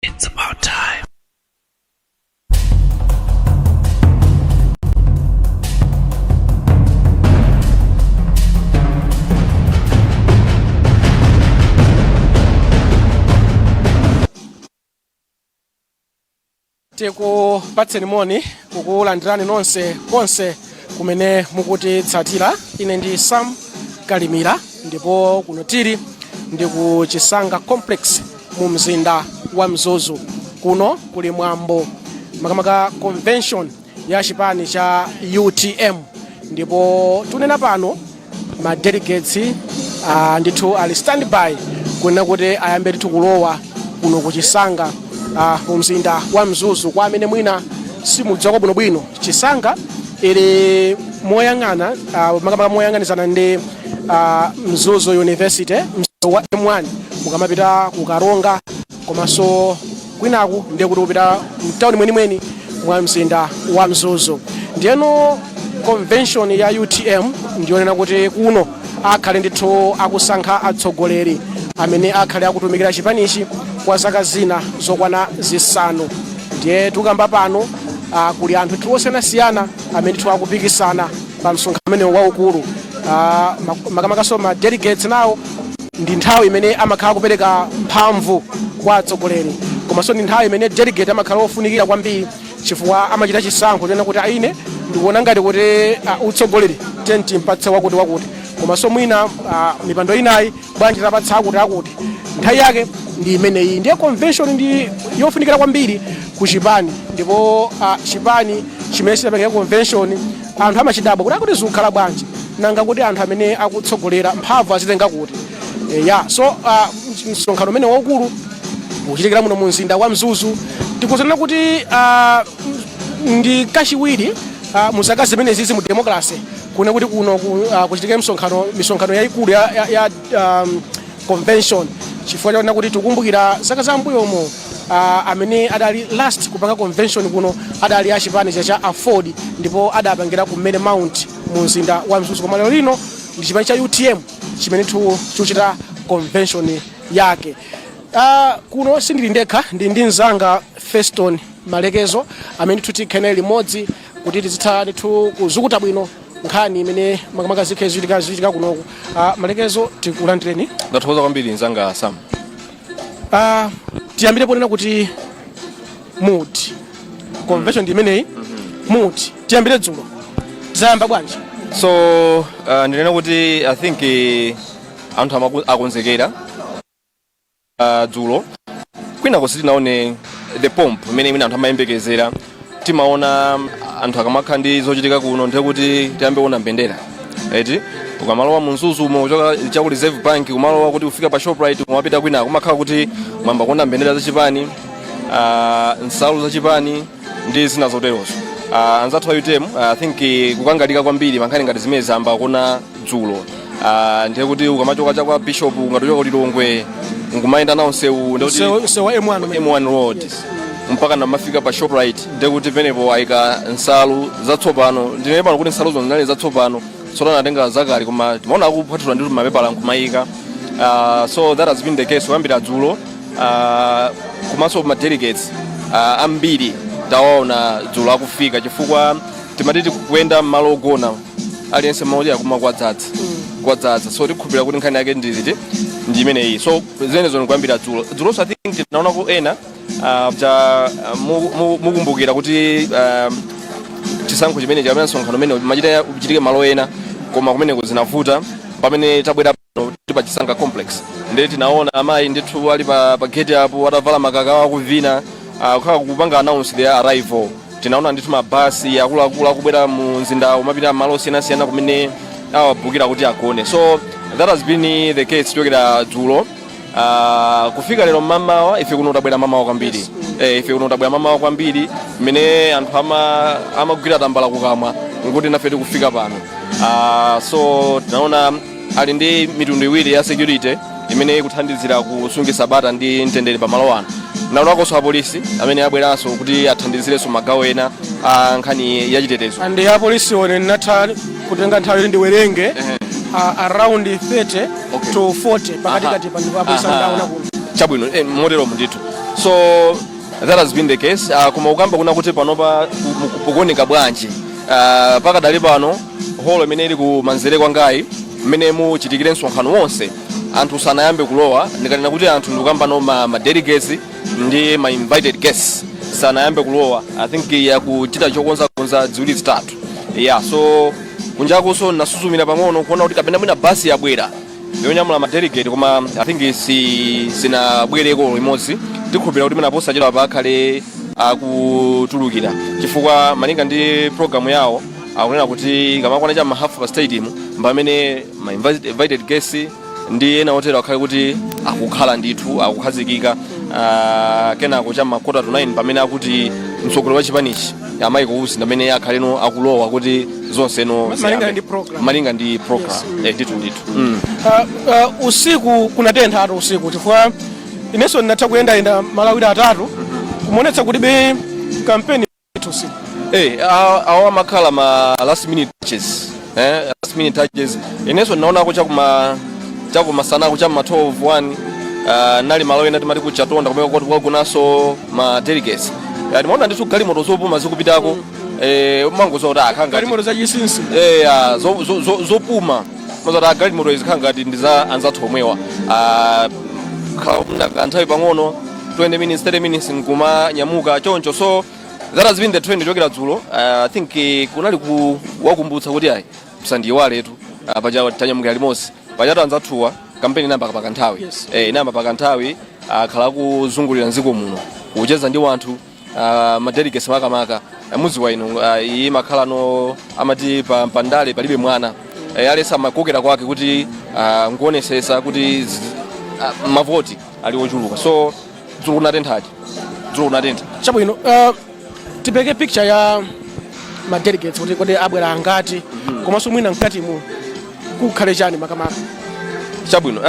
It's about time. Tikupatseni moni, kukulandirani nonse konse kumene mukutitsatira. Ine ndi Sam Kalimira, ndipo kuno tili ndi ku Chisanga Complex mu mzinda wa Mzuzu. Kuno kuli mwambo, makamaka convention ya chipani cha UTM, ndipo tunena pano ma delegates ndithu ali standby kunena kuti ayambe ndithu kulowa kuno ku Chisanga mu mzinda wa Mzuzu. Kwa amene mwina simudziwako bwinobwino, Chisanga ili moyang'ana, makamaka moyang'anizana ndi Mzuzu University, msewu wa M1 mukamapita ku Karonga, komanso kwinaku ndiye kuti kupita mtawuni mwenimweni mwa mzinda wa Mzuzu. Ndiyeno convention ya UTM ndiyonena kuti kuno akhale ndithu akusankha atsogoleri amene akhale akutumikira chipanichi kwa zaka zina zokwana 5. Ndiye tukamba pano kuli anthu ndithu osiyanasiyana amene ndithu akupikisana pa msonkhano umenewu waukulu. Makamakaso ma delegates nawo ndi nthawi imene amakhala kupereka mphamvu kwa atsogoleri, komanso ndi nthawi imene delegate amakhala ofunikira kwambiri, chifukwa amachita chisankho chonena kuti aine ndikuona ngati kuti utsogoleri timpatse wakuti wakuti, komanso mwina mipando inayi bwanji tapatsa akuti akuti. Nthawi yake ndi imeneyi. Ndiye convention ndi yofunikira kwambiri ku chipani, ndipo chipani chimene chinapangira convention anthu amachidabwa kuti akuti zikukhala bwanji, nanga kuti anthu amene akutsogolera mphamvu azitenga kuti? Ya, so msonkhano umene waukulu ukuchitikira muno mu mzinda wa Mzuzu, tikuzanena kuti ndi kachiwiri mu zaka zimene zizi mu democracy kuna kuti kuno kuchitike misonkhano yayikulu ya convention, chifukwa chakuti kuti tikukumbukira zaka za mbuyomo amene adali last kupanga convention kuno adali achipani cha AFORD, ndipo adapangira ku Mary Mount mu mzinda wa Mzuzu. Koma lero lino ndi chipani cha UTM chimene chikuchita convention yake. Kuno sindili ndekha, ndi mzanga Feston Malekezo amene tikhale limodzi kuti tizitha ndithu kuzukuta bwino nkhani imene makamaka zikhe zichitika kunoku. Malekezo, tikulandireni. Ndathokoza kwambiri, mzanga Sam. Tiyambire ponena kuti mood, convention ndi imeneyi, mood tiyambire dzulo, tizayamba bwanji? So ndinena kuti I think anthu akonzekera. Dzulo kwinako sitinaone the pomp imene anthu amayembekezera. Timaona anthu akamakhala ndi zochitika kuno, ndiye kuti tiyambe kuona mbendera eti ukamalowa mu Mzuzu umo kuchoka cha ku Reserve Bank, kumalowa kuti kufika pa Shoprite, kumapita kwina, kumakhala kuti mwamba kuona mbendera zachipani, nsalu zachipani ndi zina zoterozo. Anzathu a UTM, I think kukangalika kwambiri pankhani ngati zimene zamba kuona dzulo. Ndiye kuti ukamachoka cha kwa Bishop, ungatochoka ku Lilongwe nkumayenda nawo msewu, ndiye kuti Msewu wa M1 umene. M1 Road mpaka namafika pa Shoprite, ndiye kuti penepo ayika nsalu zatsopano. Ndinene pano kuti nsaluzo zinali zatsopano, tsopano anatenga zakale, koma timaona akuphathula ndi mapepala nkumayika. So that has been the case kuyambira dzulo. Komanso ma delegates ambiri tawaona dzulo akufika, chifukwa timati tikuyenda mmalo ogona aliyense mmalo akuma kwadzaza kwadzaza. So tikukhulupirira kuti nkhani yake ndiziti ndi imeneyi. So zimenezo ndikuyambira dzulo. Dzulonso I think tinaonako ena ja mukumbukira kuti chisankho chimene kapena msonkhano umene machita uchitike malo ena, koma kumeneko zinavuta. Pamene tabwera pano tili pa Chisanga Complex, ndiye tinaona amayi ndithu ali pa gate apo atavala makaka awo akuvina, kukhala kupanga announce their arrival. Tinaona ndithu mabasi akuluakulu akubwera mu mzinda umapita malo osiyanasiyana kumene awabukira kuti agone. So that has been the case kuchokera dzulo kufika lero mmamawa. Ife kuno tabwera mamawa kwambiri. Ife kuno tabwera mamawa kwambiri, mmene anthu amagwira tambala kukamwa nkuti nafe tikufika pano. So tinaona ali ndi mitundu iwiri ya security imene ikuthandizira kusungisa bata ndi mtendere pamalo ano. Naonakonso apolisi amene abweranso kuti athandizirenso magawo ena a nkhani yachitetezo. And apolisi one ndinatha kutenga nthawi yoti ndiwerenge around 30 to 40 pakati kati pa, ndipo apolisi andaona kuno. Chabwino, moteromo ndithu. So that has been the case. Koma ukamba kuna kuti panopa kukuoneka bwanji, pakadali pano holo imene ili ku manzere kwangayi, mmene muchitikire msonkhano wonse, anthu sanayambe kulowa. Ndikanena kuti anthu, ndikukamba ma delegates ndi ma invited guests sanayambe kulowa. I think yakuchita chokonzakonza ziwiri zitatu, yeah. So kunjakuso nasusumira pang'ono kuona kuti kapena mwina basi yabwera yonyamula ma delegate, koma I think sinabwereko limodzi. Tikhulupirira kuti mwina posachedwa pakhale akutulukira, chifukwa malinga ndi program yawo akunena kuti kamakwana cha ma 8:30 pamene ma invited guests ndi ena otero akhale kuti akukhala ndithu akukhazikika. Kenako cha ma 8:45 pamene akuti mtsogoleri wa chipanichi a Michael Usi ndamene akhaleno akulowa kuti zonseno Malinga ziyambe. ndi program. Malinga ndi program. Yes. Eh, ndithu ndithu. Usiku kunatentha atu usiku, chifukwa inenso ndinatha kuyendayenda malo awiri atatu kumaonetsa kuti be kampeni usiku. Eh, awa amakhala ma last minute touches, eh, last minute touches. Inenso ndinaonako chakumasanako cha ma 12 1, nali malo ena timati ku Chatonda, kumene kwagunanso ma delegates. Ndimaona ndithu galimoto zopuma zikupitako, eh, umangozowa kuti akhala ngati Galimoto zachinsinsi. Eh, zopuma mazati galimoto izi khala ngati ndi za anzathu omwewa. Ah, khala kanthawi pang'ono, 20 minutes, 30 minutes, nkumanyamuka choncho. So that has been the trend chokera dzulo. I think kunali kuwakumbutsa kuti ayi, musandiyiwaletu, paja tanyamukira limodzi, pajatu anzathuwa kampeni inayamba pakanthawi. Eh, inayamba pakanthawi, akhala kuzungulira mdziko muno kucheza ndi wanthu, ma delegates makamaka. Mudziwa inu, iye makhala no amati pandale palibe mwana. Alesa amakokera kwake kuti nkuonesesa kuti mavoti ali ochuluka. So dzulo kunatenthadi, dzulo kunatentha. Chabwino, tipeke picture ya ma delegates kuti kodi abwera angati, komanso mwina mkatimu kukhale chani makamaka? Chabwino,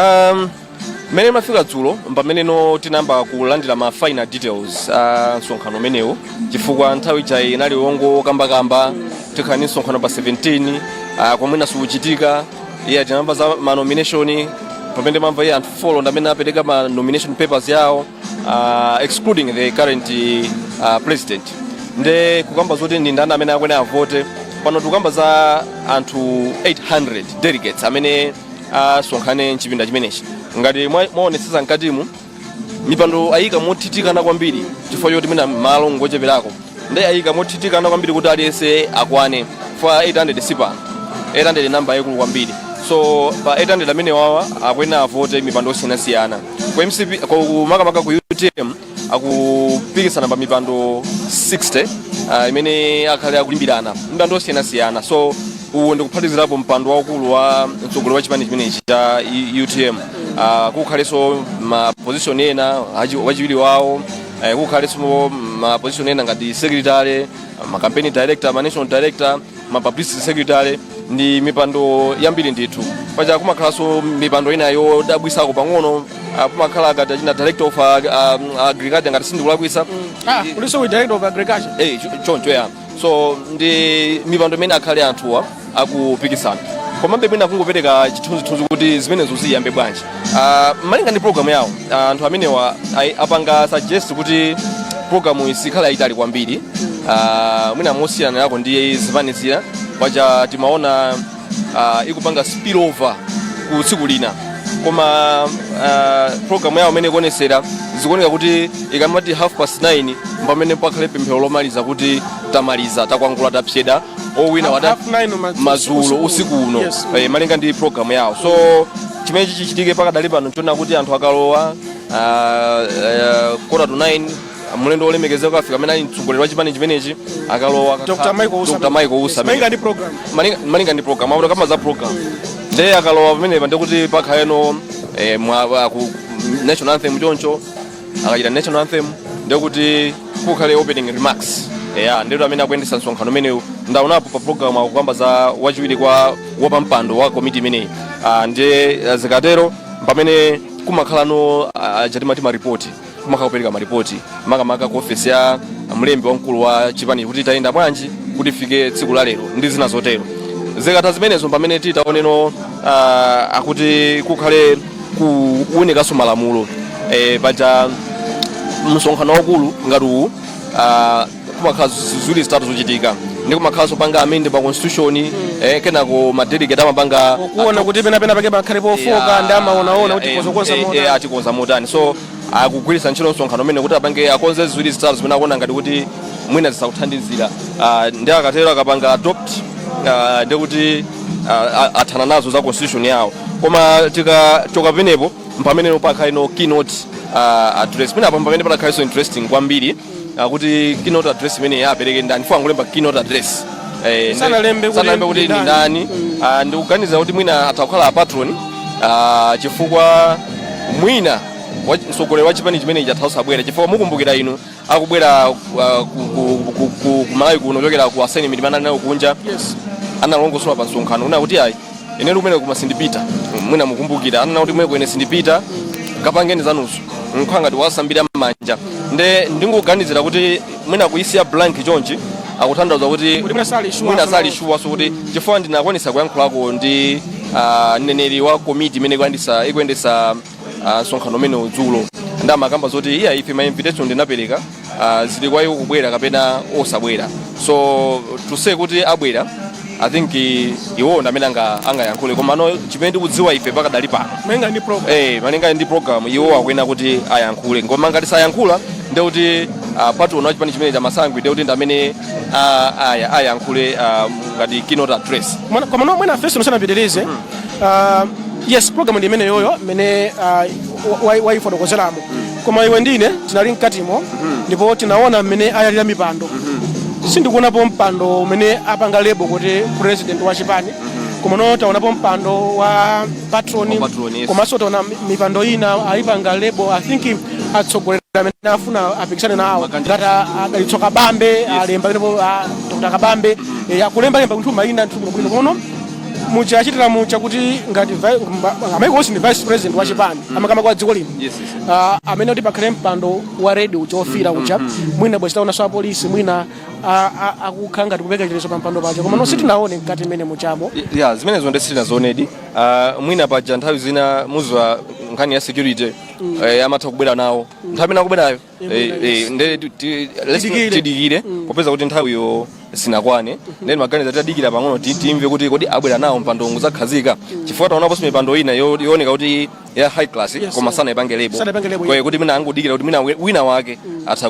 mmene mafika dzulo pameneno tinayamba kulandira ma final details a msonkhano umenewu, chifukwa nthawi ija inali wongo kambakamba tikhala ndi msonkhano pa 17, komwena sikuchitika. Iye tinamva za ma nomination pamene mamva iye anthu 4 ndamene apereka ma nomination papers yawo, excluding the current president. Nde kukamba zoti ndi ndani amene akwene avote, pano tikukamba za anthu 800 delegates amene asonkhane mchipinda chimenechi. Ngati mwaonetsetsa mkatimu, mipando ayika mothitikana kwambiri chifukwa choti mwina malo ngocheperako, ndi ayika mothitikana kwambiri kuti aliyense akwane fa 800. Sipano 800 namba yaikulu kwambiri. So pa 800 amene wawa akwena avote mipando osiyanasiyana ku MCP, makamaka ku UTM akupikisana pa mipando 60, imene akhale akulimbirana mipando osiyanasiyana. So uwu ndikuphatizirapo mpando waukulu wa mtsogoleri wa chipani chimenechi cha UTM. Kukhalenso ma position ena, wachiwiri wawo, kukhalenso ma position ena ngati secretary, ma campaign director, ma national director, ma publicity secretary ndi mipando yambiri ndithu. Paja kumakhalanso mipando ina yodabwisako pang'ono, kumakhala ngati achina director of agriculture, ngati sindikulakwisa. Ah, kulinso with director of agriculture? Eh, choncho ya. So ndi mipando imene akhale anthuwa akupikisana. Komabe mwina kungopereka chithunzithunzi kuti zimenezo ziyambe bwanji, malinga ndi program yawo, anthu amenewa apanga suggest kuti program isikhala yayitali kwambiri, mwina mosiyanirako ndi zipani zina. Paja timaona ikupanga spillover ku tsiku lina, koma program yawo imene ikuonesera, zikuoneka kuti ikamati 9:30 pamene pakhale pemphero lomaliza kuti tamaliza, takwangula, tapseda, owina wada 9:30 madzulo usiku uno. Eh, malinga ndi program yawo. So chimene chichitike pakadali pano nchona kuti anthu akalowa 8:45, mlendo wolemekezeka afika amene ali mtsogoleri wa chipani chimenechi akalowa. Dr. Michael Usi. Dr. Michael Usi. Yes, malinga ndi program. Malinga ndi program, akuti kama za program, ndiye akalowa pamenepa ndikuti pakhaleno ku national anthem. Choncho akachita national anthem ndikuti kukhale opening remarks ya ndito amene akuyendetsa msonkhano umenewu. Ndaonapo pa program akukamba za wachiwiri kwa wapampando wa komiti imeneyi. Ndiye zikatero pamene kumakhalano chatimati maripoti, kumakhala kupereka maripoti makamaka ku ofesi ya mlembi wamkulu wa chipani kuti tayenda bwanji kuti ifike tsiku la lero ndi zina zotero. Zikatha zimenezo pamene titaoneno akuti kukhale kuwunikanso malamulo. Paja Msonkhano waukulu ngati uwu, kumakhala ziwiri zitatu zochitika, ndi kumakhalanso panga amend pa constitution, kenako ma delegate amapanga kuona kuti penapena pake pakhale pofoka, ndi amaonaona kuti kozokonza motani. Atikonza motani. So akugwiritsa ntchito msonkhano umene kuti apange akonze ziwiri zitatu zimene akuona ngati kuti mwina zisakuthandizira. Ndi akatero akapanga adopt, ndi kuti athana nazo za constitution yawo. Koma tikachoka pamenepo, mpamene pakhale no keynote address. Pamenepo pamene patakhalenso interesting kwambiri, kuti keynote address imene apereke ndani? Fo angolemba keynote address. Sanalembe kuti sanalembe kuti ndi ndi ndani. Ndikuganiza kuti mwina atha kukhala a patron, chifukwa mwina mtsogoleri wa chipani chimenechi atha kusabwera, chifukwa mukumbukira inu akubwera ku Malawi kuno kuchokera ku assignment imene anali nayo kunja, analongosola pa msonkhano una kuti, "Ayi, ine kumene kuma sindipita." Mwina mukumbukira anena kuti, "Kumene ine sindipita, kapangeni zanuzo." Nkhala ngati wasambira m'manja. Nde ndingoganizira kuti mwina kuyisiya blank chonchi akutanthauza kuti kuti mwina sali sure. Mwina sali sure. So kuti chifukwa ndinakwanisa kuyankhulako ndi mneneri wa komiti imene ikuyendesa msonkhano umene udzulo, ndamakamba zoti iya, ife ma invitation ndinapereka, zili kwa iwo kubwera kapena osabwera. So to say kuti abwera, I think iwo ndi amene angayankhule. Koma no, chimene ndikudziwa ife pakadali pano, malinga ndi program, malinga ndi program, iwo akuyenera kuti ayankhule. Koma ngati sayankhula, ndekuti patron wa chipani chimene cha Masangwi, ndekuti ndi amene ayankhule ngati keynote address. Koma no, mwina first musanapitirize, yes, program ndi imene yoyo imene wayifotokozeramo, koma iwe ndine tinali mkatimo ndipo tinaona mmene ayalira mipando. Sindikuonapo mpando umene apanga label kuti president wa chipani, koma no, taonapo mpando wa patron. Wa patron, yes. Komanso taona mipando ina ayipanga label, I think atsogoleri amene afuna apikisane nawo, ngati Adalitso Kabambe, alemba pamenepo Dr Kabambe, akulembalemba kunthu mayina nthu bwinobwino. Kono muchachitira mucha kuti ngati amaiko onse ndi vice president wa chipani amakama kwa dziko lino, amene kuti pakhale mpando wa red uja, ofira uja, mwina bwezi taonanso apolisi mwina akukhala ngati kupeka chitetezo pa mpando paja, koma no, sitinaone mkati mmene muchamo. Ya, zimenezo ndi sitinazionedi. Mwina paja nthawi zina muzwa nkhani ya security, amatha kubwera nawo nthawi imene akubwerayo. Nde let's Tidikire. Tidikire, popeza kuti nthawiyo sinakwane. Then maganiza titadikira pang'ono, timve kuti kodi abwera nawo mpando nguzakhazika, chifukwa taonaponso mipando ina yooneka kuti ya high class, koma sanaipange label. Sanaipange label. Kwa hiyo kuti mwina angodikira kuti mwina wina wake atha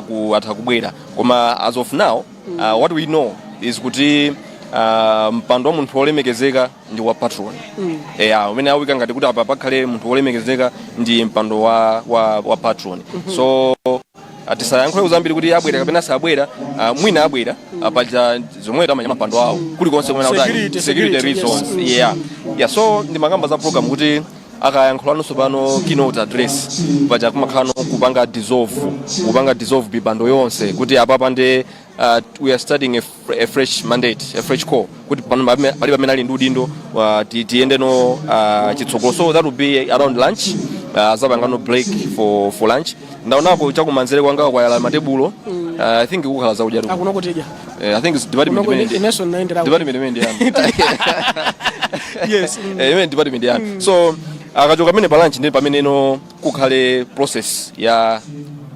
kubwera. Koma as of now, what we know is kuti mpando wa munthu wolemekezeka ndi wa patron, eya, umene awika ngati kuti apa pakhale munthu wolemekezeka ndi mpando wa patron. So tisayankhule zambiri kuti abwera kapena sabwera. Mwina abwera. Paja zomwe tamanya mapando awo kulikonse kumene akutani. Security, security security, reasons. Yeah, so ndimakamba za program kuti akayankhulano pano keynote address paja kumakhala kupanga dissolve mipando yonse, kuti apa pande we are starting a fresh mandate, a fresh call, kuti pano palibe amene ali ndi udindo, tiyende no chitsogolo. So that will be around lunch. Zapangano break for lunch. Ndaonapo chakumanzere kwanga kwayala matebulo. I think kukhala zakudya tu. Akuno kutidya. I think it's department Kuno imene inenso ndinayendera. Department imene ndi yanu. Yes. Imene department yanu. So akachoka pamene pa lunch, ndi pameneno kukhale process ya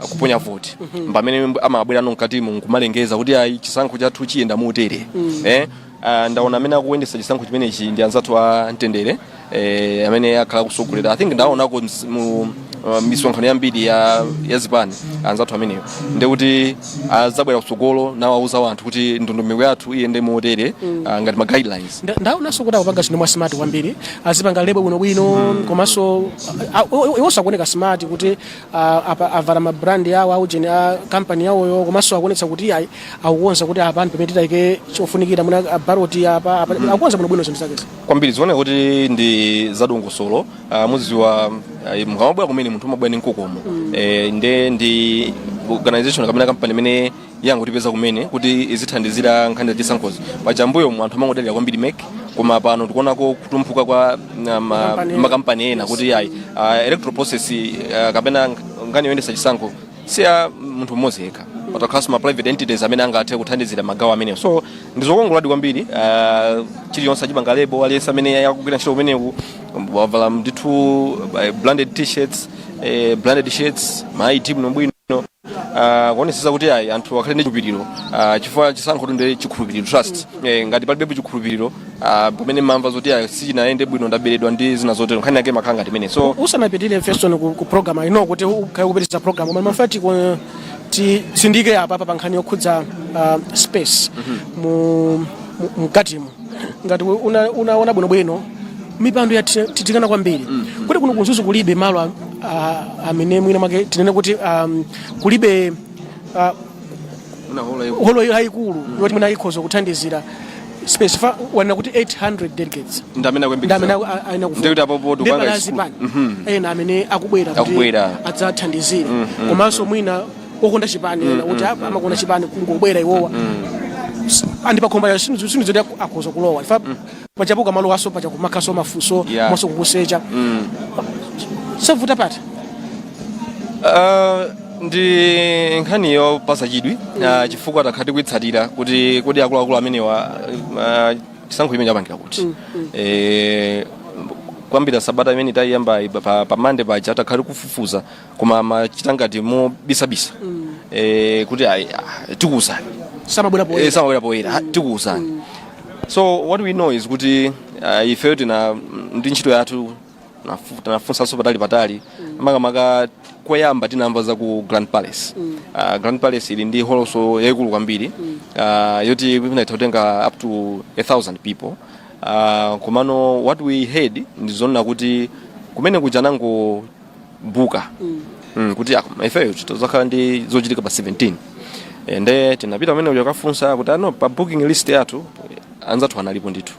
kuponya voti, pamene amabwera no mkatimu nkumalengeza kuti ayi, chisankho chathu chiyenda motere. Ndaona amene akuyendetsa chisankho chimenechi ndi anzathu a Mtendere, amene akhala kusogolera. I think ndaonako mu misonkhano yambiri ya zipani anzathu ameneyo, ndekuti azabwera kutsogolo nawauza wanthu kuti ndondomeko yathu iyende motere, ngati ma guidelines. Ndaonanso kuti akupanga zinthu mwa smart kwambiri, azipanga label bwinobwino, komanso iwonso akuoneka smart kuti avala ma brand awo aujeni a kampani yawoyo, komanso akuonetsa kuti ayi, akukonza kuti apa pamene titayike chofunikira muna ballot apa apa, akukonza bwinobwino zinthu zakezi. Kwambiri, zioneka kuti ndi zadongosolo. Muziwa, mukamabwera kumene munthu umabwera ndi mkokomo. Nde ndi organization kapena kampani imene yangotipeza kumene kuti izithandizira nkhani za chisankhozi. Pachambuyo anthu amangodalira kwambiri MEC, koma pano tikuonako kutumphuka kwa Makampani ena. Makampani ena kuti ayi, electoral process, kapena nkhani yoyendetsa chisankho si ya munthu mmodzi yekha, patakhalanso ma private entities amene angathe kuthandizira magawo amenewo. So ndizokongoladi kwambiri. Chiliyonse achipanga label, aliyense amene akugwira ntchito kumeneku wavala ndithu branded T-shirts, branded shirts, ma ID bwinobwino. Kuonesesa kuti ayi, anthu akhale ndi chikhulupiriro, chifukwa chisankho ndi chikhulupiriro, trust. Ngati palibepo chikhulupiriro, pamene mamva zoti ayi, sichinayende bwino, ndaberedwa ndi zina zotero, nkhani yake makhala ngati imene. So usanapitire Feston ku program ino, kuti ukhale kupitiriza program, koma mafati titsindike apa pa nkhani yokhudza space mu mkatimo. Ngati unaona bwinobwino, mipando yathitikana kwambiri, kuti kuno ku Mzuzu kulibe malo amene mwina mwake tinene kuti kulibe holo yayikulu yoti mwina ikhoza kuthandizira space. Fa wanena kuti 800 delegates ndi amene ndi amene akuyembekeza. Aina. Ndikuti apopo tikupanga Azipani ena amene akubwera kuti Akubwera. adzathandizire, komanso mwina okonda chipani ena kuti amakonda chipani kungobwera iwowa andi pakhomba sinizoti akhoza kulowa ifa pachapuka malo aso pacha kumakhaso mafunso monso kukusecha savuta pati. Ndi nkhani yopasa chidwi, chifukwa takhala tikuitsatira kuti kodi akuluakulu amenewa chisankho chimene chapangira kuti kwambira sabata imene tayiyamba pa Mande paja, takhala tikufufuza, koma machita ngati mobisabisa kuti ayi, tikuwuzani. Samabwera poyera. Samabwera poyera. Tikuwuzani. So what we know is kuti ifeyo tina ndi ntchito yathu, tinafunsanso patali patali, makamaka koyamba tinamva za ku Grand Palace. Grand Palace ili ndi holoso yayikulu kwambiri, yoti inatha kutenga up to 1,000 people. Komano what we heard ndi zonena kuti kumene kuja anangobuka kuti ifeyo tizakhala ndi zochitika pa 17. Nde tinapita pamene kuja kafunsa kuti ano pa booking list yathu anzathu analipo ndithu,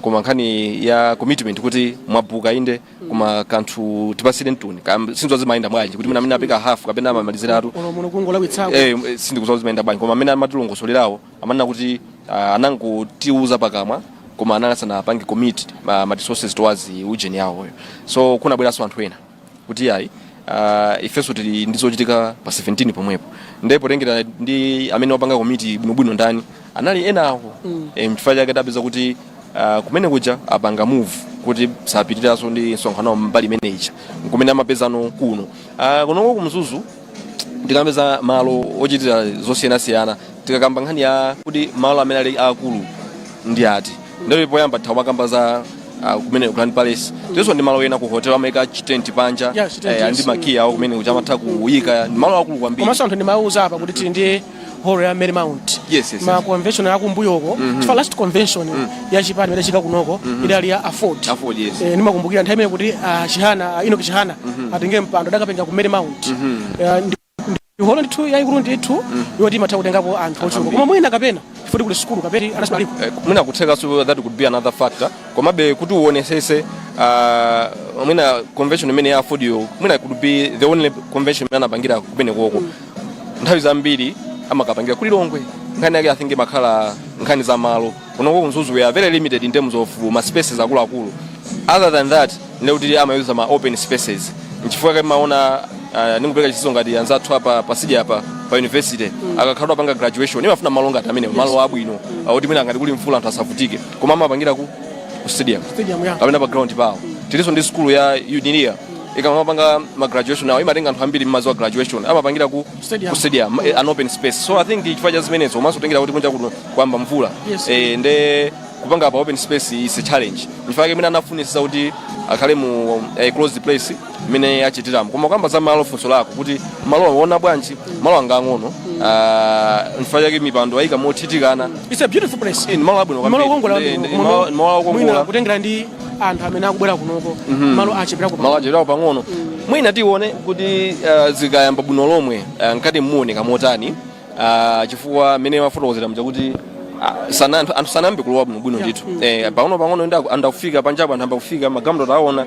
koma nkhani ya commitment kuti mwabuka inde, koma kanthu tipasire mtuni sinzo zimayenda bwanji kuti mwina amene apika half kapena amamaliziratu. Uno muno kungolawitsako. Sindikudziwa zimayenda bwanji, koma amene amatilongosolerawo amanena kuti anangotiuza pakamwa, koma anali asanapange commit ma resources towards ujeni yawoyo. So kunabweranso anthu ena kuti ayi, ifenso tili ndi zochitika pa 17 pomwepo. Ndipo potengera ndi amene wapanga commit bwinobwino ndani, anali enawo. Mchifukwa chake tapeza kuti kumene kuja apanga move kuti sapitiraso ndi msonkhano mbali imene ija, kumene amapezano kuno kunoko ku Mzuzu tikamapeza malo ochitira zosiyanasiyana. Tikakamba nkhani ya kuti malo amene ali akulu ndi ati, ndipo poyamba thawa makamba za kumene Grand Palace, tinso ndi malo ena ku hotel amayika chitenti panja. Yeah, chitenti, yes. Ndi makiya awo kumene kuja amatha kuyika, ndi malo akulu kwambiri. Komanso anthu ndimauza apa kuti tili ndi hall ya Mary Mount. Yes. Ma convention akumbuyoko, chifukwa last convention ya chipani imene chika kunoko idali ya Aford. Aford, yes. Ndimakumbukira nthawi imene kuti Chihana, Enoch Chihana atenge mpando, adakapenga ku Mary Mount. Ndi holo ndithu yayikulu ndithu yoti imatha kutengapo anthu ochuluka, koma mwina kapena chifukwa kuli sukulu kapena anasaliko. Mwina kuthekaso that could be another factor, komabe kuti uonesese, mwina convention imene ya Aford-yo mwina could be the only convention imene anapangira kumene koko. Nthawi zambiri amakapangira ku Lilongwe. Nkhani yake I think imakhala nkhani za malo. Kunoko ku Mzuzu we are very limited in terms of ma spaces akuluakulu. Other than that, ndekuti amayuza ma open spaces. Nchifukwa chake maona, ndikupereka chitsanzo ngati anzathu apa pasija apa pa university, akakhala apanga graduation imafuna malo ngati amene, malo abwino oti mwina ngati kuli mvula anthu asavutike, koma amapangira ku stadium. Stadium, yeah. Kapena pa ground pawo. Tilinso ndi school ya Unilia, ikamapanga ma graduation awo imatenga anthu ambiri mmazi wa graduation, amapangira ku Stadium. Ku stadium, an open space. So I think chifukwa cha zimenezo, komanso kutengera kuti kunja kuno kwamba mvula, nde kupanga pa open space is a challenge. Chifukwa chake mwina anafunisisa kuti akhale mu closed place imene achitiramo. Koma kamba za malo, funso lako kuti malo aona bwanji, malo anga ang'ono, chifukwa chake mipando ayika mothitikana. It's a beautiful place. Ni malo abwino malo kwambiri. okongola. Ndi malo okongola. Mwina kutengera ndi anthu amene akubwera kunoko, malo achepera. Malo acheperapo pang'ono. Mwina tione kuti zikayamba bwino lomwe, mkati muoneka motani, chifukwa mmene mafotokozera mja kuti sana anthu sanayambe kulowa bwinobwino ndithu. Pang'ono pang'ono ndi andakufika panjapo, anthu amba kufika, magalimoto taona.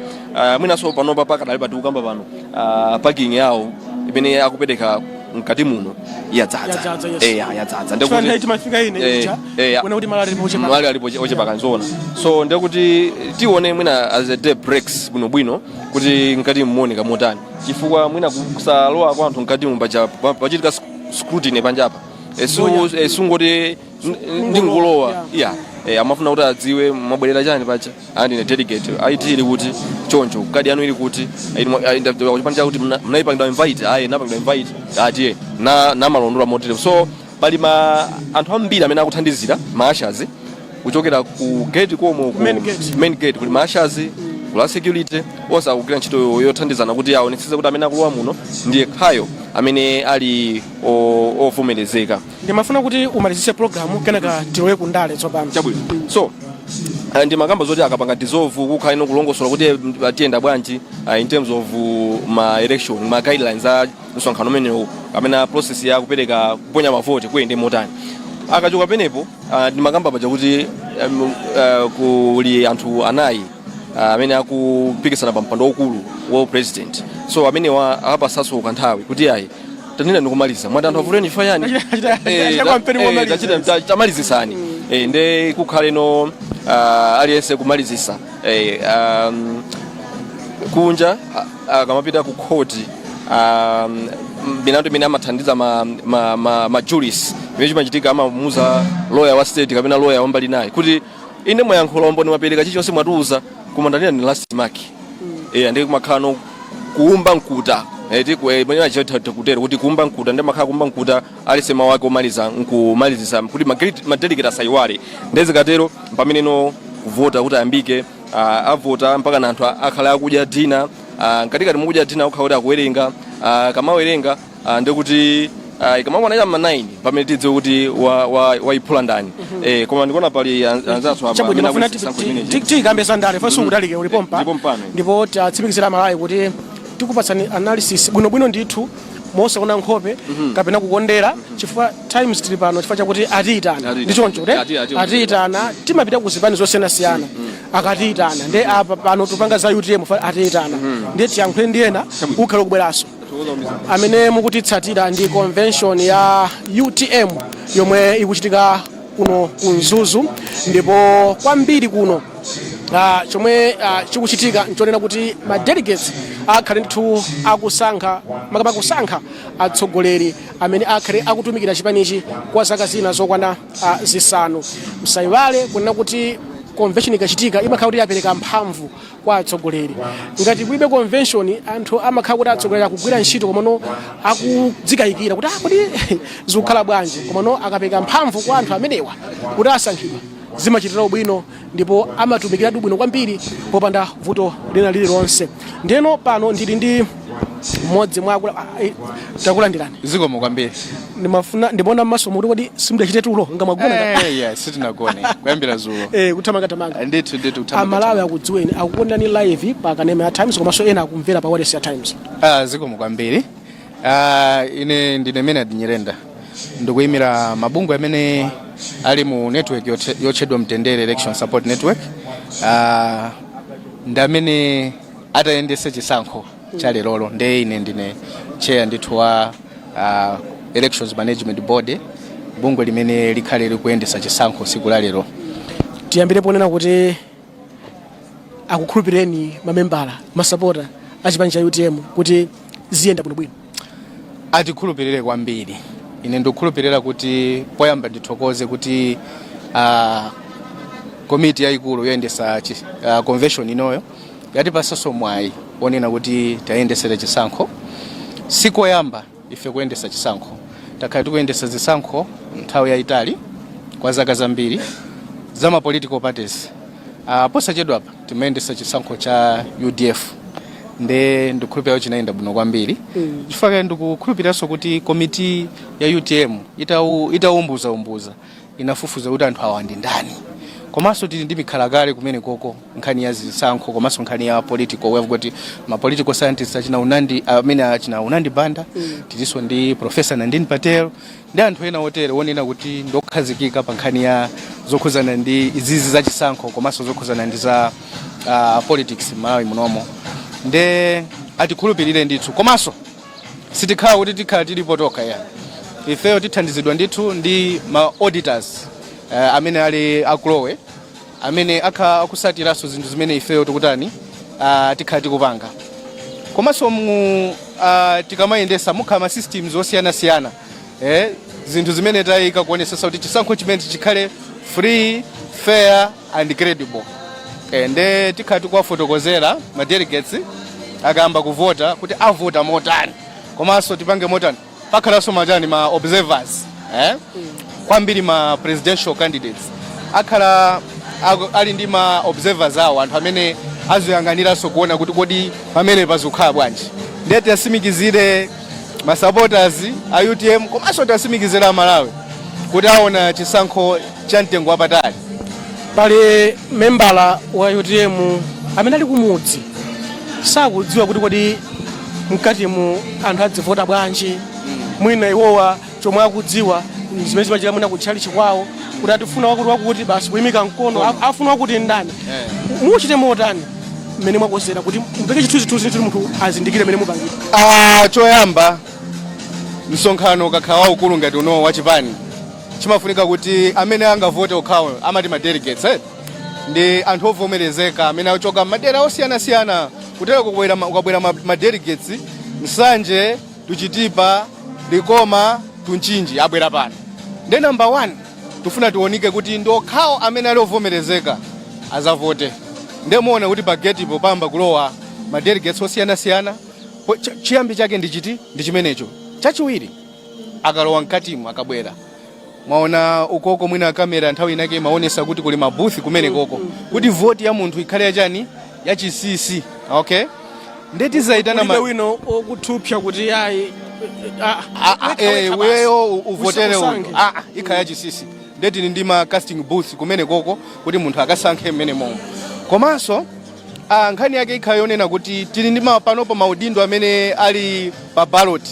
Mwinanso panopa pakadali patikukamba pano, parking yawo imene akupereka mkati muno yadzaza. Yadzaza, yes. Yadzaza. Chifukwa nthawi timafika ine ija, kuona kuti malo alipo ochepa. Malo alipo ochepa kanzona. So ndekuti tione mwina as a day breaks bwinobwino kuti mkati muoneka motani, chifukwa mwina kusalowa kwa anthu mkati mu paja pachitika scrutiny panjapa. Sungoti ndingulowa. Yeah. Amafuna kuti adziwe mwabwerera chani pacha. Andine delegate, ID ili kuti? Choncho kadi yanu ili kuti? Chipani chakuti mnayipangidwa invite? Ayi, napangidwa invite, atiye na namalondola motere. So pali ma anthu ambiri amene akuthandizira, ma ushers kuchokera ku gate komo ku Main gate. Main gate kuli ma ushers, kula security, onse akugwira ntchito yothandizana kuti aonetsetse kuti amene akulowa muno ndiye khayo amene ali ovomerezeka. Ndimafuna kuti umalizitse program, kenaka tilowe kundale tsopano. Chabwino. So ndimakamba zoti akapanga dissolve, kukhala ino kulongosola kuti tiyenda bwanji in terms of ma election, ma guidelines a msonkhano umenewu kapena process ya kupereka, kuponya mavoti kuyende motani. Akachoka penepo, ndimakamba paja kuti kuli anthu anayi amene akupikisana pa mpando waukulu wa president. So amenewa apasaso kanthawi kuti ayi, tanena ndikumaliza, mwati anthu avoteni chifukwa chani? Achita kampeni momaliza. Tamalizisani. Nde kukhaleno aliyense kumalizisa. Kunja akamapita ku khoti, milandu imene amathandiza ma juries, imene chimachitika, amamuuza lawyer wa state kapena lawyer wambali naye kuti ine mwayankhula, umboni mwapereka, chilichonse mwatiuza, koma ndanena ni last mark. Ndi kumakhala no kuumba mkuta, mwenye achita kutero kuti kuumba mkuta, ndi makhala kuumba mkuta, alise mawu ake omaliza nkumalizisa kuti ma delegate asayiwale. Ndezikatero pamene no kuvota kuti ayambike. Avota mpaka na anthu akhala akudya dinner. Mkatikati mukudya dinner kukhala kuti akuwerenga. Kamawerenga, ndikuti ikamakwana cha ma 9 pamene tidziwe kuti wayiphula ndani. Koma ndikuona pali anzathu apa Chabwino. amene Ndimafuna akuyesa chisankho chimenechi. Tiyikambe zandale fa sungudalike ulipompa. Ndipo mpano. Ndipo tatsimikizira Malawi kuti tikupatsani analysis bwinobwino ndithu, mosaona nkhope kapena kukondera, chifukwa Times tili pano chifukwa chakuti atiyitana. Atiyitana. Ndi choncho te atiyitana, timapita ku zipani zosiyanasiyana akatiyitana. Ndi apa pano tupanga za UTM fa atiyitana, ndiye tiyankhule ndi ena ukhala ukubweranso. Amene mukutitsatira, ndi convention ya UTM yomwe ikuchitika kuno ku Mzuzu, ndipo kwambiri kuno chomwe chikuchitika nchonena kuti ma delegates akhale ndithu akusankha, makamaka kusankha atsogoleri amene akhale akutumikira chipanichi kwa zaka zina zokwana 5. Msayiwale kunena kuti convention ikachitika imakhala kuti yapereka mphamvu kwa atsogoleri. Ngati kulibe convention, anthu amakhala kuti atsogoleri akugwira ntchito komano akudzikayikira kuti ah, kodi zikukhala bwanji? Komano akapereka mphamvu kwa anthu amenewa kuti asankhidwa, zimachitira ubwino ndipo amatumikiradi bwino kwambiri popanda vuto lina lililonse. Ndiyeno pano ndili ndi mmodzi mwa akula. Takulandirani. Zikomo kwambiri. Ndimafuna ndimaona mmaso muti kodi simudachite tulo ngamwagona? Yeah, sitinagone kuyambira zulo. Kuthamangathamanga. Ndithu, kuthamanga. Amalawi akudziweni, akukuonani live pa kanema ya Times, komanso ena akumvera pa wireless ya Times. Ah, zikomo kwambiri. Ine ndine Menad Nyirenda, ndikuyimira mabungwe amene ali mu network yotchedwa Mtendere Election Support Network. Ndi amene atayendese chisankho cha lerolo. Nde ine ndine chair ndithu wa Elections Management Board, bungwe limene likhale likuyendesa chisankho siku la lero. Tiyambire ponena kuti akukhulupireni mamembala, masapota a chipani cha UTM kuti ziyenda bwinobwino? Atikhulupirire kwambiri. Ine ndikukhulupirira kuti poyamba ndithokoze kuti komiti yayikulu yoyendesa convention inoyo yatipasanso mwayi wonena kuti tayendesere chisankho. Sikoyamba ife kuyendesa chisankho, takhala tikuyendesa zisankho nthawi yayitali, kwa zaka zambiri, za ma political parties. Posachedwapa timayendesa chisankho cha UDF, nde ndikukhulupirira kuti chinayenda bwino kwambiri. Chifukwa ndikukhulupiriranso kuti komiti ya UTM itawumbuzaumbuza, inafufuza kuti anthu awa ndi ndani, komanso tili ndi mikhalakale kumene koko nkhani ya zisankho komanso nkhani ya political. We have got ma political scientists achina Unandi, amene achina Unandi Banda. Tilinso ndi Professor Nandini Patel ndi anthu ena otere wonena kuti ndokhazikika pa nkhani ya zokhuzana ndi izizi za chisankho komanso zokhuzana ndi za politics m'Malawi munomo. Nde atikhulupirire ndithu. Komanso sitikhala kuti tikhala tilipo tokha ya, ifeyo tithandizidwa ndithu ndi ma auditors amene ali akulowe, amene akhala akusatiranso zinthu zimene ifeyo tikutani, tikhala tikupanga. Komanso mu tikamayendesa mukhala ma systems osiyanasiyana, zinthu zimene tayika kuonesesa kuti chisankho chimene chikhale Free, fair and credible. Nde tikhala tikuwafotokozera ma delegates akayamba kuvota kuti avota motani, komanso tipange motani. Pakhalanso machani, ma observers, eh? Kwambiri ma presidential candidates akhala ali ndi ma observers awo, anthu amene aziyang'aniranso kuona kuti kodi pamene pazikhala bwanji. Ndiye tiyasimikizire ma supporters a UTM, komanso tiyasimikizire Amalawi kuti aona chisankho cha mtengo wapatali. Pali membala wa UTM amene ali kumudzi, sakudziwa kuti kodi mkatimu anthu adzivota bwanji. Mwina iwowa chomwe akudziwa zimene zimachita mwina kutchalichi kwawo, kuti atifuna wakuti wakuti, basi kuyimika mkono, afuna wakuti ndani. Muchite motani mmene mwakonzera kuti mupeke chithunzithunzi kuti munthu azindikire mmene mupangira? Ah, choyamba, msonkhano ukakhala waukulu ngati uno wachipani, chimafunika kuti amene angavote okhawo, amati ma delegates, eh? Ndi anthu ovomerezeka amene achoka madera osiyanasiyana. Kutero ukabwera ma delegates Nsanje to Chitipa, Likoma to Mchinji abwera pano. Ndi number one, tifuna tionike kuti ndi okhawo amene ali ovomerezeka azavote. Ndemuona kuti pa gate-po pamba kulowa ma delegates osiyanasiyana. Chiyambi chake ndi chiti? Ndi chimenecho. Chachiwiri, akalowa mkatimo, akabwera, mwaona ukoko mwina kamera nthawi inake imaonesa kuti kuli ma booth kumene koko, kuti voti ya munthu ikhale yachani, yachinsinsi, okay? Ndetizayitana Kulibe wino okuthupsa kuti ayi, weyo uvotere uyu. Ikhala yachinsinsi. Ndetili ndi ma casting booth kumene koko kuti munthu akasankhe mmene momwe. Komanso nkhani yake ikhala yonena kuti tili ndi panopo maudindo amene ali pa ballot,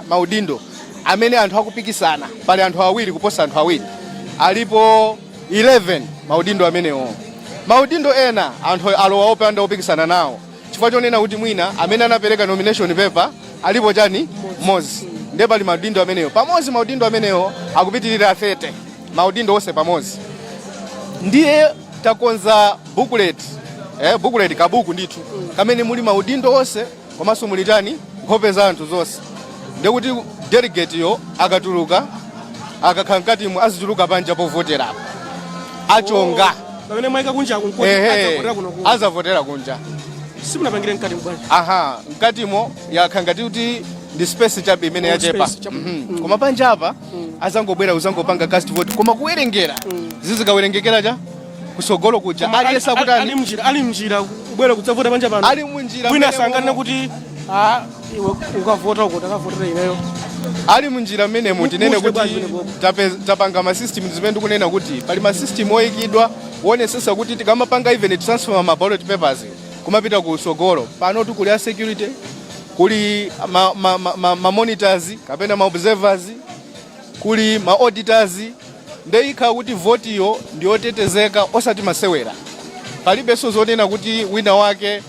maudindo amene anthu akupikisana, pali anthu awiri, kuposa anthu awiri, alipo 11 maudindo amenewo. Maudindo ena anthu alowa opanda opikisana nawo, chifukwa chonena kuti mwina amene anapereka nomination paper alipo chani, mmodzi. Ndiye pali maudindo amenewo pamodzi, maudindo amenewo akupitirira 30, maudindo onse pamodzi. Ndiye takonza booklet, booklet, kabuku ndithu kamene muli maudindo onse, komanso muli chani, nkhope za anthu zonse. Ndikuti delegate yo akatuluka, akakhala mkatimo, azituluka panja povoterapo, achonga. Pamene mwayika kunja kunkoti adzavotera kuno ku Azavotera kunja. Simunapangire mkati bwanji? Aha, mkatimo yakhala ngati kuti ndi space chabe imene Oh, yachepa. space chabe. Koma panja apa azangobwera uzangopanga cast vote, koma kuwerengera zizikawerengekera cha kusogolo kuja. Koma Aliyesa ali kutani? mnjira, ali mnjira kubwera kudzavota panja pano. Ali munjira Mwina mmene sangane momo. kuti ah, iwe ukavota uko, takavotera ineyo. Ali munjira mmenemo, tinene Muchite bwanji kuti pamenepo? tapanga ma system zimene ndikunena kuti pali ma system oyikidwa wonesesa kuti tikamapanga even transfer ma ballot papers kumapita ku sogolo pano, kuli a security, kuli ma monitors kapena ma observers, kuli ma auditors. Nde ikhala kuti votiyo ndiyotetezeka, osati masewera. Palibenso zonena kuti wina wake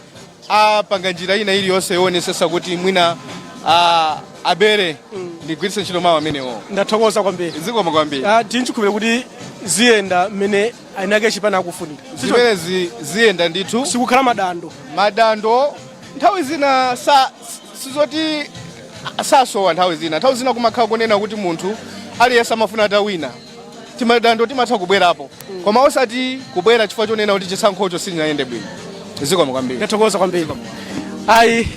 apanga njira ina iliyonse yoonetsetsa kuti mwina abere, ndigwiritse ntchito mawu amenewo. Ndathokoza kwambiri. Zikomo kwambiri. Tinchikhulupirira kuti ziyenda mmene ainake chipani akufunika. Zimenezi ziyenda ndithu. Sikukhala madando? Madando nthawi zina sizoti sasowa. Nthawi zina kumakhala kunena kuti munthu aliyense amafuna atawina. Timadando timatha kubwerapo, koma osati kubwera chifukwa chonena kuti chisankhocho sichinayende bwino. Zikomo kwambiri. Ndathokoza kwambiri. Ayi,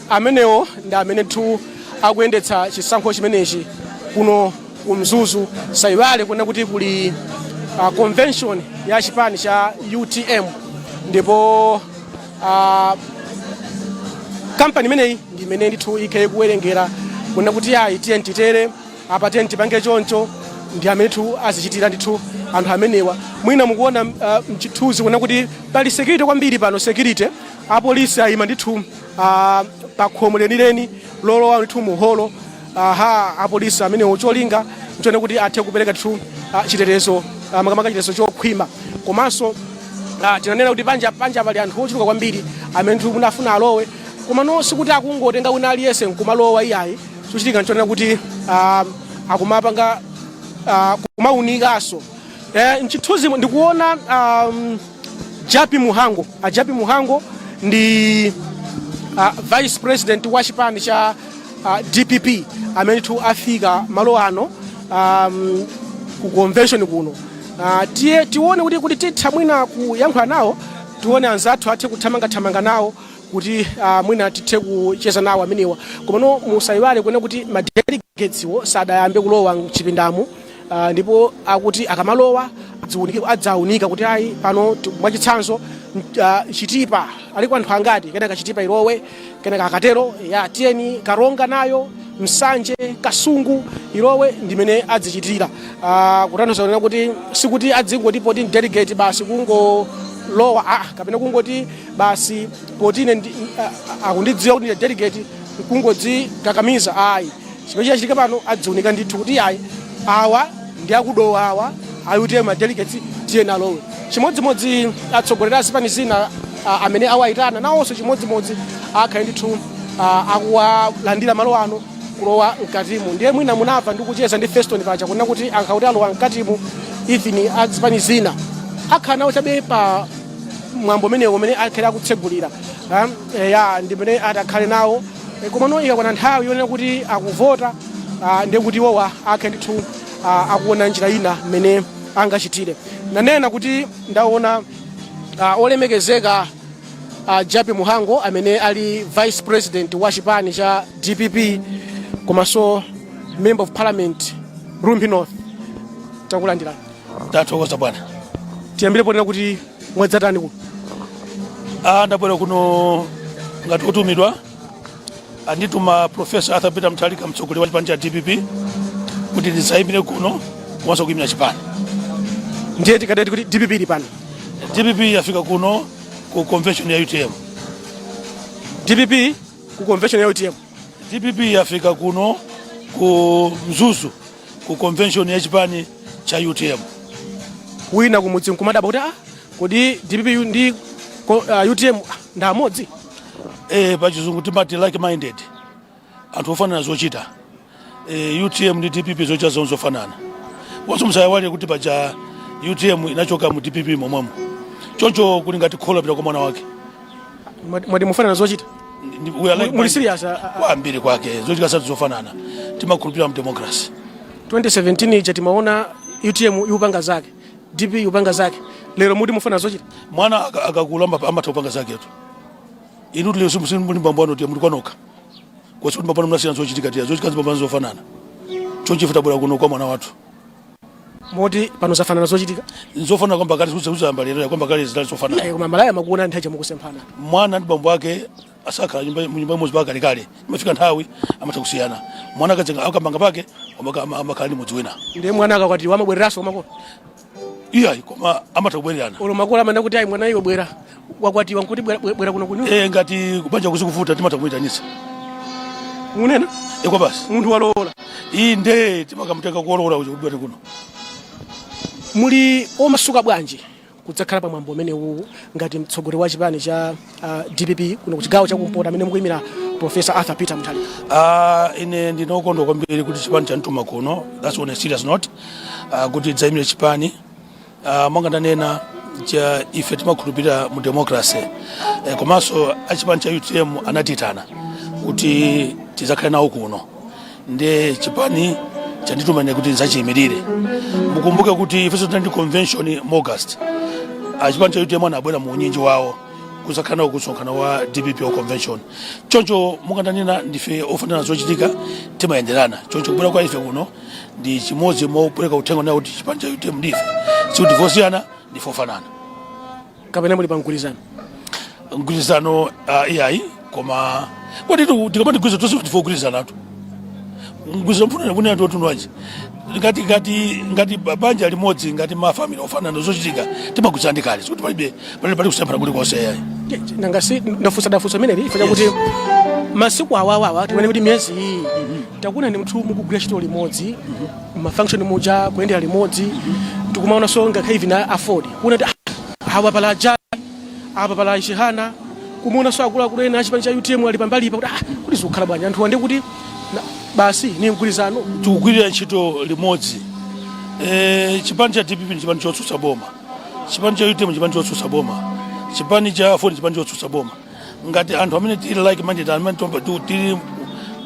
amenewo ndi amene tu akuyendetsa chisankho chimenechi kuno ku Mzuzu. Sayiwale kunena kuti kuli convention ya chipani cha UTM, ndipo kampani imeneyi ndi imene ndithu ikhale kuwerengera kunena kuti ayi, tiye titere apa, tiye tipange choncho. Ndi amene ndithu azichitira ndithu anthu amenewa. Mwina mukuona mchithunzi kunena kuti pali security kwambiri pano, security, apolisi ayima ndithu pa khomo lenileni lolowa ndithu mu holo. Aha, apolisi amenewo cholinga nchone kuti athe kupereka ndithu chitetezo, makamaka chitetezo chokhwima. Komanso tinanena kuti panja pali anthu ochuluka kwambiri amene ndithu munafuna alowe, koma no, sikuti akungotenga wina aliyense nkumalowa, iyayi. Chochitika nchonena kuti akumapanga kumaunikanso. Mchithunzi ndikuona Jappie Mhango. A Jappie Mhango ndi vice president wa chipani cha DPP amene tu afika malo ano ku convention kuno. Tiye tione kuti titha mwina kuyankhula nawo, tione anzathu athe kuthamangathamanga nawo kuti mwina tithe kucheza nawo amenewa. Komano musayiwale kuona kuti ma delegates wo sadayambe kulowa mchipindamo, ndipo akuti akamalowa adzaunika kuti ayi, pano mwachitsanzo Chitipa aliko anthu angati, kenaka Chitipa ilowe, kenaka akatero ya tiyeni Karonga nayo, Msanje, Kasungu ilowe, ndimene adzichitira. Kutanthauza kunena kuti sikuti adzingoti poti delegate basi kungolowa, kapena kungoti basi poti ine akundidziwa kuti ndine delegate kungodzikakamiza, ayi. Chimene chachitika pano, adziunika ndithu kuti ayi, awa ndi akudowa, awa ayute ma delegates, tiye nalowe. Chimodzimodzi atsogoleri a zipani zina amene awayitana nawonso chimodzimodzi akhale ndithu akuwalandira malo ano kulowa mkatimu. Ndiye mwina munamva ndi kucheza ndi Feston paja kunena kuti ankauti alowa mkatimu, even azipani zina akhala nawo chabe pa mwambo umenewo umene akhale akutsegulira. Ya, ndimene atakhale nawo. Komano ikakwana nthawi yonena kuti akuvota, ndiye kuti iwowa akhale ndithu akuona njira ina mmene angachitire. Nanena kuti ndaona olemekezeka Jappie Mhango amene ali vice president wa chipani cha DPP komanso member of parliament Rumphi North. Takulandirani. Tathokoza, bwana. Tiyambire ponena kuti mwadzatani kuno? Ndabwera kuno ngati otumidwa. Andituma Professor Arthur Peter Mutharika, mtsogoleri wa chipani cha DPP, kuti ndisayimire kuno komanso kuyimira chipani. Ndiye tikadati kuti DPP ili pano? DPP yafika kuno ku convention ya UTM. DPP ku convention ya UTM? DPP yafika kuno ku Mzuzu ku convention ya chipani cha UTM. Wina kumudzi nkumadabwa kuti, ah, kodi DPP ndi UTM ndi amodzi? Pachizungu timati like minded, anthu ofanana zochita. UTM ndi DPP zochita zawo zofanana. Wonse musayiwale kuti paja UTM inachoka mu DPP momwemo, choncho kuli ngati kholo pita kwa mwana wake. Mwati mufanana zochita? We are like Muli serious? Kwambiri kwake, zochita zathu zofanana. Timakhulupirira mu democracy. 2017 ija timaona UTM iupanga zake, DP iupanga zake, lero muti mufanana zochita? Mwana akakula amatha kupanga zaketu. Inu tili muli mbambo anu, tiye muli kwanoka kwasi kuti mbambo mnasiyana zochitika, tiya zochitika zipambano zofanana. Choncho ife tabwera kuno kwa mwana wathu. Moti pano zafanana zochitika? Nzofanana kwamba kale, kuzayamba lero, kwamba kale zidali zofanana. Koma malaya makuona nthawi mukusemphana. Mwana ndi bambo ake asakhala mu nyumba imodzi paka kalekale, imafika nthawi amatha kusiyana. Mwana akadzenga akamanga pake, amakhala ndi mudzi wina. Ndiye mwana akakwatiwa amabwereranso kumakolo? Iyayi, koma amatha kubwererana. Olo makolo amene kuti ayi, mwana iwe bwera, wakwatiwa, nkuti bwera, bwera kuno kunyumba? Ngati kubanja kuzikuvuta timatha kumuyitanitsa. Munena? Kwa basi. Munthu walowola? Inde, timakamutenga kuolola uja kuti bwere kuno. Muli omasuka bwanji kudzakhala pamwambo umenewu ngati mtsogoleri wa chipani cha DPP kuno kuchigawo chakumpoto amene mukuyimira Professor Arthur Peter Mutharika? Ine ndinokondwa kwambiri kuti chipani chanituma kuno. That's on a serious note, kuti dzayimire chipani. Monga ndanena cha ife timakhulupirira mu democracy, komanso achipani cha UTM anatitana kuti tidzakhale nawo kuno, ndi chipani chandituma ine kuti ndidzachiyimirire. Mukumbuke kuti ifenso tinali ndi convention mu August. Achipani cha UTM anabwera mu unyinji wawo kuzakhala nawo kusonkhano wa DPP wa convention. Choncho mukandanena, ndife ofanana zochitika, timayenderana. Choncho kubwera kwa ife kuno ndi chimodzi mopereka uthenga nawo kuti chipani cha UTM ndife sikuti vosiyana, ndife ofanana. Kapena muli pa mgwirizano? Mgwirizano, iyayi, koma kodi tikamati mgwirizano tonse ndife ogwirizanatu. Mgwirizano mfunana kunena ndi otundu ngati banja limodzi, ngati ma family ofanana zochitika, timagwirizana ndi kale, sikuti palibe pali pali kusemphana kulikonse, iyayi. Nanga si ndafunsa imeneli ife chakuti masiku awawawa timene kuti miyezi iyi takuona ni mnthu mukugwira ntchito limodzi, ma function muja kuyendera limodzi, tikumaonanso ngakhale even AFORD kuona kuti awa pala ajali, apa pala Chihana, kumuonanso akuluakulu ena achipani cha UTM ali pambalipa kuti kuti zikukhala bwanji anthu ande kuti basi ni mgwirizano? Tikugwirira ntchito limodzi. Chipani cha DPP ndi chipani chotsutsa boma, chipani cha UTM chipani chotsutsa boma, chipani cha AFORD chipani chotsutsa boma. Ngati anthu amene tili like minded, amene tili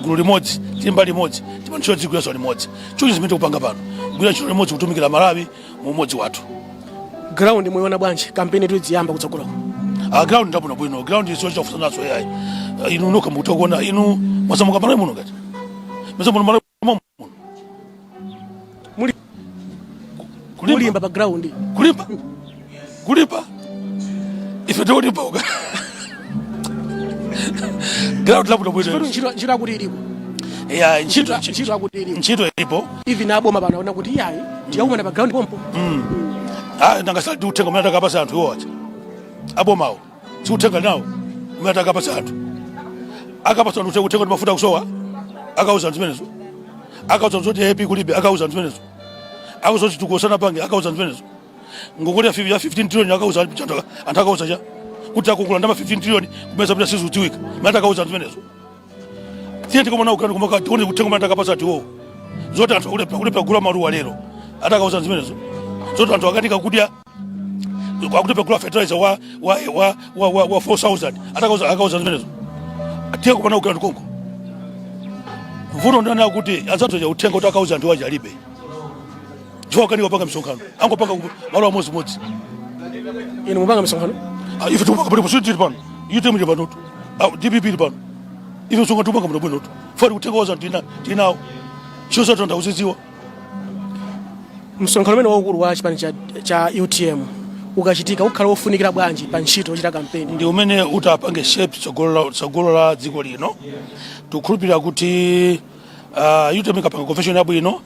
gulu limodzi, Tili mbali imodzi, timantchito tizigwiranso limodzi. Choncho zimene tikupanga pano, kugwira ntchito limodzi, kutumikira Malawi mu umodzi wathu. Ground muiona bwanji? Kampeni tuidziyamba kutsogoloko. Ah, ground ndabwino bwino. Ground iso chakufusa naso yayi. Ah, inu nokha mukutakuona. Inu mwasamuka Malawi muno ngati mesa muno Malawi muno. Muli kulimba. Mulimba pa ground? Kulimba, kulimba, ife tikulimba uka ground labwino bwino. Chifukwa ntchito akuti ilipo. Ya, ntchito. Ntchito akuti ilipo. Ntchito ilipo. Even aboma pano aona kuti iyayi, tiyakumana pa ground pompo. Ah, nangasali tiuthenga umene atakapasa anthu iwo aja abomawo, siuthenga nawo umene atakapasa anthu, akapasa anthu uthenga kuti mafuta akusowa, akauza anthu zimenezo, akauza anthu zoti happy kulibe, akauza anthu zimenezo, akauza kuti tikosana pange, akauza anthu zimenezo, ngongole ya 15 trillion akauza anthu, anthu akauza cha kuti akungula ndama 15 trillion kumeza pita sizudziwika mene atakauza anthu zimenezo. Tiye tikomana ukani kumaka tione uthenga umene atakapasa anthu iwowo, zoti anthu akulepa kugula maluwa lero, atakauza anthu zimenezo, zoti anthu akanika kudya, akulepa kugula fertilizer wa 4000, akauza zimenezo. Tiye kumana ukani konko. Mvuto ndana kuti azathu ja uthenga kuti akauza anthu aja alibe, chifukwa akanika kupanga misonkhano, angopanga malo amodzimodzi. Inu mupanga misonkhano? Ah, ife tikupanga palipo, sisi tili pano, UTM ili panotu. Ah, DPP ili pano. Ife msonkhano tikupanga muno bwinotu fati uthenga waza tina tinawo chiwo zathu ndauzidziwa. Msonkhano umene waukulu wa chipani cha UTM ukachitika ukhala wofunikira bwanji pa ntchito yochita kampeni? Ndi umene utapange shape tsogolo la dziko lino. Tikukhulupirira kuti UTM ikapanga convention yabwino,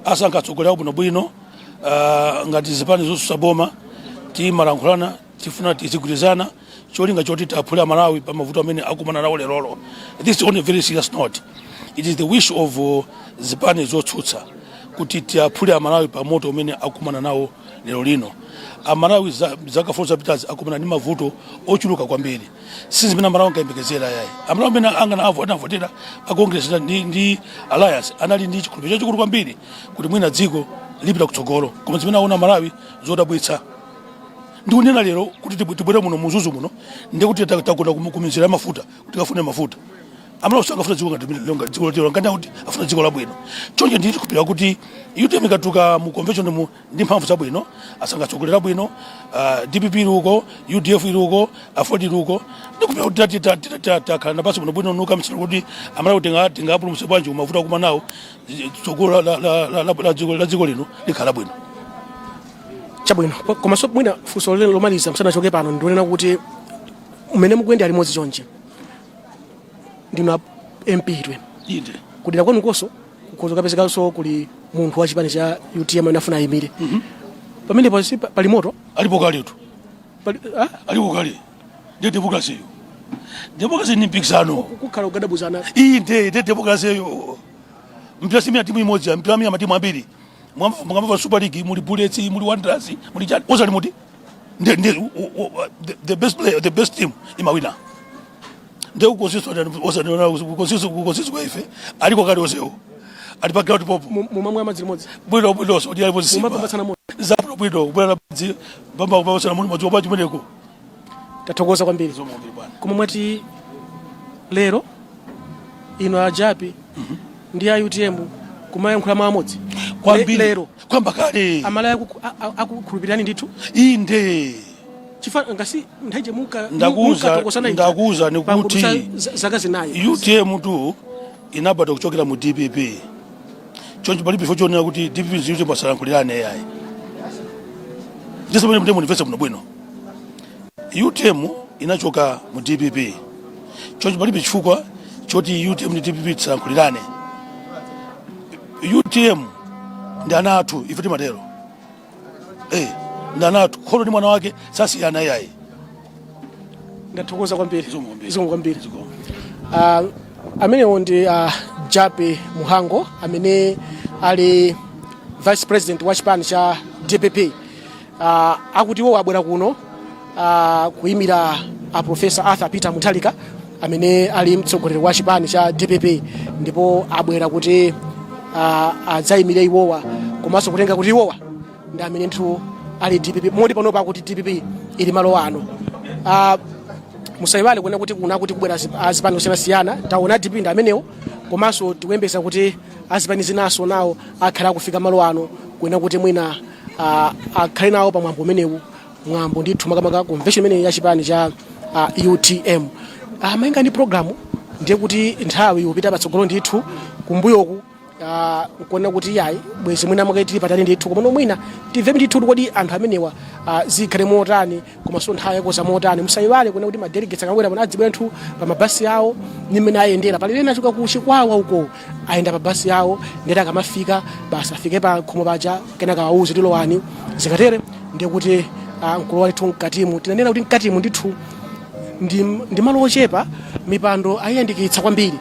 asankha atsogoleri abwinobwino, ngati zipani zotsutsa boma timalankhulana, tifuna tizigwirizana cholinga choti tiaphule Amalawi pa mavuto amene akumana nawo lerolo. This is on a very serious note, it is the wish of zipani zotsutsa kuti tiaphule Amalawi pa moto umene akumana nawo lero lino. Amalawi zaka 4 zapitazi akumana ndi mavuto ochuluka kwambiri, si zimene Amalawi ankayembekezera yayi. Amalawi amene angana anavotera a Congress ndi Alliance anali ndi chikhulupiriro chachikulu kwambiri kuti mwina dziko lipita kutsogolo, koma zimene aona Amalawi zodabwitsa. Ndikunena lero kuti tibwere muno muzuzu muno ndikuti tagona kumizira ya mafuta kuti kafune mafuta. Amalawi sangafuna dziko ngati dziko lotero, ngati kuti afuna dziko labwino. Choncho nditi kupira kuti UTM ikatuka mu convention mu ndi mphamvu zabwino, asangatsogolera bwino, DPP ili uko, UDF ili uko, AFORD ili uko, ndikupira kuti takhala napasi bwino bwino nuka msino kuti Amalawi tingapulumutse bwanji kumavuto akumana nawo, tsogolo la dziko lino likhala bwino. Chabwino. Komanso mwina funso lino lomaliza msanachoke pano, ndionena kuti mmene mukuyenda limodzi chonchi, ndinu a MP twene. Inde. Kudera kwanukonso kukhoza kapezekanso kuli munthu wa chipani cha UTM amene afuna ayimire pamenepo, si pali moto? Alipo kaletu. Pali, ah? Alipo kale. Ndiye democracy yo, democracy ni mpikisano. Kukhala kugadabuzana. Inde, ndiye democracy yo. Mpira simia timu imodzi, mpira mia matimu ambiri. Mukamva Super League, muli Bullets, muli Wanderers, muli chani, osali muti ndi the best player, the best team imawina. Ndiye kukonsiso osaniona kukonsiso kwa ife aliko kale, onsewo ali pa ground popo. Mumamwa madzi limodzi? Bwino bwino, so ndiye alipo. Mumapambatsana moto? Zabwino bwino, kubwera madzi bamba kupambatsana muli madzi opa chimeneko. Tathokoza kwambiri. Zomwe bwana. Koma mwati lero ino ajapi ndi a UTM kumayankhula mawu amodzi? Kwambiri. Lero? Kwamba kale. Amalawi akukhulupirirani ndithu? Inde. Chifukwa ngasi nthawi muka Ndakuwuza ni kuti zaka 4. UTM tu inabadwa kuchokera mu DPP, choncho palibe chifukwa chonena kuti DPP ndi UTM asalankhulirane yayi. Ndiso pamene mutemo ndimvetse bwino bwino, UTM inachoka mu DPP, choncho palibe chifukwa choti UTM ndi DPP tisalankhulirane. UTM ndi ana athu, ife timatero, ndi ana athu, kholo ndi mwana wake sasiyana yayi. Ndathokoza kwambiri. Zikomo kwambiri. Zikomo kwambiri. Amenewo ndi Jappie Mhango amene ali vice president wa chipani cha DPP. Akuti iwo abwera kuno kuyimira a Professor Arthur Peter Mutharika amene ali mtsogoleri wa chipani cha DPP, ndipo abwera kuti adzayimire iwowa komanso kutenga kuti iwowa ndi amene ndithu ali DPP, moti panopa akuti DPP ili malo ano. Musayiwale kuona kuti kuna kuti kubwera azipani osiyanasiyana. Taona DPP ndi amenewo. Komanso tikuyembekeza kuti azipani zinaso nawo akhala akufika malo ano, kuena kuti mwina akhale nawo pa mwambo umenewu, mwambo ndithu makamaka convention imeneyi ya chipani cha UTM. Malinga ndi program, ndiye kuti nthawi ikupita patsogolo ndithu. Kumbuyoku nkuona kuti yayi, bwezi mwina mwake tili patali ndithu, komano mwina timve ndithu kuti kodi anthu amenewa zikhale motani, komanso nthawi yakoza motani. Musayiwale kuona kuti madelegates akabwera pano adzibwera ndithu pa mabasi awo ni mmene ayendera. Pali ena achoka ku Chikwawa uko, ayenda pa basi yawo, ndeti akamafika basi afike pa khomo paja, kenaka awuze tilowani. Zikatere ndiye kuti nkulowa ndithu mkatimu. Tinanena kuti mkatimu ndithu ndi malo ochepa, mipando ayiyandikitsa kwambiri,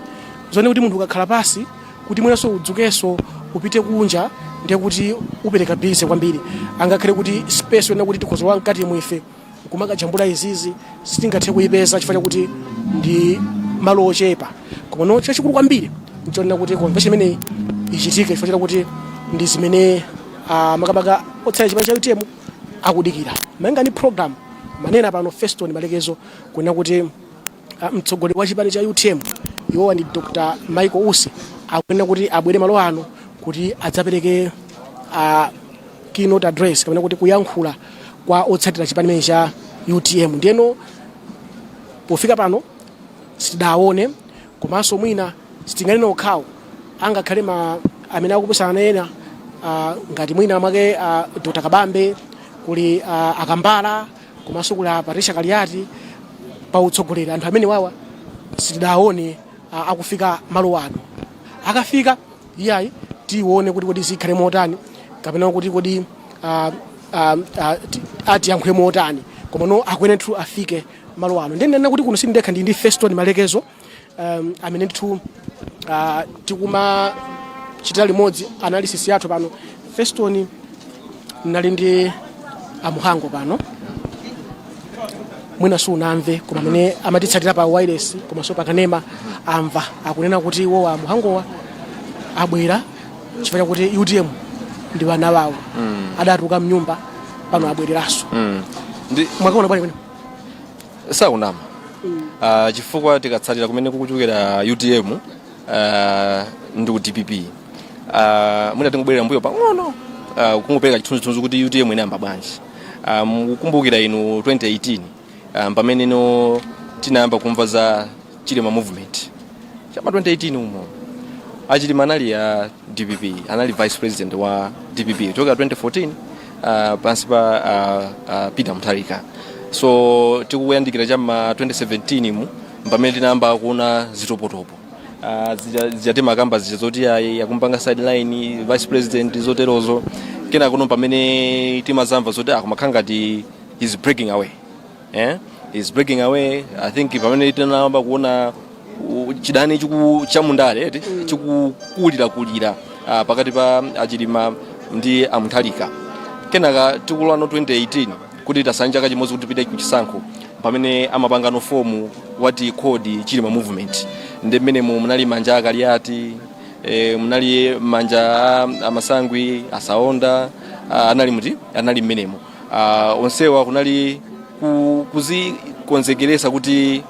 zone kuti munthu ukakhala pasi kuti mwinanso udzukenso upite kunja, ndiye kuti upereka busy kwambiri. Angakhale kuti space yonena kuti tikhoza mkatimu ife kumakajambula izizi sitingathe kuyipeza chifukwa chakuti ndi malo ochepa. Koma no, chachikulu kwambiri nchonena kuti convention imeneyi ichitike, chifukwa chakuti ndi zimene makamaka otsala chipani cha UTM akudikira. Malinga ndi program, manena pano Feston Malekezo kunena kuti mtsogoleri wa chipani cha UTM, iwowa ndi Dr Michael Usi, akunena kuti abwere malo ano kuti adzapereke keynote address, kapena kuti kuyankhula kwa otsatira chipani chimene cha UTM. Ndiyeno pofika pano sitidaone, komanso mwina sitinganene okhawo, angakhale ma amene akupusana ena, ngati mwina mwake Dr Kabambe, kuli Akambala, komanso kuli a Patricia Kaliati pa utsogoleri. Anthu amene wawa sitidaone akufika malo ano. Akafika, iyayi, tione kuti kodi zikhale motani, kapena kuti kodi atiyankhule motani. Koma no, akuyenera ndithu afike malo ano. Ndinena kuti kuno sindekha, ndi Feston Malekezo amene ndithu tikumachitira limodzi analysis yathu pano. Feston, nali ndi amuhango pano, mwina sunamve, koma amene amatitsatira pa wireless komanso pakanema amva akunena kuti iwowa amuhangowa abwera chifukwa chakuti UTM ndi vana wawo, adatuluka mnyumba, pano abwereranso. Ndi Mwakaona bwanji kwene? Sakunama, chifukwa tikatsatira kumene kukuchokera UTM ndi ku DPP, mwina tingobwerera mbuyo pang'ono, kungopereka chithunzithunzi kuti UTM inayamba bwanji. Mukukumbukira inu 2018, pamene no tinayamba kumva za Chilima Movement chama 2018 umo, Achilima anali ya DPP, anali vice president wa DPP kuchokera 2014, pansi pa Peter Mutharika. So tikuyandikira chama 2017 mu, pamene tinayamba kuona zitopotopo, zija timakamba zija zoti ayi, akumpanga sideline vice president, zoterozo. Kena kuno pamene timazamva zoti akumakhala ngati is breaking away, eh? Is breaking away. I think pamene tinayamba kuona chidani chiku chamundale eti chikukulirakulira pakati pa Achilima ndi Amutharika. Kenaka tikulano 2018, kuti tasanja chaka chimodzi kuti tipite kuchisankho, pamene amapangano form what he called Chilima Movement. Ndi mmenemo munali manja Akaliati, munali manja Amasangwi, Asaonda, anali muti, anali mmenemo. Onsewa kunali kuzikonzekeresa kuti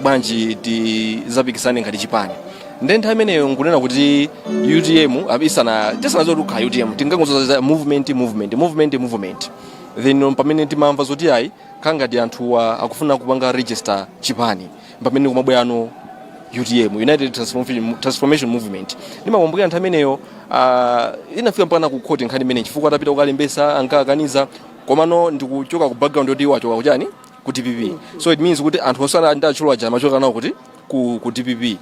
bwanji tizapikisane ngati chipani. Ndi nthawi imeneyo nkunena kuti UTM isana tisanadziwe kuti kukhala UTM, tingangozoza movement, movement, movement, movement. Then pamene timamva zoti ayi, khangati anthuwa akufuna kupanga register chipani, pamene kumabwerano UTM, United Transformation Movement. Ndimakumbukira nthawi imeneyo inafika mpaka ku court nkhani imene, chifukwa atapita kukalembesa ankakaniza. Komano ndikuchoka ku background yoti wachoka kuchani, ku DPP, so it means kuti anthu onse ndi atchulu aja amachoka nawo kuti ku DPP.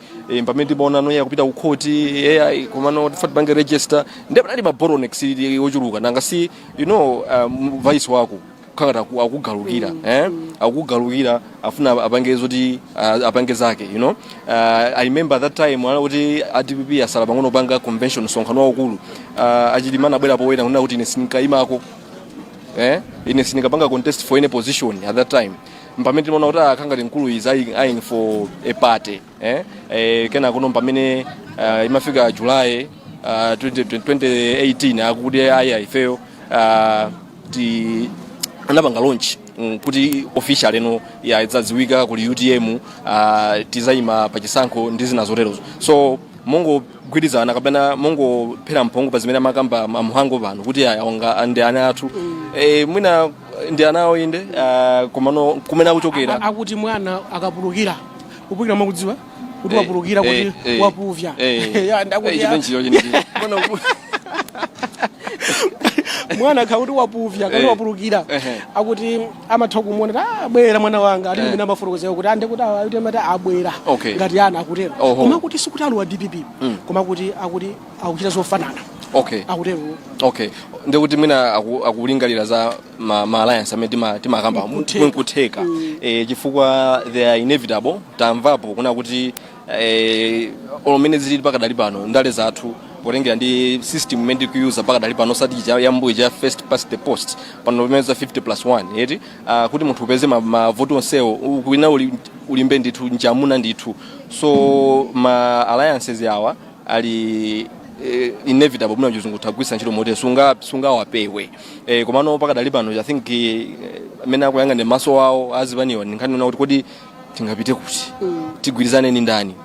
Pamene timaona no kupita ku court, AI, komano tifati tipange register, ndiye panali ma bottlenecks ochuluka. Nanga si vice wako khangati akugalukira, eh, akugalukira, afuna apange zoti apange zake. I remember that time ana kuti a DPP asala pang'ono panga convention, msonkhano waukulu, Achilima anabwera powera kunena kuti ine sindikayimako, eh, ine sindikapanga contest for any position at that time. Pamene timaona kuti akhangati mkulu is eyeing for a party, eh, kena kuno pamene imafika July 20, 2018, akuti aya, ifeyo ti anapanga launch kuti official eno ya idzadziwika kuli UTM, tizayima pachisankho ndi zina zoterozo. So Mongogwirizana kapena mongophera mphongo pa zimene amakamba aMhango pano kuti aya onga ndi ana athu, mwina ndi ana awo inde, komano kumene akuchokera. Akuti mwana akapulukira, kupulukira mwakudziwa kuti wapulukira kuti wapuvya. Ya, ndakuti Chipenchiyo chinechi. Mwana mwana akhakuti wapuvya kuti wapulukira, akuti amatha kumuona kuti, "Ah, abwera mwana wanga." Ati ndimene amafotokozera kuti ande kuti awa kuti amati abwera ngati ana akutero. Koma kuti sikuti ali wa DPP, koma kuti akuti akuchita zofanana. Akutero. Okay, ndikuti mwina akulingalira za ma alliance amene timakamba. Nkutheka. Nkutheka, chifukwa they are inevitable. Tamvapo kuna kuti olomene zilili pakadali pano ndale zathu, potengera ndi system imene tikuyuza pakadali pano, osati cha yambuyo cha first past the post, pano pamene za 50 plus 1 yeti, kuti munthu upeze mavoti onsewo kwina ulimbe ndithu njamuna ndithu. So ma alliances awa ali inevitable. Muna chizungu tagwisa ntchito mote sungawapewe. Komano pakadali pano I think amene akuyanga ndi maso awo azipaniwa nkhani kuti kodi tingapite kuti, tigwirizane ni ndani?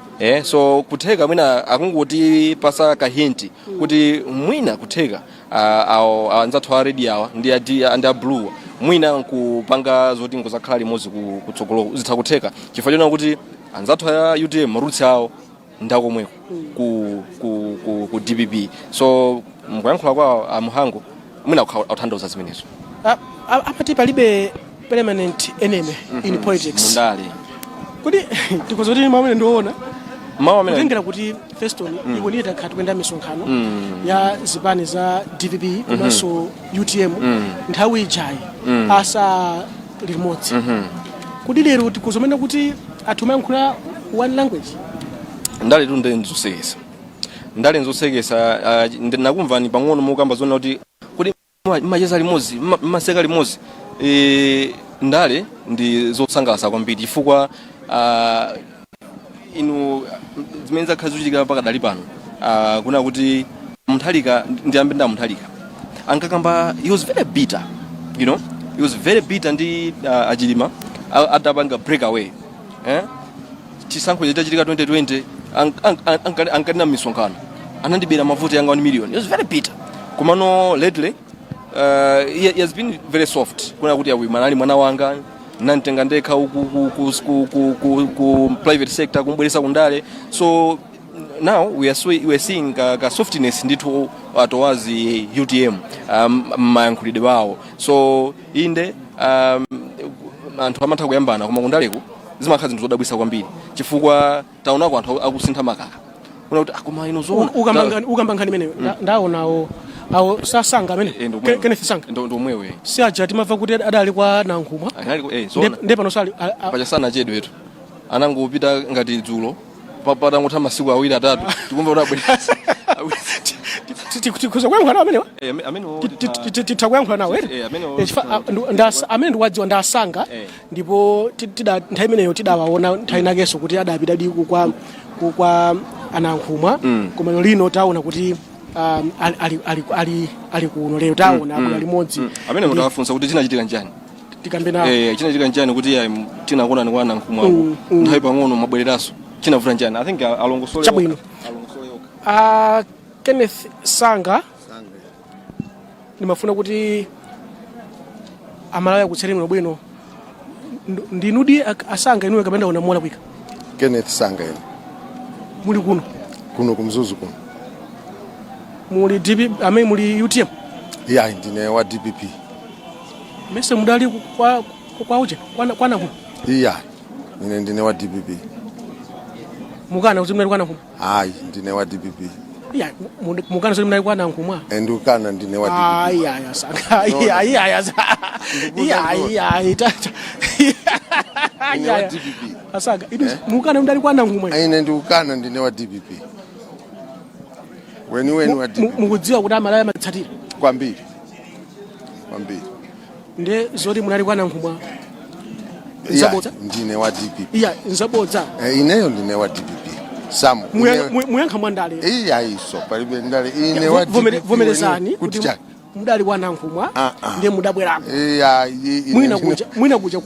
So kutheka mwina akungoti pasa ka hint kuti mwina kutheka awo anzathu a red awa ndi a blue mwina nkupanga zoti ngozakhala limodzi kutsogolo. Zitha kutheka chifukwa chona kuti anzathu a UTM ma roots awo ndakomweko ku DPP. So mkuyankhula kwawo aMhango mwina akutanthauza zimenezo. Amati palibe permanent enemy in politics. Mundale. Kuti tikoza kuti mamene ndiona mawu amene kutengera kuti Feston, iwe ndiye takhala tikuyenda misonkhano ya zipani za DPP komanso UTM nthawi ijayi asa limodzi, kuti lero tikuzomena kuti athu mayankhula one language. Ndale tu ndi nzosekesa, ndale nzosekesa. Nakumvani pang'ono mukamba zona kuti kuti mmacheza limodzi, mmaseka limodzi. Ndale ndi zosangalatsa kwambiri chifukwa inu zimene zakhala zikuchitika pakadali pano, kuna kuti Mutharika, ndiyambe nda Mutharika, ankakamba, he was very bitter, he was very bitter ndi aChilima atapanga breakaway, eh? Chisankho chitachitika 2020 ankanena misonkhano, anandibera mavoti yanga 1 million. He was very bitter. Komano lately he has been very soft kuna kuti awi manali mwana wanga, nantenga ndekha uku ku private sector kumbweresa kundale. So now we are seeing ka softness ndithu towards the UTM mayankhulidwe awo. So inde, anthu amatha kuyambana, koma kundaleku zimakhala zinthu zodabwisa kwambiri chifukwa taonako anthu akusintha makaka kuna kuti akoma ino zoona. Ukamba nkhani imeneyo, ndaonawo awo sasanga amene Kenneth Sanga. Ndomwewe. Si aja timamva kuti adali kwa Nankhumwa? Zoona. Nde pano sali Pachasana chedwetu anangopita ngati dzulo, patangotha masiku awiri atatu tikumva kuti abwera. Tikhuza kuyankhula nawo amenewa. Amene Titha kuyankhula nawo ere? Amene Amene ndiwadziwa ndasanga. Ndipo nthawi imeneyo tidawaona nthawi inakenso kuti adapita diku kwa aNankhumwa. Koma lero lino taona kuti ali kuno lero, taona abwera limodzi. Amene mutawafunsa kuti chinachitika njani. Tikambe nawo. Chinachitika njani kuti ayi, tinakuonani kwa Nankhumwako nthawi pang'ono mwabwereranso, chinavuta njani? I think alongosole Chabwino. okha. Alongosole okha. Kenneth Sanga, ndimafuna kuti Amalawi akutsere bwino bwino. Ndinudi asanga inuyo kapena ndaona muona kwika? Kenneth Sanga ine. Muli kuno? Kuno kuMzuzu kuno. Muli DP amene muli UTM? Ya, ndine wa DPP. Mese mudali kwa uje kwa Nankhumwa? Iya, ine ndine wa DPP. Mukana kuti mnali kwa Nankhumwa? Ayi, ndine wa DPP. Iya, mukana kuti mnali kwa Nankhumwa? Ndikukana, ndine wa DPP. Ayi, ayi, asanga. Ayi, ayi, ayi, iya, ayi, ayi, tata. Ndine wa DPP. Asanga inu mukana mudali kwa Nankhumwa? Ine ndikukana, ndine wa DPP weniweni wa DPP. Mukudziwa kuti Amalawi amatsatira? Kwambiri, kwambiri. Nde zoti munali kwa Nankhumwa Iya, nzabodza? Ndine wa DPP. Iya, nzabodza. Ineyo ndine wa DPP Samu. Muyankha mwandale. Iya, iso palibe ndale, ine wa DPP Vomerezani kuti kuti chani? Mudali kwa Nankhumwa. Ah, ah. Ndiye mudabwerako. Iya, ine Mwina kuja, mwina kuja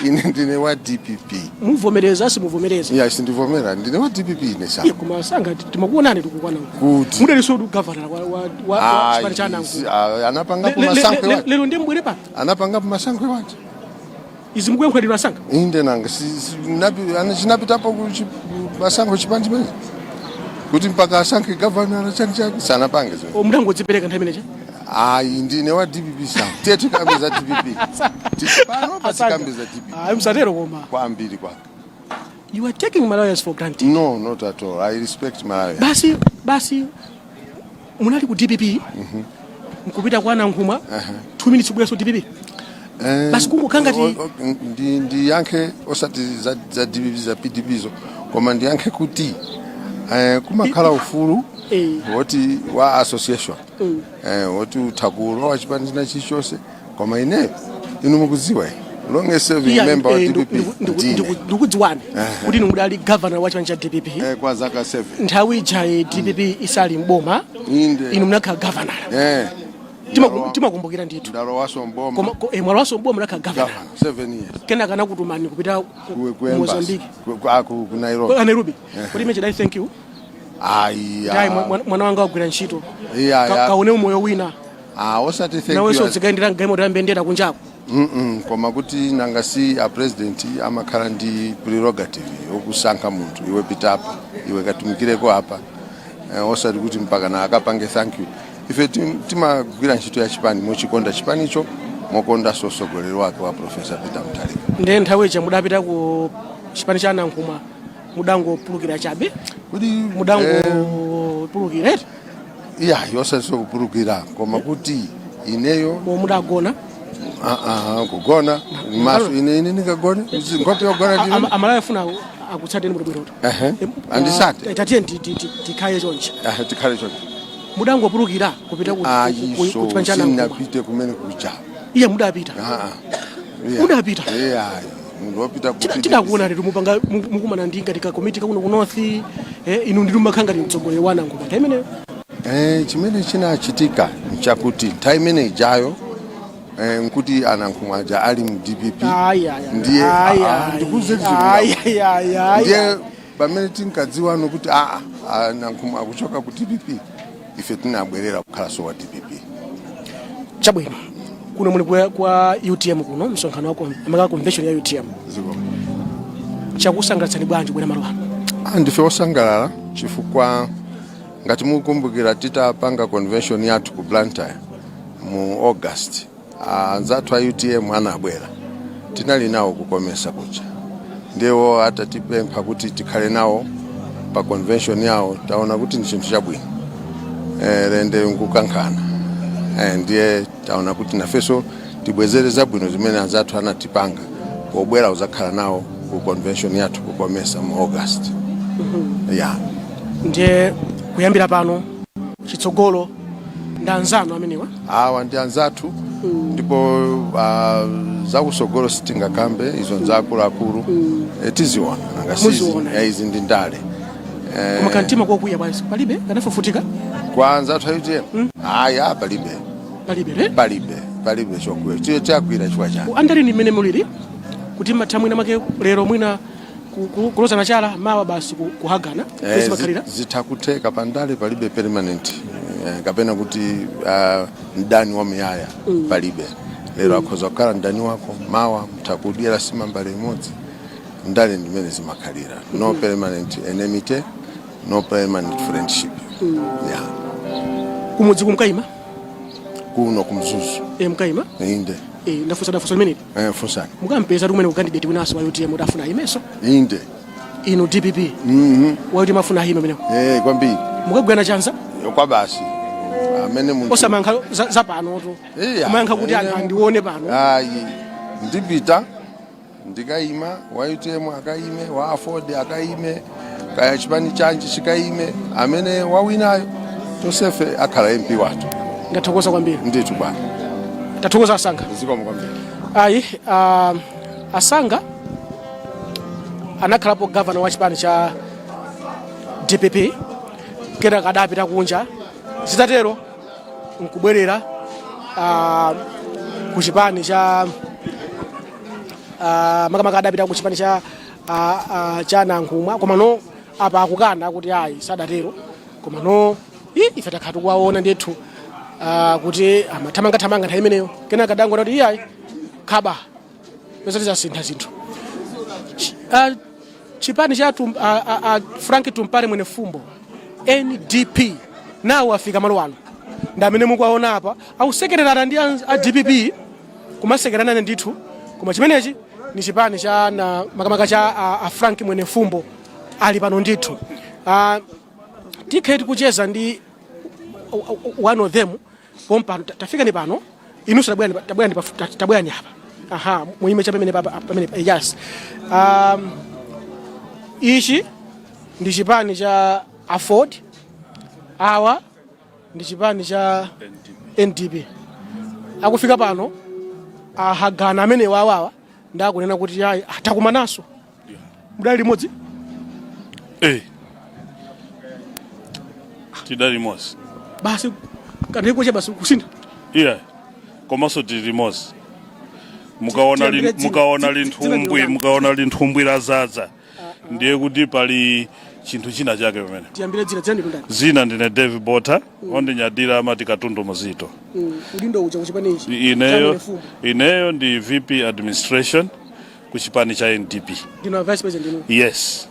Ine ndine wa DPP. Muvomereza, simuvomereza? Iya, sindivomera, ndine wa DPP ine sa. Iye, koma sanga timakuonani tikukwana. Kuti? Mudalinso gavana wa chipani cha Nankhumwa. Ah, anapangapo masankho iwacho. Lero ndiye mbwere pano. Anapangapo masankho iwacho. Izi mukuyankhulidwa sanga. Inde, nanga chinapitapo masankho chipani chimene kuti mpaka asankhe gavana chani chake sanapange zimene. Mudangodzipereka nthawi imeneja. Ayi, ndine wa DPP sa. Tiye tikambe za DPP. Pano pa tikambe za DPP. Ayi, msatero koma. Kwambiri kwake. You are taking Malawians for granted. No, not at all. I respect Malawi. Basi basi, munali ku DPP, nkupita kwa Nankhumwa, 2 minutes kubweranso DPP. Basi kungokhala ngati- Ndiyankhe osati za DPP, za PDP zo, koma ndiyankhe kuti kumakhala ufulu woti wa association, woti utha kulowa chipani china chilichonse, koma ineyo, inu mukudziwa, ine longest serving member wa DPP ndine. Ndikudziwani kuti inu mudali governor wa chipani cha DPP. Kwa zaka 7. Nthawi ija DPP isali mboma. Inde. Inu munakhala governor. Timakumbukira ndithu. Ndalowaso mboma. Koma mwalowaso mboma, munakhala governor. Governor 7 years. Kenaka anakutumani kupita ku ku ku embassy. Mozambique. Ku Nairobi. Ku Nairobi. Kuti imene dai thank you. Ayi. Dai mwana wanga wagwira ntchito. Iya, ya. Kaone umoyo wina. Ah, osati thank Nawenso you. dzikayendera mgalimoto ya mbendera kunjako. Koma kuti nanga si a president amakhala ndi prerogative yokusankha munthu, iwe pita apa, iwe katumikireko apa, osati kuti mpaka na akapange thank you. Ife timagwira ntchito ya chipani mochikonda chipanicho, mokondanso mtsogoleri wake wa Professor Peter Mutharika. Ndiye nthawi ija mudapita ku chipani cha Nankhumwa, mudangopulukira chabe? Kuti Mudangopulukira eti? Iya, yosatinso kupulukira, koma kuti ineyo Mo mudagona? Ah, ah, kugona maso ine ndingagone nkhope yogona ndine? Amalawi afuna akutsateni bwinobwinoto. Ehe, andisate. Tatiye tikhale chonchi. Ehe, tikhale chonchi. Mudangopulukira kupita Ayiso. ku chipani cha Nankhumwa? Sinapite kumene kuja. Iye, mudapita. Ah, ah. Iya. Mudapita. Iya, munthu wopita ku PDP. Tidakuona lero mupanga mukumana ndi ngati ka komiti kakuno ku north, inu ndinu makhala ngati mtsogoleri wa Nankhumwa nthawi imeneyo. Chimene chinachitika nchakuti nthawi imene ijayo nkuti aNankhumwa aja ali mu DPP. Ayi, ayi, Ndiye ayi, ah, ayi, ndikuze ayi, ayi, ayi, ayi. Ndiye pamene tinkadziwano kuti aa, aNankhumwa akuchoka ku DPP, ife tinabwerera kukhalanso wa DPP. Chabwino, kuno muli kwa UTM kuno, msonkhano wa amaka convention ya UTM. Ziko. Chakusangalatsani bwanji kubwera malo ano? Ah, ndife osangalala chifukwa ngati mukukumbukira, titapanga convention yathu ku Blantyre mu August, anzathu a UTM anabwera, tinali nawo kukomesa kuja. Ndiwo atatipempha kuti tikhale nawo pa convention yawo, taona kuti ndi chinthu chabwino, lende nkukankhana, ndiye taona kuti nafenso tibwezere zabwino zimene anzathu anatipanga pobwera uzakhala nawo ku convention yathu kukomesa mu August, ya. Ndiye kuyambira pano chitsogolo ndi anzanu amenewa? Awa ndi anzathu, ndipo zakusogolo sitingakambe, izo nzaakuluakulu. Tiziona nanga Muziona. izi ndi ndale. Koma kantima kokwiya bwanji palibe kanafufutika? Kwa anzathu a UTM? Aya, palibe. Palibe re? Palibe, palibe chokwiya. Tiye tiyakwira chifukwa chani? Andali ni mmene mulili kuti matha mwina make lero mwina kulozana chala, mawa basi kuhagana? Zimakhalira. Zitha kutheka pandale, palibe permanent kapena kuti mdani wa muyaya, palibe. Lero akhoza kukhala mdani wako, mawa mthakudyera sima mbale imodzi. Ndale ndimene zimakhalira, no permanent enmity, no permanent friendship, yeah. Kumudzi kumkayima? Kuno kumzuzu? E, mkayima. Inde. E, ndafunsa, ndafunsa limeneli. Funsani. Mukampeza kumene ku candidate winanso wa UTM udafuna ayimenso? Inde. Inu DPP, wa UTM afuna ayime amenewo? Kwambiri. Mukagwirana chanza? Kwa basi, amene munthu Osamayankha za panotu. Iya. Kumayankha kuti anthu andione pano. Ayi, ndipita ndikayima, wa UTM akayime, wa AFORD akayime, kaya chipani chanji chikayime, amene wawinayo tonsefe akhala MP wathu. Ndathokoza kwambiri. Ndithu bwana. Tathokoza, Asanga. Zikomo kwambiri. Ayi, Asanga anakhalapo gavana wa chipani cha DPP, kenaka adapita kunja. Zitatero Nkubwerera ku chipani cha makamaka adapita ku chipani cha cha Nankhumwa, komano apa akukana kuti ayi, sadatero. Komano ife takhala tikuwaona ndithu kuti amathamangathamanga nthawi imeneyo, kenaka adangona kuti iyayi, khaba peza tizasintha zinthu. Chipani cha Frank Tumpale Mwenefumbo, NDP, nawo afika malo ano, ndi amene mukuwaona apa akusekererana ndi a DPP, kumasekererana ndithu. Koma chimenechi ni chipani cha na makamaka cha a Frank Mwenefumbo ali pano ndithu. Tikhe tikucheza ndi one of them pompano. Tafika ni pano inunso, tabwerani, tabwerani, tabwerani apa. Aha, muime cha pamene papa pamene. Yes, ichi ndi chipani cha AFORD, awa ndi chipani cha NDP. Akufika pano ahagana amene wawawa ndakunena kuti ayi, takumananso, mudali limodzi. Eh. Tidali limodzi. Basi kanthawi basi kusintha. Iya. Komanso tili limodzi. Mukaona Tiyambire dzina. Mukaona Dzina linthumbwi ndilo. Mukaona linthumbwi lazaza, ndiye kuti pali chinthu china chake pamene. Tiyambire dzina, dzina ndilo ndani? Zina ndine David Bota, ondinyadira amati Katundu Muzito. Udindo uja kuchipani ichi? Ineyo Mfumu. Ineyo ndi VP administration ku chipani cha NDP. Ndino vice president inu? Yes.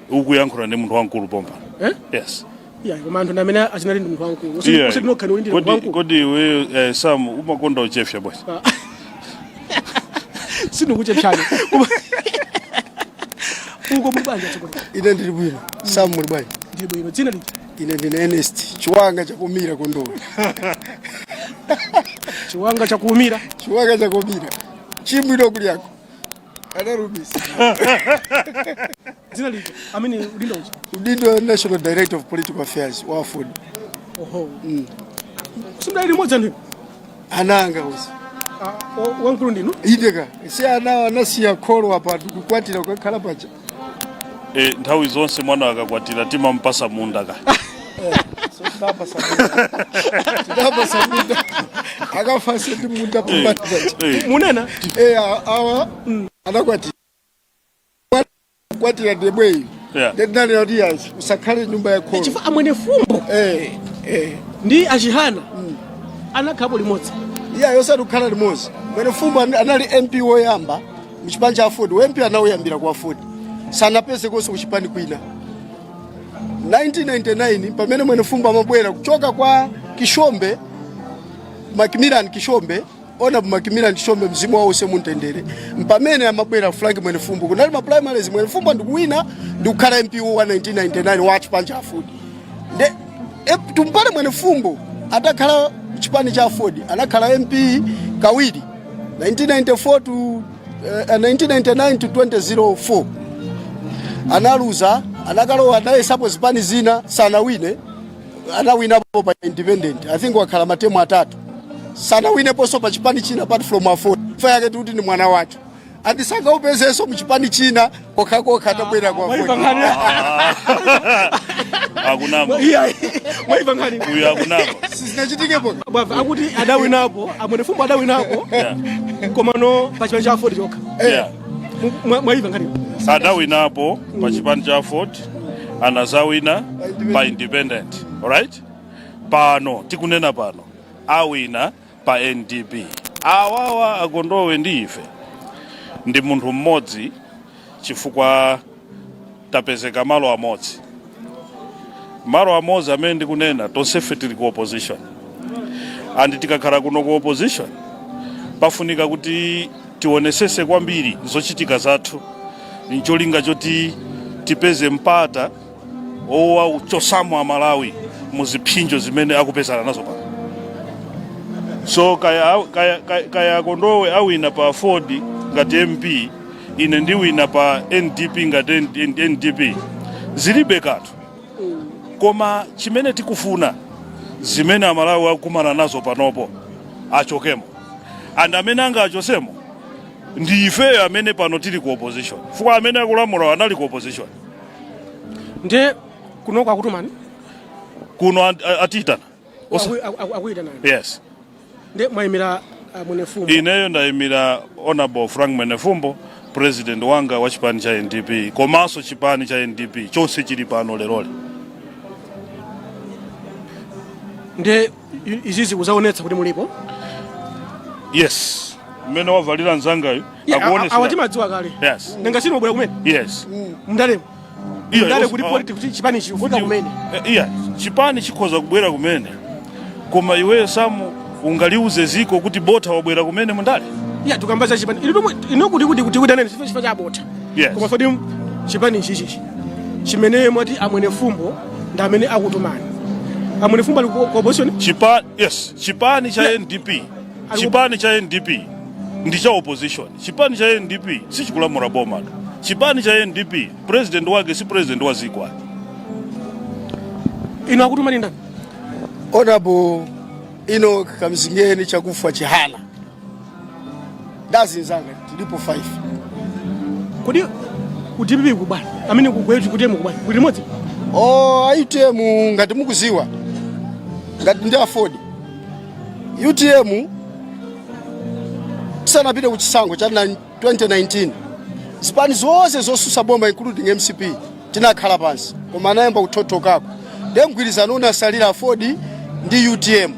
Ukuyankhula ndi munthu wamkulu pompa. Eh? Yes. Iya, koma anthu ndi amene achinali ndi munthu wamkulu. Iya. Usati nokha ndi munthu wamkulu. Kodi iwe Sam umakonda uchefya bwana? Sindikuchepsani. Koma uko muli bwanji, atsogoleri? Ine ndili bwino. Sam, muli bwanji? Ndili bwino. Dzina lija? Ine ndine Ernest Chiwanga Chakumira Kondowe. Chiwanga Chakuumira. Chiwanga Chakumira chimwino kulyako anarubisa. Dzina lija, amene udindo uja? Udindo national director of political affairs wa AFORD. Oho, simudali limodzi anthu? Ananga usi. Wamkulu ndinu? Ideka si ana anasiya kholo apa kukwatira kukakhala paja. Eh, nthawi zonse mwana akakwatira timampasa munda ka. So tinapasa munda, tinapasa munda, akafase ndi munda pambali paja. Munena. Eh, awa anakwatira, kwatira ndemweyi. Ndinanena kuti yazi usakhale nyumba ya kholo. Chifukwa amwene Fumbo Eh. ndi achihana anakhalapo limodzi. Iya, yosati kukhala limodzi. Mwene Fumbo anali MP woyamba muchipani cha AFORD. MP anawuyambira ku AFORD, sanapezekonso kuchipani kwina. 1999 pamene Mwene Fumbo amabwera kuchoka kwa Kishombe, Macmillan Kishombe, ona Macmillan Kishombe, mzimu wawo use mumtendere, mpamene amabwera Frank Mwene Fumbo, kunali ma primaries, Mwene Fumbo ndikuwina ndikukhala MP wa 1999 wa chipani cha AFORD. Nde Tumpale Mwene Fumbo atakhala chipani cha AFORD anakhala MP kawiri, 1994 to 1999 to 2004. Analuza, anakalowa, anayesapo zipani zina, sanawine. Anawinapo pa independent, I think wakhala matemu atatu, sanawineponso pa chipani china apart from AFORD. Fa yake tikuti ni mwana wathu, andisangaupezenso muchipani china kokhakokha atabwera kwa AFORD. Akunama. Iya, mwaiva nkhani? Uyu akunama. Sizinachitikepo. Bwava akuti adawinapo, amwene Fumbo adawinapo, komano pa chipani cha AFORD chokha. Mwaiva nkhani? Adawinapo pa chipani cha AFORD, anazawina pa independent, alright? Pano tikunena pano awina pa NDP. Awawa akondowe ndi ife ndi munthu mmodzi, chifukwa tapezeka malo amodzi, malo amodzi amene ndikunena tonsefe tili ku opposition. And tikakhala kuno ku opposition pafunika kuti tionesese kwambiri zochitika zathu, ncholinga choti tipeze mpata owachosamo Amalawi mu ziphinjo zimene akupezana nazo pano. So kaya akondowe awina pa AFORD ngati MP, ine ndiwina pa NDP ngati NDP, zilibe kanthu. Koma chimene tikufuna, zimene Amalawi akukumana nazo panopo achokemo, and amene angachosemo ndi ifeyo amene pano tili ku opposition, chifukwa amene akulamula anali ku opposition. Ndiye kunoko akutumani? Kuno atiyitana. Akuyitanani. Yes. Nde mwayimira Mwenefumbo? Ineyo ndayimira Honorable Frank Mwenefumbo, president wanga wa chipani cha NDP, komanso chipani cha NDP chonse chili pano leroli. Nde izizi kuzaonetsa kuti mulipo? Yes, mmene wavalira mzangayu akuonesa. Awa timadziwa kale. Yes. Nanga sinobwera kumene mndalemo? Iya, Ndale kuti politics, kuti chipani chikufika kumene. Iya, chipani chikhoza kubwera kumene, koma iweyo Samu ungaliuze ziko kuti Botha wabwera kumene mundale? Iya, tukamba za chipani ili tomwe ino kuti kudanene chifukwa cha Botha. Koma fodi chipani chichichi chimene mwati a Mwenefumbo ndi amene akutumani, a Mwenefumbo ali ku opposition? Yes, chipani cha NDP, chipani cha NDP ndi cha opposition. Chipani cha NDP sichikulamula boma. Chipani cha NDP, president wake si president wa ziko ayi. Ino akutumani ndani? Honorable Enoch Kamzingeni Chakufwa Chihana ndazinzanga tilipo 5. Kodi ku DPP kubwana amene kugwetu kuti mukubwana kuti limodzi? Oh, a UTM, ngati mukuziwa, ngati ndi AFORD, UTM tisanapite ku chisankho cha 2019, zipani zonse zosusa boma, including MCP, tinakhala pansi, koma anayamba kuthothokako. Ndiye mgwirizano unasalira AFORD ndi UTM.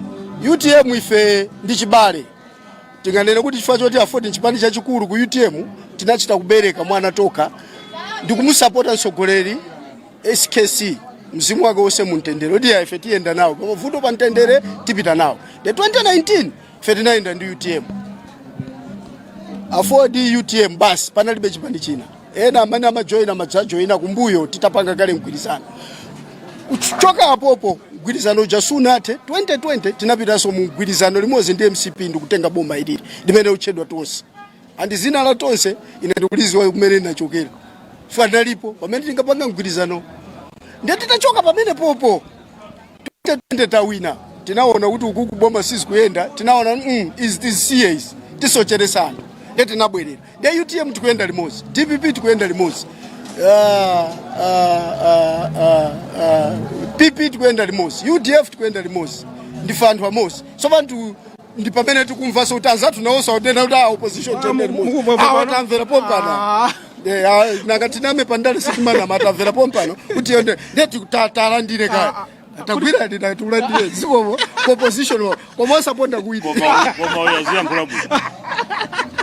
UTM ife ndi chibale, tinganene kuti chifukwa choti AFORD nchipani chachikulu ku UTM, tinachita kubereka mwana tokha ndikumusapota mtsogoleri SKC, mzimu wake wonse mumtendere, kuti ife tiyenda nawo pamavuto, pa mtendere tipita nawo. The 2019 ife tinayenda ndi UTM, AFORD, UTM basi, panalibe chipani china. Ena amene amajoyina amadzajoyina kumbuyo titapanga kale mgwirizano. Kuchoka apopo mgwirizano uja sunathe. 2020 tinapitanso mu mgwirizano limodzi ndi MCP ndikutenga boma ilili limene utchedwa Tonse. Andi zina la Tonse ine ndikuliziwa kumene linachokera, fanalipo pamene tingapanga mgwirizano. Ndiye titachoka pamene popo 2020 tawina, tinaona kuti uku kuboma sizikuyenda. Tinaona izi tizisiye izi, tisocheresa anthu. Ndiye tinabwerera. Ndiye UTM tikuyenda limodzi, DPP tikuyenda limodzi, PP tikuyenda limodzi, UDF tikuyenda limodzi, ndife anthu amodzi. So panthu ndi pamene tikumvanso kuti anzathu nawonso akunena kuti a opposition tiyende limodzi. Mukumva Awa pano? tamvera pompano. Nanga tiname pandale? Sitimanama, tamvera pompano kuti yende. Ndiye talandire kaya, tagwira ndina tikulandire zikomo ku opposition, koma osaponda kuwiri. Koma uyo aziyankhula bwino,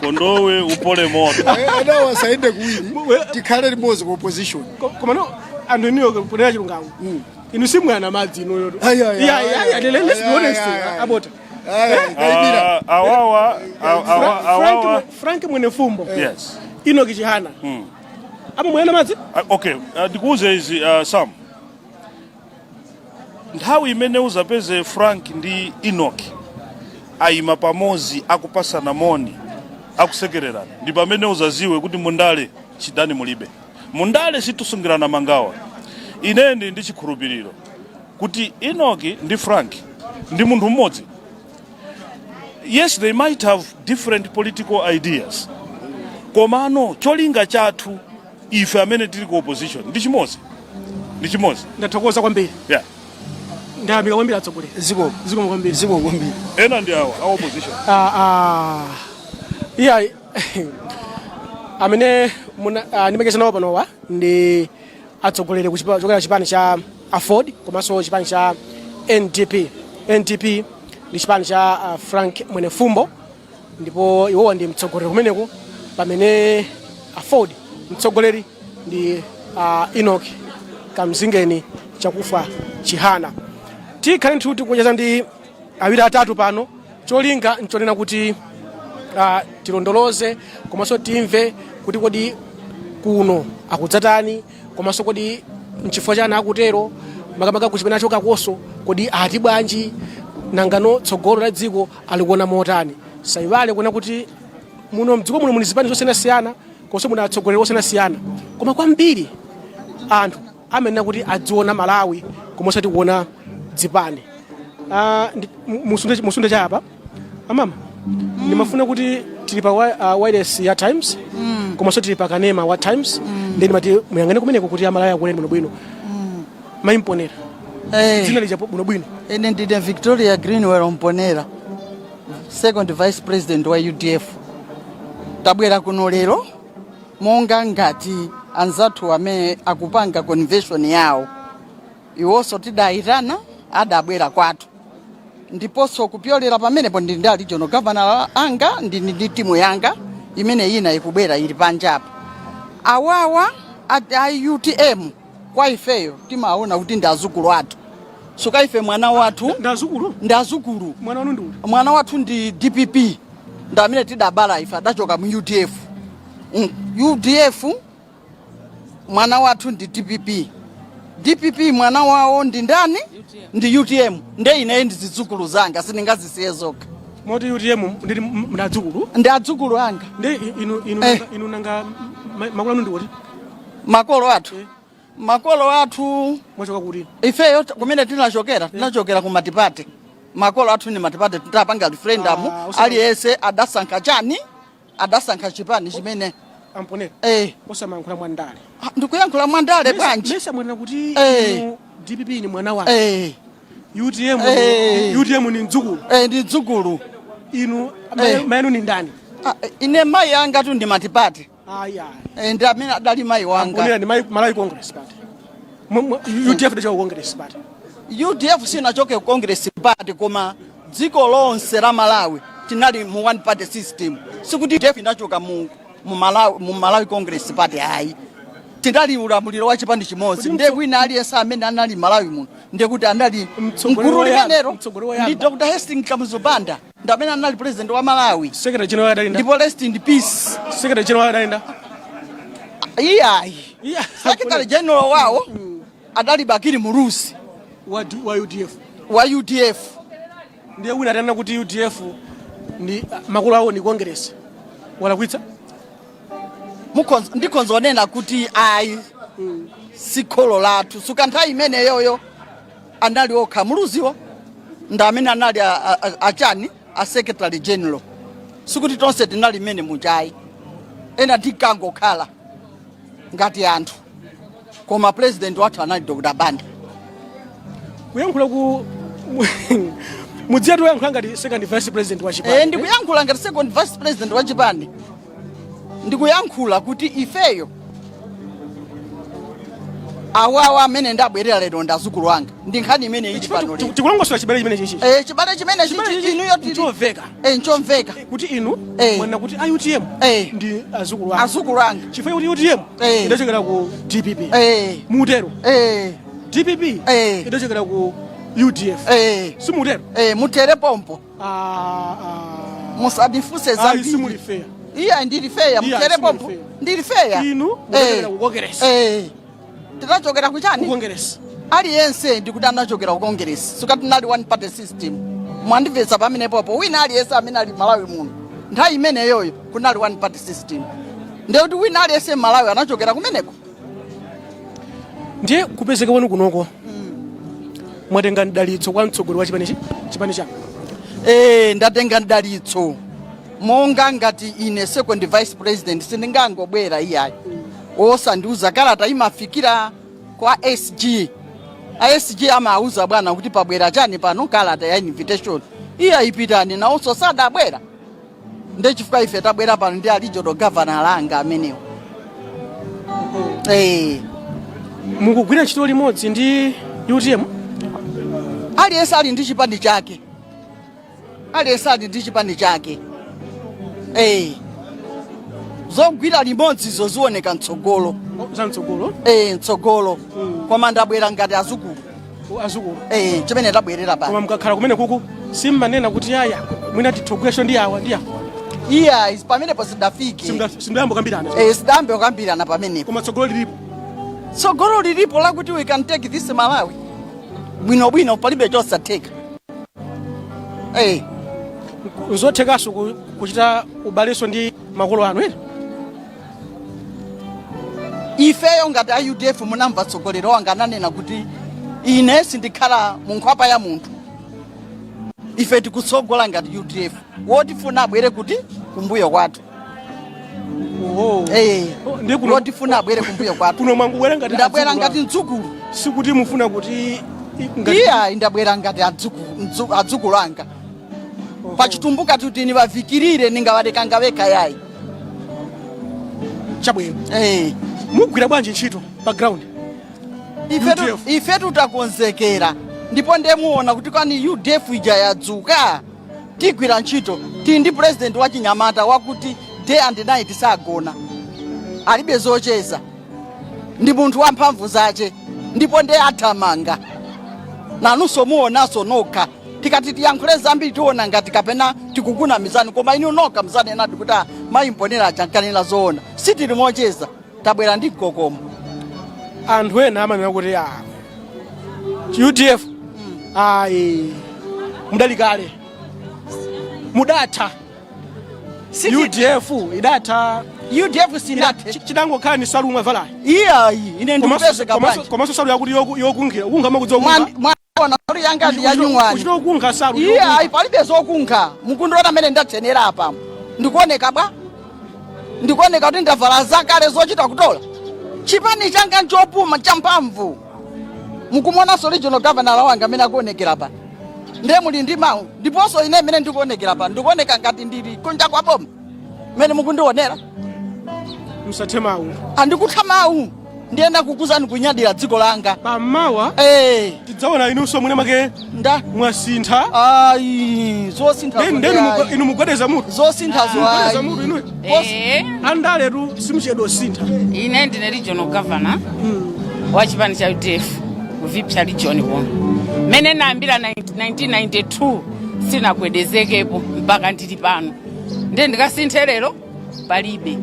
kondowe upole moto. Enawo asaende kuwiri, tikhale limodzi ku opposition. Koma no, anthu iniyo, kunena chilungamo, inu simwana madzi inuyo. Ayi, ayi, Yeah, ayi, yeah, yeah, let's be ayi, honest, ayi, ayi. a Botha. Kaibira. Ah, awawa awawa. Frank Mwenefumbo, Yes. Enoch Chihana amamwena madzi? Ah, okay, ndikuuze izi, Sam, nthawi imene uzapeze Frank ndi Enoch ayima pamodzi, akupasana moni, akusekererana, ndi pamene uzaziwe kuti mundale chidani mulibe. Mundale situsungirana mangawa. Ine ndi ndi chikhulupiriro kuti Enoch ndi Frank ndi munthu mmodzi. Yes, they might have different political ideas, komano cholinga chathu ife amene tili ku opposition ndi chimodzi, ndi chimodzi. Ndathokoza kwambiri. Ndayamika kwambiri, atsogoleri. Zikomo. Zikomo kwambiri. Zikomo kwambiri. Ena ndi awa a opposition. Ah, ah. Iya, amene ndimacheza nawo panowa ndi atsogoleri kuchokera chipani cha AFORD komanso chipani cha NDP. NDP ndi chipani cha Frank Mwenefumbo, ndipo iwowa ndi mtsogoleri kumeneko, pamene AFORD mtsogoleri ndi Enoch Kamzingeni Chakufwa Chihana. Tikhale nthu tikucheza ndi awiri atatu pano. Cholinga nchonena kuti tilondoloze komanso timve kuti kodi kuno akudzatani, komanso kodi nchifukwa chani akutero, makamaka kuchipani achokakonso kodi ati bwanji, nangano tsogolo la dziko alikuona motani. Sayiwale kuona kuti muno mdziko muno muli zipani zosiyanasiyana, komanso muna atsogoleri osiyanasiyana, koma kwambiri anthu amenena kuti adziona Malawi koma osati kuona dzipani. Musunde chapa amama, ndimafuna kuti tili pa wireless ya Times, komanso tili pa kanema wa Times, ndi ndimati muyang'ane kumeneko kuti Amalawi akuoneni bwinobwino. Mayimponera. Dzina lija bwinobwino. Ine ndine Victoria Greenwell Mponera, second vice president wa UDF. Tabwera kuno lero monga ngati anzathu amene akupanga convention yawo, iwonso tidayitana, adabwera kwathu. Ndiponso kupyolera pamenepo ndili ndi a regional governor anga, ndili ndi timu yanga imene ina ikubwera ili panjapa. Awawa a UTM kwa ifeyo timaona kuti ndi azukulu athu. Suka ife mwana wathu Ndi azukulu? Ndi azukulu. Mwana wanu ndi uti? Mwana wathu ndi DPP, ndi amene tidabala ife, adachoka mu UDF. UDF mwana wathu ndi DPP. DPP mwana wawo ndi ndani? Ndi UTM. Nde ineyi ndi zidzukulu zanga, sindingazisiye zokha. Moti UTM ndili ndi adzukulu? Ndi adzukulu anga. Ndi inu inu nanga makolo anu ndi kuti? Makolo athu? Makolo athu Mwachoka kuti? Ifeyo kumene tinachokera, tinachokera ku multiparty. Makolo athu ni multiparty. Titapanga referendum, aliyense adasankha chani? Adasankha chipani chimene A Mponera, osamayankhula mwandale. Ah, ndikuyankhula mwandale bwanji? Mesa mwanena kuti inu DPP ni mwana wanu, UTM UTM ni mdzukulu? Eh, ndi mdzukulu. Inu mayanu ni ndani? Ah, ine mayi anga tu ndi multiparty. Aya. Ndi amene adali mayi wanga. A Mponera ndi Malawi Congress Party. UDF ndicho Congress Party. UDF sinachoke ku Congress Party, koma dziko lonse la Malawi tinali mu one party system. Sikuti UDF inachoka mu Malawi Congress Party, ayi. Tinali ulamuliro wa chipani chimodzi, ndiye wina aliyense amene anali Malawi muno ndiye kuti anali Mtsogoleri mgulu limenelo. Mtsogoleri woyamba. Ndi Dr Hastings Kamuzu Banda, ndi amene anali president wa Malawi. Secretary general adalinda? Ndipo rest in peace. Secretary general adalinda? Iyayi. Iya. Secretary general wawo adali Bakili Muluzi. Wa UDF? Wa UDF. Ndiye wina atanena kuti UDF ndi makolo awo ni Congress, walakwitsa? Ndikhonza onena kuti ayi, si kholo lathu. Suka nthawi imeneyoyo anali okha Muluziwo ndi amene anali achani, a secretary general. Sikuti tonse tinali mmene muchayi, ena tinkangokhala ngati anthu, koma president wathu anali Dr Banda. Kuyankhula ku mudziya tuyankhula ngati second vice president wa chipani. Eh, ndikuyankhula ngati second vice president wa chipani. Ndikuyankhula kuti ifeyo awawa amene ndabwerera lero ndi azukulu anga, ndi nkhani imene ili pano lero. Tikulongosola chibale chimene chichi. Eh, chibale chimene Chibale chichi chichi inuyo tili nchomveka. Eh, nchomveka. Kuti inu mwanena kuti a UTM ndi azukulu anga. Azukulu anga. Chifukwa kuti UTM idachokera ku DPP. Mutero? Eh. DPP idachokera ku UDF. Simutero? Eh, mutere pompo. Musadifunse Ayi, zambiri. simuli fair. Iya, ndili fair. Iya, Mutere simuli pompo. fair. Ndili fair. Inu mudachokera ku Congress. Eh. Tinachokera kuchani? Ku Congress. Aliyense ndikuti anachokera ku Congress. Suka tinali one party system. Mwandimvetsa pamene popo? Wina aliyense amene ali Malawi muno nthawi imeneyoyo kunali one party system, ndekuti wina aliyense Malawi anachokera kumeneko. Ndiye kupezeka kwanu kunoko, mwatenga mdalitso kwa mtsogoleri wa chipanichi, chipani chanu? Eh, ndatenga mdalitso. Monga ngati ine second vice president, sindingangobwera iyayi osandiuza. Kalata imafikira kwa SG. A SG amauza bwana kuti pabwera chani pano, kalata ya invitation. Iya, ipitani. Nawonso sadabwera, nde chifukwa ife tabwera pano ndi a regional governor langa amenewo. Eh. Mukugwira ntchito limodzi ndi UTM? Aliyense ali ndi chipani chake, aliyense ali ndi chipani chake. Eh, zogwira limodzi zioneka mtsogolo. Za mtsogolo? Eh, mtsogolo. Koma ndabwera ngati azukulu. Azukulu? Eh, chimene ndabwerera pano. Koma mukakhala kumene kuku simmanena kuti aya, mwina tithogwesho ndi awa ndi awa? Iya, pamenepo sidafike. Simudayamba kukambirana? Eh, sidayambe kukambirana pamenepo. Koma tsogolo lilipo? Tsogolo lilipo lakuti we can take this Malawi bwinobwino, palibe chosatheka. Eh. Zothekanso kuchita ubalenso ndi makolo anu ere? Ifeyo ngati a UDF, munamva tsogoleri wanga ananena kuti ine sindikhala mu nkhwapa ya munthu. Ife tikutsogola ngati UDF, wotifuna abwere kuti kumbuyo kwathu. Eh, Ndiye kuno wotifuna abwere kumbuyo kwathu. Kuno mwangubwera ngati Ndabwera adzukulu ngati anu. mdzukulu. Sikuti mufuna kuti Iya, ndabwera ngati adzukulu anga. Pachitumbuka tuti nivavikirire, ningavalekanga vekha yayi. Chabwino. Eh. Mugwira bwanji ntchito pa ground? UDF. Ife tutakonzekera, ndipo ndemuona kuti kwani UDF ija yadzuka. Tigwira ntchito. Tili ndi president wa chinyamata wakuti day and night sagona, alibe zocheza, ndi munthu wamphamvu zace, ndipo ndiye athamanga. Nanunso muonanso nokha. Tikati tiyankhule zambiri, tiona ngati kapena tikukunamizani, koma inu nokha muzanenadi kuti, "Ah, mayi Mponera aja nkanena zoona." Sitili mocheza, tabwera ndi mkokomo. Anthu ena amanena kuti, ah, UDF ayi, mudali kale, mudatha. UDF idatha. UDF sinathe. Chidangokhala ni salu mwavalayi. Iyayi, ine ndikupezeka bwanji? Komanso salu yakuti yokunkhira, ukunkha, makudziwa kunkha? Mwaona salu yanga ndi yanyuwani. Uchita kunkha salu. Iyayi, palibe zokunkha. Mukundiona mene ndatchenera apa, ndikuoneka bwa? Ndikuoneka kuti ndavala zakale zochita kutola? Chipani changa nchopuma, champhamvu. Mukumonanso regional governor wanga amene akuonekera pa, ndiye muli ndi mawu. Ndiponso ine imene ndikuonekera pa, ndikuoneka ngati ndili kunja kwa boma mmene mukundionera? Msathe mawu. Andikutha mawu, ndiyenda kukuzani, kunyadira dziko langa. Pamawa Eh. tidzaona inunso mwina make Nda mwasintha. Ayi, zosintha. Ndenu inu mugwedeza mutu. Zosinthazo. Mugwedeza Ayi. mutu inu. Eh, Andaletu simuchedwa sintha. Ine ndine regional governor wa chipani cha UDF ku region kuno. Mene nayambira 1992 sinagwedezekepo mpaka ndili pano, ndiye ndikasinthe lero? Palibe.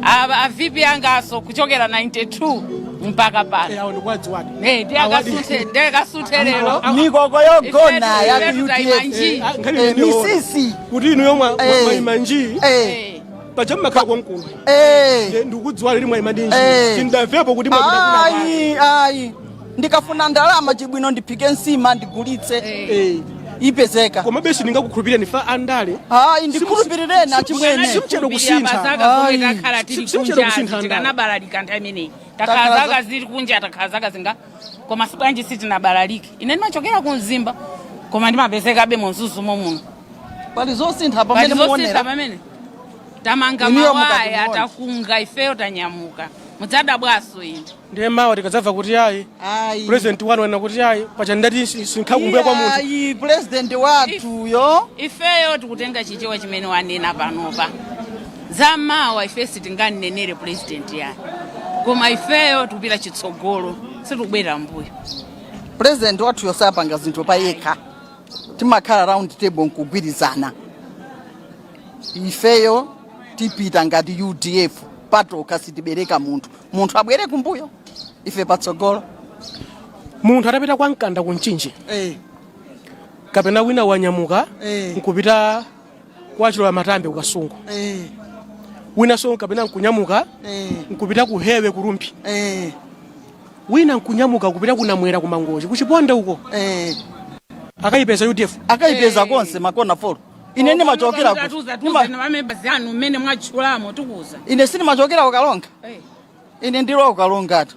A VP angaso kuchokera 92 mpaka pano. Eh, awo ndikuwadziwadi. Eh, ndiye akasunthe lero? Mikoko yogona ya Ifetu ku tayima UDF. nji. Nkhani Eh, ndiyo misisi. Kuti inuyo Eh. mwayima nji. Eh. Paja mmakhala kwamkulu. Eh. Ndikudziwa lili mwayima ndi nji. Eh. Sindamvepo kuti mwapita kuna. Ayi, ayi, ndikafuna ndalama chibwino ndiphike nsima, ndigulitse. Eh. Ipezeka. Koma besi ndingakukhulupirira nifa andale. Ayi, ndikhulupirireni achimwene. Simuchedwa kusintha. Zaka zomwe Ayi. takhala tili Simuchedwa kunja, kusintha ndale. tikanabalalika nthawi imeneyi. Takhala Takhala zaka zili kunja, takhala zaka zinga, koma sibwanji sitinabalalike? Ine ndimachokera ku Mzimba, koma ndimapezekabe mu Mzuzumo muno. Pali zosintha pamene Pali zosintha muonera. pamene tamanga Inuyo mawaya, mukatimuona. takunga, ifeyo tanyamuka, mudzadabwaso ine. Ndiye mawa tikadzamva kuti ayi, Ayi. president wanu wanena kuti ayi, paja ndati sinkhakumbuya kwa munthu. Ayi, president wathuyo. Ifeyo tikutenga Chichewa chimene wanena panopa. Zamawa ife sitinganenere president yani, koma ifeyo tikupita chitsogolo, sitikubwerera mbuyo. President wathuyo sapanga zinthu pa yekha, timakhala round table nkugwirizana. Ifeyo tipita ngati UDF patokha, sitibereka munthu. Munthu abwere kumbuyo, ife patsogolo. Munthu atapita kwa Mkanda ku Mchinji, eh. kapena wina wanyamuka Eh. nkupita kwa Chilola Matambe ku Kasungu, eh. winanso kapena nkunyamuka eh. nkupita ku Hewe ku Rumphi, eh. wina nkunyamuka kupita ku Namwera ku Mangochi, kuchiponde uko, eh. akayipeza UDF? Akayipeza konse, makona four. Ine ndimachokera Mamembers anu mmene mwatchulamo tikuza. Ine sindimachokera kuKalonga. Ine ndilo kuKalongatu,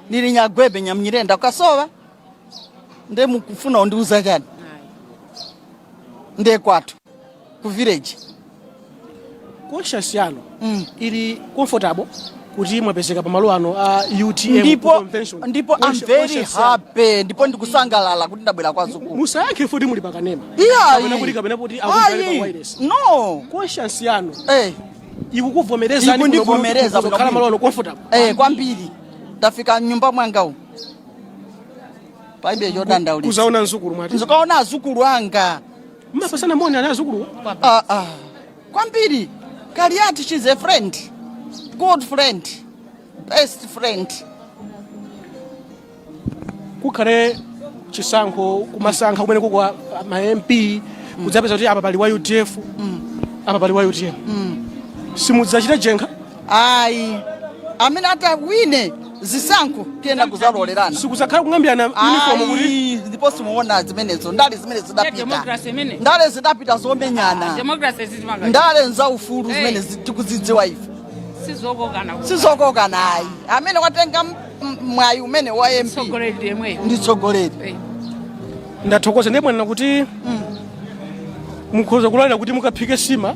ndili Nyagwebe, Nyamnyirenda, kukasowa. Nde mukufuna undiuza chani? Nde kwathu ku village. Conscience yanu ili comfortable kuti mwapezeka pamalo ano a UTM ku Ndipo convention? Ndipo I'm very Conscience yanu. happy, ndipo ndikusangalala kuti ndabwera kwa zukulu. Musayankhe futi muli pakanema Iyayi. kapena kuti akumvera pa Ayi. wireless. No. Conscience yanu eh ikukuvomerezani? Ikundivomereza. Kukhala malo ano comfortable? Eh, kwambiri. Ndafika mnyumba mwanga umu, palibe chodandaulitsa. Kuzaona mzukulu mwati? Nzikaona azukulu anga. Mmapasana moni ana azukulu? Ah, ah. Kwambiri. Kaliati, she's a friend, good friend, best friend. Kukhale chisankho, kumasankha kumene kukwa ma MP, kudzapeza kuti apa pali wa UDF, apa pali wa UTM, simudzachita jenkha? Ayi, amene atawine zisankho tiyena kuzalolerana. Sikuzakhala kung'ambirana uniform kuti? Ayi, ndipo simuona zimenezo. Ndale zimene zidapita. Democracy imene. Ndale zidapita zomenyana. Democracy zitimanga. Ndale nzaufulu zimene Eh. tikuzidziwa ife. Sizokokana. Sizokokana, ayi. Amene watenga mwayi umene wa MP. Mtsogoleri ndi yemweyo. Ndi tsogoleri. Ndathokoza. Ndiye mwanena kuti mukhoza kulolera kuti mukaphike sima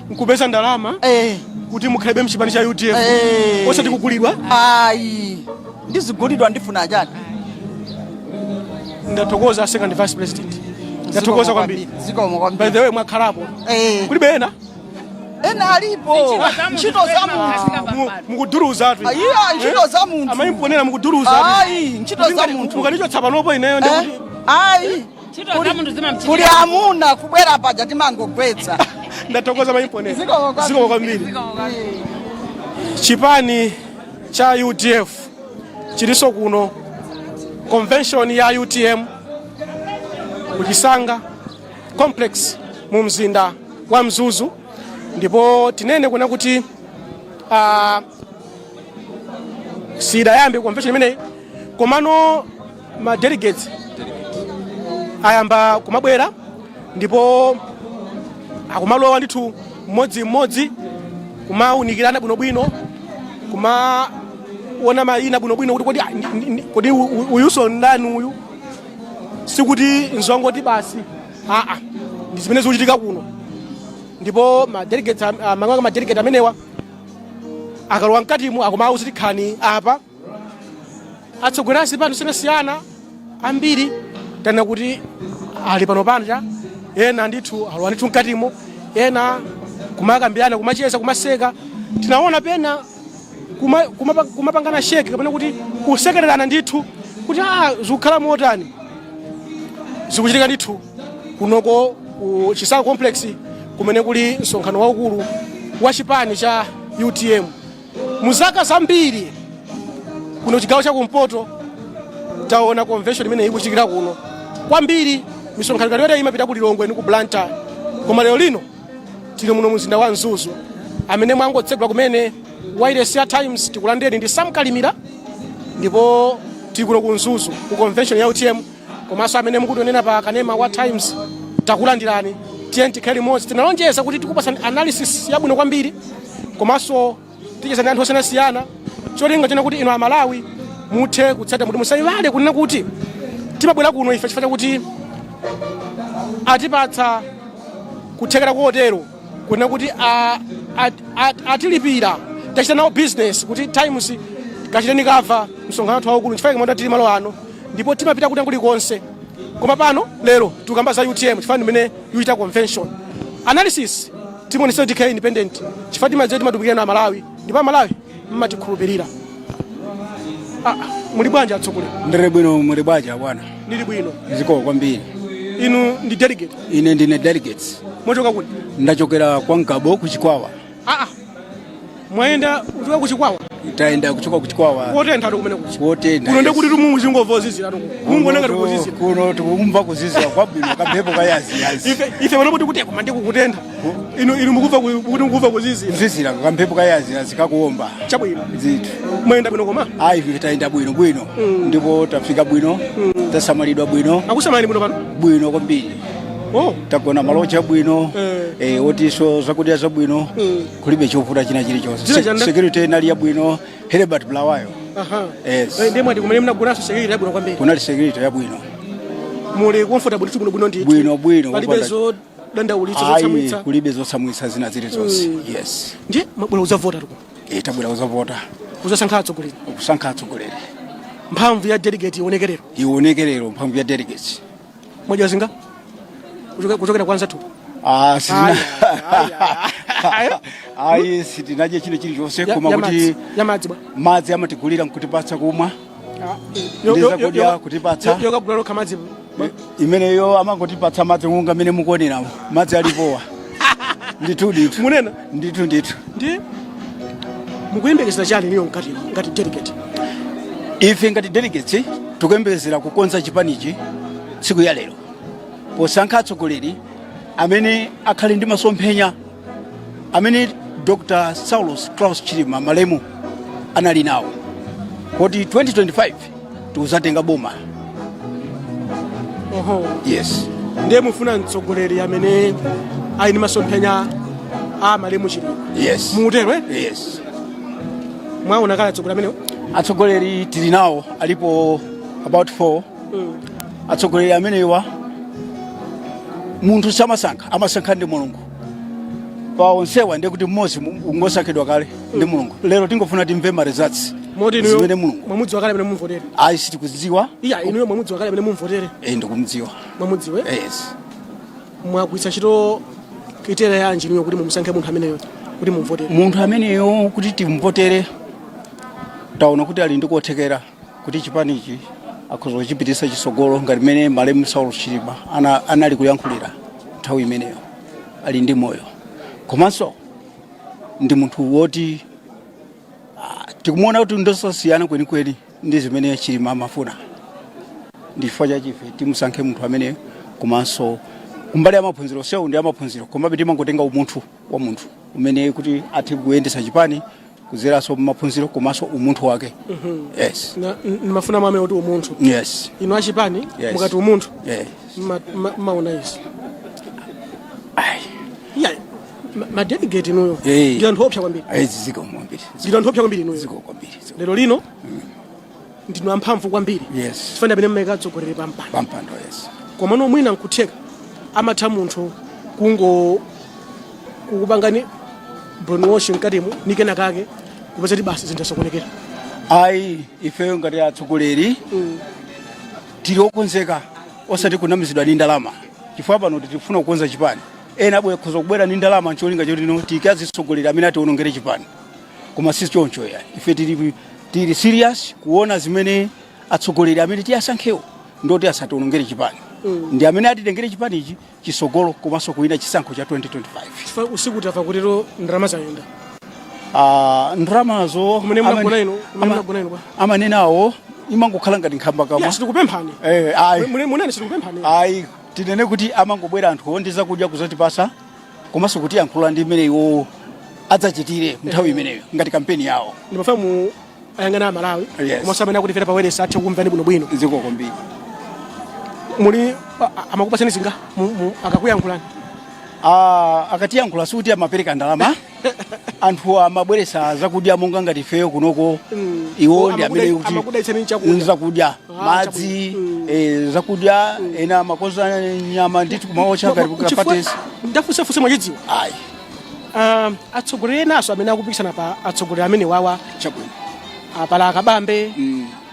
nkupeza ndalama kuti mukhalebe mchipani cha UDF, osati kugulidwa? Ayi, ndizigulidwa ndifuna chani? Ndathokoza, second vice president, ndathokoza kwambiri. Zikomo kwambiri. By the way, mwakhalapo, kulibe ena? Ena alipo. Ntchito za munthu. Mukuduruzatu. Iya, ntchito za munthu. Amayimponera, mukuduruzatu. Ayi, ntchito za munthu. Mukanichotsa panopo ineyo ndikuti Ayi. Ntchito za munthu zimamchitikira. Kuli amuna kubwera paja timangogwetsa. Ndathokoza, mayimponera. Zikomo kwambiri. Zikomo kwambiri. Chipani cha UDF chilinso kuno, convention ya UTM kuchisanga Complex mu mzinda wa Mzuzu. Ndipo tinene kuna kuti sidayambe convention imeneyi, komano ma delegates ayamba kumabwera ndipo akumalowa ndithu mmodzimmodzi, kumawunikirana bwinobwino, kumaona mayina bwinobwino kuti kodi, ah, kodi uyuso ndani uyu? Sikuti nzongoti basi, aa, ndi zimene zikuchitika kuno. Ndipo ma delegates mang'anga ma delegate amenewa akalowa mkatimu akumawuza tikhani apa. Atsogoleri azipani osiyanasiyana ambiri tanena kuti ali pano panja, ena ndithu alowa ndithu mkatimo, ena kumakambirana, kumacheza, kumaseka. Tinaona pena kumapangana shake kapena kuti kusekererana ndithu kuti a zikukhala motani. Zikuchitika ndithu kunoko ku Chisanga Complex kumene kuli msonkhano waukulu wa chipani cha UTM. Mu zaka zambiri kuno chigawo chakumpoto taona convention imene ikuchitikira kuno. Kwambiri misonkhano kaliyoti imapita ku Lilongwe ndi ku Blantyre, koma lero lino tili muno mzinda wa Mzuzu. Amene mwangotsegula kumene wireless ya Times, tikulandireni. Ndi Sam Kalimira ndipo tili kuno ku Mzuzu ku convention ya UTM. Komanso amene mukutionera pa kanema wa Times, takulandirani. Tiye tikhale limodzi. Tinalonjeza kuti tikupasani analysis yabwino kwambiri komanso ticheza ndi anthu osiyanasiyana, cholinga chona kuti inu Amalawi muthe kutsata, kuti musayiwale kunena kuti timabwera kuno ife chifukwa chakuti atipatsa kuthekera kotero kunena kuti atilipira, tachita nawo business kuti Times kachiteni cover msonkhano wathu waukulu. Chifukwa chimene tili malo ano ndipo timapita kuti kulikonse, koma pano lero tikukamba za UTM chifukwa ndimene ikuchita convention. Analysis timonesa kuti tikhale independent chifukwa timadziwa timatumikira na Amalawi ndipo Amalawi mmatikhulupirira. Ah, muli bwanji atsogoleri? Ndili bwino, muli bwanji bwana? Ndili bwino. Zikomo kwambiri. Inu ndi delegate? Ine ndine delegate. Mwachoka kuti? Ndachokera kwa Mkabo ku Chikwawa. Aa, mwayenda kuchoka kuchikwawa? Tayenda kuchoka ku Chikwawa. Kotentha kumene kuchi? Kotentha. Kuno ndekuti muzingomva kuzizira, mungoona ngati kuzizira. Kuno tikumva kuzizira kwabwino, kamphepo kayaziyazi. Ife pano kuti koma ndikukutentha, inu mukumva kuti mukumva kuzizira. Kuzizira, kamphepo kayaziyazi kakuomba. Chabwino. Zithu. Mwayenda bwino koma? Ayi, ife tayenda bwino bwino ndipo tafika bwino, tasamalidwa bwino. Akusamalani bwino pano? Bwino kwambiri. Oh. Tagona malocha bwino, otiso zakudya zabwino, kulibe chovuta china chilichonse. Zina chanda? Security inali yabwino, Herbert Bulawayo. Yes. Ndiye mwati kumene munagonanso security yabwino kwambiri? Kunali security yabwino. Muli comfortable ndithu, bwino bwino ndithu? Bwino bwino. Palibe zodandaulitsa, Ayi, zotsamwitsa? Kulibe zotsamwitsa zina zilizonse. Yes. Ndiye mwabwera kuzavota tuko? Tabwera kuzavota. Kuzasankha atsogoleri? Kusankha atsogoleri. Mphamvu ya delegate ionekerero? Ionekerero mphamvu ya delegates. Mwadya zinga kuchokera kwanza tu? Ah, sitina Ayi, ayi, sitinadye china chilichonse. Koma kuti ya madzi bwa? Madzi amatigulira nkutipatsa kumwa. Ndi zakudya kutipatsa. Yokagula lokha madzi bwa? Imeneyo amangotipatsa madzi monga mmene mukuoneramo, madzi alipowa ndithu ndithu. Munena? Ndithu ndithu. Ndi mukuyembekezera chani niyo mkati ngati delegate? Ife ngati delegates tikuyembekezera kukonza chipanichi tsiku ya lero posankha atsogoleri amene akhale ndi masomphenya amene Dr Saulos Klaus Chilima malemu anali nawo kuti 2025 tikuzatenga boma. Oho. Yes. Ndiye mufuna mtsogoleri amene ali ndi masomphenya a malemu Chilima? Yes. Mutero, eh? Yes. Mwaona kale atsogoleri amenewo? Atsogoleri tili nawo alipo about 4. Atsogoleri amenewa munthu samasankha, amasankha ndi Mulungu. Pa onsewa ndiye kuti mmodzi ungosankhidwa kale ndi Mulungu. Lero tingofuna timve ma results Moti inuyo zimene Mulungu mwamudziwa kale amene mumvotere? Ayi, sitikudziwa. Iya, inuyo mwamudziwa kale amene mumvotere? Eh, ndikumudziwa. Mwamudziwe? Yes. Mwagwiritsa ntchito criteria yanji inuyo kuti mumusankhe munthu ameneyo kuti mumvotere? Munthu ameneyo kuti timvotere, taona kuti ali ndi kothekera kuti chipanichi akhoza kuchipitisa chisogolo ngati mmene malemu Saulo Chilima anali kuyankhulira nthawi imeneyo ali ndi moyo. Komanso ndi munthu woti tikumuona kuti ndosasiyana kwenikweni ndi zimene Chilima amafuna. Ndi chifukwa chache ife timusankhe munthu ameneyo. Komanso kumbali ya maphunziro, sewu ndi amaphunziro, komabe timangotenga umunthu wa munthu umene kuti athe kuyendetsa chipani kudzeranso maphunziro komanso umunthu wake. Yes. Ndimafuna mwame kuti umunthu. Yes. Inu achipani, Yes. mukati umunthu, Yes. mmaona izi? Iya, madelegate inuyo ndi anthu opsa kwambiri. Zikomo kwambiri. Ndi anthu opsa kwambiri inuyo. Zikomo kwambiri. Lero lino ndinu amphamvu kwambiri Yes. chifukwa amene mmaika atsogoleri pampando. Pampando, yes. Komano mwina nkutheka amatha munthu kungo kukupangani brainwash mkatimu ni kena kake, kupeza kuti basi zinthu zasokonekera. Ayi, ifeyo ngati atsogoleri tili okonzeka, osati kunamizidwa ndi ndalama, chifukwa pano tikufuna kukonza chipani. Ena abwe akhoza kubwera ndi ndalama ncholinga choti no tiyike azitsogoleri amene atiwonongere chipani, koma si choncho ya. Ife tili serious kuona zimene atsogoleri amene tiyasankhewo ndoti asatiwonongere chipani, ndi amene atitengere chipani ichi chisogolo komanso kuwina chisankho cha 2025. Chifukwa usiku tafa kutero ndalama zayenda. Ah, ndalamazo Kumene munagona inu, kumene munagona inu kwa? Amanenawo imangokhala ngati nkhamba kamwa. Ya, sitikupemphani. Eh, ayi. Munene, sitikupemphani. Ayi, tinene kuti amangobwera anthu ndi zakudya kuzatipasa komanso kutiyankhula ndi imene iwo adzachitire nthawi imeneyo ngati kampeni yawo. Ndimafuna mu ayang'ana Amalawi Yes. komanso amene akutifera pa wireless athe kumvani bwinobwino. Zikomo kwambiri. Muli amakupasani zinga akakuyankhulani? Ah, akatiyankhula sikuti amapereka ndalama. Anthu amabweresa zakudya monga ngati ifeyo kunoko. Iwo ndi amene kuti Amakudalitsani chakudya. Zakudya, madzi, zakudya, ena amakoza nyama ndithu kumaocha ngati kukapatesi. Ndafunsafunsa mwachidziwa. Ayi. Atsogoleri enaso amene akupikisana pa atsogoleri amene wawa, Chabwino. Pali Akabambe,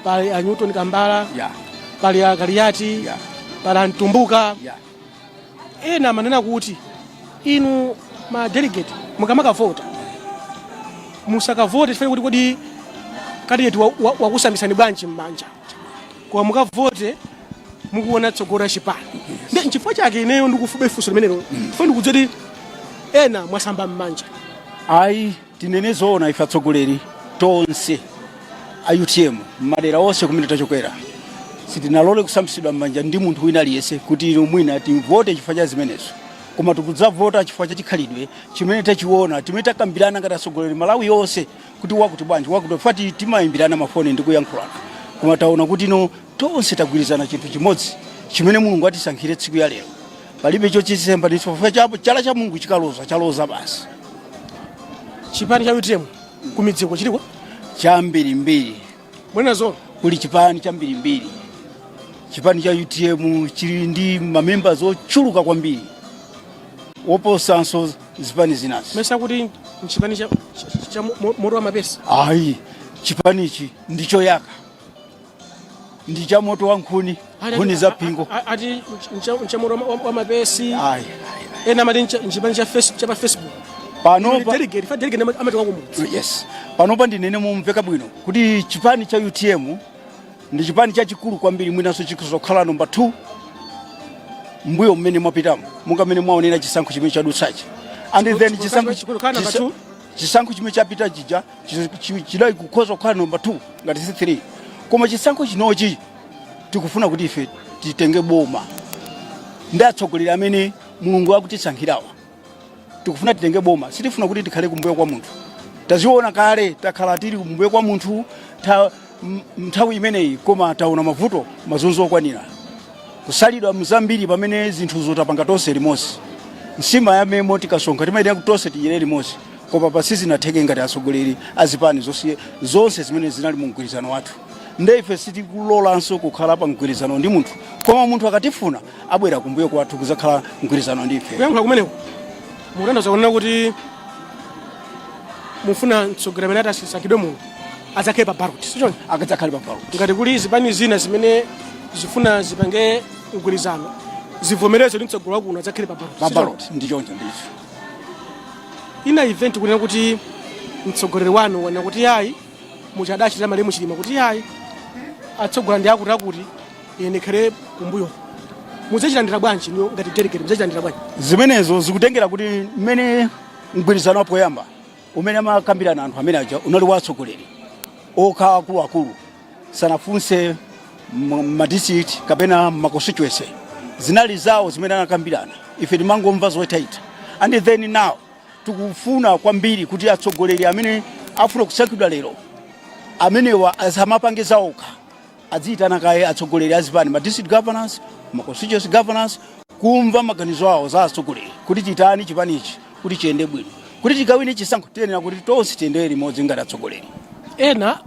pali a Newton Kambala, pali a Kaliati, pali a Mtumbuka. Ena amanena kuti inu ma delegate mukamakavota musakavote chifukwa kuti kodi candidate wakusambisani bwanji m'manja, koma mukavote mukuona tsogolo la chipani. Ndi nchifukwa chake ineyo ndikufunsa funso limenelo, chifukwa ndikudziwa kuti ena mwasamba m'manja. Ayi, tinene zoona, ife atsogoleri tonse a UTM madera onse kumene tachokera sitinalole kusambisidwa m'manja ndi munthu wina aliyense kuti inu mwina tivote chifukwa cha zimenezo, koma tikudzavota chifukwa cha chikhalidwe chimene tachiona, timene takambirana ngati atsogoleri Malawi yonse kuti wakuti bwanji, wakuti fati, timayimbirana mafoni ndi kuyankhulana, koma taona kuti no tonse tagwirizana chinthu chimodzi chimene Mulungu atisankhire tsiku ya lero. Palibe chochisemba chifukwa chala cha Mulungu chikaloza, chaloza basi. Chipani cha UTM kumidziko chiliko? Chambirimbiri. Mwena zoona? Kuli chipani chambirimbiri. Chipani cha UTM chili ndi mamembers ochuluka kwambiri woposanso zipani zinazi. Mesa kuti nchipani cha moto wa mapesi? Ayi, chipanichi ndichoyaka, ndi cha moto wa nkhuni, nkhuni za phingo. Ati ncha moto wa mapesi. Ayi. Ena amati nchipani cha pa Facebook. Panopa Delegate fa delegate amatoka kumudzi. Yes, panopa ndinene momveka bwino kuti chipani cha UTM ndi chipani chachikulu kwambiri, mwinanso chikuzokhala number 2 mbuyo mmene mwapitamo, monga mmene mwaonera chisankho chimene chadutsachi. And then chisankho Chikukhala number 2? Chisankho chimene chapita chija chidali kukhoza kukhala number 2 ngati si 3, koma chisankho chinochi tikufuna kuti ife titenge boma ndi atsogoleri amene Mulungu akutisankhirawa. Tikufuna titenge boma, sitifuna kuti tikhale kumbuyo kwa munthu. Taziona kale, takhala tili kumbuyo kwa munthu nthawi imeneyi, koma taona mavuto, mazunzo okwanira, kusalidwa mzambiri, pamene zinthu zotapanga tonse limodzi. Nsima ya memo tikasonkha timayenera kuti tonse tidyere limodzi. Koma pa sizinatheke ngati atsogoleri a zipani zonse, zonse zimene zinali mu mgwirizano wathu. Nde ife sitikulolanso kukhala pa mgwirizano ndi munthu, koma munthu akatifuna abwera kumbuyo kwathu kuzakhala mgwirizano ndi ife. Kuyankhula kumeneko mukutanthauza kunena kuti mufuna mtsogoleri amene atasankhidwe muno adzakhale pa ballot, sichoncho? Akadzakhale pa ballot. Ngati kuli zipani zina zimene zifuna zipange mgwirizano, zivomereze kuti mtsogoleri wakuno adzakhale pa ballot. Pa sichoncho? ballot, ndi choncho ndithu. In event kunena kuti mtsogoleri wanu wanena kuti ayi, muchadachitira malemu Chilima, kuti ayi, atsogola ndi akuti akuti, ine ndikhale kumbuyo, mudzachilandira bwanji niyo ngati delegate? Mudzachilandira bwanji? Zimenezo zikutengera kuti mmene mgwirizano wapoyamba umene amakambirana anthu amene aja unali wa atsogoleri okha akuluakulu, sanafunse ma district kapena ma constituency. Zinali zawo zimene anakambirana, ife timangomva zoitaita. And then now tikufuna kwambiri kuti atsogoleri amene afuna kusankhidwa lero amenewa asamapange zawokha, adziyitana kaye atsogoleri azipani, ma district governors, ma constituency governors, kumva maganizo awo za atsogoleri kuti titani chipanichi kuti chiyende bwino, kuti tikawine chisankho tiyenera kuti tonse tiyendere limodzi ngati atsogoleri. Ena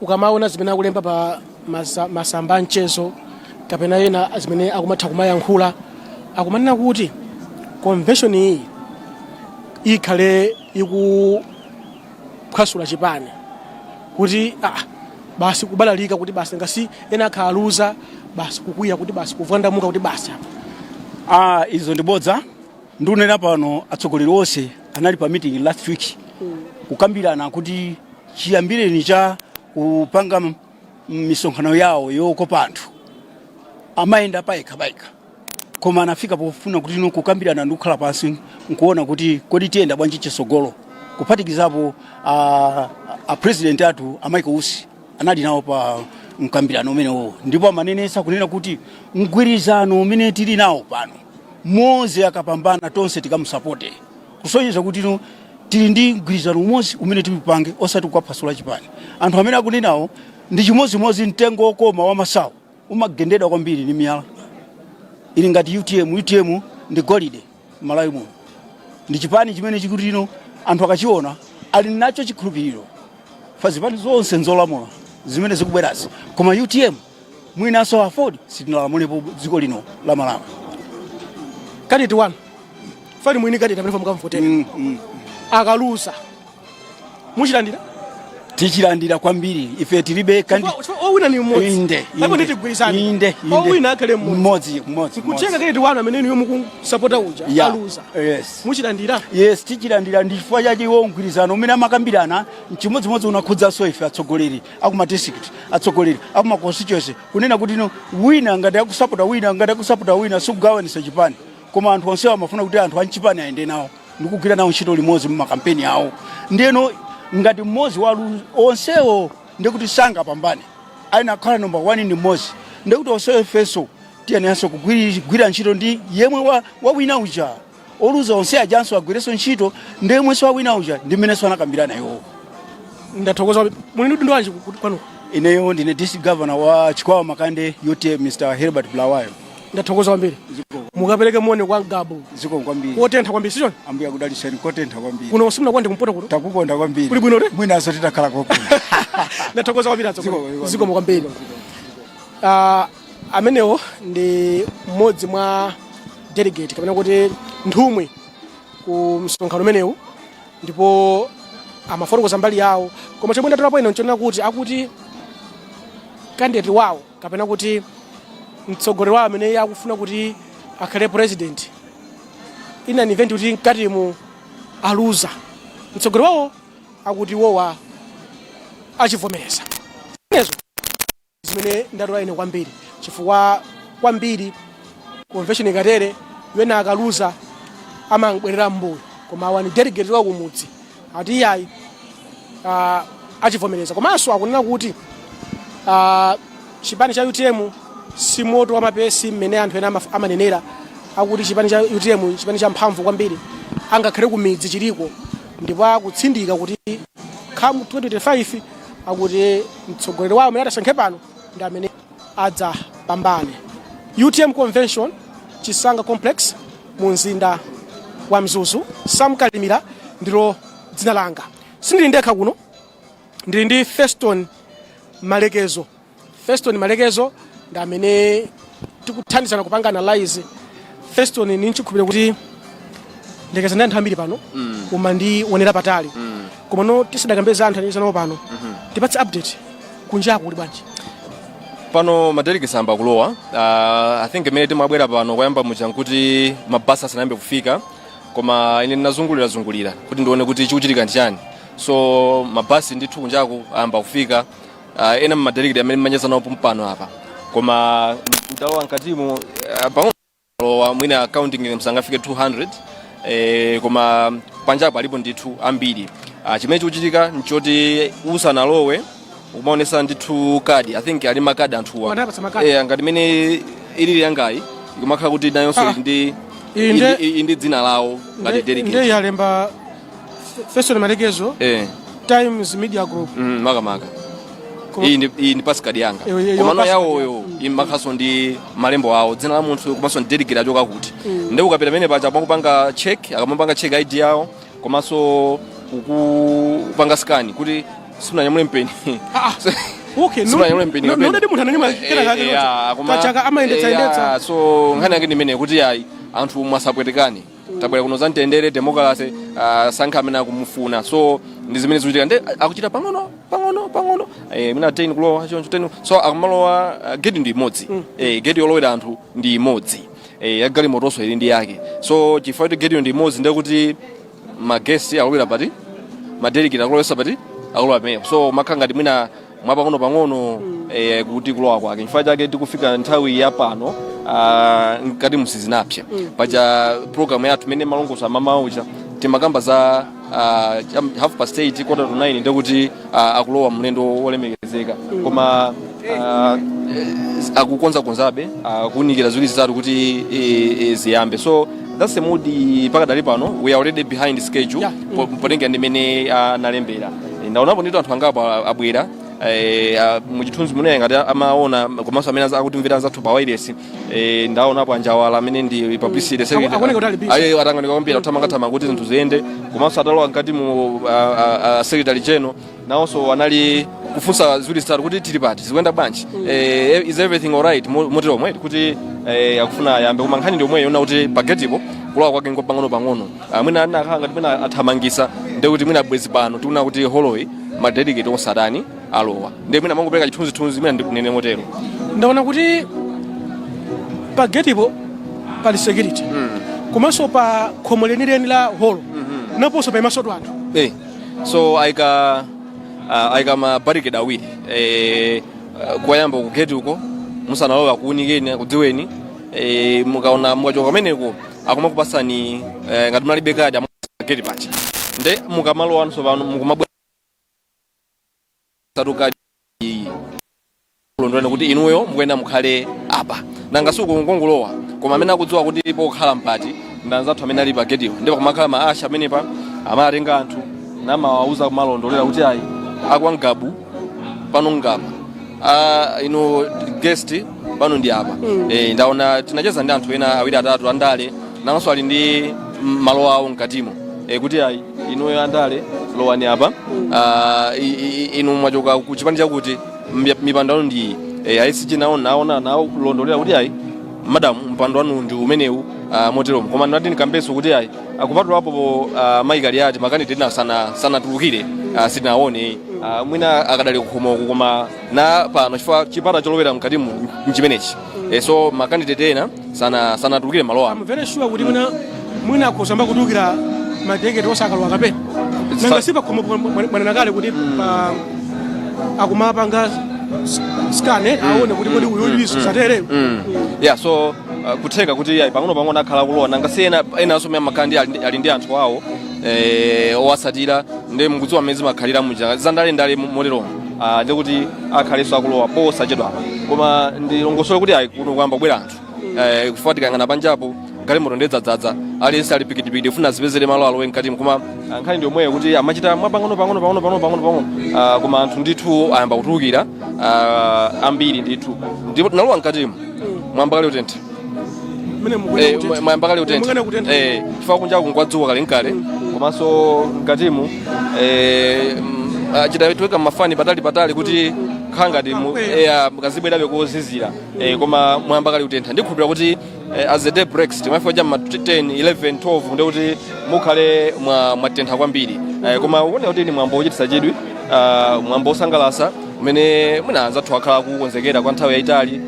ukamaona zimene akulemba pa masamba a mchezo kapena ena zimene akumatha kumayankhula, akumanena kuti convention iyi ikhale ikuphwasula chipani, kuti basi kubalalika, kuti basi ngasi ena akhala aluza, basi kukwiya, kuti basi kuvwandamuka, kuti basi apa. Izo ndi bodza. Ndikunena pano atsogoleri onse anali pa meeting last week kukambirana kuti chiyambireni cha kupanga misonkhano yawo yokopa anthu amayenda payekha payekha, koma anafika pofuna kuti ino kukambirana ndi kukhala pansi nkuona kuti kodi tiyenda bwanji chitsogolo, kuphatikizapo a president athu a Michael Usi anali nawo pa mkambirano umenewo, ndipo amanenetsa kunena kuti mgwirizano umene tili nawo pano, mmodzi akapambana tonse tikamusapote, kusonyeza kuti ino tili ndi mgwirizano umodzi umene tiupange, osati kukaphwasula chipani. Anthu amene akunenawo ndi chimodzimodzi mtengo wokoma wa masawu umagendedwa kwambiri ndi miyala. Ili ngati UTM. UTM ndi golide Malawi muno, ndi chipani chimene chikuti ino anthu akachiona ali nacho chikhulupiriro fa zipani zonse nzolamula zimene zikubwerazi, koma UTM mwinanso AFORD sitinalamulepo dziko lino la Malawi. Candidate wanu fani mwini candidate amene mukamvotera akaluza, muchilandira? Tichilandira kwambiri, ife tilibe Owina ni mmodzi. Inde. Apo nditigwirizane. Inde. Owina akhale mmodzi. Mmodzi, mmodzi. Nkuchenga candidate wanu amene niyo mukusapota uja aluza, muchilandira? Yes, tichilandira. Ndi chifukwa chache iwo mgwirizano umene amakambirana mchimodzimodzi unakhudzaso ife atsogoleri akuma district, atsogoleri akuma constituency, kunena kuti no, wina ngati akusapota wina, ngati akusapota wina, sikugawanisa chipani, koma anthu onsewo amafuna kuti anthu anchipani ayende nawo ndikugwira nawo ntchito limodzi mumakampeni awo. Ndiyeno ngati mmodzi walu onsewo ndikuti sangapambane, aina akhala number 1 ndi mmodzi, ndikuti onsewo ifenso tiyeneranso kugwira ntchito ndi yemwe wawina uja, oluza onse ajanso agwirenso ntchito ndi yemwenso wawina uja, ndi mmenenso anakambirana iwowo. Ndathokoza. Muli ndi udindo wanji kwanuko? Ineyo ndine district governor wa Chikwawa Makande UTM, Mr Herbert Bulawayo. Ndathokoza kwambiri, mukapereke moni kwa Gabu. Ziko kwambiri. Kotentha kwambiri, sichoni? Ambuye akudalitseni, kotentha kwambiri. Kuno simunakonde kumpoto kuno? Takukonda kwambiri. Kuli bwino te? Mwinaso titakhala kokuno. Ndathokoza kwambiri atsogoleri, zikomo kwambiri. Amenewo ndi mmodzi mwa delegate kapena kuti nthumwi ku msonkhano umenewu, ndipo amafotokoza mbali yawo. Koma chomwe ndatolapo ine nchonena kuti akuti candidate wawo kapena kuti mtsogoleri wawo amene akufuna kuti akhale president, in an event kuti mkatimu aluza, mtsogoleri wawo akuti wowa achivomereza. Zimenezo zimene ndatola ine kwambiri, chifukwa kwambiri convention ikatere wena akaluza amabwerera mbuyo, koma awa ni delegate wa kumudzi, ati iyayi, achivomereza. Komanso akunena kuti chipani cha UTM si moto wamapesi mmene anthu ena amanenera. Akuti chipani cha UTM chipani cha mphamvu kwambiri, angakhale ku midzi chiliko, ndipo akutsindika kuti come 2025 akuti mtsogoleri wawo amene atasankhe pano ndi amene adzapambane. UTM convention, Chisanga Complex mu mzinda wa Mzuzu, Sam Kalimira ndilo. Dzina langa. Sindili ndekha kuno, ndili ndi Feston Malekezo. Feston Malekezo ndi amene tikuthandizana kupanga analyze. Feston, ni nchikhulupiriro kuti ndekeza ndi anthu ambiri pano, koma ndionera patali. Koma no, tisadakambeza anthu anizanawo pano, tipatse update, kunjaku kuli bwanji? Pano madelegates ayamba kulowa. I think imene timabwera pano kuyamba muja nkuti mabasi asanayambe kufika, koma ine ndinazungulira zungulira kuti ndione kuti chikuchitika ndi chani. So mabasi ndithu kunjaku ayamba kufika, ena mmadelegate amene mmanyeza nawo pompano apa, koma mtalowa mkatimu, pang'ono lowa, mwina counting msangafike 200, koma panjapo alipo ndithu ambiri. Chimene chikuchitika nchoti usanalowe ukumaonesa ndithu kadi. I think ali makadi anthuwa. Anapatsa makadi. Ngati imene ilili yangayi, ikumakhala kuti nayonso ili ndi Ili nde- ili ndi dzina lawo ngati delegate. Nde yalemba Feston Malekezo, Times Media Group. Makamaka iyi ndi pass card yanga. Koma komano pass card. Yawoyo imakhaso ndi malembo awo, dzina la munthu komanso ndi delegate achoka kuti. Ndi ukapita pamene paja amakupanga check, akamapanga check ID yawo komanso kukupanga scan kuti sunanyamule mpeni. Ah, okay. Sunanyamule mpeni kapena. Nodadi munthu ananyamula kena kake. Kachaka amayendetsa yendetsa. So nkhani yake ndi imene kuti ayi, anthu mwasapwetekani, tabwera kuno za mtendere, democracy, sankha amene akumufuna. So ndi zimene zikuchitika, ndi akuchita pang'ono pang'ono pang'ono, mwina 10 kulowa choncho, 10. So akumalowa, gate ndi imodzi, gate yolowera anthu ndi imodzi, ya galimotonso ili ndi yake. So chifukwa kuti gate ndi imodzi, ndiye kuti maguests akulowera pati, madelegate akulowesa pati, akulowa pamenepo. So makhala ngati mwina mwapang'ono pang'ono, kuti kulowa kwake. Chifukwa chake tikufika nthawi ya pano, mkati musizinapsa. Paja program yathu imene malongoso amamaucha timakamba za 8:30, 8:45, ndekuti akulowa mlendo wolemekezeka, koma akukonzakonzabe, akuunikira ziwiri zitatu kuti ziyambe. So that's the mood pakadali pano. We are already behind schedule potengera ndi imene analembera. Ndaonapo ndithu anthu angapo abwera, muchithunzi muneyi ngati amaona komanso amene akutimvera anzathu pa wireless, ndaonapo anjawala amene ndi publicity secretary. Akuoneka kuti ali busy. Ayi, atanganika kwambiri, kuthamangathamanga kuti zinthu ziyende. Komanso atalowa mkati mu, secretary general nawonso anali kufunsa ziwiri zitatu kuti tili pati, zikuyenda bwanji, is everything alright, motero omwe kuti akufuna ayambe. Koma nkhani ndi omweyo, yona kuti pagetipo kulowa kwake ngo pang'ono pang'ono. Mwina anakhala ngati mwina athamangisa, ndi kuti mwina bwezi pano tikuona kuti holoyi madelegate onse atani, alowa. Ndi mwina mangopereka chithunzithunzi, mwina ndikunene motero. Ndaona kuti pa getipo pali security, komanso pa khomo lenileni la holo naponso paimaso anthu. So ayika ma barricade awiri, koyamba ku gate uko musanalowe akuunikeni, akudziweni, mukaona mukachoka kumeneko akumakupasani, ngati munalibe kadi gate pacha, nde mukamalowa pano mukumabwera kadi iyi kulondolani kuti inuyo mukuyenda mukhale apa. Nanga sikungongolowa, koma amene akudziwa kuti pokhala mpati ndi anzathu amene ali pa getiwo, ndipo kumakhala ma usher amenepa amatenga anthu namawauza, kumalondolera kuti ayi, akwangabu pano ngapa, inu guest pano ndi apa. Ndaona tinacheza ndi anthu ena awiri atatu andale, nawonso ali ndi malo awo mkatimo, kuti ayi, inuyo andale lowani apa, inu mwachoka ku chipani chakuti, mipando yanu ndi iyi. ASG nawo naona nawolondolera kuti ayi madam, mpando wanu ndi umenewu, moteromo. Koma ndinati ndikambenso kuti ayi, akupatulapo maikali ati macandidate ena sanatulukire, sitinaone, mwina akadali kukhomoku. Koma na pano chifukwa chipata cholowera mkatimu nchimenechi, so macandidate ena sanatulukire malo ano. I'm very sure kuti mwina akhoza kutulukira madelegate osakalowa kapena nanga si pakhomo mwanena kale kuti akumapanga scan, aone kuti kodi uyu uliso satere. Yeah, so kutheka kuti ayi, pang'ono pang'ono akhala kulowa. Nanga si ena enanso amene amakhala ndi ali ndi anthu awo, owasatira, ndi mukudziwa mmene zimakhalira muja zandalendale moteromo, ndi kuti akhalenso akulowa posachedwapa. Koma ndilongosole kuti ayi, kuno kuyamba kubwera anthu, kufuwa tikayang'ana panjapo galimoto ndedzadzaza, aliyense ali pikitipikiti kufuna zipezere malo alowe mkatimo. Koma nkhani ndi yomweyo kuti amachita mwa pang'ono pang'ono pang'ono pang'ono pang'ono pang'ono, koma anthu ndithu ayamba kutulukira, ambiri ndithu, ndipo tinalowa mkatimo mwamba kale utentha. Mmene mukuyenera kutentha. Mwayamba kale kutentha. Mukuyenera kutentha. Chifukwa kunja kunkwadzuwa kale nkale, komanso mkatimu chitaweka mafani patali patali kuti khala ngati kazibwerabe kozizira, koma mwayamba kale kutentha. Ndikhulupirira kuti as the day breaks, timafika cha ma 10, 11, 12, ndikuti mukhale mwatentha kwambiri. Koma ukuoneka kuti ni mwambo wochititsa chidwi, mwambo wosangalatsa umene mwina anzathu akhala kukonzekera kwa nthawi yayitali.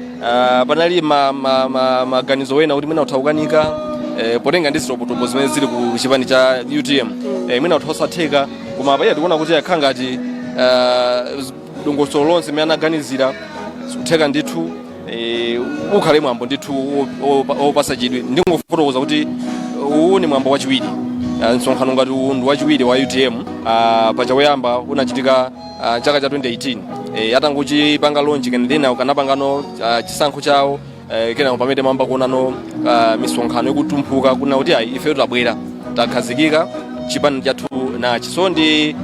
Panali maganizo wena kuti mwina utha kukanika, potenga ndi zitopotopo zimene zili ku chipani cha UTM, mwina utha osatheka, koma paiya tikuona kuti akhala ngati dongosolo lonse imene anaganizira zikutheka ndithu. Ukhale mwambo ndithu wopasa chidwi. Ndingofotokoza kuti uwu ni mwambo wachiwiri. Msonkhano ngati uwu ndi wachiwiri wa UTM. Paja woyamba unachitika chaka cha 2018, atangochipanga launch, kenena kanapangano chisankho chawo, kenako pamene mamba kuonano misonkhano ikutumphuka kuna kuti ayi, ife tabwera, takhazikika, chipani chathu nachi. So ndi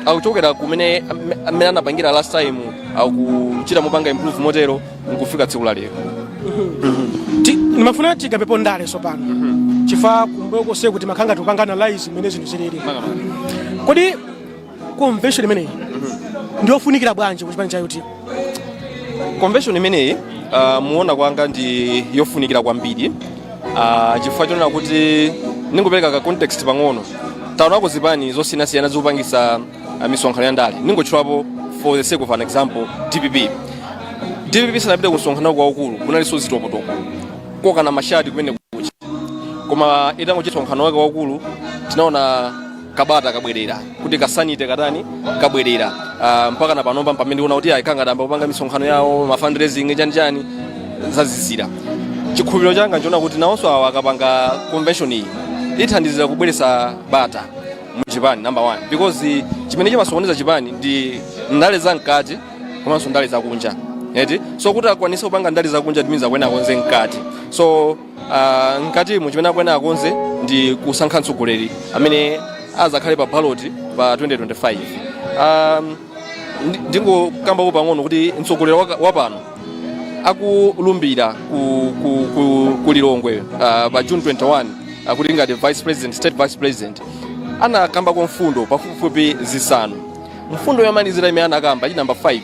akuchokera kumene amene anapangira last time, akuchita mopanga improve motero nkufika tsiku la lero. Ndimafuna tikambepo ndale tsopano, chifukwa kumbuyo konse kuti makhanga tikupanga analyze mmene zinthu zilili. Kodi convention imeneyi ndiyofunikira bwanji ku chipani cha UTM? Convention imeneyi, muona kwanga, ndi yofunikira kwambiri, chifukwa chonena kuti, ningopereka ka context pang'ono, taonako zipani zosiyanasiyana zikupangisa misonkhano ya ndale. Ningotchulapo for the sake of an example DPP. DPP sanapite ku msonkhano waukulu, kunalinso zitopotopo, kokana mashati kumene kucha, koma itangochita msonkhano wake waukulu tinaona kabata kabwerera, kuti ka sanity katani kabwerera, mpaka na panopa pamene ndikuona kuti ayikanga damba kupanga misonkhano yawo, ma fundraising, chani chani, zazizira. Chikhulupiriro changa nchiona kuti nawonso awa akapanga convention iyi ithandizira kubweretsa bata muchipani, number one, because chimene chimasokoneza chipani ndi ndale za mkati komanso ndale zakunja, eti? So kuti akwanise kupanga ndale zakunja, it means akuyenera akonze mkati. So mkatimu chimene akuyenera akonze ndi kusankha mtsogoleri amene azakhale pa ballot pa 2025. Ndingokambako pang'ono kuti mtsogoleri wapano akulumbira ku Lilongwe pa June 21 kuti ngati vice president, state vice president, anakambako mfundo pafupifupi 5. Mfundo yomalizira imene anakamba, chi number 5,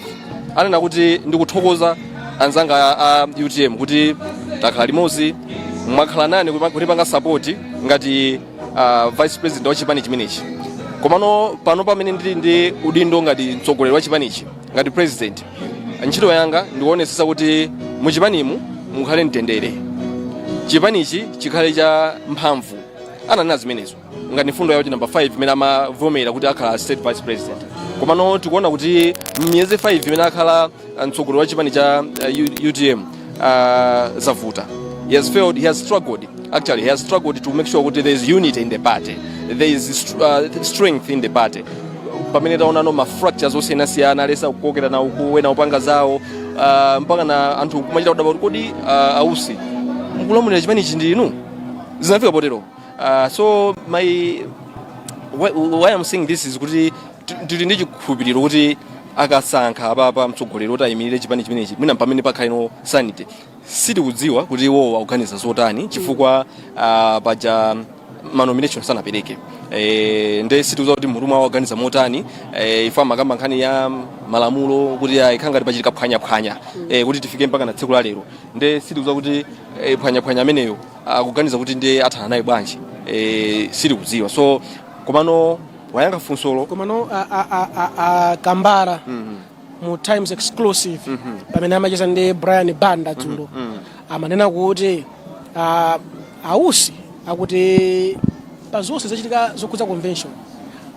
anena kuti, "Ndikuthokoza anzanga a UTM kuti takhala limodzi, mwakhala nane kutipanga support ngati vice president wa chipani chimenechi. Komano pano pamene ndili ndi udindo ngati mtsogoleri wa chipanichi, ngati president, ntchito yanga ndikuonetsetsa kuti muchipanimu mukhale mtendere, chipanichi chikhale cha mphamvu." Ananena zimenezo ngati mfundo yawo namba 5 imene amavomera kuti akhala state vice president. Komano tikuona kuti miyezi 5 imene akhala mtsogoleri wa chipani cha UTM, zavuta. He has failed, he has struggled, actually he has struggled to make sure kuti there is unity in the party, there is strength in the party, pamene taonano ma fractures osiyanasiyana, alesa kukokera na uku, wena upanga zawo, mpaka na anthu kumachita kudabwa kuti kodi ausi mukulamulira chipanichi ndi inu? Zinafika potero. So my why I'm saying this is kuti tili ndi chikhulupiriro kuti akasankha apapa mtsogoleri woti ayimirire chipani chimenechi, mwina pamene pakhale sanity. Sitikudziwa kuti iwowo akuganiza zotani, chifukwa paja ma nomination sanapereke, nde sitikudziwa kuti mutu mwawo aganiza motani. Ife amakamba nkhani ya malamulo kuti ikhala ngati pachitika phwanyaphwanya, kuti tifike mpaka na tsiku la lero, nde sitikudziwa kuti phwanyaphwanya ameneyo akuganiza kuti ndiye athana naye bwanji. Sitikudziwa. So komano wayankha funsolo. Komano a Kambala mu Times Exclusive, pamene amacheza ndi Brian Banda dzulo, amanena kuti ausi akuti pa zonse zachitika zokhudza convention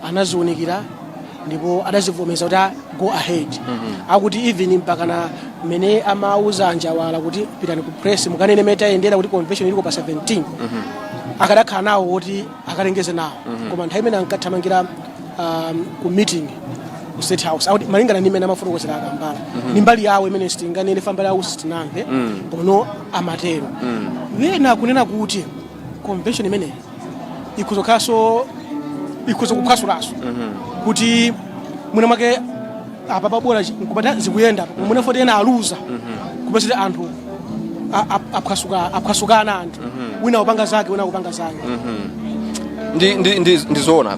anaziwunikira ndipo adazivomeza kuti go ahead. Akuti even mpakana mmene amauza anjawala kuti pitani ku press mukanene mmene tayendera kuti convention iliko pa 17, akadakhala nawo kuti akalengeze nawo, koma nthawi imene ankathamangira ku meeting ku State House. Akuti malingana ndi mmene amafotokozera akambala, ni mbali yawo imene sitinganene, fa mbali yawo sitinamve, koma no amatero. Wena akunena kuti convention imeneyi ikuzokhalanso, ikhoza kuphwasulanso, kuti mwina mwake apa pabora nkupata zikuyenda apa, mwina foti ena aluza, kupezera anthu Aphwasukana anthu, wina kupanga zake, wina kupanga zake. Ndi zoona.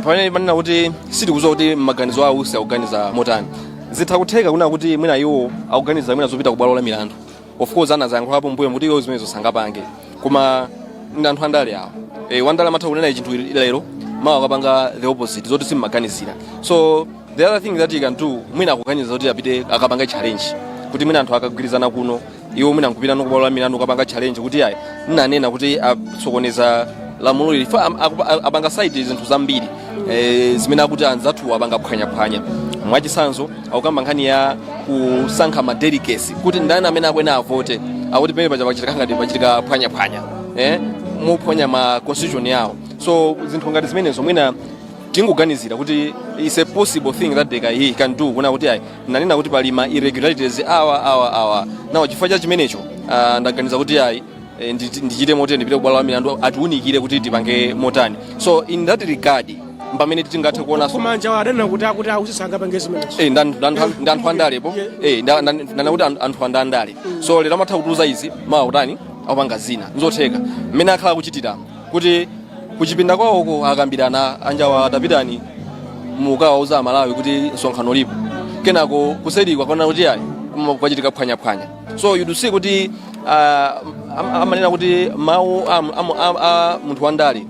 Pamene manena kuti sitikudziwa kuti maganizo awo Usi akuganiza motani, zitha kutheka kuna kuti mwina iwo akuganiza mwina zopita ku bwalo la milandu. Of course anazayankhulapo mbuyo kuti iwo zimenezo sangapange, koma ndi anthu andale awo. Wandale amatha kunena chinthu lero, mawa akapanga the opposite, zoti simmaganizira. So the other thing that you can do, mwina akuganiza kuti apite akapanga challenge, kuti mwina anthu akagwirizana kuno, iwo mwina nkupita nokubwalo la milandu ukapanga challenge kuti ayi, nnanena kuti asokoneza lamulo ili. Fa apanga cite zinthu zambiri zimene akuti anzathu apanga phwanyaphwanya. Mwachitsanzo, akukamba nkhani ya kusankha ma delegates, kuti ndani amene akwena avote. Akuti pamene paja pachitika ngati pachitika phwanyaphwanya, muphwanya ma constitution yawo. So zinthu ngati zimenezo mwina tingoganizira kuti it's a possible thing that he can do, kuna kuti ayi, nanena kuti pali ma irregularities awa, awa, awa, nawo chifukwa cha chimenecho ndaganiza kuti ayi, ndichite motani, ndipite kubwalo la milandu atiunikire kuti tipange motani. So in that regard pamene tingathe kuonanso. Kumanja adanena kuti akuti a Usi sangapange zimenezo. Ndi anthu andalepo. Ndana kuti anthu andandale, so lero amatha kutiuza izi, mawa kutani, akupanga zina. Nzotheka mmene akhala kuchitira kuti kuchipinda kwawoko akambirana, anjawa atapitani mukawauza Amalawi kuti msonkhano ulipo, kenako kuserikwa kaona kuti ayi, kwachitika phwanyaphwanya. So you do see kuti amanena kuti mawu a munthu wandale,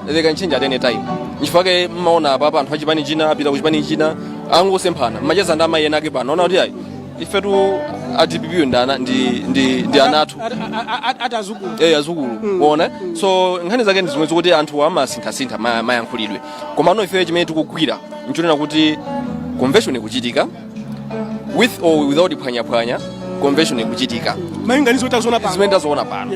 they can change at any time. Nchifukwa mmaona apapa anthu achipani china apita kuchipani china, angosemphana. Mmacheza ndi amayi ena ake pano, ona kuti ayi, ifetu a DPP ndi anathu. Ati azukulu. Azukulu, ona. So nkhani zake ndi zimwe zikuti anthu amasinthasintha mayankhulidwe. Komano ife chimene tikugwira nchonena kuti convention ikuchitika with or without phwanyaphwanya. Convention ikuchitika. Malinganizo tazoona pano. Zimene tazoona pano,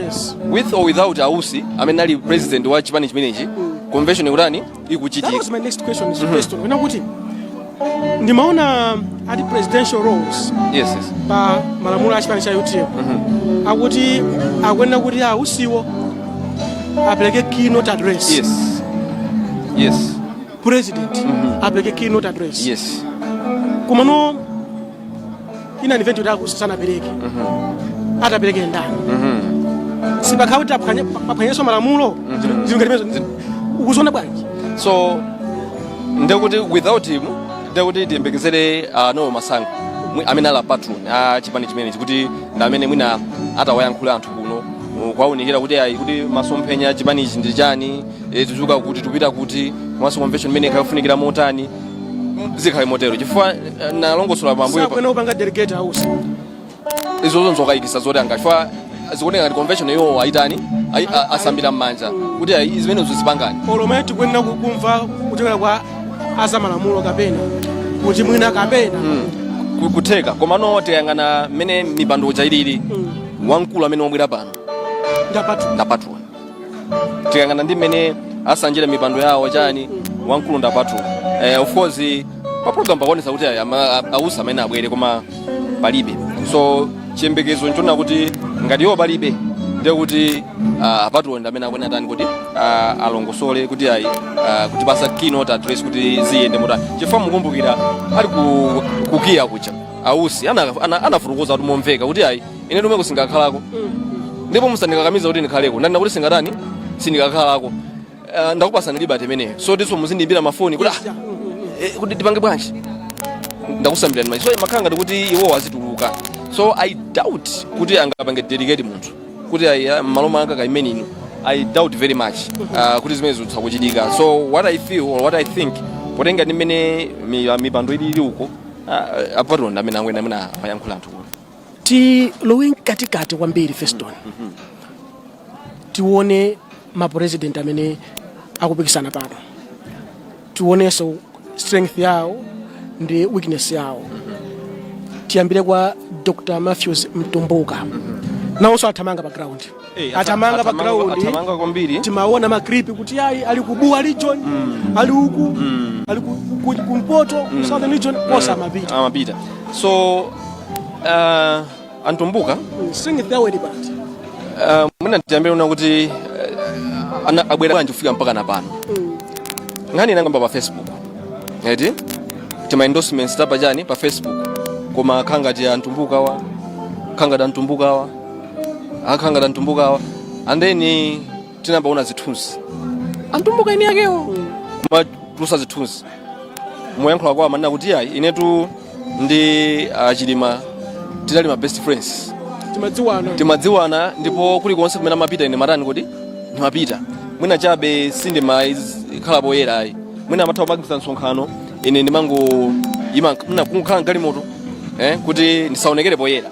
with or without a Usi amene ali president wa chipani chimenechi, convention ikutani? That Ikuchitika. was my next question, is based on kuna kuti ndimaona ati presidential roles pa malamulo a chipani cha UTM akuti akuyenera kuti a Usiwo apereke keynote address. President apereke keynote address. Komano ina event kuti a Usi sanapereke, atapereke ndani? Sipakhala kuti aphwanyenso malamulo? Zinthu ngati zimenezo ukuziona bwanji? So ndekuti without him, ndekuti tiyembekezere Noel Masangwi amene ali patron a chipani chimenechi, kuti ndi amene mwina atawayankhula anthu kuno, kuwaunikira kuti ayi, kuti masomphenya a chipanichi ndi chani, tizuka kuti tupita kuti, komanso convention imene ikhafunikira motani, zikhale motero, chifukwa nalongosola pambuyo Sakwena kupanga delegate a Usi. Izozo nzokayikisa zoti anga, chifukwa zikuoneka ngati convention iwo ayitani, asambira m'manja kuti ayi, zimenezo zipangani. Olomwe tikuyenera kumva kuchokera kwa azamalamulo kapena kuti mwina kapena Kutheka, komano tikayang'ana mmene mipando uja ilili, wamkulu amene wabwera pano ndapatu ndapatula. Tikayang'ana ndi mmene asanjira mipando yawo chani, wamkulu ndapatula. Of course pa program pakuonesa kuti ayi, a Usi amene abwere, koma palibe. So chiyembekezo nchona kuti ngati iwo palibe, ndiye kuti apatula ndi amene akuyenera tani, kuti alongosole kuti ayi, kuti pasa keynote address, kuti ziyende motani. Chifukwa mukumbukira ali kukiya kuja, a Usi anafotokoza kuti momveka kuti ayi, ine tumeko singakhalako, ndipo musandikakamiza kuti ndikhaleko. Ndanena kuti singatani, sindikakhalako. Ndakupasani liberty imeneyo, so tinso muzindiyimbira mafoni kuti ah, kuti tipange bwanji, ndakusambirani manja. So makhala ngati kuti iwo azituluka. So I doubt kuti angapange delegate munthu kuti ayi, m'malo mwanga kaimene ino. I doubt very much kuti zimene zitha kuchitika. So what I feel or what I think, potenga ndi mmene mipando ilili uko, apatula ndi amene angwena amene amayankhula anthu kuno. Tilowe mkatikati kwambiri, Feston, tione mapresident amene akupikisana pano, tionenso strength yawo ndi weakness yawo. Tiyambire kwa Dr Matthews Mtumbuka. Nawonso athamanga pa ground. Athamanga pa ground. Athamanga kwambiri. Timaona ma clip kuti ayi, ali ku Buwa region, ali uku, ali kumpoto, ku southern region, kosa amapita. Amapita. So Antumbuka, strength yawo ili pati? Mwina tiyambire una kuti abwera bwanji kufika mpaka na pano. Nkhani inangamba pa Facebook eti, tima endorsements tapa chani pa Facebook, koma akhala ngati Antumbuka wa Khangati antumbukawa, akhangati antumbukawa, and then tinambaona zithunzi, antumbuka eni akewo kumatulusa zithunzi. Muyankhula kwawo amanena kuti ayi, inetu ndi Achilima tinali ma best friends. Timadziwana. Timadziwana, ndipo kulikonse kumene amapita ine matani kuti ndimapita. Mwina chabe sindimakhala poyera ayi, mwina amatha kupangisa msonkhano, ine ndimango ima, mwina kungokhala mgalimoto kuti ndisaonekere poyera.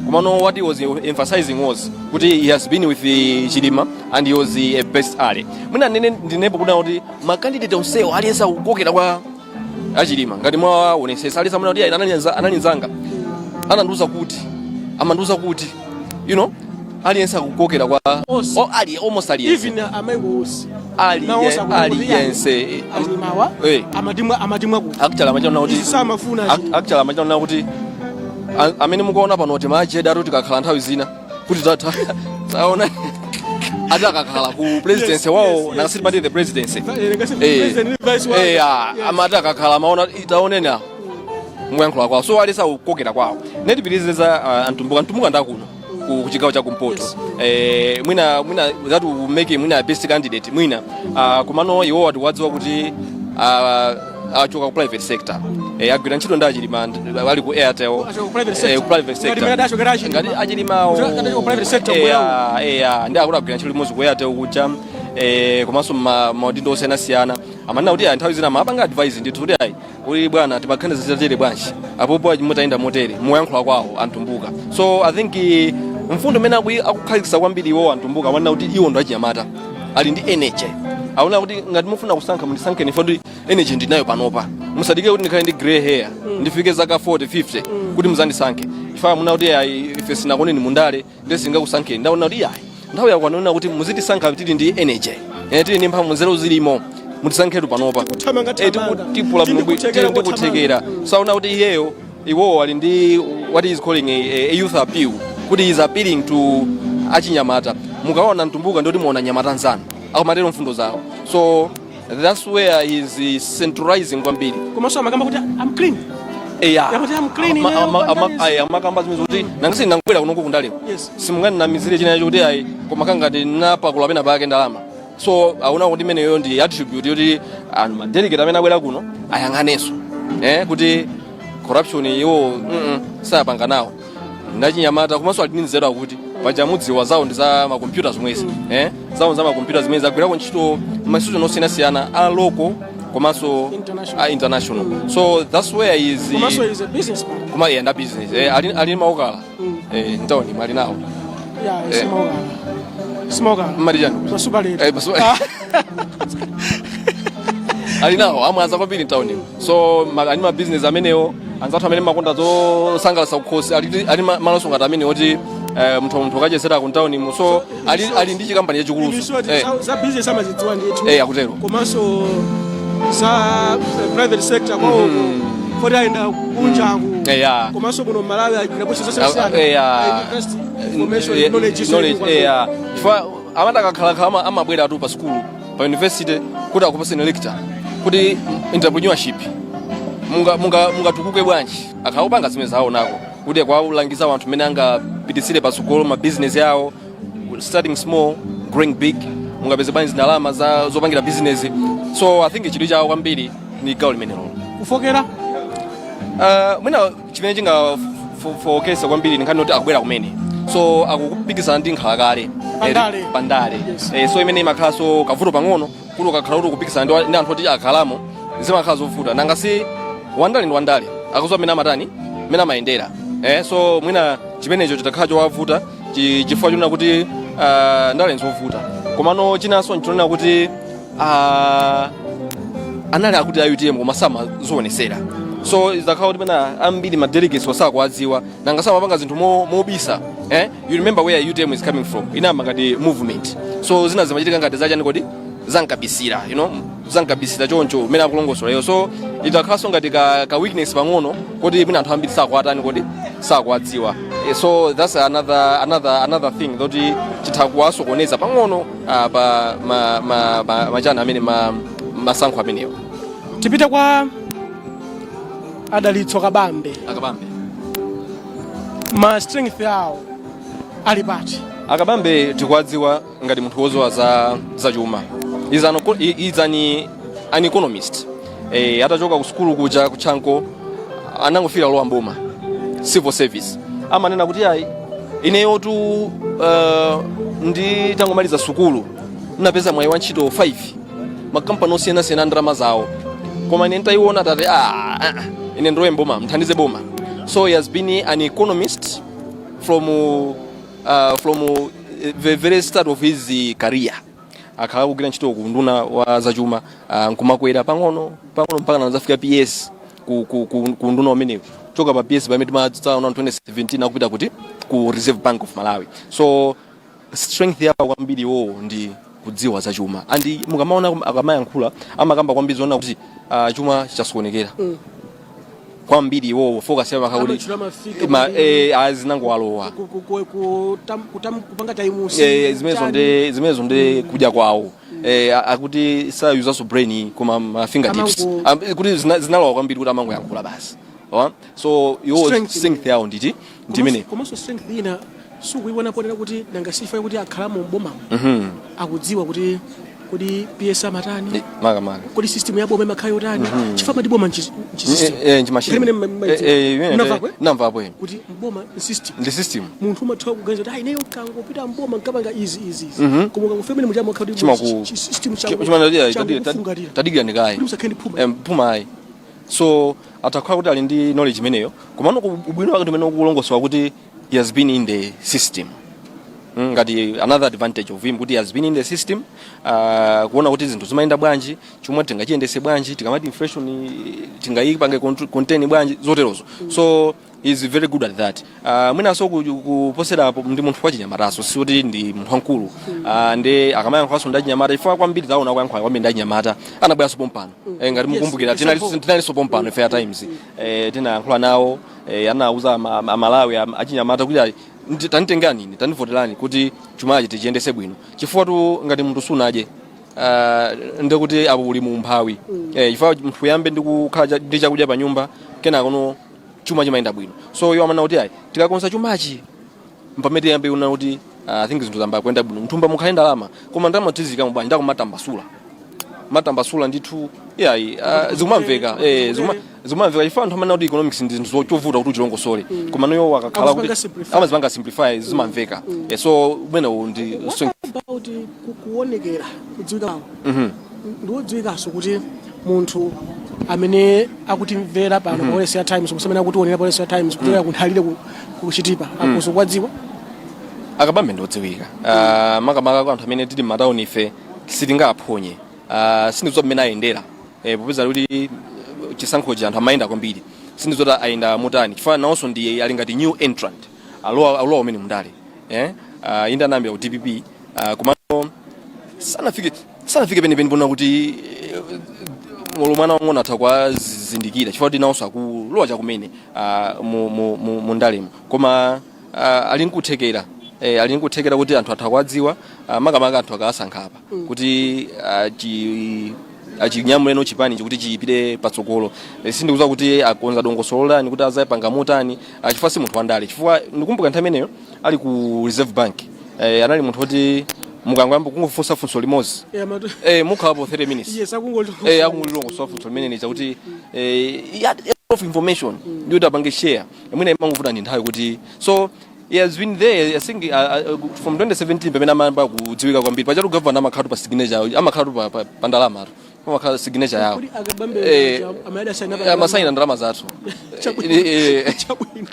Komano what he was emphasizing was kuti he has been with the Chilima and he was a best ally. Mwina nene ndinepo kunena kuti ma candidate onsewo aliyense akukokera kwa achilima. Ngati mwaonesesa, aliyense amene kuti anali nzanga, anandiuza kuti, amandiuza kuti, aliyense akukokera kwa Onse. oh, ali almost aliyense. Even amaiko onse. Aliye aliyense. Alimawa amatimwa kuti Actually amachana kuti izi samafuna. Actually amachana kuti amene mukuona pano timacheda atu, tikakhala nthawi zina kuti taona ati akakhala ku presidency wawo, nakasiti pati the presidency. Ngasi president ndi vice wake. Amati akakhala amaona, taoneni awo muyankhula kwawo. So alisa kukokera kwawo. Netipitirize antumbuka. Antumbuka ndakuno ku chigawo cha kumpoto. Mwina that will make him mwina best candidate mwina. Komano iwo atiwadziwa kuti achoka ku private sector, agwira ntchito ndi Achilima, ali ku Airtel. Achoka ku private sector. Ku private sector. Ngati mmene adachokera Achilima. Ngati Achilimawo. Ngati ku private sector kubwerawo. Ndi akuti agwira ntchito limodzi ku Airtel kuja, komanso maudindo osiyanasiyana. Amanena kuti ayi, nthawi zina amapanga advice ndithu kuti ayi, kuti bwana, timakhaniza zitatere bwanji apopo mutayenda motere, muyankhula kwawo antumbuka. So I think mfundo imene akukhazikitsa kwambiri iwo antumbuka, amanena kuti iwo ndo achinyamata, ali ndi energy. Aona kuti ngati mufuna kusankha, mundisankheni ife ndi energy ndinayo panopa. Musadike kuti ndikhale ndi grey hair, ndifike zaka 40, 50 kuti muzandisankhe. Ife muna kuti ayi, ife sinakoneni mundale ndi singakusankheni. Ndaona kuti ayi, nthawi yakwanona kuti muzitisankha tili ndi energy, tili ndi mphamvu, nzeru zilimo, mutisankhetu panopa. Tikuthamanga, thamanga. Tipula. Tili kuthekera. Tili ndikuthekera. Saona kuti iyeyo, iwowo ali ndi what he is calling a youth appeal, kuti he is appealing to achinyamata. Mukaona mtumbuka ndoti muona nyamata nzanu, akumatero mfundo zawo. So that's where he is centralizing kwambiri. Komanso amakamba kuti I'm clean. Eya. Yakuti I'm clean ineyo, pandalezi. Ayi, amakamba zimene kuti nangasi ndangobwera kunoko kundaleko, simungandinamizire chinacho kuti ayi, koma kangati napakula pena pake ndalama. So aona kuti imeneyo ndi attribute yoti anthu, ma delegate amene abwera kuno, ayang'anenso kuti corruption iwo sayapanga nawo, ndachinyamata, komanso ali ndi nzeru. Akuti paja mudziwa zawo ndi za makompyuta zomwezi, zawo za makompyuta zimene zagwirako ntchito ma institution osiyanasiyana a local komanso International. a international. So that's where he is. Komanso is a businessman. Koma iye nda business, ali maukala, mtawuni ali nawo. Ya, simaukala, simaukala. Mmati chani? Masubaleti. Ali nawo amwaza kwambiri mtawuni. So ali ma business amenewo. Anzathu amene makonda zosangalatsa kukhosi, ali malonso ngati amene oti munthu akachezera ku mtawuni. So ali ndi chikampani chachikuluso. Za business amazidziwa ndithu. Akutero. Komanso za private sector kwawo foti ayenda kunjaku. Komanso muno Malawi agwira ntchito zosiyanasiyana. Invest information, knowledge. Knowledge, chifukwa amati akakhalakhala amabwera atu pa skulu, pa university, kuti akupaseni lecture kuti entrepreneurship mungatukuke bwanji. Akhala kupanga zimene zawo nako kuti kwalangiza anthu mmene angapititsire patsogolo ma business yawo, starting small, growing big, mungapeze bwanji ndalama za zopangira business. So I think chidwi chawo kwambiri ni gawo limenelo. Kufokera? Mwina chimene chingafokesa kwambiri ndi nkhani yoti akubwera kumene, so akupikisana ndi nkhalakale. Pandale. Pandale. Yes. So imene imakhalanso kavuto pang'ono kuti ukakhala kuti ukupikisana ndi anthu oti akhalamo, zimakhala zovuta. Nanga si wandale ndi wandale, akudziwa mmene amatani, mmene amayendera. So mwina chimenecho chitakhala chowavuta chifukwa chonena kuti ndale nzovuta. Komano chinanso nchonena kuti anali akuti a UTM koma samazionesera, so zakhala kuti pena ambiri ma delegates osakuwadziwa. Nanga samapanga zinthu mobisa. You remember where UTM is coming from, inayamba ngati movement, so zina zimachitika ngati zachani kodi, zankabisira, zankabisira choncho mmene akulongosola iyo. So itakhalanso ngati ka weakness pang'ono kuti mwina anthu ambiri sakuwatani kodi, sakuwadziwa. So that's another thing thoti chitha kuwasokoneza pang'ono pa machana amene masankho amenewo. Tipite kwa Adalitso Kabambe. Akabambe. Ma strength awo ali pati? Akabambe tikuwadziwa ngati munthu wodziwa za zachuma. Is an economist. Atachoka ku sukulu kuja ku Chanco, anangofika lowa mboma, civil service. Amanena kuti, "Ayi, ineyotu nditangomaliza sukulu ndinapeza mwayi wa ntchito 5 makampani osiyanasiyana, ndalama zawo, koma ine nditayiona tate, ine ndilowe mboma, mthandize boma." So he has been an economist from the very start of his career. Akhala kugwira ntchito ku nduna wa zachuma, nkumakwera pang'ono pang'ono mpaka nazafika PS ku nduna umenewu. Choka pa PS pamene timadzaona 2017 akupita kuti ku Reserve Bank of Malawi. So strength yawo kwambiri iwowo ndi kudziwa zachuma, and mukamaona akamayankhula amakamba kwambiri zoona kuti chuma chasokonekera kwambiri. Iwowo focus yawo makhala kuti Amatchula mafika azinangowalowa. Kupanga times. Zimenezo ndi kudya kwawo. Akuti sayuzaso brain koma ma fingertips. Kuti zinalowa kwambiri kuti amangoyankhula basi. So iwo Strength. Strength yawo nditi ndimene. Komanso strength ina sukuiona ponena kuti nanga sifa kuti akhalamo mbomamo, akudziwa kuti kodi PS amatani, Makamaka. kodi system ya boma imakhala yotani, chifukwa mati boma nchi system. Nchimashini. Imene mnamvapo, eh? Namvapo. Kuti mboma system. Ndi system. Munthu umathiwa kuganiza kuti, "Ah, ineyo kangopita mboma nkapanga izi, izi, izi," koma ukangofika mene muchamo kuti system changu kufungatira. Tadikira ndikayi. Kuti musakhale ndi phuma. Phuma ayi. So atakhala kuti ali ndi knowledge imeneyo, komano ubwino wake ndimene ukulongosola kuti he has been in the system. Ngati another advantage of him kuti he has been in the system, kuona kuti zinthu zimayenda bwanji, chomwe tingachiyendese bwanji, tikamati inflation tingayipange contain bwanji, zoterozo. So is very good at that. Mwinanso kuposerapo ndi munthu wachinyamataso, sikuti ndi munthu wamkulu. Ndi akamayankhulanso ndi achinyamata, chifukwa kwambiri taona kuyankhula kwambiri ndi achinyamata. Anabweranso pompano, ngati mukumbukira, tinalinso pompano Fair Times, tinayankhula nawo, anauza Amalawi achinyamata kuti, "Ayi, tanitengani ine, tanivoterani kuti chumachi tichiyendese bwino," chifukwa tu ngati munthu sunadye, ndikuti apo uli mu umphawi, chifukwa munthu uyambe ndi kukhala ndi chakudya pa nyumba, kenako chuma chimayenda bwino. So iwo amanena kuti, ayi, tikakonza chumachi mpamene tiyambe kuona kuti I think zinthu zamba kuyenda bwino, mthumba mukhale ndalama. Koma ndalama tizikamo bwanji? Ndakumatambasula matambasula ndithu, iyayi, zikumamveka, zikumamveka, chifukwa anthu amanena kuti economics ndi zinthu chovuta kuti uchilongosole, koma noyo akakhala kuti Amazipanga simplify. Amazipanga simplify, zimamveka. So umenewu ndi What strength. about kuonekera, kudziwika kwawo? Ndiwodziwikanso kuti munthu amene akutimvera pano pa Wailesi ya Times, amene akutionera pa Wailesi ya Times kuchokera ku Nthalire kuchitipa akuso kwadziwa. Akabambe ndiodziwika, makamaka kwa anthu amene tili m'matawuni, ife sitingaphonye. Sindidziwa mmene ayendera, popeza kuti chisankhochi anthu amayenda kwambiri. Sindidziwa kuti ayenda motani, chifukwa nawonso ndi ali ngati new entrant, alowa umene mundale, eh? Inde anayambira ku DPP, komano sanafike penipeni pona kuti molo mwana wang'ono atha kuwazindikira, chifukwa kuti nawonso akulowa chakumene mu ndalemo. Koma ali nkuthekera kuti anthu atha kuwadziwa, makamaka anthu akawasankha apa kuti achinyamuleno chipani chikuti chipite patsogolo. Sindikudziwa kuti akonza dongosolo lani, kuti azapanga motani, chifukwa si munthu wandale. Chifukwa ndikumbuka nthawi imeneyo ali ku Reserve Bank, anali munthu woti mukangoyamba kungofunsa funso limodzi, mukhalapo 30 minutes. Yes, akungoli Akungolilongosola funso limene chakuti he had a lot of information ndi kuti apange share, mwina imangovuta ndi nthawi kuti. So he has been there, I think, from 2017 pamene amayamba kudziwika kwambiri. Pachatu governor amakhalatu pa signature, amakhalatu pa ndalama, amakhala signature yawo. Kodi Akabambe amayada saina? Amasaina ndalama zathu. Chabwino. Chabwino.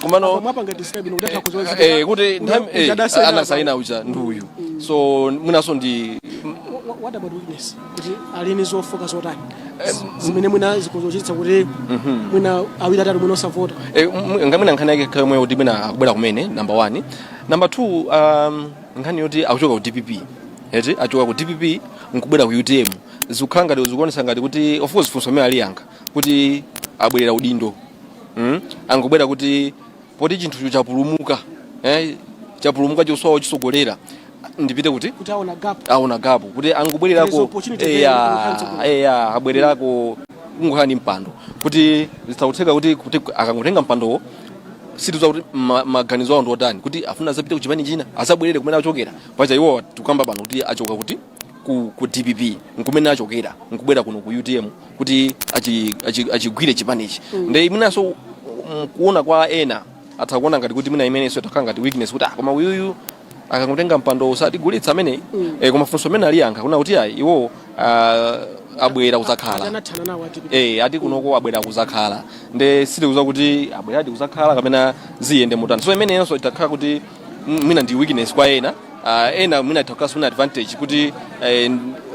Komano mwapanga describe kuti atha kuziwa kuti nthawi anasaina uja ndi uyu. So mwinaso ndi What about weakness, kuti alini zofoka zotani zimene mwina zikuzochititsa kuti mwina awiri atatu mwina osavota? Ngamwina nkhani yake khayo yomwe kuti mwina akubwera kumene, number one. Number two, nkhani yoti akuchoka ku DPP, eti achoka ku DPP nkubwera ku UTM, zikukhala ngati zikuonesa ngati kuti, of course, funso amene aliyankha kuti abwerera udindo, Angobwera kuti poti chinthucho chapulumuka, chapulumuka, chosowa chisogolera, ndipite kuti Kuti aona gap. Aona gap kuti There's angobwererako. opportunity there Eya. kungokhala. Eya, abwererako kungokhala ndi mpando, kuti zitakutheka kuti akangotenga mpandowo. Sitidziwa kuti maganizo awo ndi otani, kuti afuna azapite ku chipani china, azabwerere kumene achokera. Paja iwo tikukamba pano kuti achoka kuti ku DPP nkumene achokera, nkubwera kuno ku UTM kuti achigwire chipanichi. Nde imenenso kuona kwa ena atha kuona ngati kuti mwina imenenso itakhala ngati weakness, kuti ah, koma uyuyu akangotenga mpando usatigulitsa amene. Koma funso amene aliyankha kuna kuti ayi, iwo abwera kuzakhala. Anathana nawo ati. Ati kunoko abwera kuzakhala, nde sitikudziwa kuti abweradi kuzakhala kapena ziyende mutani. So imeneyonso itakhala kuti mwina ndi weakness kwa ena. Ena mwina itakhala mwina advantage kuti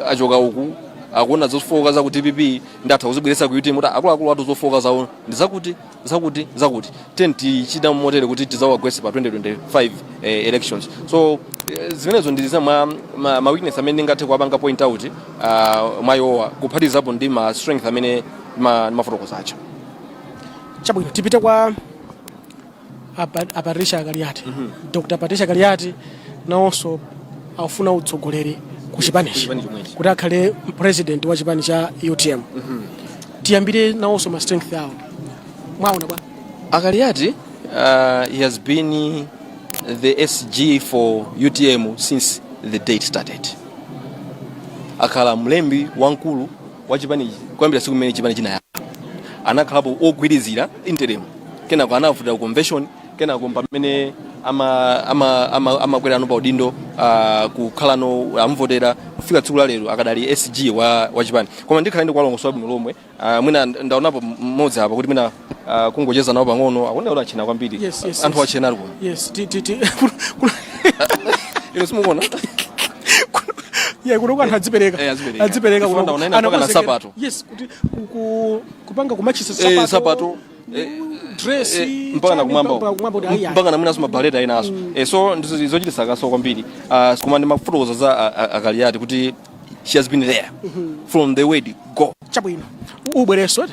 achoka uku, akuona zofoka za ku DPP, ndatha kuzibweretsa ku UTM, kuti akuluakulu atu zofoka zawo ndi zakuti, zakuti, zakuti, ten tichita motere kuti tizawagwetse pa 2025 elections. So zimenezo ndi zina mwa ma weakness amene ndingathe kuwapanga point out mwa iwowa, kuphatizapo ndi ma strength amene mafotokoza aja. Chabwino, tipite kwa a Patricia Kaliati. Dr Patricia Kaliati nawonso akufuna utsogoleri ku chipanichi, Chipani chomwechi. kuti akhale president wa chipani cha UTM. Tiyambire nawonso ma strength awo, mwaona bwa? Akaliati, he has been the SG for UTM since the day it started. Akhala mlembi wamkulu wa chipanichi kuyambira siku imene chipani chinayamba. Anakhalapo ogwirizira interim, kenako anavutira convention, kenako pamene amakwera ano pa udindo, kukhalano amvotera kufika tsiku la lero, akadali SG wa chipani. Koma ndikhala ndi kuwalongosola bwino lomwe. Mwina ndaonapo mmodzi apa kuti mwina kungocheza nawo pang'ono, akuoneka kuti achena kwambiri. Yes. Anthu achena ali kuno. Yes, ti ti ti Ino simukuona? Yeah, kuno anthu adzipereka. Adzipereka. Adzipereka. Ifuna kuno. ndaona ina mpaka na Anakonzekera. sapato. Yes, kuti kupanga kumachisa sapato, dress, mpaka na chani, kumwamba. Mpaka kumwamba kuti ayi, ayi. Mpaka na mwinaso mabaleta inaso. So ndizo zochititsa kaso kwambiri. Koma ndimafotokoza za Akaliati kuti she has been there from the word go. Chabwino, ubwereso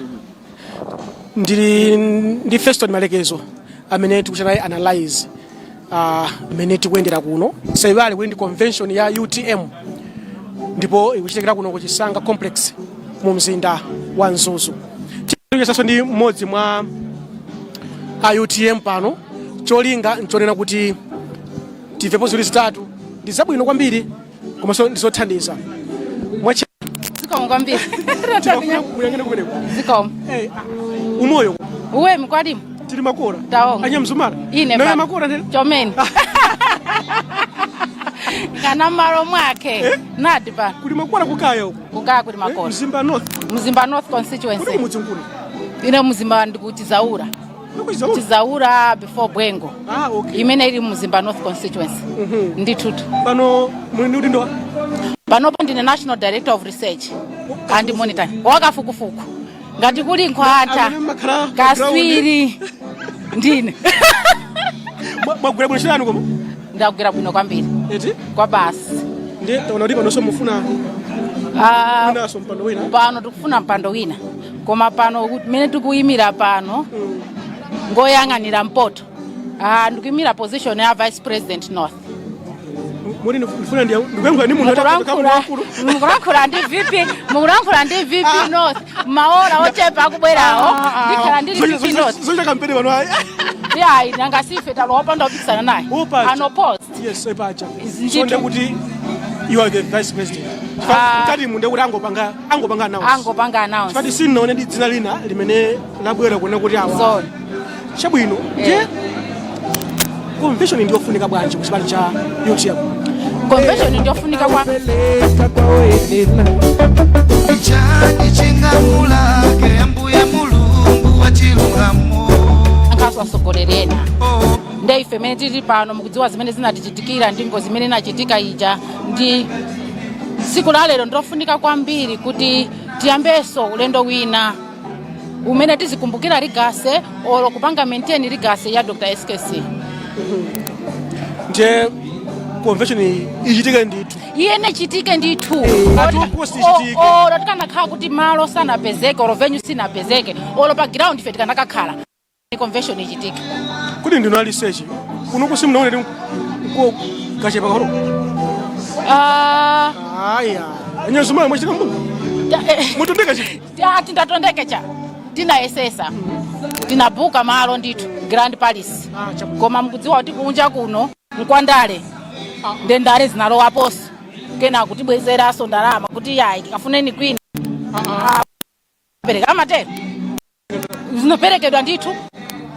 ndili ndi Feston Malekezo amene tikuchita naye analyze mmene tikuyendera kuno. Saiwale kuti ndi convention ya UTM ndipo ikuchitikira kuno ku Chisanga Complex mu mzinda wa Mzuzu. Tikuchezaso ndi mmodzi mwa a UTM pano. Cholinga nchonena kuti timvepo ziwiri zitatu, ndi zabwino kwambiri komanso ndizothandiza. Mwachi Zikomo kwambiri. Muyang'ane kumeneko. Zikomo. Umoyo? Uwemi kwalimu. Tili makora. Taonga. Anyamzumala. Ine Nawe pano. makora ndene. Chomeni. Kana malo mwake. Nadi pano. Kuli makora kukaya uko. Kukaya kuli makora. Mzimba North. Mzimba North constituency. Kuli mudzi nkuni? Ine Mzimba ndikuti Zaura. Ndikuchizaura. Chizaura before Bwengo. Ah, okay. Imene ili Mzimba North constituency. Nditutu. Pano muli ndi udindo wa? Panopo ndine National Director of Research and Monitoring. Wakafukufuku. Ngati kuli nkhwata. Amene mmakhala pa Kaswiri. Ndine. Mwagwira bwino chilani koma? Ndagwira bwino kwambiri. Eti? Kwa basi. Ndi taona kuti panonso mufuna Ah, winaso mpando wina. Pano tikufuna mpando wina, koma pano mmene tikuyimira pano ngoyang'anira mpoto. Ah, ndikuyimira position ya Vice President North. Muri ndifuna ndi ndikuyankhula ndi munthu Mukulankhula mukulankhula ndi VP North. Maora ochepa akubwerawo ndikhala ndili VP North. Zochita kampeni pano ayi. Yayi, nangasife talowa panda kupikisana naye. Upacha. Unopposed. Yes, epacha. Ndithu. So ndekuti you are the vice president. Ah. Mkati mu ndekuti angopanga announce. Angopanga announce. Chifukwa sindinaone ndi dzina lina limene labwera kuona kuti awa. Zona. Chabwino, ndiye convention ndiyofunika bwanji ku chipani cha UTM? Convention ndiyofunika kwa Chani chingamulake ambuye Mulungu wa chilungamo? Nkhaso atsogoleri ena nde ife mene tili pano, mukudziwa zimene zinatichitikira ndi ngozi imene inachitika ija. Ndi tsiku la lero ndofunika kwambiri kuti tiyambenso ulendo wina umene tizikumbukira legacy olo kupanga maintain legacy ya Dr SKC. Ndiye convention ichitike ndithu. Iyene chitike ndithu. At all cost ichitike. Olo tikanakhala kuti malo sanapezeke olo venue sinapezeke olo pa ground, ife tikanakakhala, convention ichitike. Kuti ndinu a research, kuno kusimunaone ko kachepa kahoro? Ah, aya, anyazumala mwachitika mbu mutondeka chi Tindatondeke cha, tinayesesa. Tinabuka malo ndithu, Grand Palace. Koma mukudziwa kuti kunja kuno nkwandale, nde ndale zinalowaponso, kena kutibwezeranso ndalama kuti yayi, tikafuneni kwina. Pereka amatero, zinoperekedwa ndithu.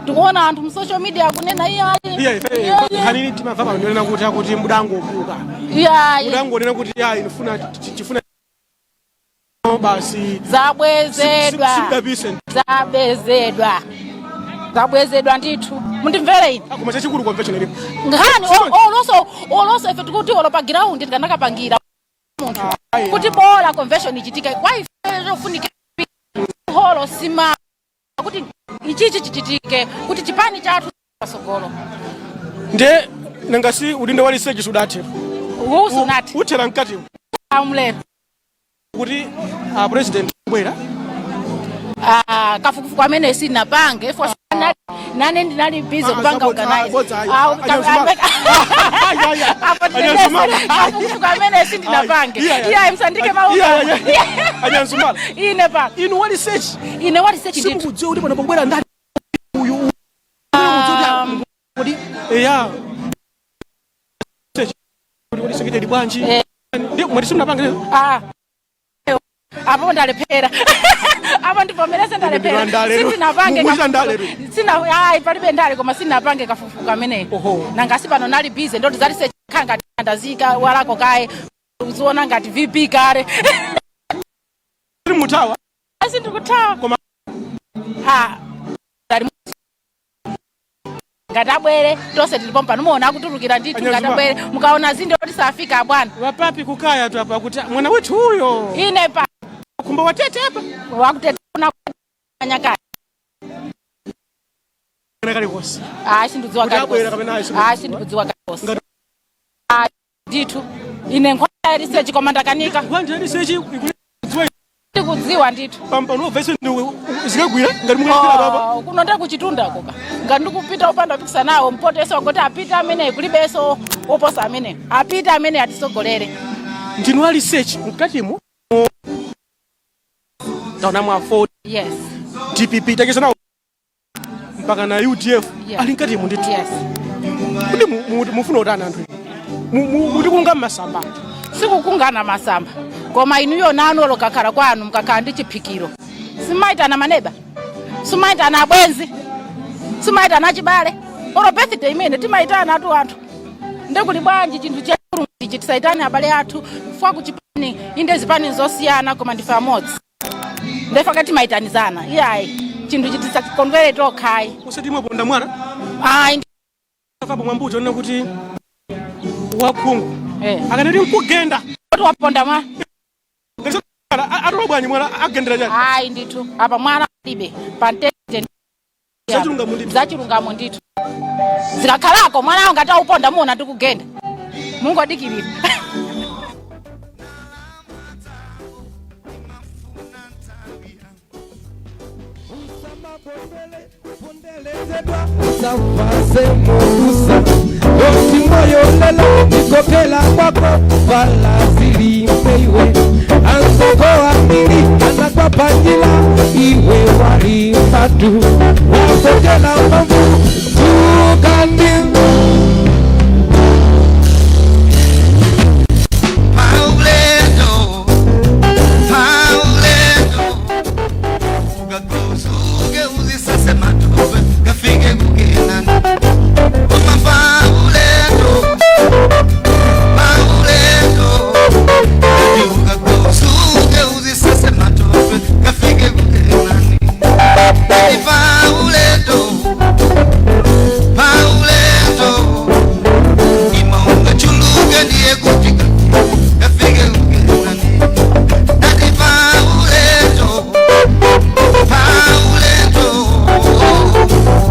Tikuona anthu mu social media akunena iyayi. Iya, ife nkhani timamva pano ndionena kuti akuti mudangobuka. Iyayi. Mudangonena kuti yayi, ndifuna chifuna basi. Zabwezedwa. Simudapise. Zabwezedwa, zabwezedwa ndithu, mundimvere ine. Koma chachikulu convention ilipo. Nkhani olonso ife tikuti olo pa ground tikanakapangira munthu kuti bola convention ichitike. Kwa ife chofunikira holo sima kuti ichichi chichitike kuti chipani chathu pasogolo. Nde nangasi udindo wa research sudathe. Usunati. Uthera mkati. Amulero. Kuti a president bwera. Ah, kafukufuku amene sinapange ifo nane ndinali busy kupanga organize. Ah, apo kafukufuku amene sindinapange. Iya, msandike mawu. Anyanzumala. Ine pa Inu wa research. Ine wa research ndithu. Simukudziwa kuti pano pobwera ndani uyu? Kuti eya, research kuti secretary bwanji? Ndi mwati simunapange lero? Ah, apo ndalephera, apo ndivomerese ndalephera. Ndale. Sindinapange. Mukuchita ndale. Sina, ayi, palibe ndale, koma sindinapange kafukufuku ameneyo. Nangasi pano nali busy, ndoti za research ngati ndazika walako kaye uziona ngati VP kale. Tiri mutawa. Sindikuthawa. Koma ah, ngati abwere tonse tilipo pano, muona akutulukira ndithu. Ngati Anyazuma. abwere, mukaona zinde kuti safika bwana. Wapapi kukaya tu apa kuti mwana wetu huyo. Ine pa Kumba watete apa. Wakutete kuna nyakati. Kali konse. Ah, sindidziwa. Kuti abwera kapena ayi. Ah, sindikudziwa kalikonse. Ah, ndithu ine nkhwaya ya research koma ndakanika. Nkhwanja ya research ikudziwa. Ndikudziwa ndithu. Pampano vese zikagwira ngati mukuyendera papa. Oh, kuno ndiri kuchitunda koka ngati ndikupita upanda kupikisa nawo mpoteso ngoti apite amene kulibenso oposa amene apite amene atisogolere. Ndinu wa research, mkatimo taona mwa 4 DPP takisa nawo mpaka na UDF. Ali mkatimo ndithu. Kuti mufuna utani anthu inu? Mutikunga mmasamba. Sikukungana masamba, koma inuyo nanu olokakhala kwanu mukakhala ndi chiphikiro simaitana maneba, simaitana abwenzi, simaitana achibale? Olo birthday imene timaitana atu anthu. Ndikuli bwanji chinthu chachikulu ichi tisaitane abale athu? Fwa kuchipani, inde zipani zosiyana koma ndife amodzi, ndefaka timaitanizana. Iyayi, chinthu chiti tisakondwere tokhayi. Usati mwaponda mwana. Ayi. Kapo mwambuto onena kuti wakhungu akanati nkugenda. Kuti waponda mwana. Atola bwanyi mwana agendera chani? Ayi ndithu, apa mwana alibe pantete. Zachilungamo ndithu. Zachilungamo ndithu, zikakhalako mwana wanga tauponda muona ndikugenda, mungodikirira. Mokusa yoti moyo lelo nikokela kwako vala zilimbe iwe anzoko ambili anakwapa panjila iwe walimbatu wakokela mamvu tukandi. Paulendo, Paulendo, ukakusuke uzisase matope kafike kukenani. Koma Paulendo, Paulendo, ukakusuke uzisase matope kafike kukenani. Paulendo, Paulendo, ima ungachuluke ndiye kuti kafike kukenani. Dati Paulendo, Paulendo,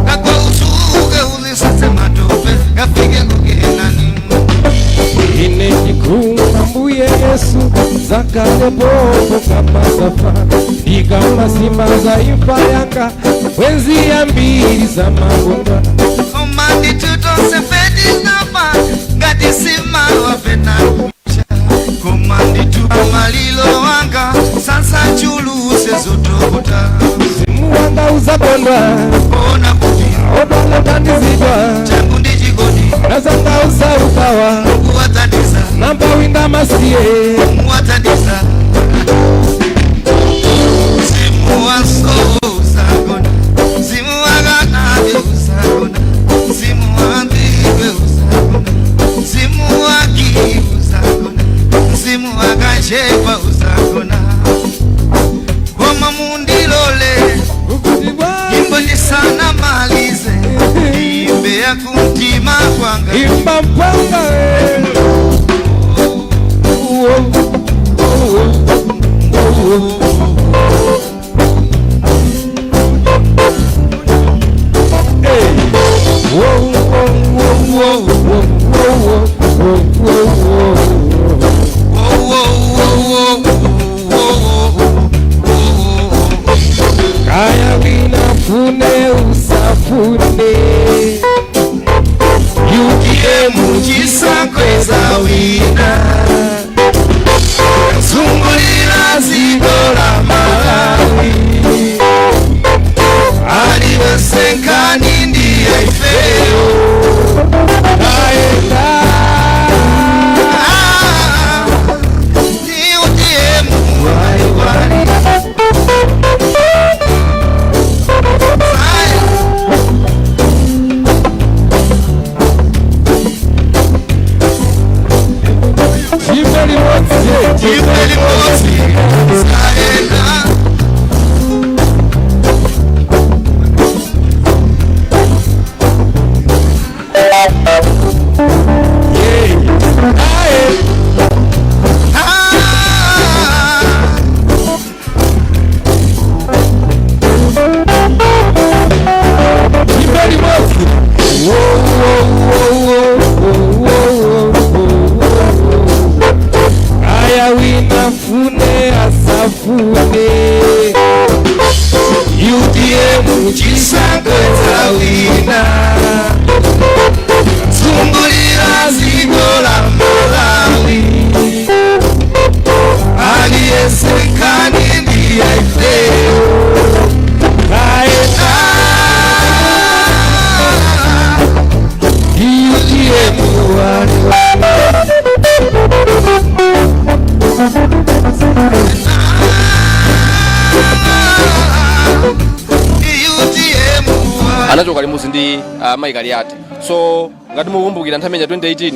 kakusuke uzisase matope kafike kukenani. Ine ndikumba mbuye Yesu zakale popo kamasafa ndikamasima za imfa yanga bwenzi yambiri za magonga. Koma ndithu tonse fetinafa ngati simawapena, koma ndithu malilo wanga sasa chuluse zotokota. Mzimu wanga. Uzakondwa odwala utandizidwa, nazanga usaukawa, namba winda masiye. Mzimu waso usagona, mzimu wakanabe usagona, mzimu wambiwe usagona, mzimu waki usagona, mzimu wakashepa usagona. Koma mundilole imbo ndisana malize imbe ya kumtima kwanga. Imba mpanga. Uo, uo, uo. Hey. Uo, uo, uo, uo, uo, uo, uo, uo. Kaya wina fune usafune, UTM chisakweza wina zungulira dziko la Malawi, aliwesekani ndiye ifeyo. Aenda. Ni UTM wali wali. Jimbe limodzi. Jimbe limodzi saenda. Aye. Ah. Jimbe limodzi. Wo, wo, wo, wo, wo, wo, wo, wo. Kaya wina fune asafune, UTM chisakweza wina zungulira dziko la Malawi, aliyesekani ndiye ifeyo. Aye. UTM wali wali. UTM. Anachoka limodzi ndi Mai Kaliati. So ngati mukumbukira, nthawi ya 2018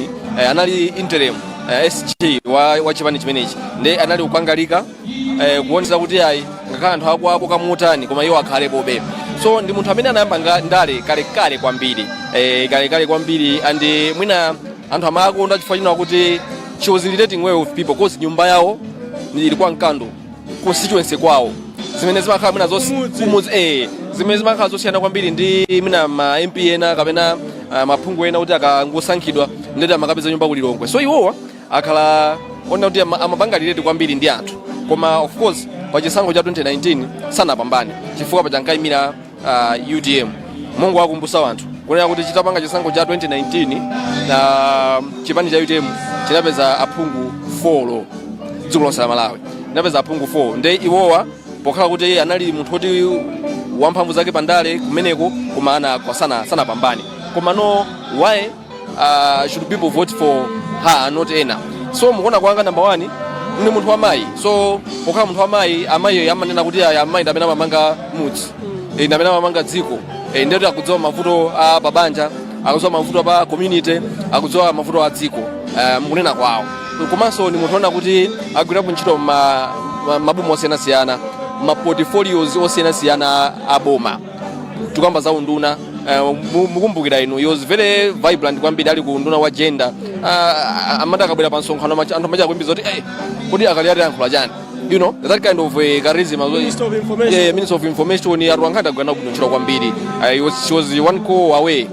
anali interim SG wa chipani chimenechi, ndi anali kukangalika kuonesa kuti ayi, ngakhale anthu akuapo kamutani, koma iwo akhalepobe. So ndi munthu amene anayamba ndale kalekale kwambiri, kalekale kwambiri, and mwina anthu amakonda chifukwa china kuti she was relating well with people, 'cause nyumba yawo ili kwa Mkando, constituency kwawo, zimene zimakhala mwina kumudzi, zimene zimakhala zosiyana kwambiri ndi mwina ma MP ena kapena maphungu ena, kuti akangosankhidwa ndeti amakapeza nyumba kulilongwe. So iwowa akhala ona kuti amapanga relate kwambiri ndi anthu. Koma of course pa chisankho cha 2019 sanapambane chifukwa pachankayimira UTM. Mungu akumbusa anthu kunena kuti chitapanga chisankho cha 2019, chipani cha UTM chinapeza aphungu 4 dziko lonse la Malawi, chinapeza aphungu 4. Nde iwowa pokhala kuti anali munthu woti wamphamvu zake pandale kumeneko, koma anagwa, sanapambane. Koma no, why should people vote for her and not ena? So mukuona kwanga, number one, ndi munthu wamayi. So pokhala munthu wamayi, amayi amanena kuti aya, amayi ndi amene amamanga mudzi, ndi amene amamanga dziko, ndiyoti akudziwa mavuto a pabanja, akudziwa mavuto pa community, akudziwa mavuto a dziko, mukunena kwawo. Komanso ndi munthu ona kuti agwirapo ntchito maboma osiyanasiyana, ma portfolios osiyanasiyana a boma, tikamba za unduna. Mukumbukira inu, he was very vibrant kwambiri ali ku unduna wa gender. Amati akabwera pa msonkhano, anthu amacha kuimbiza kuti, "Hey, kodi akali ati yankhula chani?" That kind of charisma. Minister of Information. Yeah, Minister of Information, atulankhani agwira bwino ntchito kwambiri. She was one call away.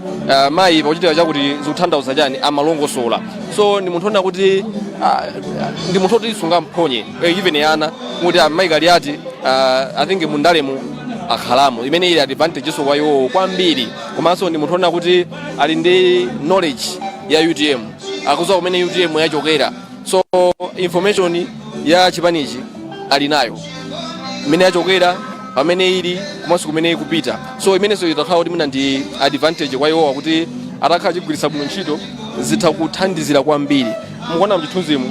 Mayi pakuchitika chakuti zikutanthauza chani, amalongosola. So ndi munthu ona kuti ndi munthu oti sungamphonye, even ana kuti amayi Kaliati, I think mundalemu akhalamo, imene ili advantage so kwa iwowo kwambiri. Komanso ndi munthu ona kuti ali ndi knowledge ya UTM, akudziwa kumene UTM yachokera. So information ya chipanichi ali nayo, mmene yachokera. Pamene ili komanso kumene ikupita, so imenenso itakhala kuti mwina ndi advantage kwa iwowa, kuti atakhala chigwiritsa bwino ntchito zitha kuthandizira kwambiri. Mukuona mchithunzimu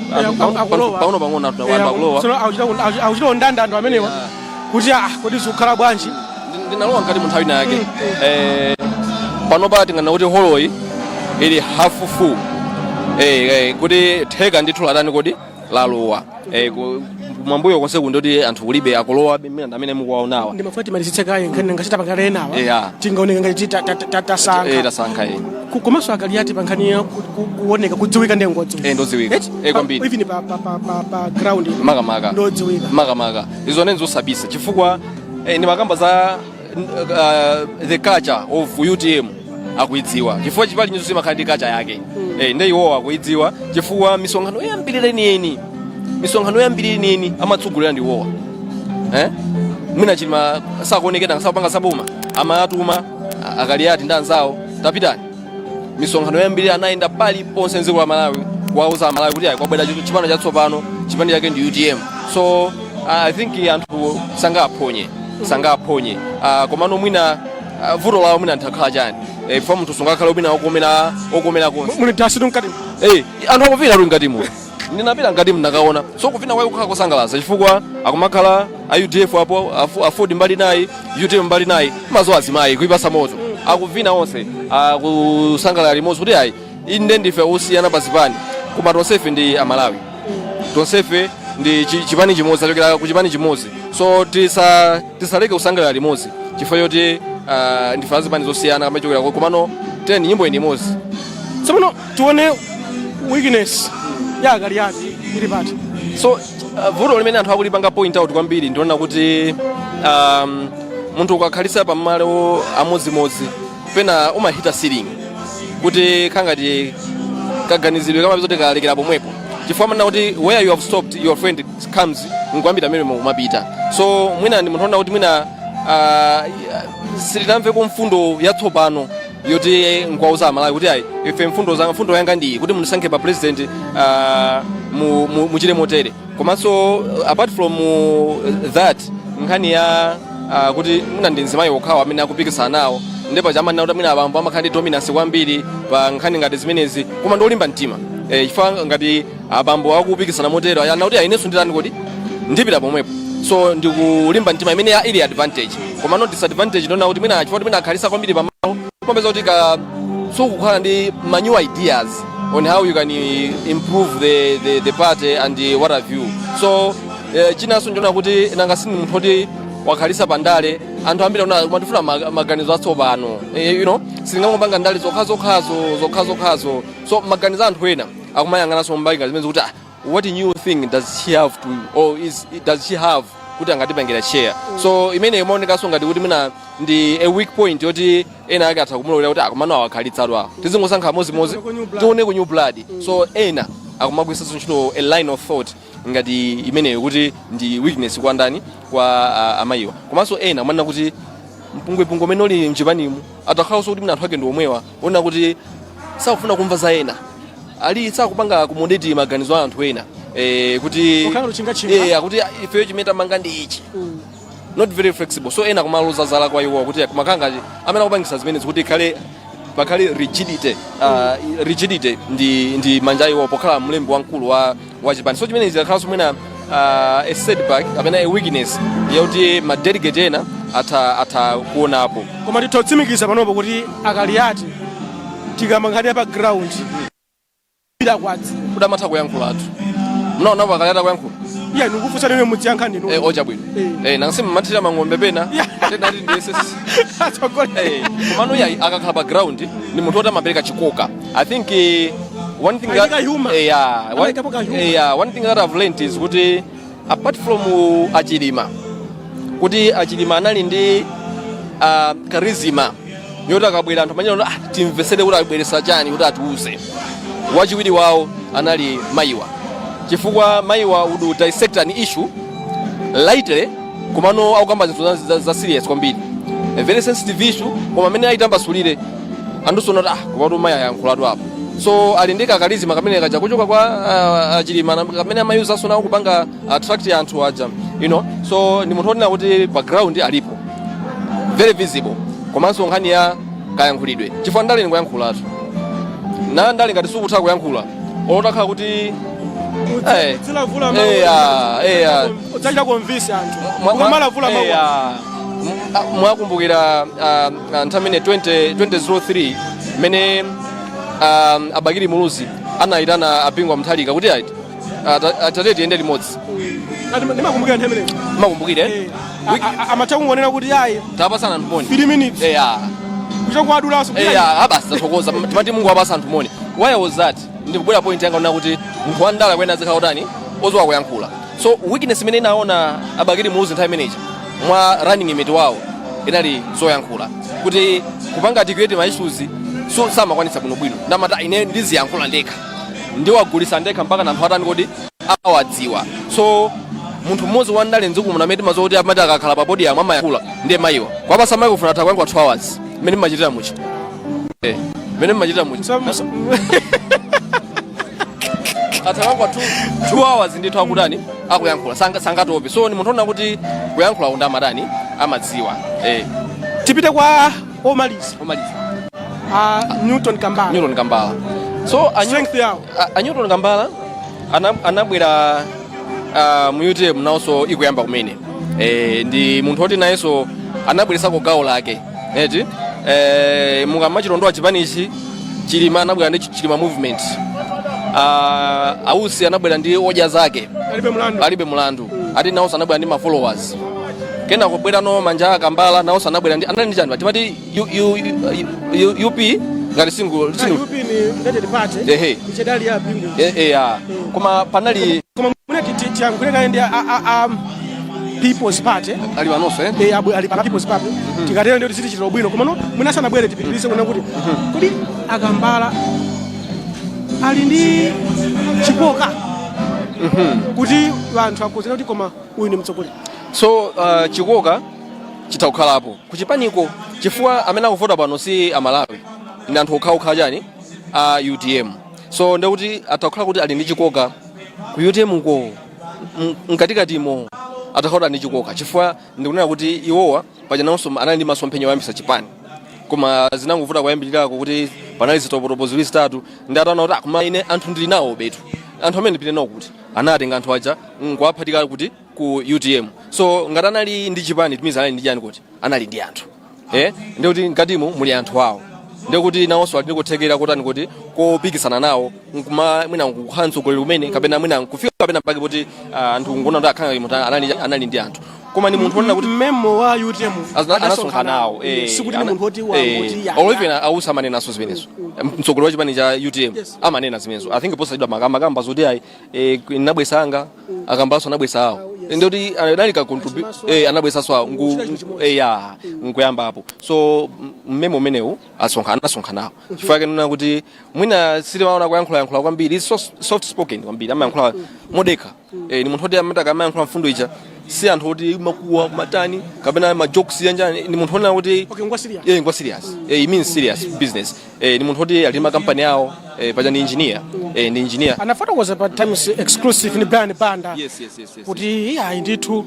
Akulowa. Pang'ono pang'ono anthu akulowa. Akuchita ndanda anthu amenewa kuti ah, kodi zikukhala bwanji? Ndinalowa mkati mu nthawi yake. Panopa tingana kuti holoyi ili half full, kuti theka ndithu latani kodi lalowa. Mwambuyo konse kundoti anthu kulibe, akulowa mmene amene mukuwaonawa. Ndimafuna timalizitse kaye nkhani ngachita pangale enawa. Tingaoneka ngati tasankha. Tasankha. Komanso aKaliati pa nkhani ya kuoneka, kudziwika, ndiye ngodziwika. Ndodziwika. Eti? Kwambiri. Even pa ground Makamaka. Ndodziwika. Makamaka izo nene zosabisa, chifukwa ndimakamba za the culture of UTM, akuidziwa chifukwa chipani nyinso simakhala ndi culture yake. Nde iwowo akuidziwa chifukwa misonkhano yambiri yeniyeni, misonkhano yambiri yeniyeni amatsogolera ndi iwowa. Mwina Chilima sakuonekera, sakupanga saboma, amatuma aKaliati ndi anzawo, tapitani misonkhano yambiri. Anayenda paliponse mdziko la Malawi kuwauza Amalawi kuti ayi, kwabwera chipani chatsopano, chipani chake ndi UTM. So I think anthu sangaphonye, sangaphonye. Komano mwina vuto lawo mwina nthakhala chani? Fa munthu sungakhale mwina okomera, okomera konse. Muli dasi mkati. Anthu akuvina ali mkatimo. Ndinapita mkatimu, ndakaona. So kuvina kwake kukhala kosangalatsa chifukwa akumakhala a UDF apo, AFORD mbali nayi, UTM mbali nayi, mazo azimayi kuipasa moto, akuvina onse, akusangalala limodzi kuti ayi, inde ndife osiyana pa zipani, koma tonsefe ndi Amalawi, tonsefe ndi chipani chimodzi, tachokera ku chipani chimodzi. So tisaleke kusangalala limodzi chifukwa choti ndife azipani zosiyana kamachokera, komano teni nyimbo ini imodzi. Tsopano tione weakness ya aKaliati ili pati? So vuto limene anthu akulipanga point out kwambiri, ndiona kuti munthu ukakhalisa pamalo amodzimodzi pena umahita ceiling, kuti khangati kaganizidwe kamapeza kuti kalekera pomwepo, chifukwa manena kuti where you have stopped, your friend comes nkuyambira amene umapita. So mwina ndi munthu ona kuti mwina sitinamveko mfundo yatsopano yoti nkwauza Amalawi kuti ayi, ife mfundo za mfundo yanga ndi kuti mundisankhe pa president, muchite motere. Komanso apart from that, nkhani ya kuti mwina ndi mzimayi wokhawo amene akupikisana nawo, ndipo chamanena kuti mwina abambo amakhala ndi dominance kwambiri pa nkhani ngati zimenezi, koma ndi olimba mtima, chifukwa ngati abambo akupikisana motero, ana kuti inenso nditani kodi, ndipita pomwepo. So ndikulimba mtima, imene ili advantage. Koma no disadvantage, ndiona kuti mwina chifukwa kuti mwina akhalisa kwambiri pamalo, kumapeza kuti ka sukukhala ndi ma new ideas on how you can improve the party and what have you. So chinanso ndiona kuti nanga sini munthu oti wakhalisa pandale, anthu ambiri aona matifuna maganizo atsopano. Singangopanga ndale zokhazokhazo, zokhazokhazo. So maganizo anthu ena akumayang'ananso mbali ngati zimene kuti ah, what new thing does she have to or is does she have kuti angatipangira share? So imene imaonekanso ngati kuti mwina ndi a weak point yoti ena ake atha kumulowera kuti akomano awakhalitsatu awo, tizingosankha mozimozi, tione ku new blood. So ena akumagwiritsanso ntchito a line of thought ngati imeneyo kuti ndi weakness kwa ndani, kwa amayiwa. Komanso ena amanena kuti mpungwepungwe umene uli mchipanimu, atakhalanso kuti mwina anthu ake ndi omwewa ona kuti sakufuna kumva za ena, ali sakupanga accommodate maganizo a anthu ena, kuti Kukhala luchinga-chinga. Akuti ifeyo chimene tamanga ndi ichi, not very flexible. So ena kumaloza zala kwa iwo kuti kumakhala ngati amene akupangisa zimenezi kuti ikhale pakhale rigidity ndi manja iwo pokhala mlembi wamkulu wa chipani. So chimene chikhalanso mwina a setback kapena a weakness yakuti ma delegate ena atha kuonapo. Koma titha kutsimikiza panopo kuti aKaliati, tikamba nkhani ya pa ground ila kwadzi kuti amatha kuyankhulatu. Mnaona aKaliati kuyankhula? Iya, ndikufunsa nene, mudziyankha ndinu. Ocha bwino. Nangasi mmathira mang'ombe pena tenati ndiyese. Komano iyayi, akakhala pa ground ni munthu woti amapereka chikoka. I think one thing that, Ayika humor. Yeah, one, Amayikapo ka humor. Yeah, one thing that I've learned is kuti apart from aChilima, kuti aChilima anali ndi charisma yoti akabwera anthu amanyana, ah, timvesere kuti abweresa chani kuti atiuze. Wachiwiri wawo anali mayiwa, chifukwa mayiwa would dissect an issue lightly, komano akukamba zinthu za serious kwambiri, a very sensitive issue, koma amene ayitambasulire anthu kuti ah, komatu mayi ayankhulatu apo. So ali ndi kacharisma kamene kaja kuchoka kwa aChilima kamene amayuzanso nawo kupanga attract anthu aja. So ndi munthu onena kuti pa ground alipo very visible, komanso nkhani ya kayankhulidwe, chifukwa ndale ndikuyankhulatu na ndale. Ngati sukutha kuyankhula, olotakhala kuti Udzilavula. Eya. Udzachita convince anthu ukamalavula mawu. Eya. Mwakumbukira nthawi imene 20 2003 mmene a Bakili Muluzi anayitana a Bingu wa Mutharika kuti ayi, tate, tiyende limodzi? Ndimakumbukira nthawi imeneyo. Makumbukire? Amatha kungonena kuti ayi, Tapasana anthu moni. 3 minutes. Kucha kuadulaso. Eya, abasi, tathokoza. Timati Mungu apasa anthu moni. Why was that? Ndikubwera point yanga ona kuti munthu wandale kwena azikhala utani, odziwa kuyankhula. So weakness imene inaona a Bakili Muluzi nthawi imeneyi mwa running mate wawo inali zoyankhula, kuti kupanga articulate ma issues, so samakwanitsa bwinobwino. Ndamati ine ndiziyankhula ndekha, ndiwagulisa ndekha mpaka anthu atani kodi, awadziwa. So munthu mmodzi wandale mdziko muno amene timadziwa kuti amati akakhala pa podium amayankhula ndiye mayiwa. Kwapasa microphone, atha kuyankhula 2 hours mmene mmachitira muchi, mmene mmachitira muchi, atha kuyankhula 2 hours ndithu akutani, akuyankhula, sangatope. So ni munthu ona kuti kuyankhula unda amatani, amadziwa. Tipite kwa omaliza. Omaliza. A Newton Kambala. Newton Kambala. So Strength yawo. A Newton Kambala anabwera mu UTM nawonso ikuyamba kumene. Ndi munthu oti nayenso anabweresako gawo lake eti. Mukamachilondowa chipanichi, Chilima anabwera ndi Chilima Movement, a Usi anabwera ndi Odya Zake Alibe Mlandu. Alibe Mulandu. Ati nawonso anabwera ndi ma followers. Kena kubwera no manja a Kambala, nawonso anabwera ndi, anali ndi chani, timati U, U, U, U, UP ngati single, single. UP ni United Party. Ehe. Ichedali ya Bingu. Ya, koma panali Koma mwina tiyankhule kaye ndi a People's Party. Ali panonso, eh? Eh, ali pa People's Party. Tikatero ndio tizichitira bwino. Koma no mwina sanabwere, tipitirize kuona kuti kodi Akambala ali ndi chikoka kuti anthu akuzena kuti koma uyu ndi mtsogoleri? So chikoka chitha kukhalapo kuchipaniko, chifukwa amene akuvota pano si Amalawi, ndi anthu okhaokha chani, a UTM. So ndekuti atha kukhala kuti ali ndi chikoka ku UTM ko, mkatikatimo atha kukhala ndi chikoka, chifukwa ndikunena kuti iwowa paja nawonso anali ndi masomphenya oyambisa chipani, koma zinangovuta kuyambirirako kuti panali zitopotopo ziwiri zitatu. Ndi ataona kuti, "Ah, koma ine anthu ndili nawo betu, anthu amene ndipite nawo kuti," anatenga anthu aja nkuwaphatika kuti ku UTM. So ngati anali ndi chipani, timiza anali ndi chani, kuti anali ndi anthu, ndikuti mkatimo muli anthu awo, ndikuti nawonso ali ndi kuthekera kotani, kuti kopikisana nawo, nkuma mwina nkukhala mtsogoleri kumene, kapena mwina nkufika kapena pake kuti anthu nkuona kuti akhala munthu anali ndi anthu. Koma ni munthu onena kuti mmemo wa UTM anasonkhana nawo, eh. Sikuti ni munthu oti wangoti ya. Olo even a Usi amanenaso zimenezo, mtsogoleri wa chipani cha UTM. Amanena zimenezo. I think posachedwa makamba zoti ayi, nabwesa anga, akambaso anabwesa awo, ndoti anali ka anabwesaso awo ngu ya nkuyamba apo. So mmemo umenewu anasonkhana nawo, chifukwa chake nuna kuti mwina sitimaona kuyankhula yankhula kwambiri. Is soft spoken kwambiri, amayankhula modekha. Ni munthu oti amati akamayankhula mfundo ija, si anthu oti makuwa matani kapena ma jokes yanjani. Ni munthu onena kuti Okay, ngwa serious. Ngwa serious. He means serious business. Ni munthu oti ali makampani awo, paja ni engineer, ndi engineer. Anafotokoza pa Times Exclusive ni Brian Banda Yes. kuti ayi ndithu,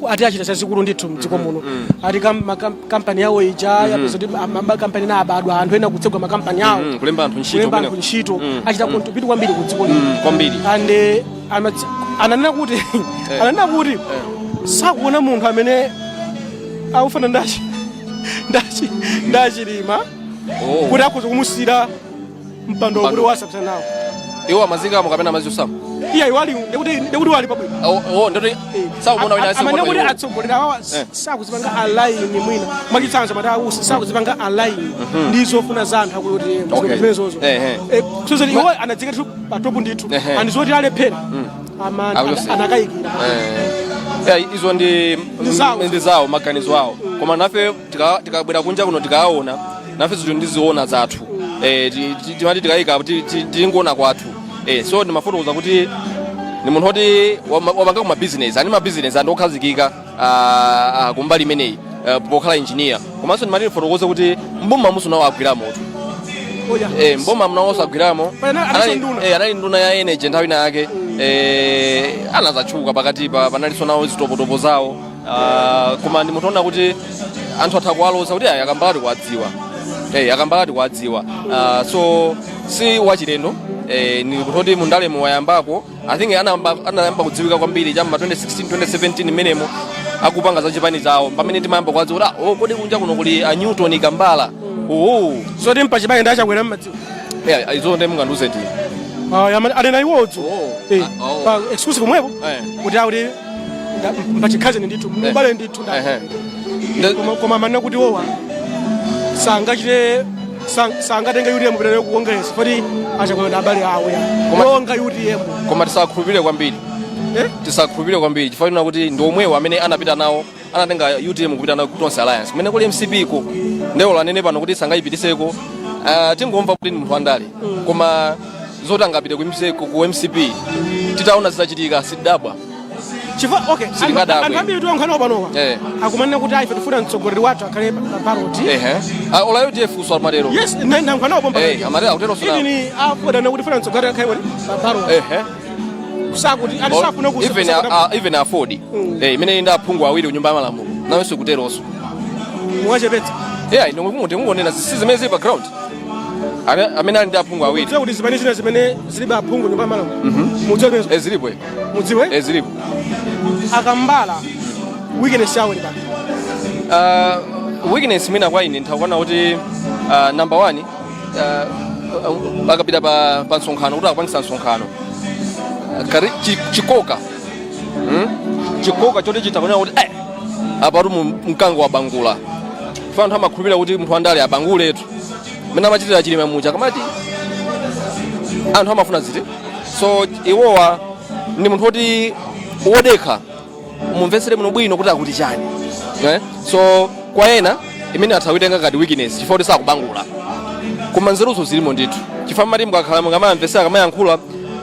ati achita zazikulu ndithu mdziko muno. Ati kampani yawo ija yapeza kuti makampani ena abadwa, anthu ena kutsegwa makampani awo, Kulemba anthu ntchito. Kulemba kumene. Anthu ntchito. Achita contribute kwambiri ku dziko lino. Kwambiri. And ananena kuti sakuona munthu amene akufana ndachilima kuti akhoza kumusira mpando kuti Mpando. wasapsa nawo. Iwo amazikamo kapena amaziusamo? Iya, iwali ndikuti wali pabwino. Oh, ndoti sakuona wina. Amanena kuti atsogoleri awawa sakuzipanga align, mwina mwachitsanzo mati a Usi sakuzipanga align ndi zofuna za anthu akuti zimenezozo. Kusozera iwo anadzika ndithu pa top ndithu. And zoti alephera Akuyose. anakayikira. Izo ndi Ndi zawo. Ndi zawo, maganizo awo. Koma nafe tikabwera kunja kuno, tikaona nafe zinthu ndiziona zathu, timati tikayika tingoona kwathu. So ndimafotokoza kuti ni munthu oti wapanga kuma business, ani ma business anthu okhazikika kumbali imeneyi, pokhala engineer. Komanso ndimati ndifotokoze kuti mboma muso nawo agwira moto. Oya. Mboma mnawonso agwiramo. Anali nduna. Anali nduna ya energy nthawi ina yake. Anazatchuka pakatipa, panalinso nawo zitopotopo zawo, koma ndi munthu ona kuti anthu atha kuwaloza kuti ayi, Akambala tikuwadziwa, Akambala tikuwadziwa. So si wachilendo, ni munthu oti mundalemo wayambako. I think anayamba kudziwika kwambiri cham'ma 2016, 2017 mmenemo, akupanga za chipani chawo, pamene timayamba kuwadziwa kuti ah, oh, kodi kunja kuno kuli a Newton Kambala. Oh. So ti mpachibale ndi Achakwera mmadziwa? Yeah, izo ndi mungandiuze ndi Anena iwodzu. Oh. Ah, oh. Pa exclusive mwepo kuti akuti mpachikhazeni ndithu, mubale ndithu. Koma manena kuti wowa sangachite, sangatenge UTM kupita ku Congress poti Achakwera ndi abale awo ya monga UTM. Koma tisakhulupirire kwambiri. Eh? Tisakhulupirire kwambiri chifukwa china kuti ndi omwewo amene anapita nawo, anatenga UTM kupita nawo ku Tonse Alliance kumene kuli MCP ko. Ndewo anene pano kuti sangayipitiseko. Tingomva kuti ndi munthu wandale, koma zoti angapite ku MCP, ku MCP titaona zizachitika sidabwa. Chifukwa okay, Silingadabwe. Anthu ambiri tiwankhanawo panowa akumanena kuti ife tifuna mtsogoleri wathu akhale pa ballot. Ehe. Ah, ola UDF so amatero. Yes, nankhanawo pompa. Amatero, akutero so. Even afoda kuti tifuna mtsogoleri akhale pa ballot. Sakuti ati safuna ku Even AFORD, imene ndi aphungu awiri kunyumba ya malamulo, nawonso kuteronso. Muwachepetsa. Yeah, ndingonena si zimene zili pa ground. Amene ali ndi aphungu awiri. Mudziwe kuti zipani zina zimene zilibe aphungu nyumba ya malamulo, mudziwe zimenezo? Eh, zilipo. Mudziwe? Eh, zilipo. Akambala, weakness yawo ili pano? Weakness mwina kwa ine ntakuona kuti number one, akapita pa msonkhano kuti akupangisa msonkhano, chikoka, Chikoka choti chitakuona kuti apatu mkango wabangula. Fa anthu amakhulupirira kuti munthu wandale abanguletu, mmene amachitira Chilima muja, kamati anthu amafuna ziti. So iwowa ndi munthu woti wodekha, mumvetsere bwino bwino kuti akuti chani, eh? So kwa ena imene atha kuitenga ngati weakness chifukwa kuti sakubangula, koma nzeruzo zilimo ndithu, chifukwa mati mukakhala mukamamvetsera akamayankhula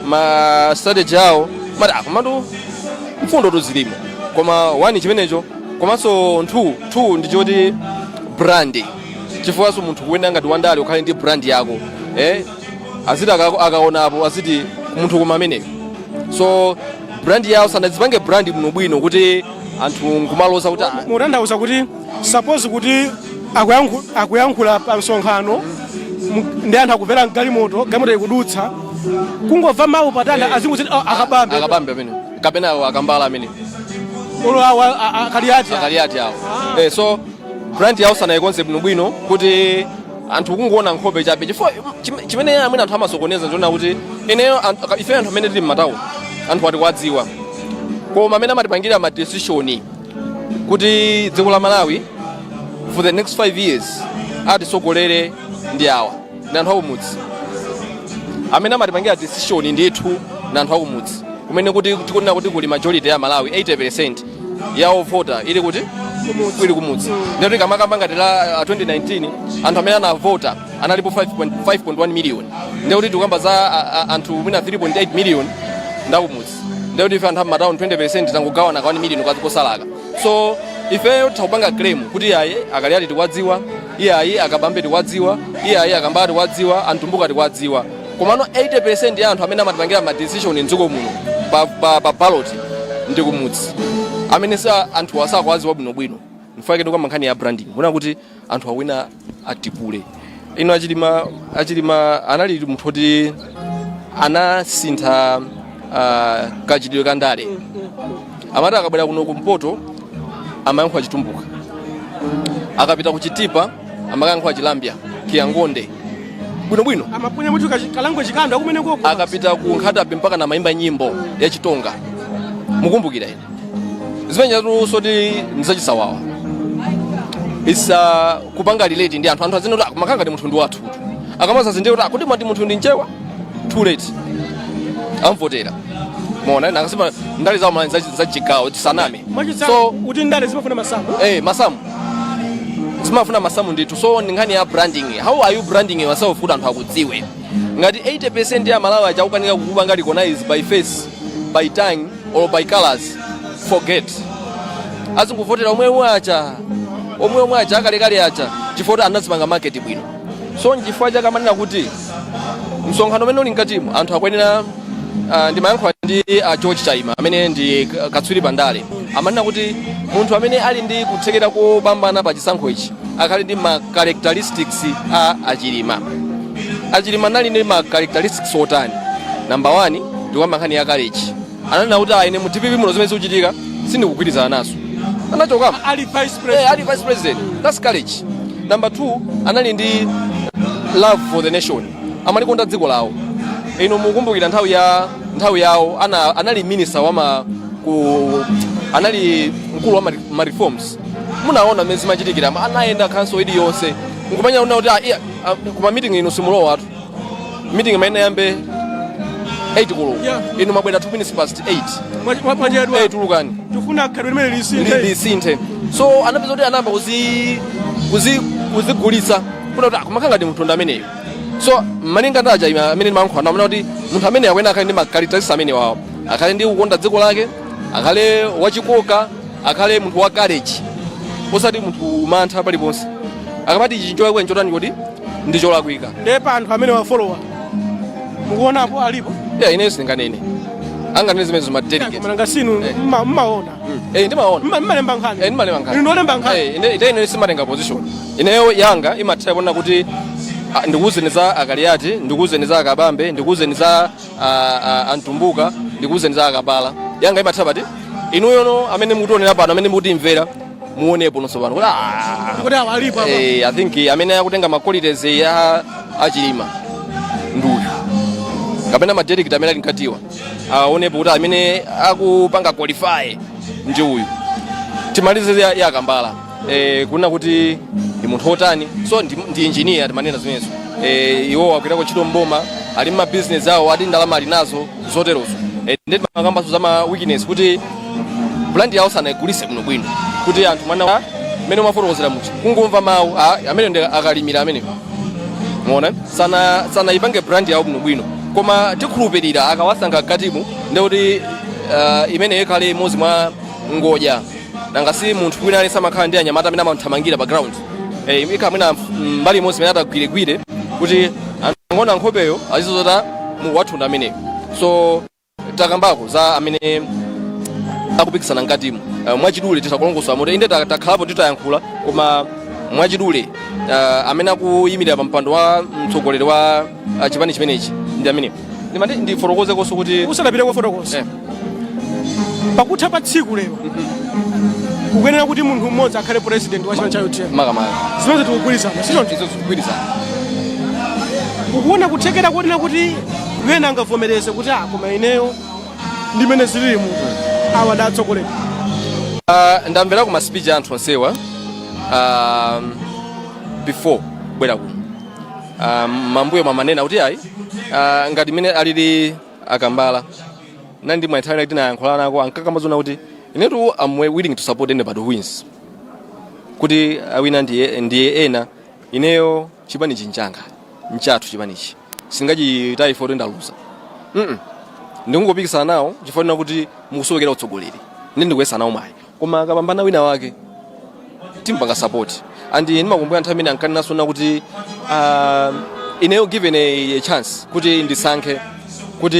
ma strategy awo, mati akomatu mfundo tu zilimo. Koma one chimenecho, komanso two ndi choti brand, chifukwanso munthu kuyenda ngati wandale ukhale ndi brand yako, eh? Aziti akaonapo aziti munthu koma ameneyo. So brand yawo sanadzipange brand bwinobwino kuti anthu nkumaloza kuti ah, Mutanthauza kuti suppose kuti akuyankhula pa msonkhano, ndi anthu akumvera mgalimoto, galimoto ikudutsa, kungomva mawu patali, azinguti, "Oh, Akabambe." Akabambe amene kapena awo Akambala amene. Olo awo Akaliati. Akaliati awo, so brand yawo sanayikonze bwinobwino kuti anthu kungoona nkhope chabe, chifukwa chimene amene anthu amasokoneza ndiona kuti ineyo ife anthu amene tili m'matawuni, anthu atikuwadziwa, koma amene amatipangira ma decision kuti dziko la Malawi for the next 5 years atisogolere ndi awa, ndi anthu akumudzi. Amene amatipangira decision ndithu ndi anthu akumudzi, kumene kuti tikunena kuti kuli majority ya Malawi, 80% ya ovota ili kuti? Ili kumudzi. Ndiyoti kamakamba ngati la 2019, anthu amene anavota analipo 5.1 million, ndiyoti tikukamba za anthu mwina 3.8 million ndakumudzi. Ndiyoti ife anthu am'matawuni 20% tangogawana ka 1 million kosalaka. So ifeyo tikupanga claim kuti iyayi, Akaliati tikuwadziwa, iyayi, Akabambe tikuwadziwa, iyayi, Akambala tikuwadziwa, Antumbuka tikuwadziwa, komano 80% ya anthu amene amatipangira ma decision mdziko muno pa ballot ndi kumudzi, amene sa anthu asakuwadziwa bwinobwino. Mfake ndikamba nkhani ya branding, kuna kuti anthu awina atipule ino. Achilima anali munthu oti anasintha kachitidwe ka ndale. Amati akabwera kuno kumpoto amayankhula Chitumbuka, akapita kuchitipa amakayankhula Chilambya, Kiyangonde bwinobwino. Amaponya mutu kalango chikando akumene koko. Akapita ku Nkhata Bay mpaka namayimba nyimbo ya Chitonga, mukumbukira ine zimene soti ndizachisawawa isa kupanga relate ndi anthu. Anthu azina kuti makanga ndi munthu ndi wathu, akamaza ndiye kuti akuti mwati munthu ndi Mchewa, too late, amvotera. Mona nakasema ndale zawo mali za chigawo, tisaname. So kuti ndale zimafuna masamu. Eh, masamu zimafuna masamu ndithu. So ndi nkhani ya branding. How are you branding yourself kuti anthu akudziwe? Ngati 80% ya Malawi achakukanika kukupanga recognize by face, by tongue or by colors, forget, azinguvotera omwe omwe acha, omwe omwe acha akalekale acha, chifukwa kuti anazipanga market bwino. So nchifukwa chake amanena kuti msonkhano umene uli mkatimo anthu akuyenera, ndimayankhula ndi ndi a George Chaima amene ndi katswiri pandale, amanena kuti munthu amene ali ndi kuthekera kopambana pa chisankho ichi akhale ndi ma characteristics a Achilima. Achilima anali ndi ma characteristics otani? Number 1, ndikuyamba nkhani ya courage. Ananena kuti, "Ah, ine mu DPP muno zimene zikuchitika sindikugwirizana nazo." Anachokamo. Ali vice president. Eh, ali vice president. That's courage. Number 2, anali ndi love for the nation, amalikonda dziko lawo. Inu mukumbukira nthawi yawo anali minister wama ku anali mkulu wa ma reforms. Munaona mmene zimachitikira, anayenda council iliyonse nkumanya una kuti, ah, iya, ah, kuma meeting inu simulowatu. Meeting imene yambe 8 koloko, inu mabwera 2 minutes past 8. Mwachedwa. Eh, tulukani. Tifuna khalidwe limene lisinthe. Lisinthe. So anapeza kuti anayamba kuzigulitsa kuna kuti akumakhala ngati munthu ameneyo. So malinga ndi aja amene ndimayankhula, amene kuti munthu amene akuyenera akhale ndi ma characteristics amene wawo, akhale ndi kukonda dziko lake, akhale wachikoka, akhale munthu wa courage, osati munthu mantha paliponse. Akamati ichi ncholakwika, nchotani kuti ndi cholakwika. Ndiye pa anthu amene wafollowa mukuonapo alipo? Yeah, ineyo sindinganene, anganene zimene ma delegate. Koma nanga sinu mmaona? Eh, ndimaona. Mmalemba nkhani? Eh, ndimalemba nkhani. Inu ndolemba nkhani? Eh, ine simatenga position. Ineyo yanga imatha kuona kuti, ah, ndikuwuzeni za Akaliati, ndikuwuzeni za Akabambe, ndikuwuzeni za, ah, ah, Antumbuka, ndikuwuzeni za Akapala. Yanga imatha pati? Inuyono amene mukutionera pano, amene mukutimvera, muonepo nonso pano kuti, ah, kuti awa alipo apa. Eh, I think amene akutenga ma qualities ya Achilima nduyu, kapena ma delegate amene ali mkatiwa aonepo kuti amene akupanga qualify ndi uyu. Timalize ya Akambala, kunena kuti ndi munthu otani. So ndi engineer, timanena zimenezo. Iwo agwirako ntchito mboma, ali ma business awo, ati ndalama ali nazo zoterozo. Ndi makambaso za ma weakness, kuti brand yawo sanaigulise bwino bwino, kuti anthu mwana mmene umafotokozera muchi kungomva mawu, ah, amene ndi Akalimira amene muona sana ipange brand yawo bwino bwino. Koma tikhulupirira akawasankha katimu ndikuti imene ikhale imodzi mwa ngodya. Nanga si munthu wina ali samakhala ndi anyamata amene amamthamangira pa ground? Ikhala mwina mbali imodzi imene atagwiregwire kuti angona nkhopeyo azizota mu wathunda ameneyo. So takambako za amene akupikisana mkatimu. Mwachidule titakulongosola moti inde takhalapo titayankhula, koma mwachidule, amene akuyimirira pa mpando wa mtsogoleri wa chipani chimenechi ndi amene ndimati ndifotokozekonso kuti Usadapite kufotokoza, pakutha pa tsiku lero kukuyenera kuti munthu mmodzi akhale president wa chipani cha UTM. Makamaka. Zimene tikugwirizana, sichoncho? Izo zikugwirizana. Ukuona kuthekera kuonena kuti wena angavomereze kuti, ah, koma ineyo ndimene zililimu, awa adatsogolera? Ndamvera ku ma speech anthu onsewa before kubwera kuno. Mambuyo mamanena kuti ayi, ngati mene alili Akambala nandi mwa nthawi tinayankhula nako, ankakamba zona kuti inetu am willing to support anybody who wins, kuti awina ndiye ena, ineyo chipani chinchanga nchathu, chipanichi singachitayi foto ndaluza, Ndikungopikisana nawo chifukwa kuti mukusowekera utsogoleri, ndi ndikuyesa nawo mwayi, koma akapambana wina wake timpanga support. And ndimakumbukira nthawi imene ankanenaso kuti, ineyo given a chance kuti ndisankhe kuti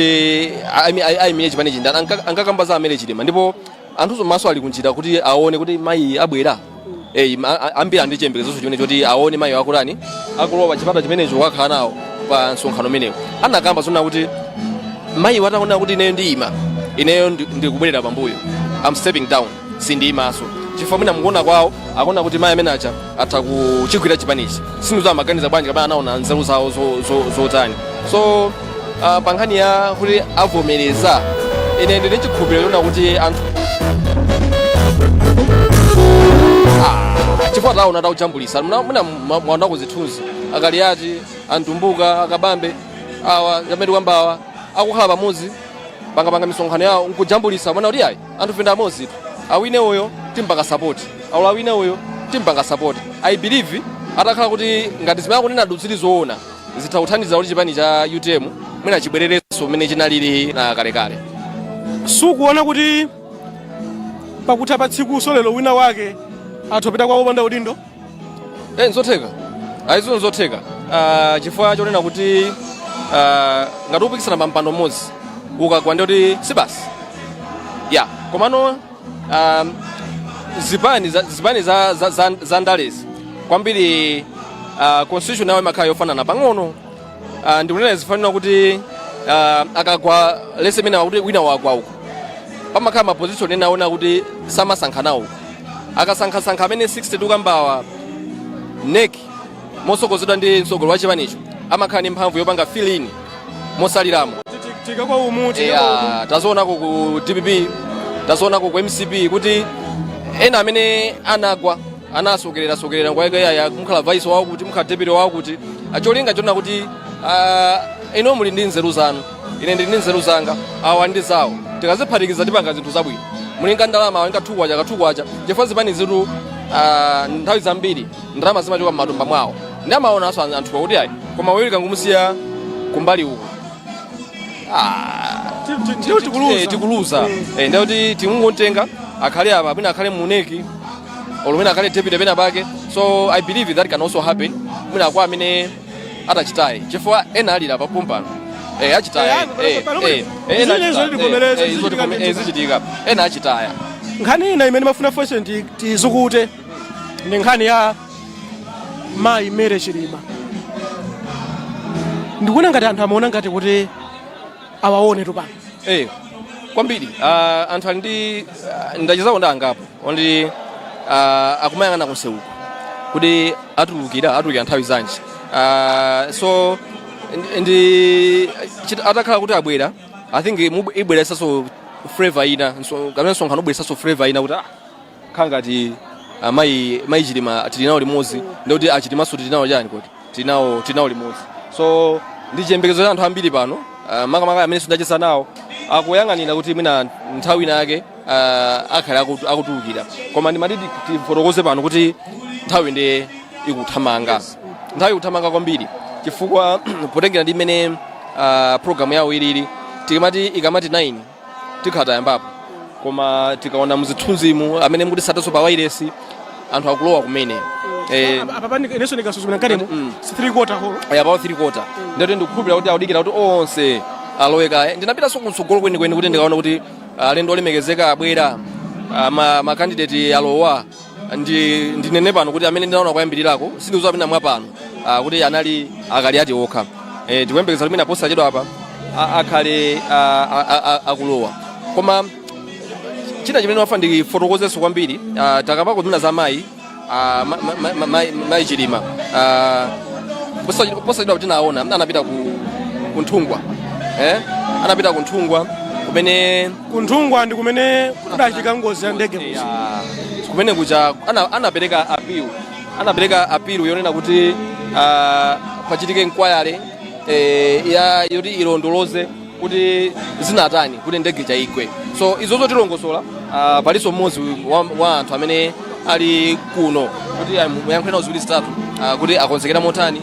ayimire chipanichi ndani, ankakamba za amene Chilima, ndipo anthuzo maso ali kunjira kuti aone kuti mayi abwera. Ambiri andi chiyembekezo chimene choti aone mayi akutani, akulowa chipata chimenecho kukakhala nawo pa msonkhano umenewo. Anakamba zona kuti mayi wataona kuti ineyo ndiyima, ineyo ndikubwerera pambuyo, I'm stepping down, sindiyimaso, chifukwa mwina mukuona kwawo akuona kuti mayi amene acha atha kuchigwira chipanichi. Sindizo amaganiza bwanji kapena anaona nzeru zawo zotani. So pa nkhani ya kuti avomereza, ine ndine chikhulupiriro chona kuti anthu, ah, chifukwa taona taujambulisa, muna mwaonako zithunzi, Akaliati, Antumbuka, Akabambe, awa amene kwamba awa akukhala pamodzi, pangapanga misonkhano yawo nkujambulisa, mwana kuti ayi, anthu fenda amodzi tu, awine uyo timpanga support, awo awine uyo timpanga support. I believe atakhala kuti ngati zimene akunena zili zoona, zitha kuthandiza kuti chipani cha UTM mwina chibwererenso mmene chinalili na kalekale. Sukuona kuti pakutha pa tsikuso lero wina wake athopita kwawo opanda udindo? Eh, nzotheka, ayizo nzotheka, chifukwa chonena kuti ngati upikisana pa mpando mmodzi Ukagwa ndoti si basi ya. Komano zipani za ndalezi kwambiri, constitution yawo imakhala yofanana pang'ono. Ndikunena zifanira kuti akagwa lese mene kuti wina wagwa uko, pamakhala ma position ena aona kuti samasankha nawo. Akasankhasankha amene 62 kambawa, NEC mosogozedwa ndi mtsogoleri wa chipanicho amakhala ndi mphamvu yopanga fill in mosaliramo. Tikakwa umu, tikakwa umu. Yeah, tazionako ku DPP, tazionako ku MCP kuti ena amene anagwa anasokerera sokerera ngwaika yaya, mukhala vice wawo kuti mukhala deputy wawo, kuti acholinga chonena kuti ino muli ndi nzeru zanu, ine ndili ndi nzeru zanga, awa ndi zawo, tikaziphatikiza tipanga zinthu zabwino. Mulinga ndalama, awalinga thukwacha kathukwacha, chifukwa zipani zitu nthawi zambiri ndalama zimachoka m'matumba mwawo, ndi amaonanso anthuwa kuti ayi, koma wewe kangumusiya kumbali uku. Ndiwo tikuluza. Tikuluza. Ndikuti timungotenga akhale apa, mwina akhale mu NEC or mwina akhale deputy pena pake. So I believe that can also happen mwina kwa amene atachitayi, chifukwa ena alira papompano achitaya. Ena Zine achitaya. zotivomereza, izo zichitika ndithu. Zichitika, ena achitaya. Nkhani ina imene mafuna fonse tizukute ndi nkhani ya mayi Mary Chilima. Ndikuona ngati anthu amaona ngati kuti awaone tupano. Kwambiri anthu ali ndi ndachizawo ndi angapo ondi akumayang'ana kunsewuko kuti atulukira nthawi zanji. So ndi atakhala kuti abwera, I think ibweresanso flavor ina, kapena msonkhano ubweresanso flavor ina kuti khala ngati mayi Chilima tili nawo limodzi, ndikuti achilimanso tili nawo chani, kuti tili nawo limodzi. So ndi chiyembekezo cha anthu ambiri pano, makamaka amene sindacheza nawo akuyang'anira kuti mwina nthawi ina yake akhale akutulukira. Koma ndimati tifotokoze pano kuti nthawi ndi ikuthamanga, nthawi ikuthamanga kwambiri, chifukwa potengera ndi mmene program yawo ilili, tikamati ikamati 9 tikhala tayambapo. Koma tikaona muzithunzimu amene mukutisataso pa wireless, anthu akulowa kumene. Apa pani inenso ndikasuzumira mkatimo, si 3 quarter hall. About 3 quarter. Ndiyoti ndikukhulupirira kuti akudikira kuti onse alowe kaye. Ndinapitanso kutsogolo kwenikweni kuti ndikaona kuti alendo olemekezeka abwera, ma candidate alowa. Ndinene pano kuti amene ndinaona kuyambirirako, sindikudziwa amene mwa pano, kuti anali akali ati okha. Tikuyembekeza kuti mwina posachedwa apa akhale akulowa. Koma china chimene wafa ndifotokozenso kwambiri, takambako zina za mayi mayi Chilima, posachedwa kuti naona anapita ku Nthungwa, anapita ku Nthungwa kumene Kunthungwa ndi kumene kudachitika ngozi ya ndege kuja. Kumene kuja anapereka appeal, anapereka appeal yonena kuti pachitike inquiry ya yoti ilondoloze kuti zinatani kuti ndege chaigwe. So izozo tilongosola. Palinso mmodzi wa anthu amene ali kuno kuti muyankhule nawo ziwiri zitatu, kuti akonzekera motani.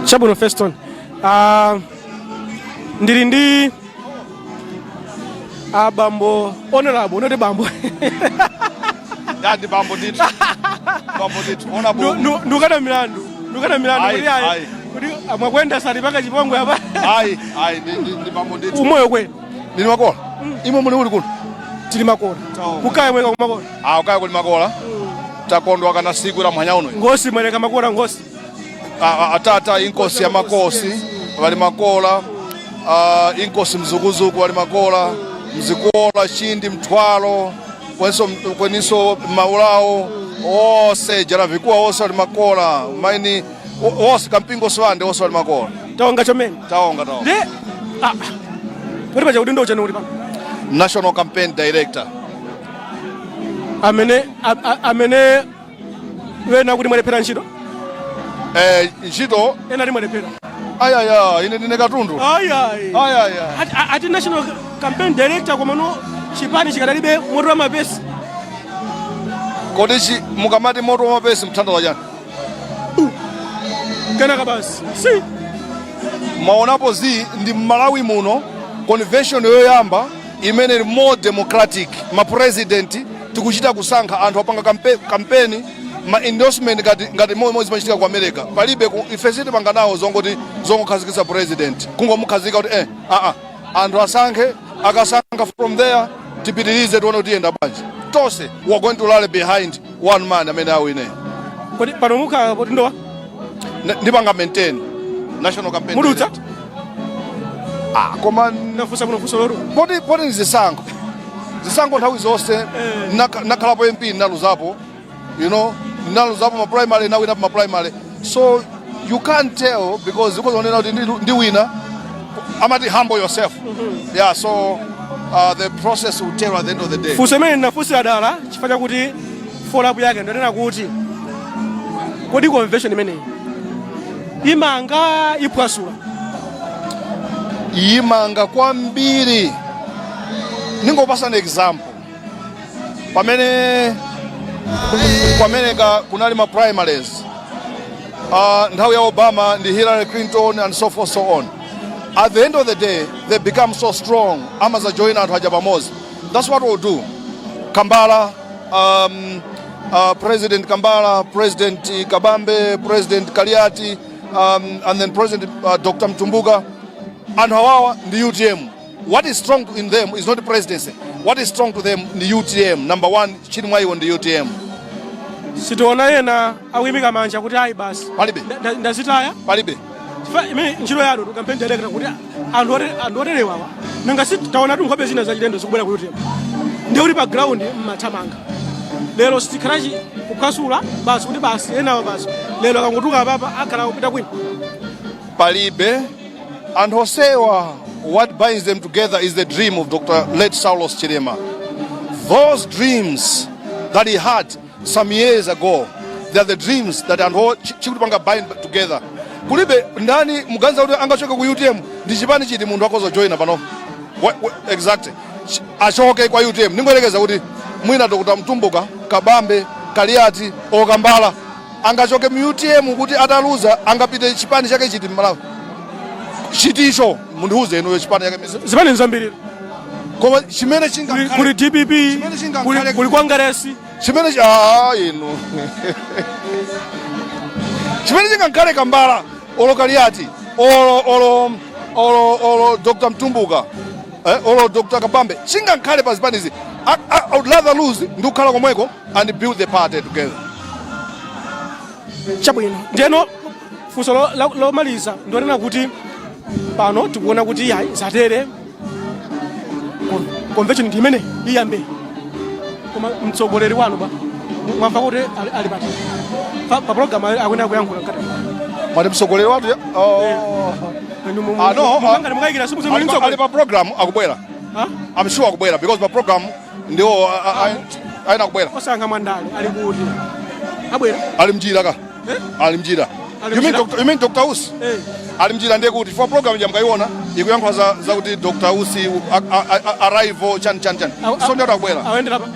Chabwino, Feston, ndili ndi abambo honorable, unoti bambo. Ndandi bambo ndithu, bambo ndithu, honorable. Ndukana milandu, ndukana milandu. Ayi, kuti ayi ayi. Kuti mwakwenda salipanga chipongwe apa. Ayi, ayi, ndi bambo ndithu. Umoyo kwenu? Ndili makola. Imwe muli uli kuno? Tili makola. Kukaya mweka kumakola? Ah, ukaya kuli makola. Takondwa kana siku la mwanya uno. Ngosi mweleka makola ngosi? Atata inkosi ya makosi wali makola, inkosi mzukuzuku wali makola, mzikola chindi mthwalo kwenso kweniso maulawo ose jaravikuwa ose wali makola maini ose kampingo siwande ose wali makola. Taonga chomene. Taonga, taonga. Ndi kuti pacha kuti ndo chani uli pano? National campaign director. Amene amene wena kuti mwalephera ntchito? Ntchito. Ena timwalephera. Ayaya, ine ndine katundu. Ayayi. Ayaya. Ati national campaign director, komano chipani chikadalibe moto wa mapesi. Kodi mukamati moto wa mapesi mthandaza chani? Kenaka basi si Maonapo zi ndi Mmalawi muno, convention yoyamba imene ili more democratic, ma president tikuchita kusankha, anthu apanga campaign, ma endorsement ngati momwe zimachitika ku America. Palibe ife sitipanga nawo zongoti zongokhazikitsa president, kungomukhazika kuti. Anthu asankhe, akasankha, from there tipitirize, tione kuti tiyenda bwanji. Tonse we are going to rally behind one man amene awine. Kodi pano mukhala poti ndowa? Ndipanga maintain national campaign. Mudutsa? Ah, koma nafunsa kuno funso loro. Poti ndi zisankho, zisankho nthawi zonse nakhalapo MP, naluzapo, naluzapo ma primary, nawina ma primary, so you can't tell because ukozonena kuti ndiwina, amati humble yourself. Yeah, so the process will tell at the end of the day. Funso imene ndinafunsira dala chifukwa chakuti follow up yake ndonena kuti kodi convention imeneyi imanga, iphwasula? Imanga kwambiri. Ningopasa an example, pamene kwameneka kunali ma primaries, nthawi ya Obama ndi Hillary Clinton and so forth, so on, at the end of the day they become so strong, amazajoin anthu aja pamodzi. That's what we'll do. Kambala, President Kambala, President Kabambe, President Kaliati, and then President Dr Mtumbuka, anthu awawa ndi UTM. What is strong in them is not the presidency. What is strong to them ndi UTM. Number one chili mwa iwo ndi UTM. Sitiona ena akuyimika manja kuti ayi, basi? Palibe. Ndazitaya. Palibe. Chifukwa imene ntchito yanu campaign director, kuti anthu oterewawa, nanga si taona tu nkhope zina zachilendo zikubwera ku UTM, ndiye kuti pa ground mmathamanga. Lero sitikhala kuphwasula basi, kuti basi enawa basi lero akangotuka apapa akhala kupita kwina? Palibe. Anthu osewa, what binds them together is the dream of Dr. late Saulos Chilima. Those dreams that he had some years ago, they are the dreams that anthu chikutipanga bind together. Kulibe ndani muganiza kuti angachoke ku UTM. Ndi chipani chiti munthu akhoza joina pano? Exactly, achoke kwa UTM, ningoyerekeza kuti mwina Dr Mtumbuka, Kabambe, Kaliati o Kambala angachoke mu UTM kuti ataluza angapite chipani chake chiti m'Malawi? Chiticho mundiuze inuyo chipani chake. Zipani nzambiri. Koma chimene Kuli DPP, kuli Congress. Chimene ah, inu, chimene chingakhale Kambala olo Kaliati olo Dr Mtumbuka, olo Dr Kabambe chingakhale pa zipanizi, I would rather lose ndi kukhala komweko and build the party together. Chabwino. Ndiyeno funso lomaliza ndionena kuti pano tikuona kuti yayi, zatere, convention ndi imene iyambe, koma mtsogoleri wanu ba mwamva kuti ali pati pa program akuyenera kuyankhula mkati? Mwati mtsogoleri wathu oh. Ah, no, ah, mukayikira simuzi. Ali pa program, akubwera. I'm sure akubwera because pa program ndiwo ayina kubwera. Osankha mwandale, ali kuti? Abwera? Ali mjira ka. Eh? Ali mjira. Ali You mean mjira? Dr. You mean Dr. Usi? Eh. Ali mjira, ndiye kuti for program ija mukaiona ikuyankhula za kuti Dr. Usi arrival chan chan chan, so ndiye akubwera. Awendera pa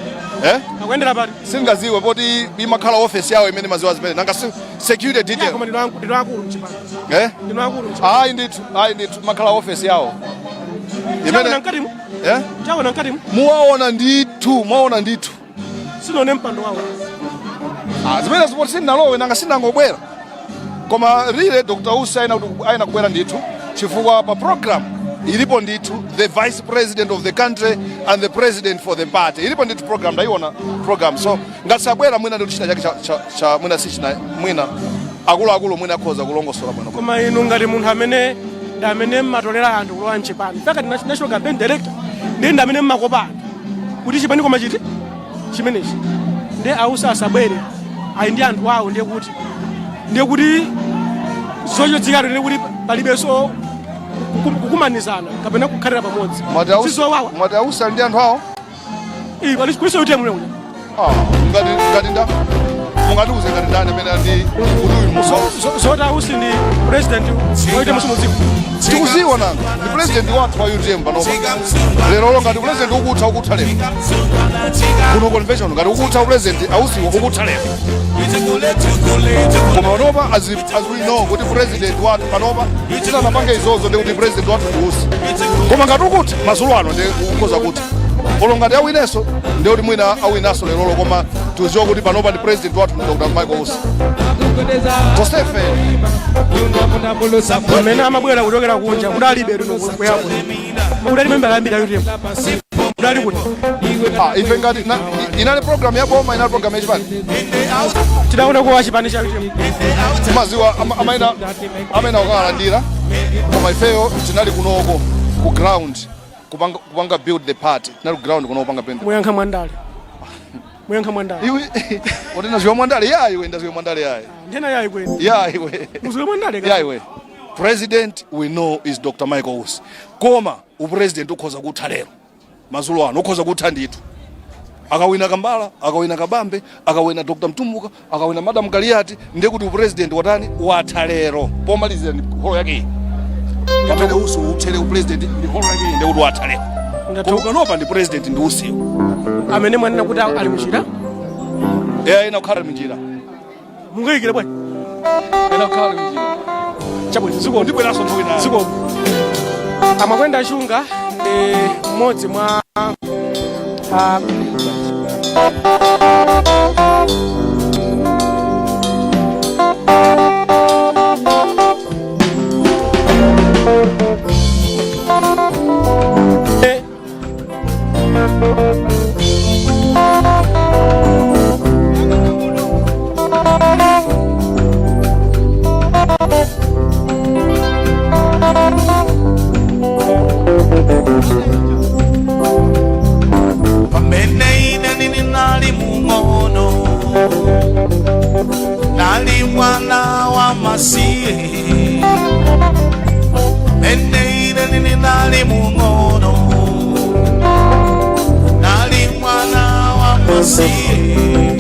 Eh? Akuyendera pati? Singaziwe poti imakhala office yawo imene maziwa zimene nanga security detail. Koma ndinu akulu mchipani. Eh? Ndinu akulu mchipani. Ayi ndithu, ayi ndithu, makhala office yawo Chaona imene mkatimu? Eh? Chaona mkatimu? Muwaona ndithu, muwaona ndithu. Sinaone mpando wawo. Ah, zimene zipoti sindinalowe, nanga sindangobwera. Koma really Dr. Usi ayina kubwera ndithu chifukwa pa program ilipo ndithu, the vice president of the country and the president for the party, ilipo ndithu program, ndayiona program. So ngati sabwera, mwina ndikuti china chake cha mwina si china, mwina akuluakulu mwina akhoza kulongosola bwino. Koma inu ngati munthu amene ndi amene mmatolera anthu kulowa mchipani, mpaka ndi national campaign director, ndi amene mmakopa anthu kuti chipani koma chiti chimenechi, ndi a Usi asabwere, ali ndi anthu awo, ndiye kuti zochodzikatu, ndiye kuti palibenso kukumanizana kapena kukhalira pamodzi. Mwati a Usi- Sizowawa? Mwati a Usi ali ndi anthu awo? Kuliso UTM lero. Ah, ngati nda mungatiuze ngati ndani amene ndi kuti uyu muso Zoti a Usi ndi president wa UTM simudziwa? Tikuziwa, nanga ndi president wathu wa UTM panopa. Lero ngati president ukutha lero kuno convention, ngati ukutha president a Usiwo ukutha lero. Koma panopa as we know kuti president wathu panopa tisanapange izozo, ndi kuti president wathu ndi Usi. Koma ngati ukutha madzulo ano, ndi ukhoza kuti Olo ngati awinenso, ndiye kuti mwina awinanso lerolo, koma tiziwa kuti panopa ndi president wathu ndi Dr Michael Usi. Tonsefe. Pamene amabwera kuchokera kunja, kudalibe tuno kuyako, kudali membala ambiri a UTM, kudali kuti? Ah, ife ngati inali program ya boma, inali program ya chipani. Tidaona kuwa chipani cha UTM. Maziwa amaina amene akalandira, koma ifeyo tinali kunoko ku ground kupanga build the party. Tinali ku ground kuno kupanga build. Muyankha mwandale, muyankha mwandale. Iwe kuti ndaziwa mwandale ya iwe, ndaziwa mwandale yayi. Ndena yayi kweni. Ya iwe. Muziwe mwandale. Ya iwe, president we know is Dr Michael Usi, koma upresident ukhoza kutha lero madzulo ano, ukhoza kutha ndithu akawina Kambala, akawina Kabambe, akawina Dr Mtumbuka, akawina Madam Kaliati, ndiye kuti upresident watani? Watha lero. Pomalizira ndi holo yake iyi. Pamene Usi uthere upresident ndi holo yake iyi, ndiye kuti watha lero. Koma panopa ndi president ndi Usiyo. Amene mwanena kuti ali mchira? Ena kukhala mnjira. Mungayikire bwanji? Ena kukhala mnjira. Chabwino, zikomo. Ndibweranso nthawi inayo. Zikomo. Amakwenda Chunga ndi mmodzi mwa Pamene ine nini nali mung'ono, nali mwana wa masiye. Mene ine nini nali mung'ono, nali mwana wa masiye.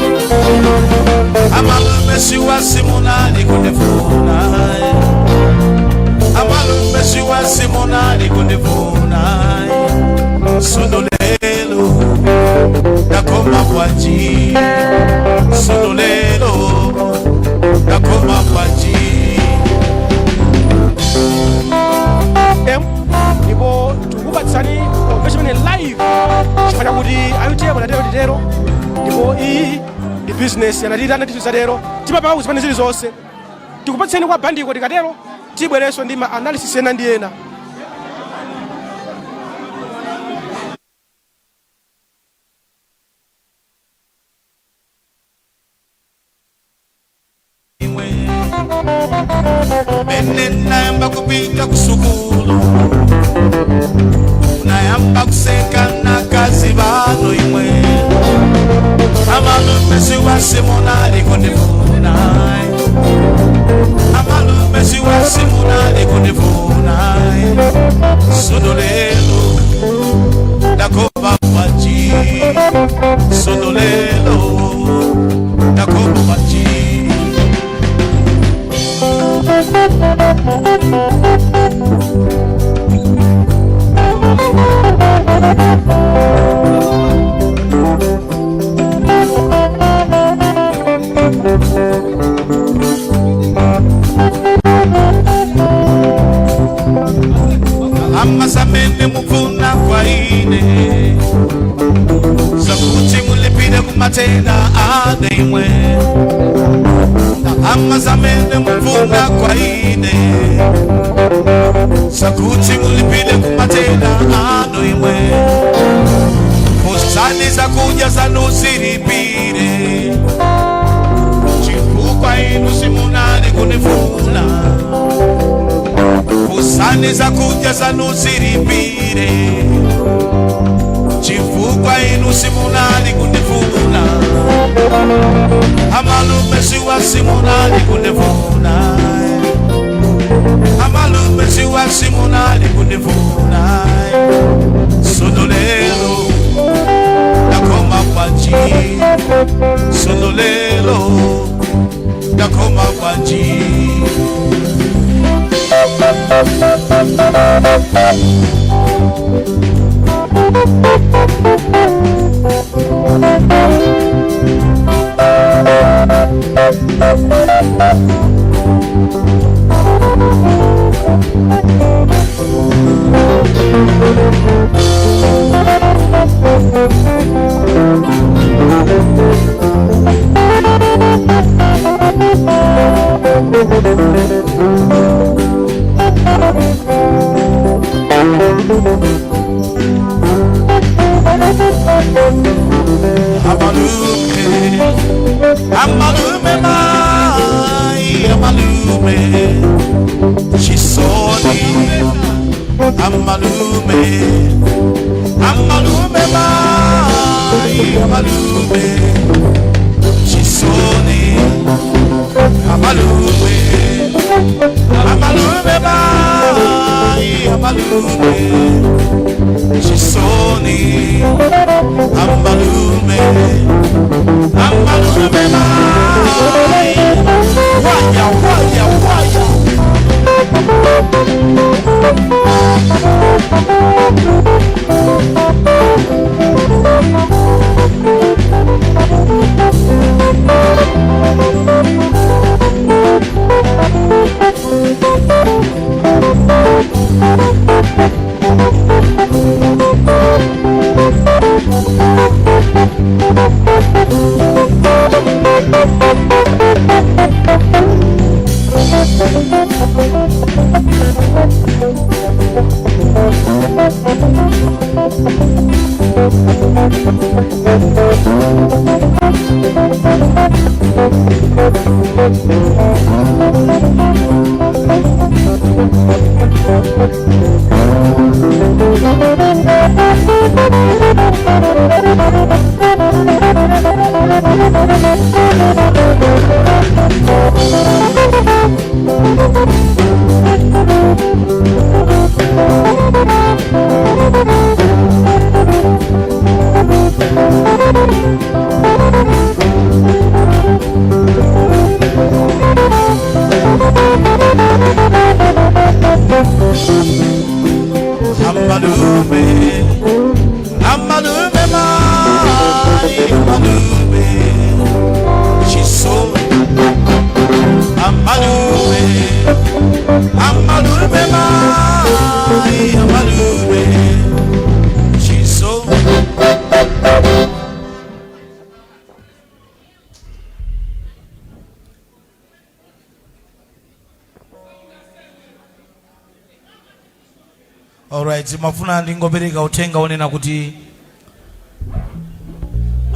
Amalume siwasimunali kundifuna, amalume siwasimunali kundifuna. Sono lelo nakoma bwanji? Sono lelo nakoma bwanji? M ndipo tikukupatsani convention imene live chifukwa chakuti a UTM anatero titero, ndipo iyi ndi business, anatita anatituzatero, timapanga kuzipani zilizonse. Tikupatseni kwa bandiko, tikatero tibwerenso ndi ma analysis ena ndi ena. Mene nayamba kupita kusukulu, nayamba kuseka nakazi bano imwe. Amalume siwasimunali kundifuna, amalume siwasimunali kundifuna. Sono lelo nakoma bwanji? Sono lelo nakoma bwanji? Amasamene mufuna kwa ine, zakuti mulipire kumatenda ane imwe. Amasamene mufuna kwa ine, zakuti mulipire kumatenda ano imwe. Musani zakuja zanuziripire, chifukwa inu simunali kunifuna. Musani zakuja zanuziripire, chifukwa inu simunali kundifuna. Amalume siwa simunali kundifuna, amalume siwa simunali kundifuna. Sono lelo nakoma bwanji? Sono lelo nakoma bwanji? Amalume, amalume mai, amalume, chisoni, amalume, amalume mai, amalume, chisoni, amalume, amalume mai, waya waya waya. Amalume, amalume mai, amalume, chiso, amalume, amalume mai, amalume, chiso. Alright, mafuna ndingopereka uthenga onena kuti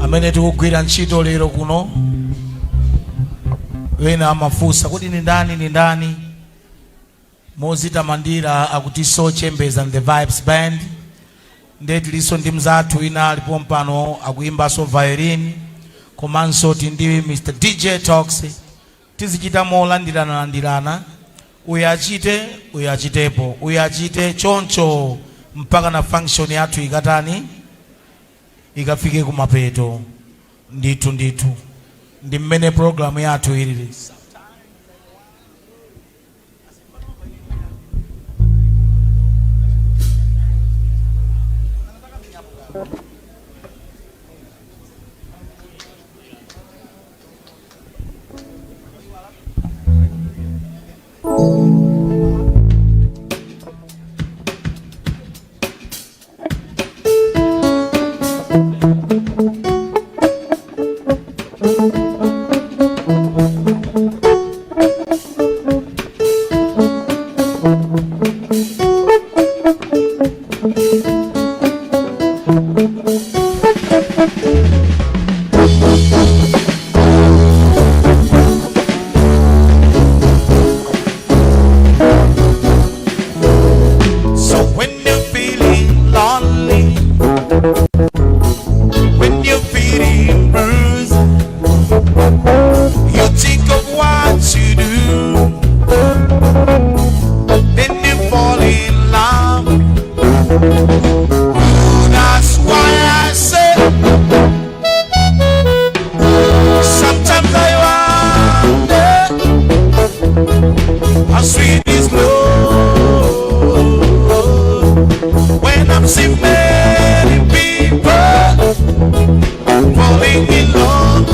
amene tikugwira ntchito lero kuno, wena amafunsa kuti ni ndani, ni ndani. Mozitamandira akuti Soul Chambers and the Vibes Band. Nde tilinso ndi mzathu wina alipo mpano akuimbanso violin, komanso ti ndi Mr DJ Talks. Tizichita molandiranalandirana, uyu achite, uyu achitepo, uyu achite, choncho mpaka na function yathu ikatani, ikafike kumapeto. Ndithu ndithu ndi mmene programu yathu ilili. So when you're feeling lonely, when you're feeling bruised, you think of what you do, then you fall in love. Ooh, that's why I say, sometimes I wonder how sweet is love. When I'm seeing many people falling in love,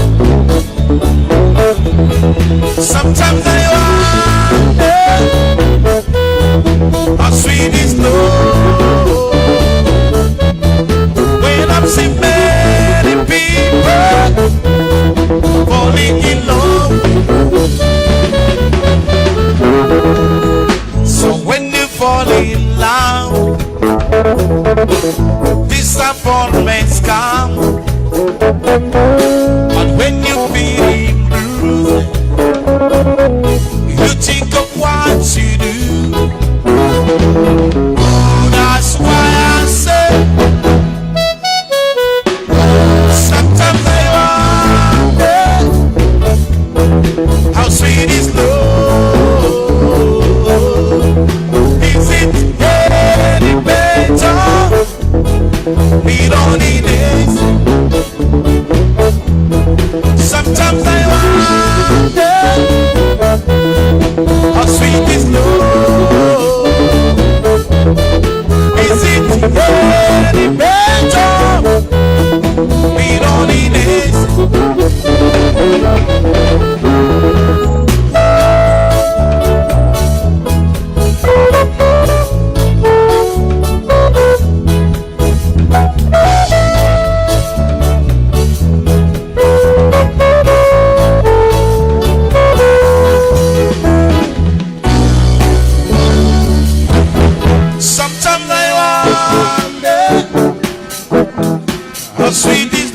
sometimes I wonder how sweet is love. When I'm seeing many people falling in love. So when you fall in love, disappointments come. But when you feeling blue, you think of what you do. Oh, that's why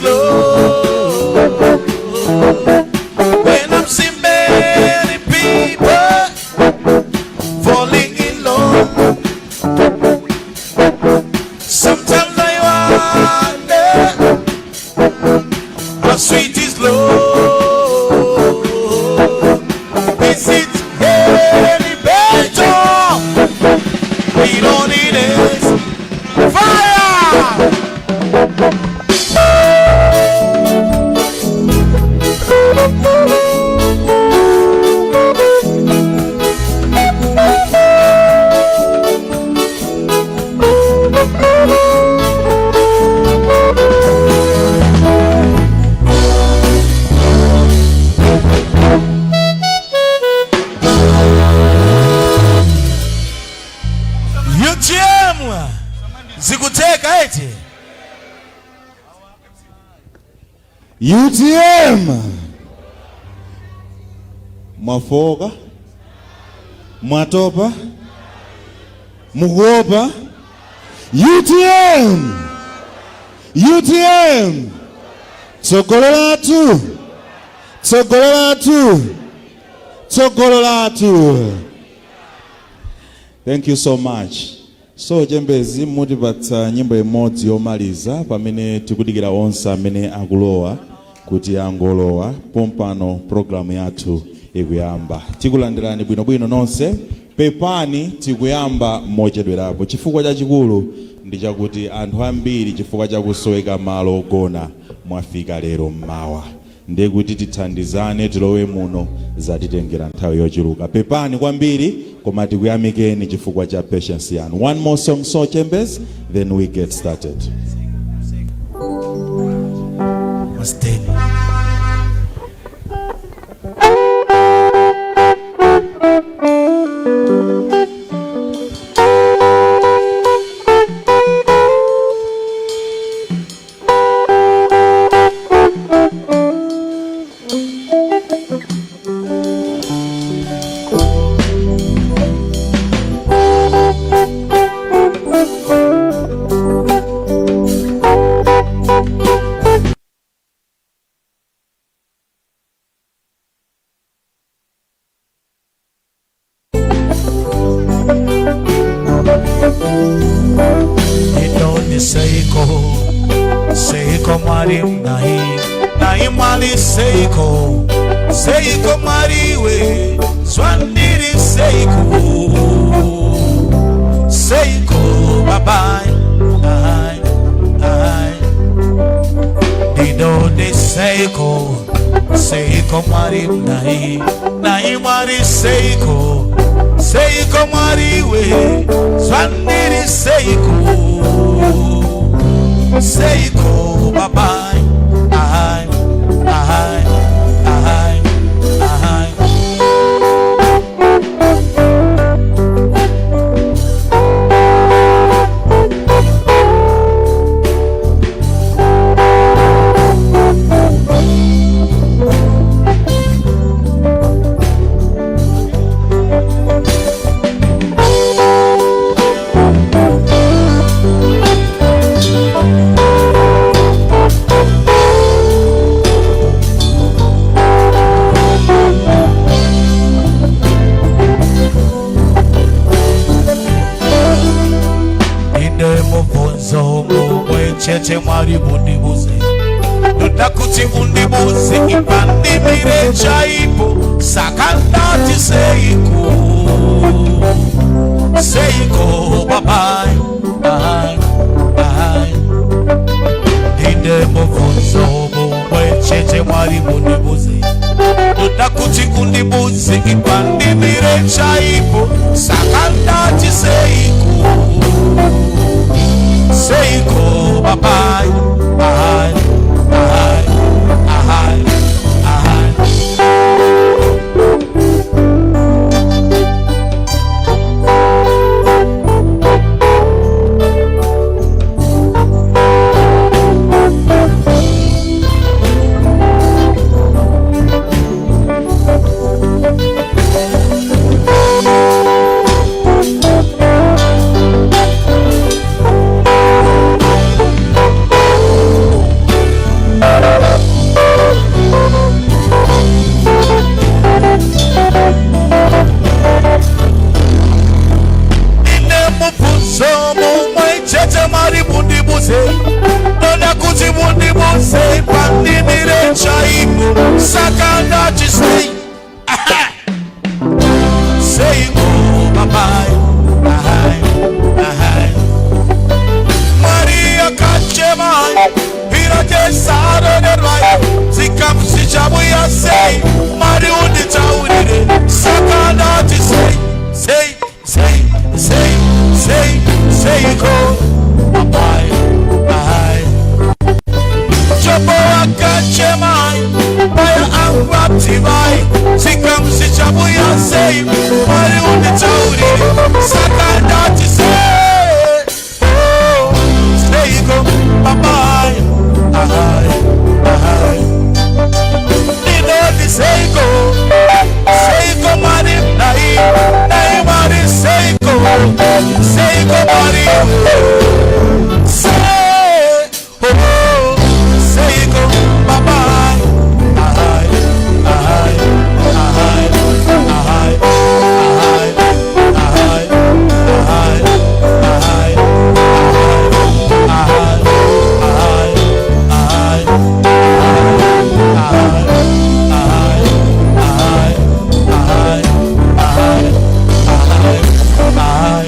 love? When I'm seeing many people falling in love, sometimes I wonder how sweet is love. Is it any better? We don't need it. Fire! UTM zikuteka eti. UTM mwafoka, mwatopa, mukuopa. UTM, UTM, tsogolo lathu, tsogolo lathu, tsogolo lathu. Thank you so much. So Chembezi, mutipatsa nyimbo imodzi yomaliza pamene tikudikira onse amene akulowa kuti angolowa pompano. Programu yathu ikuyamba. Tikulandirani bwinobwino nonse. Pepani, tikuyamba mochedwerapo. Chifukwa chachikulu ndi chakuti anthu ambiri, chifukwa chakusoweka malo ogona, mwafika lero mmawa, ndiye kuti tithandizane tilowe muno zatitengera nthawi yochuluka. Pepani kwambiri, koma tikuyamikeni chifukwa cha patience yanu. One more song, so Chambers, then we get started. Masteni. Ndidoni seiko, seiko Mwari nai nai Mwari, seiko, seiko Mwari we, zvandiri seiko, seiko Baba ai ai. Ndidoni seiko, seiko Mwari nai nai Mwari, seiko, seiko Mwari we, zvandiri seiko, seiko Baba ai ai ai ai. Ine mubvunzo mumwe chete, Mwari, mundibuze. Ndoda kuti mundibuze ipandimire chaipo. Saka ndati seiko, seiko Baba ai ai. Ine mubvunzo mumwe chete, Mwari, mundibuze. Ndoda kuti undibuze ipandimire chaipo. Saka ndati seiko, seiko Baba ai ai ai ai. Ndachema paya angu aptivai chikamu chichabuya sei Mwari unditaurire saka ndati sei oh, seiko baba ahai ahai ndinoti seiko seiko Mwari nai nai Mwari seiko seiko Mwari sei oh seiko baba ahai ahai ahai ahai ahai ahai ahai ahai ahai ahai ahai ahai ahai ahai ahai ahai ahai ahai ahai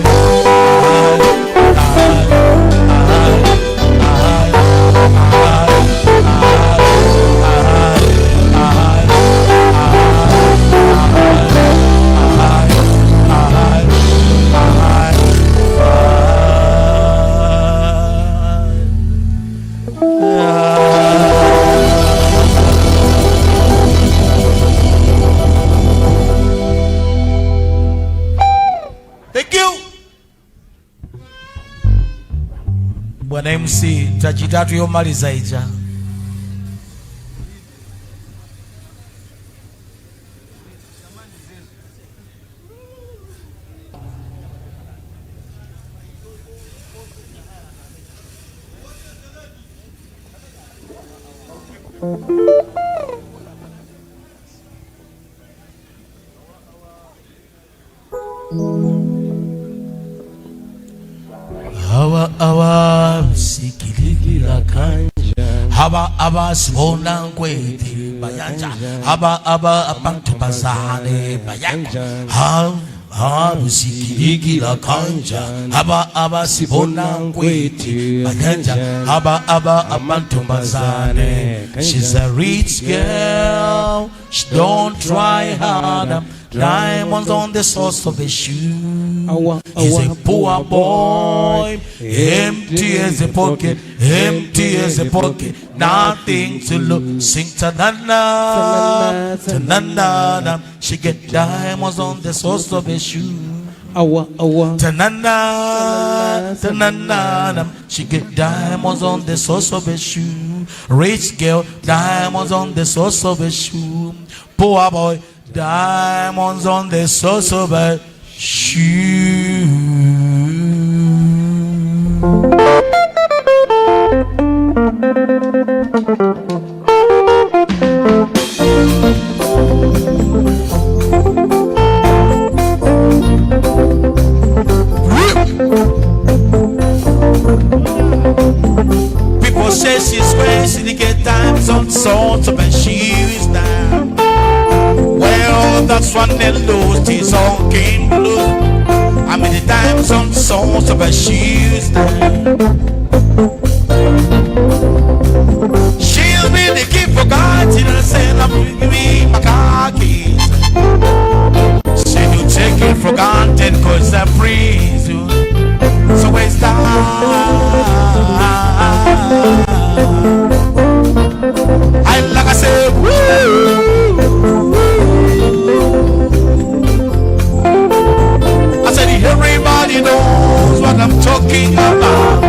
Thank you. Bwana MC, tachitatu yomaliza ija. Hawa awa sikilikila kanja haba aba sibona nkweti bayanja haba aba abantu bazane bayanja ha ha sikilikila kanja haba aba sibona nkweti bayanja haba aba abantu bazane. She's a rich girl, she don't try hard. Diamonds on the source of a shoe. He's a poor boy, empty as a pocket, empty as a pocket, nothing to look. Sing ta-na-na, ta-na-na-na. She get diamonds on the source of a shoe. Ta-na-na, ta-na-na-na. She get diamonds on the source of a shoe. Rich girl, diamonds on the source of a shoe. Poor boy, diamonds on the source of a shoe. People say she's crazy to get diamonds on the source of a shoes now. Well, that's when they lose his own king blue. I mean, the diamonds on the soles of her shoes now. She'll be the key for God, she doesn't say, I'm giving me my car keys. She do take it for granted, cause I freeze you. So it's time. I like I say, woo. I said everybody knows what I'm talking about.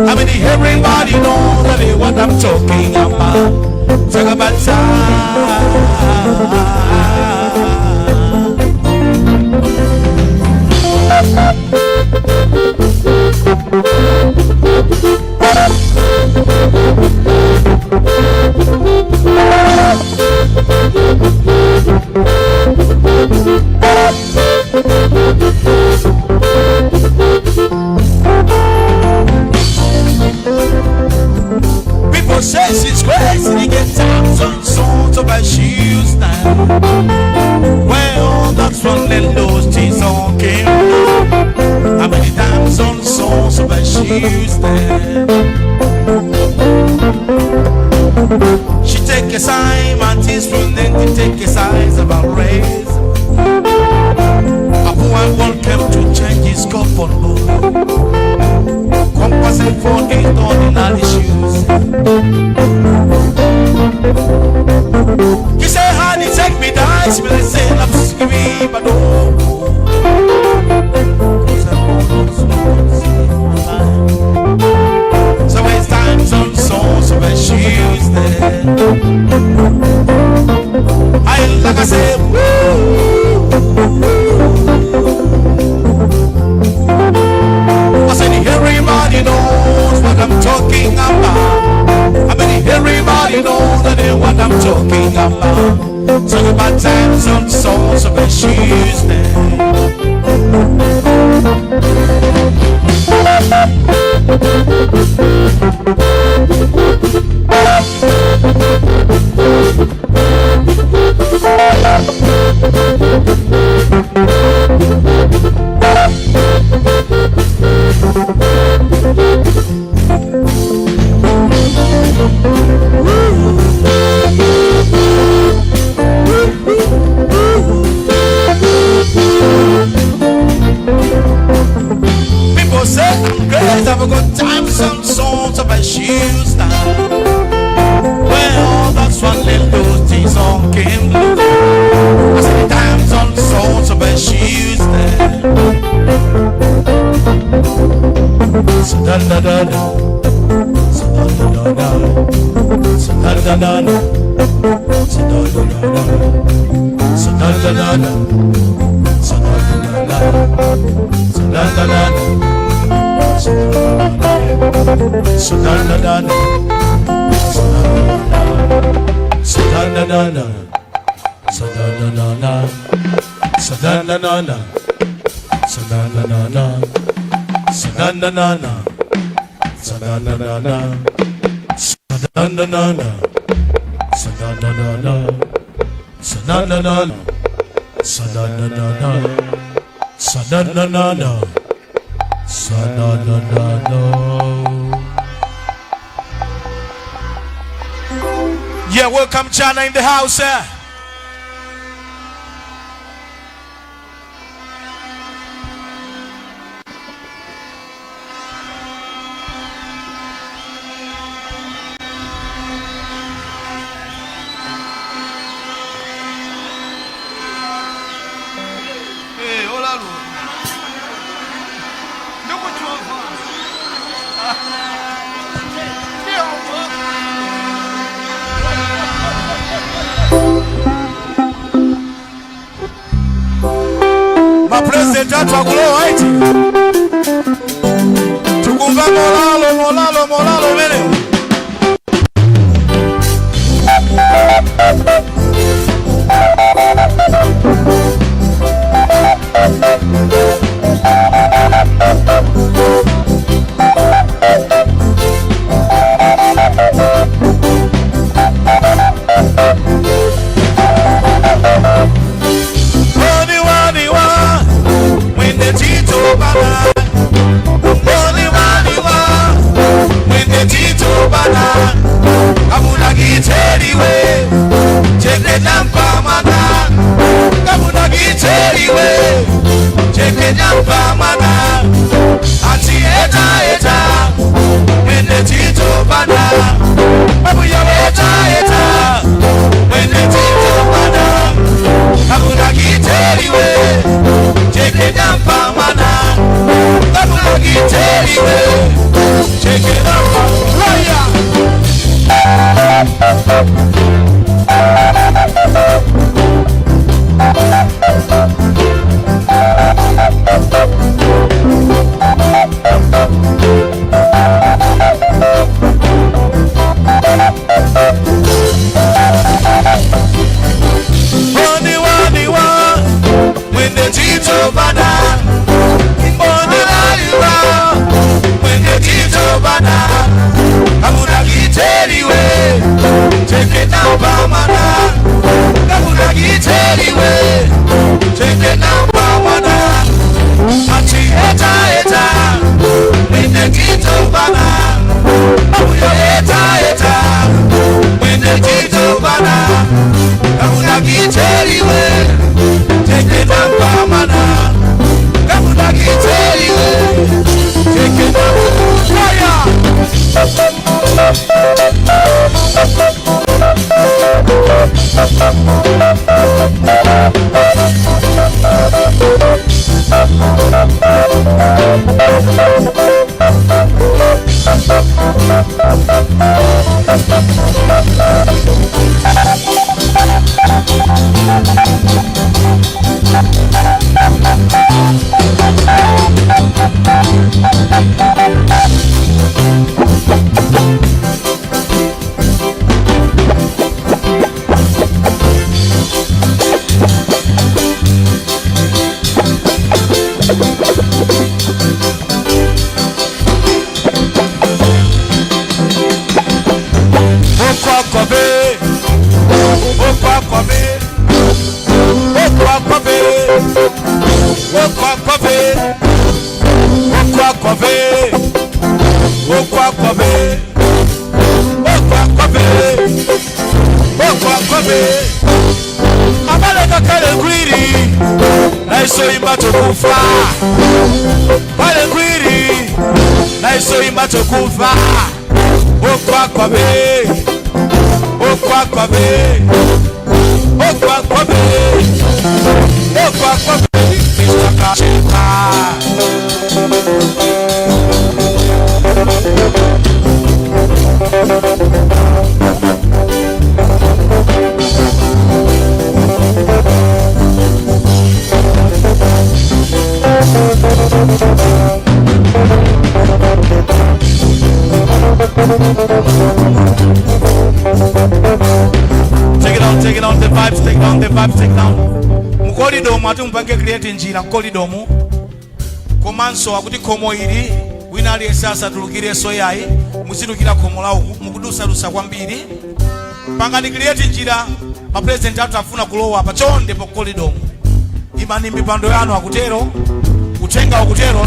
I mean everybody knows what I'm talking about. Talk about time. People say she's crazy to get times on songs of her shoes now. Well, that's when they lost his own king. How many times on songs of her shoes now? She take a sign and teaspoon, then she take a size of her raise. A poor one came to change his cup on board. Compensate for 8 ordinary shoes. Tuesday. I like I say, woo. I said everybody knows what I'm talking about. I mean everybody knows that they what I'm talking about. Talking about times on souls of Tuesday. People say I'm great, I've got time, some sort of a shoes now. Well, that's what little things on came loose. I said times on sorts of a shoes now. So da da da da, so da da da da, so da da da da, so da da da da, so da da da da, so da da da da, so da da da da. So da da da da, so da da da da, so da da da da, so da da da da, so da da da da, so da da da da, so da da da da, so da da da da, so da da da da, so da da da da, so da da da da, so da da da da. Sa da da da da. Yeah, welcome China in the house. Eh? Hey, hola, Lu. Ndikuchova. Mapresident athu akulowa iti tikumva molalo molalo molalo umenewu. Only one, one, when the Tito Bana. Only one, one, when the Tito Bana. Kamuna giteriwe, cheke nampa mana. Kamuna giteriwe, cheke nampa mana. Ati eta eta, when the Tito Bana. Babu ya eta eta, when the Tito Bana. Kamuna giteriwe, cheke nampa mana. Kamuna giteriwe, cheke nampa laya. Only one, one, when the Tito Bana. Only one, when the Tito Bana. Kamuna giteriwe, cheke nampa mana. Kamuna giteriwe, cheke nampa mana. Ati eta eta, when the Tito Bana. Abuya eta eta, when the Tito Bana. Kamuna giteriwe, cheke nampa mana. Kamuna giteriwe, cheke nampa fire. Okwakwabe, okwakwabe, okwakwabe, okwakwabe, okwakwabe, okwakwabe, okwakwabe. Abaleka kale nkwiri naisoyimba tokufa, kale nkwiri naisoyimba tokufa. Okwakwabe, okwakwabe, okwakwabe, okwakwabe. Mr. Kachika. Take it on, take it on, the vibes, take it on, the vibes, take it on. Mu corridor ati mupange create njira mu corridor mu. Komanso akuti khomo ili wina aliyense asatulukirenso yayi, muzitulukira khomo lawo, mukudusadusa kwambiri. Pangani create njira, ma president athu afuna kulowa pa chonde pa corridor mu. Imani mipando yanu akutero, uthenga ukutero.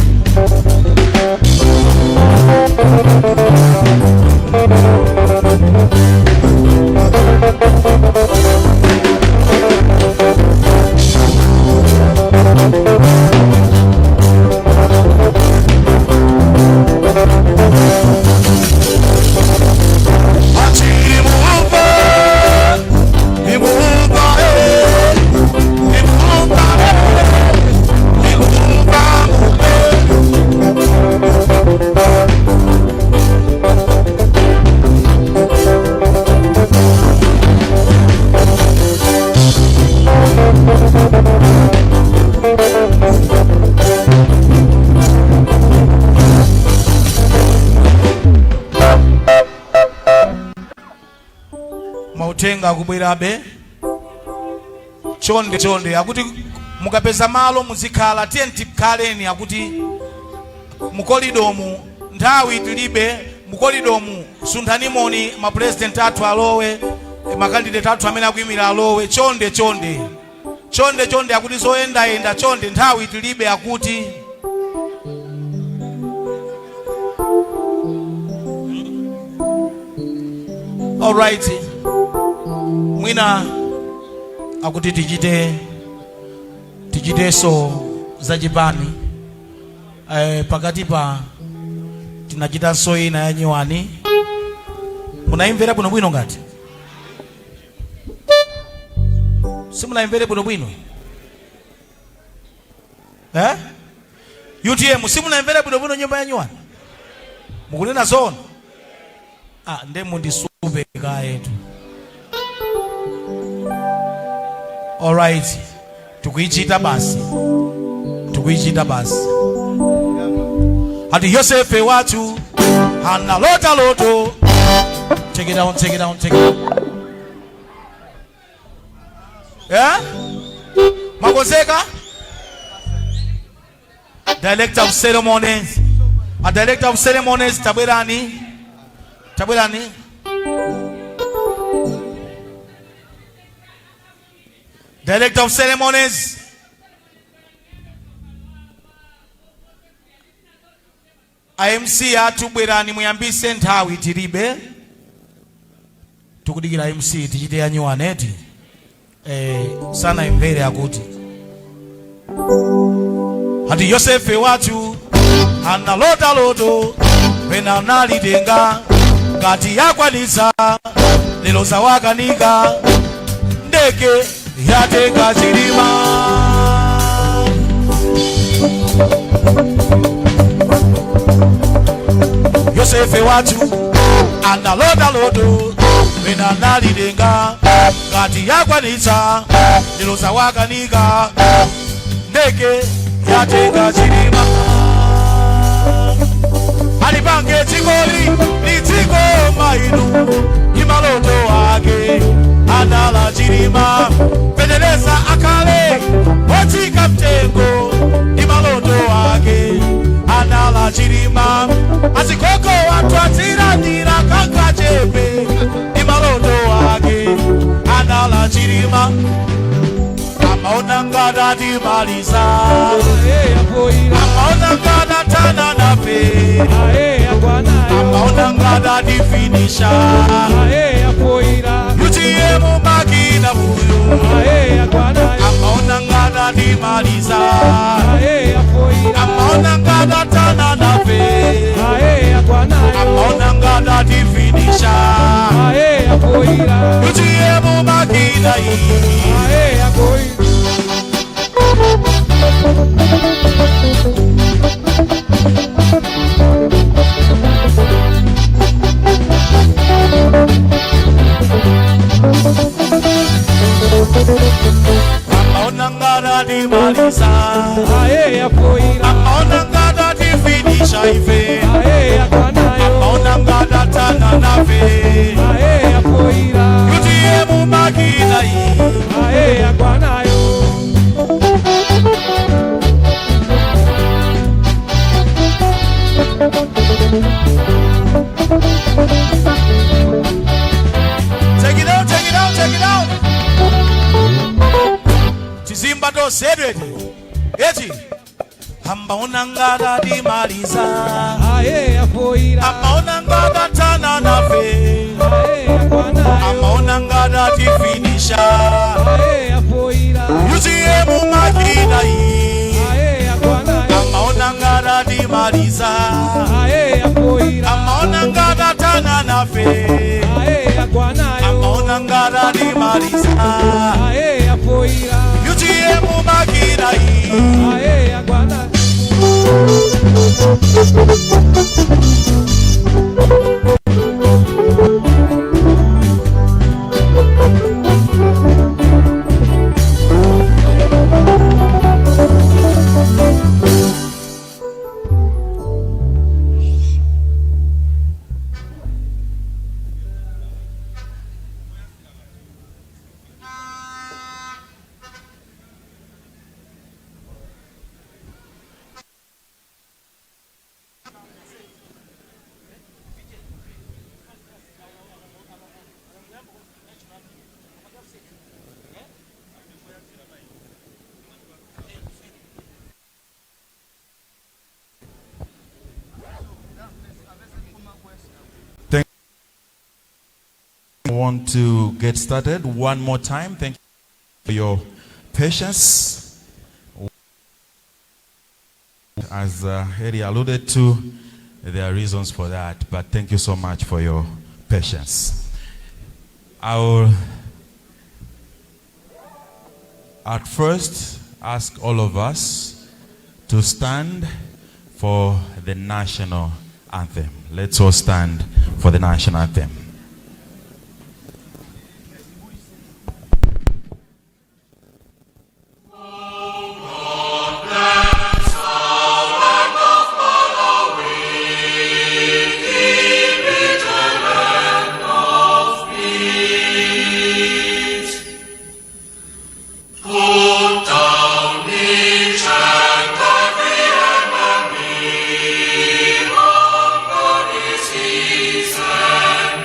Mauthenga akubwerabe. Chonde chonde, akuti mukapeza malo muzikhala, tiye tikhaleni. Akuti mu corridor mu nthawi tilibe. Mu corridor mu sunthanimoni, ma president athu alowe, ma candidate athu amene akuyimira alowe. Chonde chonde chonde chonde, akuti zoyendayenda chonde, nthawi tilibe akuti. Alright, mwina akuti tichitenso zachipani. Pakati pa tinachitanso ina ya nyuwani, munayimvera bwinobwino? Ngati simunayimvere bwinobwino, eh? UTM, simunayimvere bwinobwino nyimbo ya nyuwani? Mukunena zoona? Ah, nde mundisupe kayetu. Alright, tikuichita basi, tikuichita basi. Ati Yosefe wathu analota loto. Take it down, take it down, take it down. Eh? Makonzeka? Director of ceremonies, a director of ceremonies, tabwerani, tabwerani. Director of ceremonies, MC athu, bwerani muyambise, nthawi tilibe. Tikudikira MC, tichite yanyuwaneti. Sanayimvere akuti. Ati Yosefe wathu analota loto, pena analitenga ngati yakwanitsa, lero zawakanika, ndege yatenga Chilima. Yosefe wathu analota loto, pena analitenga ngati yakwanitsa, lero zawakanika, ndege yatenga Chilima. Alipange dzikoli lidziko mainu ndi maloto ake anala Chilima. Feteleza akhale otsika mtengo ndi maloto ake anala Chilima. Azikoko wathu adzilandira kangachepe ndi maloto ake anala Chilima. Chilima. Amaona ngati atimaliza, amaona ngati athana nafe, amaona ngati atifinisha. UTM makina uyu, amaona ngati atimaliza, amaona ngati athana nafe, amaona ngati atifinisha. UTM makina iyi. Amaona ngati atimaliza, amaona ngati atifinisha ife, amaona ngati athana nafe. UTM makina iyi. Take it out, take it out, take it out. Tizimba tosedwete eti amaona ngati atimaliza, amaona ngati athana nafe, amaona ngati atifinisha. UTM makina iyi, amaona ngati atimaliza, amaona ngati athana nafe, amaona ngati atimaliza. UTM makina iyi. Thank I want to get started one more time. Thank you for your patience. As Eddie alluded to, there are reasons for that, but thank you so much for your patience. I will at first ask all of us to stand for the national anthem. Let's all stand for the national anthem. Put down each and every enemy, on disease and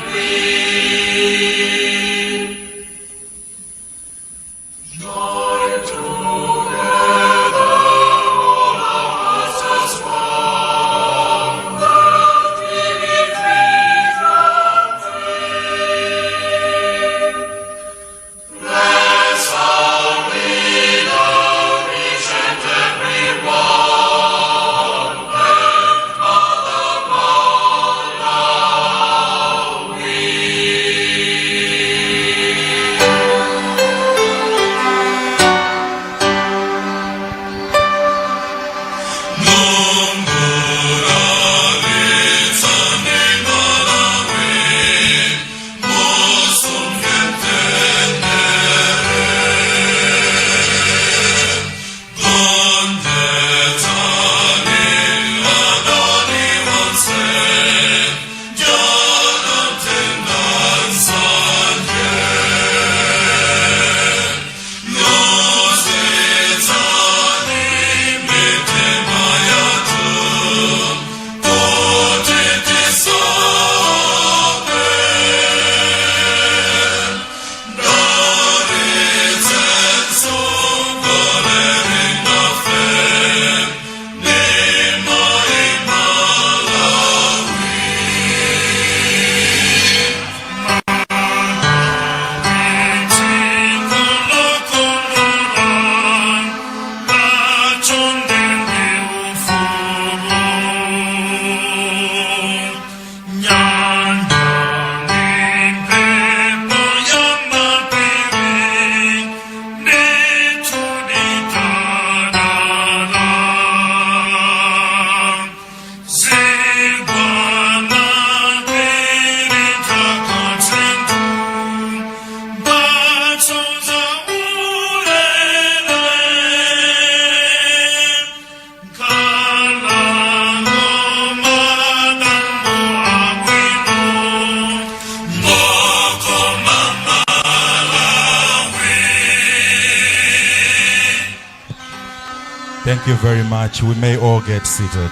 Thank you very much. We may all get seated.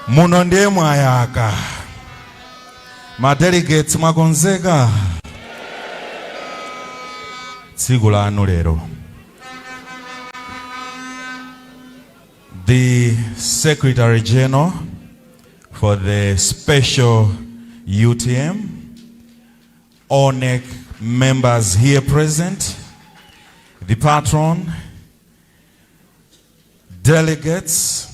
Muno ndiye mwayaka. Ma delegates mwakonzeka? Tsiku lanu lero. The Secretary General for the special UTM, all NEC members here present, the patron, delegates,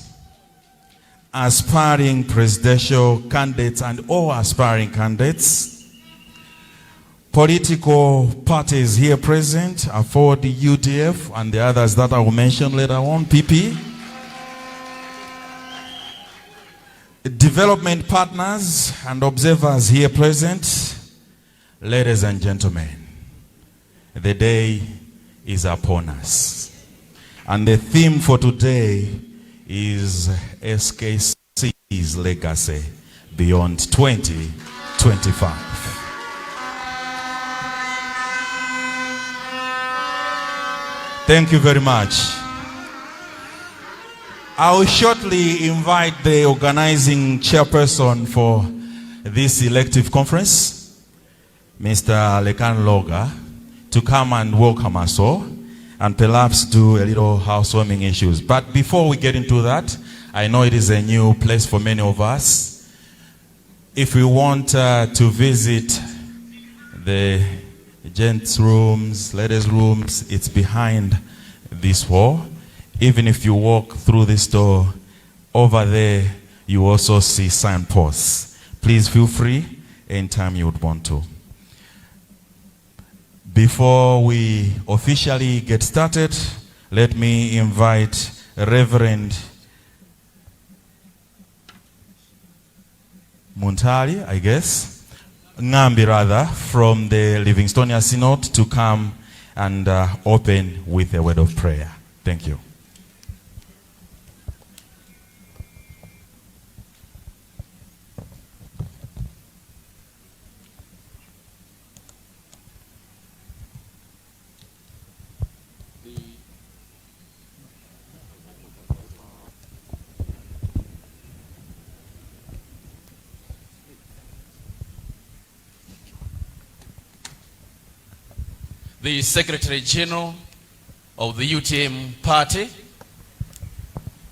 aspiring presidential candidates and all aspiring candidates, political parties here present, AFORD, UDF, and the others that I will mention later on, PP, development partners and observers here present, ladies and gentlemen, the day is upon us. And the theme for today is SKC's legacy beyond 2025. Thank you very much. I will shortly invite the organizing chairperson for this elective conference, Mr. Lekan Loga, to come and welcome us all and perhaps do a little housewarming issues. But before we get into that, I know it is a new place for many of us. If we want to visit the gents' rooms, ladies' rooms, it's behind this wall. Even if you walk through this door, over there, you also see signposts. Please feel free anytime you would want to. Before we officially get started, let me invite Reverend Muntali, I guess, Ngambi rather, from the Livingstonia Synod to come and open with a word of prayer. Thank you. The Secretary General of the UTM Party,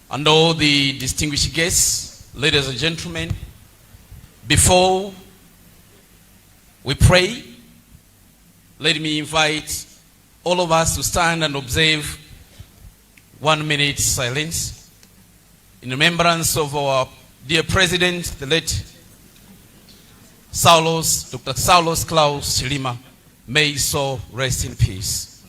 and all the distinguished guests, ladies and gentlemen, before we pray, let me invite all of us to stand and observe 1 minute silence in remembrance of our dear President, the late Saulos, Dr. Saulos Klaus Chilima. May his soul rest in peace.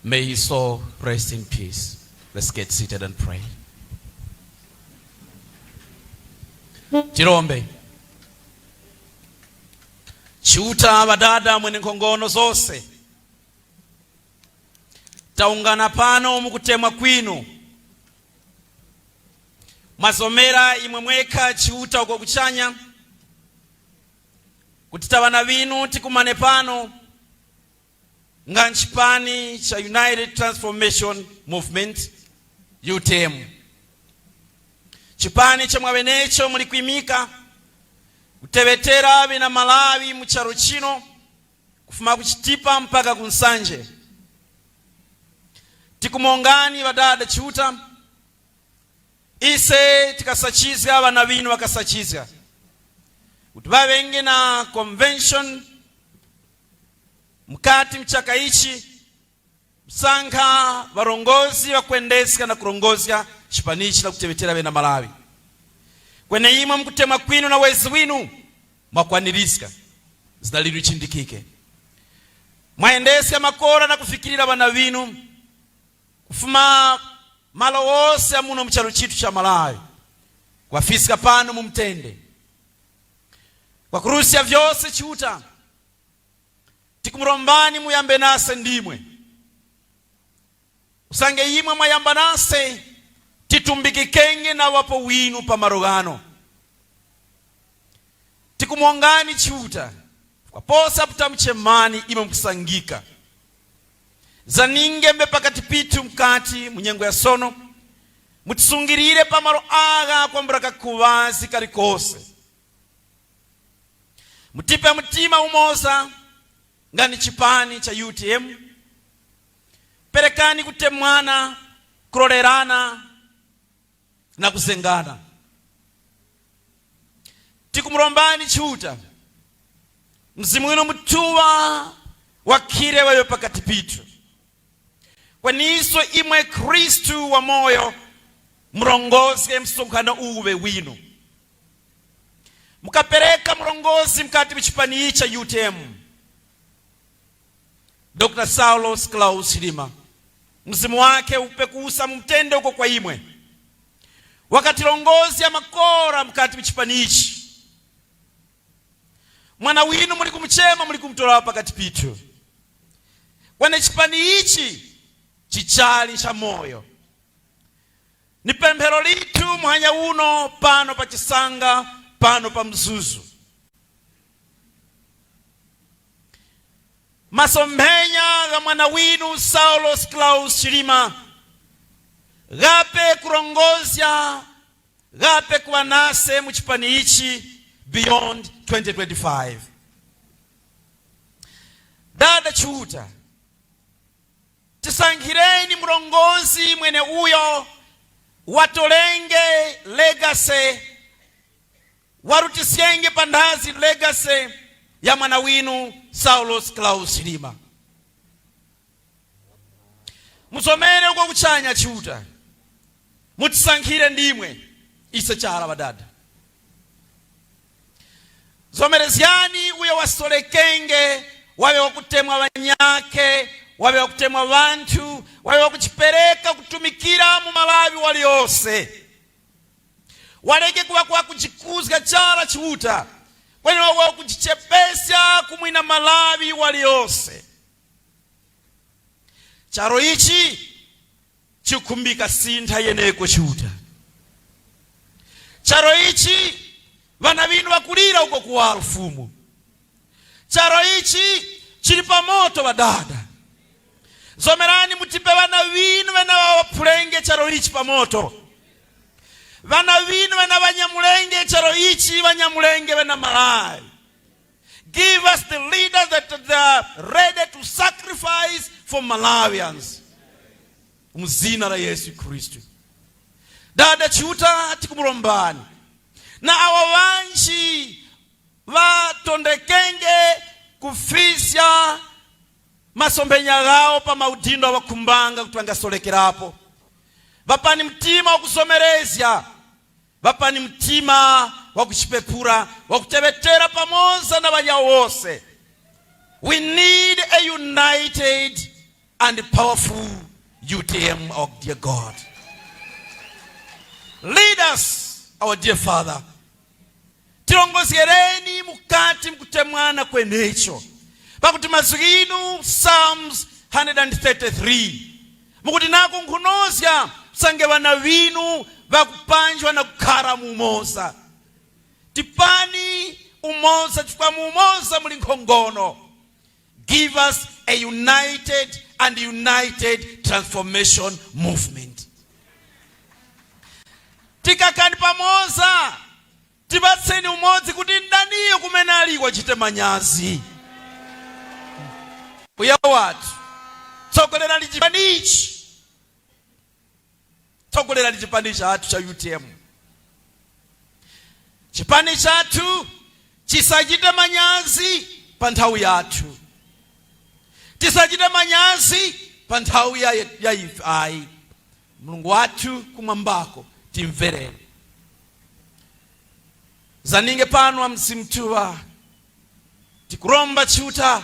May his soul rest in peace. Let's get seated and pray. Tilombe. Chiuta badada mwene nkhongono zonse. Taungana pano mukutemwa kwinu. Mwasomera imwe mwekha Chiuta uko kuchanya. Kuti tabana binu tikumane pano nga nchipani cha United Transformation Movement UTM. Chipani cha mwabenecho muli kuimika kutebetera bena Malawi mu charo chino kufuma kuchitipa mpaka kunsanje. Tikumongani badada Chiuta ise tikasachizya abana binu bakasachizya kuti babenge na convention mkati mchaka ichi msankha varongozi vakuendesya na kurongozya chipanichi na kutebetera bena Malawi. Kwene imwe mkutema kwinu na wezi winu mwakwanirisika zina linu chindikike. Mwaendesya makora na kufikirira bana binu kufuma malo wose amuno mchalo chitu cha Malawi kwafisika pano mumtende kwa kurusia vyose Chiuta tikumrombani muyambe nase ndimwe usange imwe mwayamba nase Titumbikikenge na wapo winu pamalo gano. Tikumwongani Chiuta kwaposa putamchemani imwe mkusangika zaningembe pakati pitu mkati munyengo ya sono, mutisungirire pamalo aga kwambura kakuvazi kalikose. Mutipe mtima umoza ngani chipani cha UTM, perekani kutemwana, kulolerana na kuzengana. Tikumrombani Chiuta mzimu wino mutuwa wakhire wayo pakati pitu, kwaniso imwe Khristu wa moyo mrongoze msonkhano uwe wino. Mukapereka mrongozi mkati mchipani cha UTM Dr. Saulos Klaus Chilima, mzimu wake upekusa mtende uko kwa imwe, wakati longozi ya makora mkati mchipani ichi, mwana winu muli kumchema, muli kumtola pakati pitu, wane chipani ichi chichali cha moyo. Ni pemphero litu mwanya uno pano pa Chisanga, pano pa Mzuzu. Masomphenya ga mwana winu Saulos Klaus Chilima gape kurongozya, gape kuwanase mu chipani ichi beyond 2025. Dada Chiuta, tisankhireni mrongozi mwene uyo watolenge legacy, warutisienge pandazi legacy ya mwana winu Saulos Klaus Chilima. Musomere uko kuchanya Chiuta, mutisankhire ndimwe ise chala badada. Zomerezyani uyo wasolekenge, wawe wakutemwa wanyake, wawe wakutemwa wanthu, wawe wakuchipereka kutumikira mu Malawi waliose. Waleke kuwa kwa kuchikuzga chala Chiuta, kwene wawe kuchichepesya kumwina Malawi waliose. Charo ichi chikumbika sintha yeneko Chiuta. Charo ichi vana vinu vakulira uko kuwa lufumu. Charo ichi chili pamoto vadada. Zomerani mutipe vana vinu vana vapulenge charo ichi pamoto. Vana vinu vana vanyamulenge charo ichi vanyamulenge vana Malawi. Give us the leaders that are ready to sacrifice for Malawians. Mzina la Yesu Kristu. Dada Chiuta tikumulombani. Na awa wanji vatondekenge kufisya masombenya gao pa maudindo awakumbanga kuti vangasolekerapo. Vapani mtima wakusomerezya, vapani mtima wakuchipepura, wakutevetera pamoza na vanyawo wose. We need a united and powerful UTM, our dear God. Lead us, our dear Father. Tilongozereni mukati mkutemwana kwenecho. Pakuti mazwi inu Psalms 133 mukuti nako nkhunozya sange vana vinu vakupanjwa na kukhara mumoza. Tipani umoza chifukwa mumoza muli nkhongono. Give us a united and united transformation movement. Tikakani pamoza tibatseni umodzi kuti ndaniyo kumene aliko achite manyazi. Uya watu tsogolerani chipanichi, tsogolerani chipani chathu cha UTM. Chipani chathu chisachite manyazi pa nthawi yathu, tisachite manyazi pa nthawi ya ife ayi. Mulungu wathu kumwambako timvereni. Zaninge pano amzimtuwa tikuromba Chiuta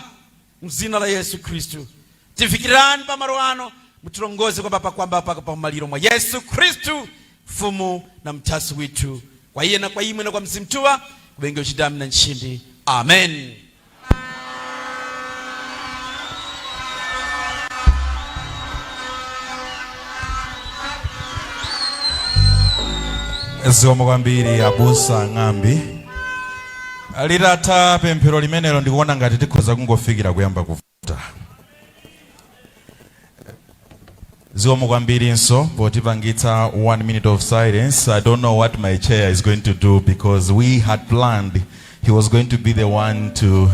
mzina la Yesu Kristu. Tifikirani pamalo ano mutilongoze kwamba pakwamba paka pamaliro mwa Yesu Kristu mfumu na mtasi witu. Kwa iye na kwa imwe na kwa mzimtuwa kubenge uchidami na nchindi. Amen. Zikomo kwambiri, abusa Ng'ambi. Litatha pemphero limenelo, ndikuona ngati tikhoza kungofikira kuyamba kuvota. Zikomo kwambirinso potipangitsa one minute of silence. I don't know what my chair is going to do, because we had planned he was going to be the one to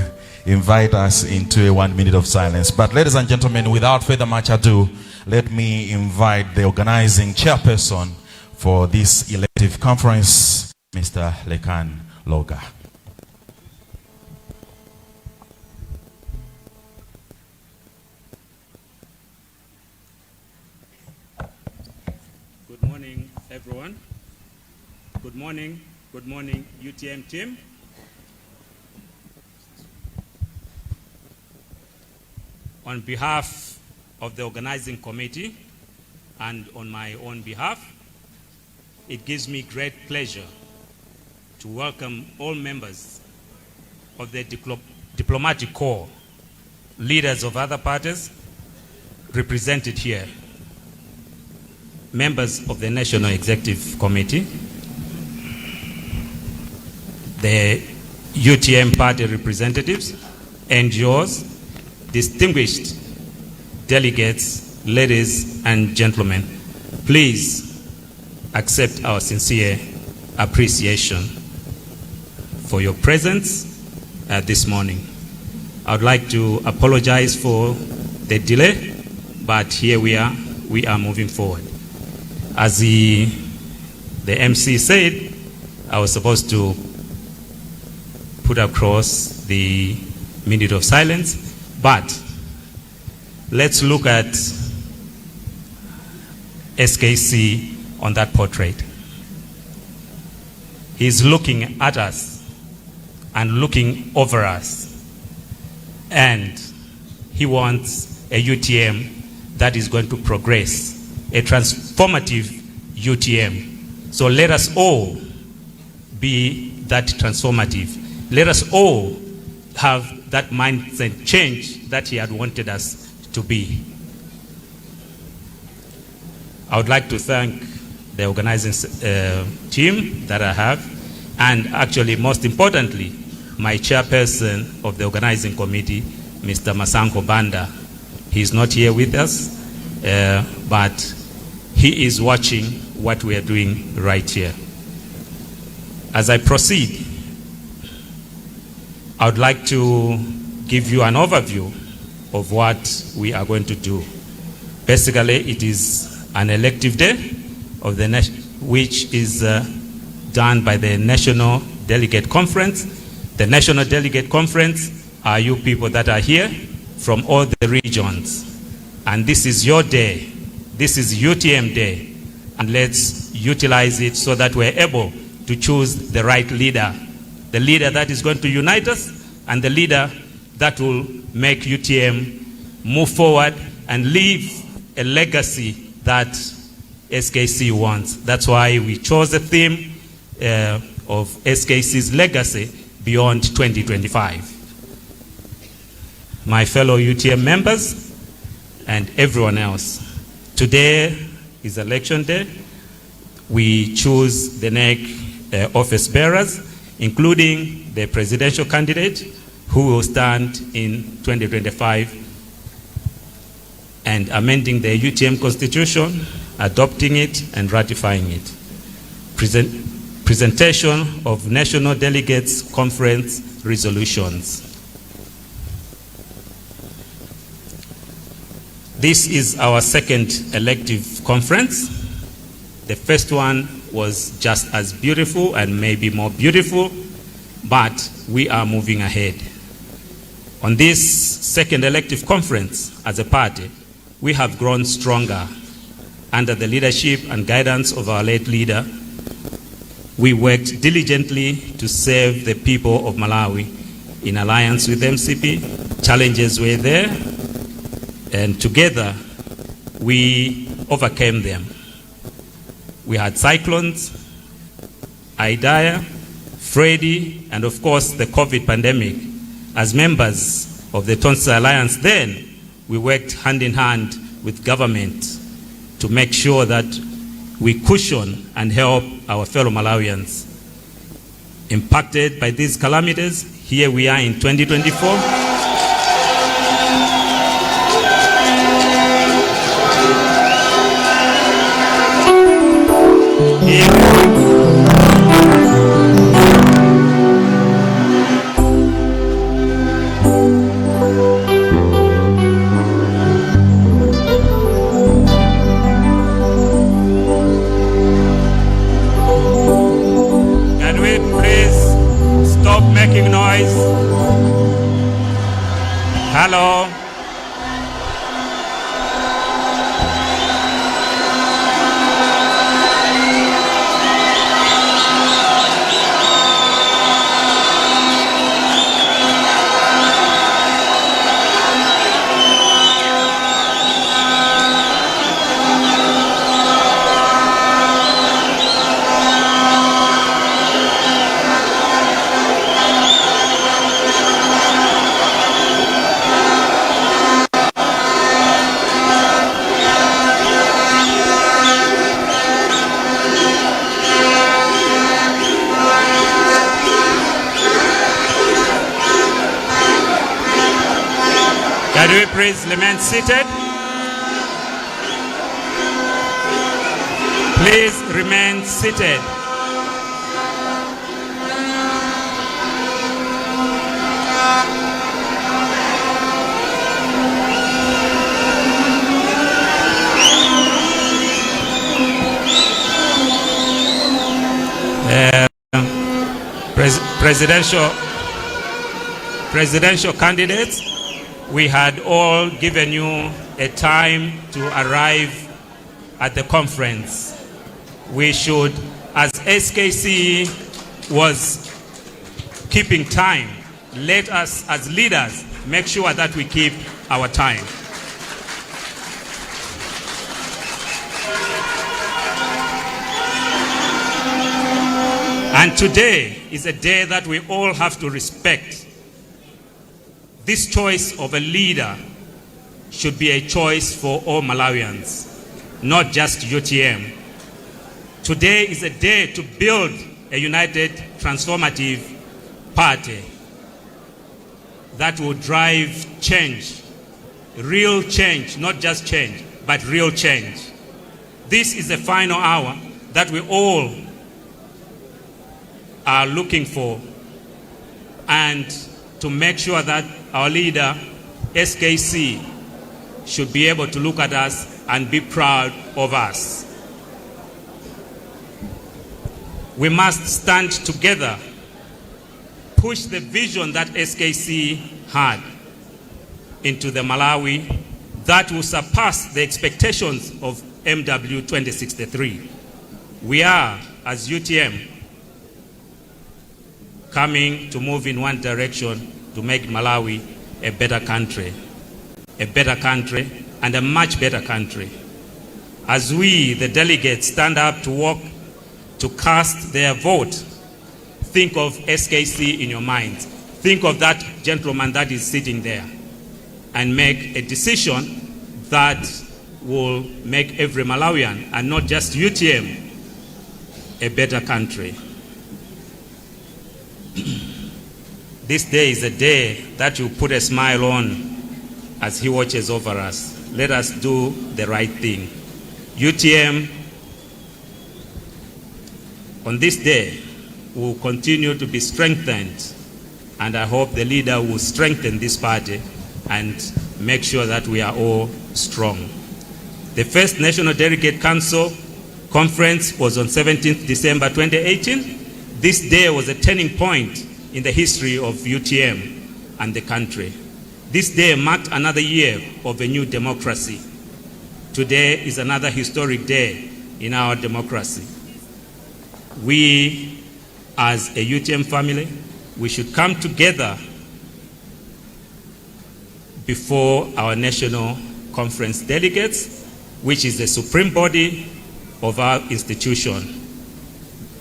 invite us into a 1 minute of silence. But ladies and gentlemen, without further much ado, let me invite the organizing chairperson for this elective conference, Mr. Lekan Loga. Good morning, everyone. Good morning, UTM team. On behalf of the organizing committee and on my own behalf, it gives me great pleasure to welcome all members of the diplomatic corps, leaders of other parties represented here, members of the National Executive Committee, the UTM party representatives, NGOs, distinguished delegates, ladies and gentlemen, please accept our sincere appreciation for your presence this morning. I would like to apologize for the delay, but here we are moving forward. As the MC said, I was supposed to put across the minute of silence, but let's look at SKC on that portrait. He's looking at us and looking over us. And he wants a UTM that is going to progress, a transformative UTM. So let us all be that transformative. Let us all have that mindset change that he had wanted us to be. I would like to thank the organizing team that I have, and actually, most importantly, my chairperson of the organizing committee, Mr. Masanko Banda. He's not here with us, but he is watching what we are doing right here. As I proceed, I would like to give you an overview of what we are going to do. Basically, it is an elective day of the which is done by the National Delegate Conference. The National Delegate Conference are you people that are here from all the regions. And this is your day. This is UTM day. And let's utilize it so that we're able to choose the right leader. The leader that is going to unite us and the leader that will make UTM move forward and leave a legacy that SKC wants. That's why we chose the theme of SKC's legacy beyond 2025. My fellow UTM members and everyone else, today is election day. We choose the NEC office bearers, including the presidential candidate who will stand in 2025, and amending the UTM constitution, adopting it and ratifying it. Presentation of National Delegates Conference resolutions. This is our second elective conference. The first one was just as beautiful and maybe more beautiful, but we are moving ahead. On this second elective conference as a party, we have grown stronger under the leadership and guidance of our late leader. We worked diligently to serve the people of Malawi in alliance with MCP. Challenges were there, and together we overcame them. We had cyclones, Idai, Freddy, and of course the COVID pandemic. As members of the Tonse Alliance then, we worked hand in hand with government to make sure that we we cushion and help our fellow Malawians impacted by these calamities. Here we are in 2024. Can we please stop making noise? Hello? Can we please remain seated? Please remain seated. Presidential candidates, we had all given you a time to arrive at the conference. We should, as SKC was keeping time, let us as leaders make sure that we keep our time. And today is a day that we all have to respect. This choice of a leader should be a choice for all Malawians, not just UTM. Today is a day to build a united, transformative party that will drive change, real change, not just change, but real change. This is the final hour that we all are looking for, and to make sure that our leader, SKC, should be able to look at us and be proud of us. We must stand together, push the vision that SKC had into the Malawi that will surpass the expectations of MW 2063. We are, as UTM, coming to move in one direction to make Malawi a better country, a better country, and a much better country. As we, the delegates, stand up to walk to cast their vote, think of SKC in your mind. Think of that gentleman that is sitting there and make a decision that will make every Malawian, and not just UTM, a better country. This day is a day that you put a smile on as he watches over us. Let us do the right thing. UTM, on this day, will continue to be strengthened, and I hope the leader will strengthen this party and make sure that we are all strong. The first National Delegate Council Conference was on 17th December 2018. This day was a turning point in the history of UTM and the country. This day marked another year of a new democracy. Today is another historic day in our democracy. We, as a UTM family, we should come together before our national conference delegates, which is the supreme body of our institution,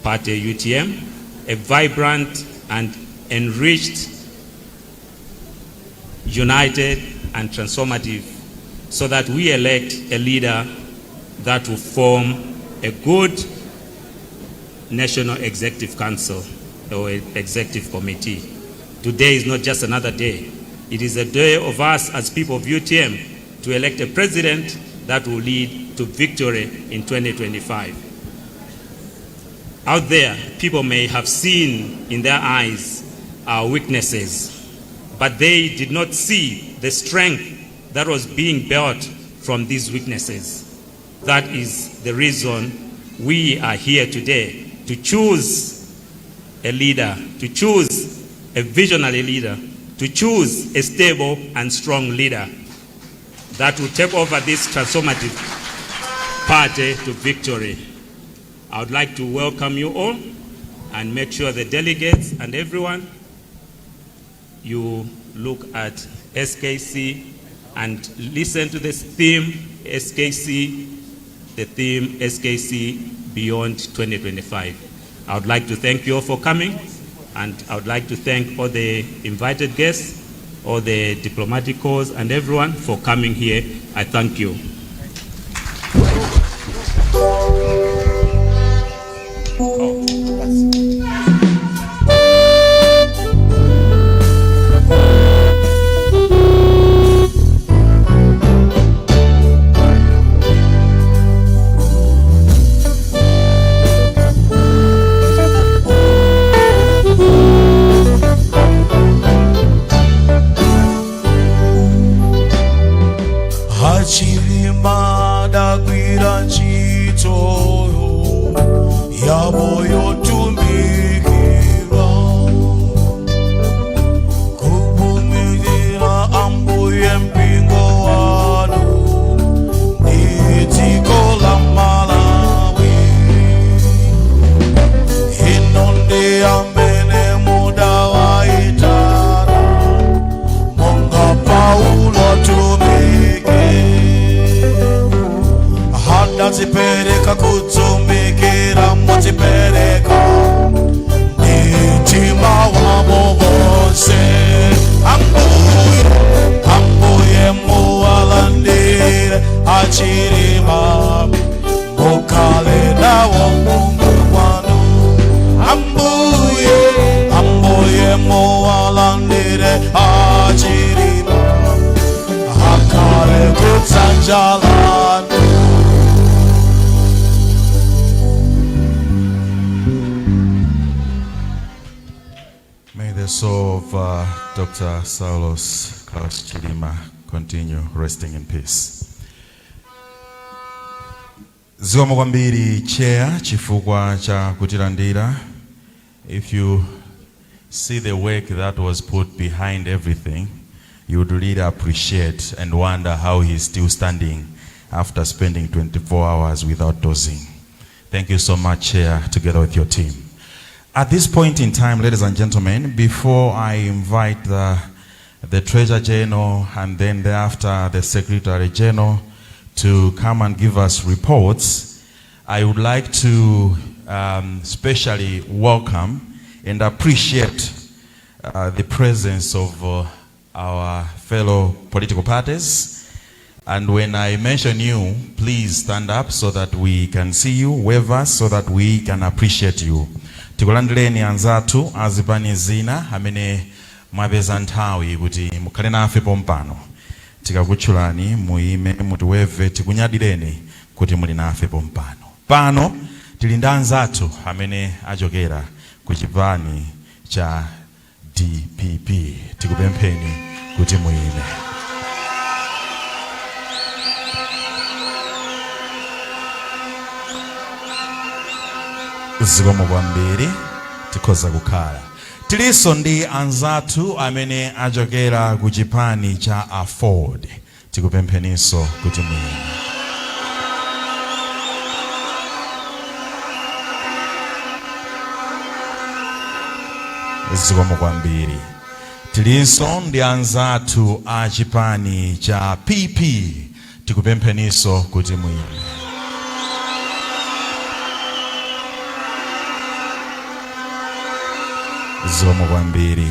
Party UTM, a vibrant and enriched, united and transformative, so that we elect a leader that will form a good National Executive Council or Executive Committee. Today is not just another day. It is a day of us as people of UTM to elect a president that will lead to victory in 2025. Out there, people may have seen in their eyes our weaknesses, but they did not see the strength that was being built from these weaknesses. That is the reason we are here today, to choose a leader, to choose a visionary leader, to choose a stable and strong leader that will take over this transformative party to victory. I would like to welcome you all and make sure the delegates and everyone, you look at SKC and listen to this theme, SKC, the theme SKC Beyond 2025. I would like to thank you all for coming, and I would like to thank all the invited guests, all the diplomatic corps, and everyone for coming here. I thank you. A Chilima adagwira ntchito yabo yotumikira kuvumirira ambuye mpingo wanu ndi dziko la Malawi ino ndi amene mudawaitana monga Paulo tumiki adadzipereka kutumikira mudzipereka ndi mtima wabo wonse ambuye ambuye muwalandire a Chilima mukhale nawo mungu kwanu ambuye ambuye muwalandire a Chilima akhale kudzanja lanu. May the soul of Dr. Saulos Klaus Chilima continue resting in peace. Zikomo kwambiri chair chifukwa cha kutilandira. If you see the work that was put behind everything, you would really appreciate and wonder how he's still standing after spending 24 hours without dozing. Thank you so much, Chair, together with your team. At this point in time, ladies and gentlemen, before I invite the Treasurer General and then thereafter the Secretary General to come and give us reports, I would like to specially welcome and appreciate the presence of our fellow political parties. And when I mention you, please stand up so that we can see you, wave us so that we can appreciate you. Tikulandireni anzathu azipani zina amene mwapeza nthawi kuti mukhale nafe pompano. Tikakutchulani muime mutiweve tikunyadireni kuti muli nafe pompano. Pano tili ndi anzathu amene achokera ku chipani cha DPP. Tikupempheni kuti muime. Zikomo kwambiri, tikhoza kukhala. Tilinso ndi anzathu amene achokera ku chipani cha AFORD. Tikupempheninso kuti muime. Zikomo kwambiri. Tilinso ndi anzathu a chipani cha PP. Tikupempheninso kuti muime. Zikomo kwambiri.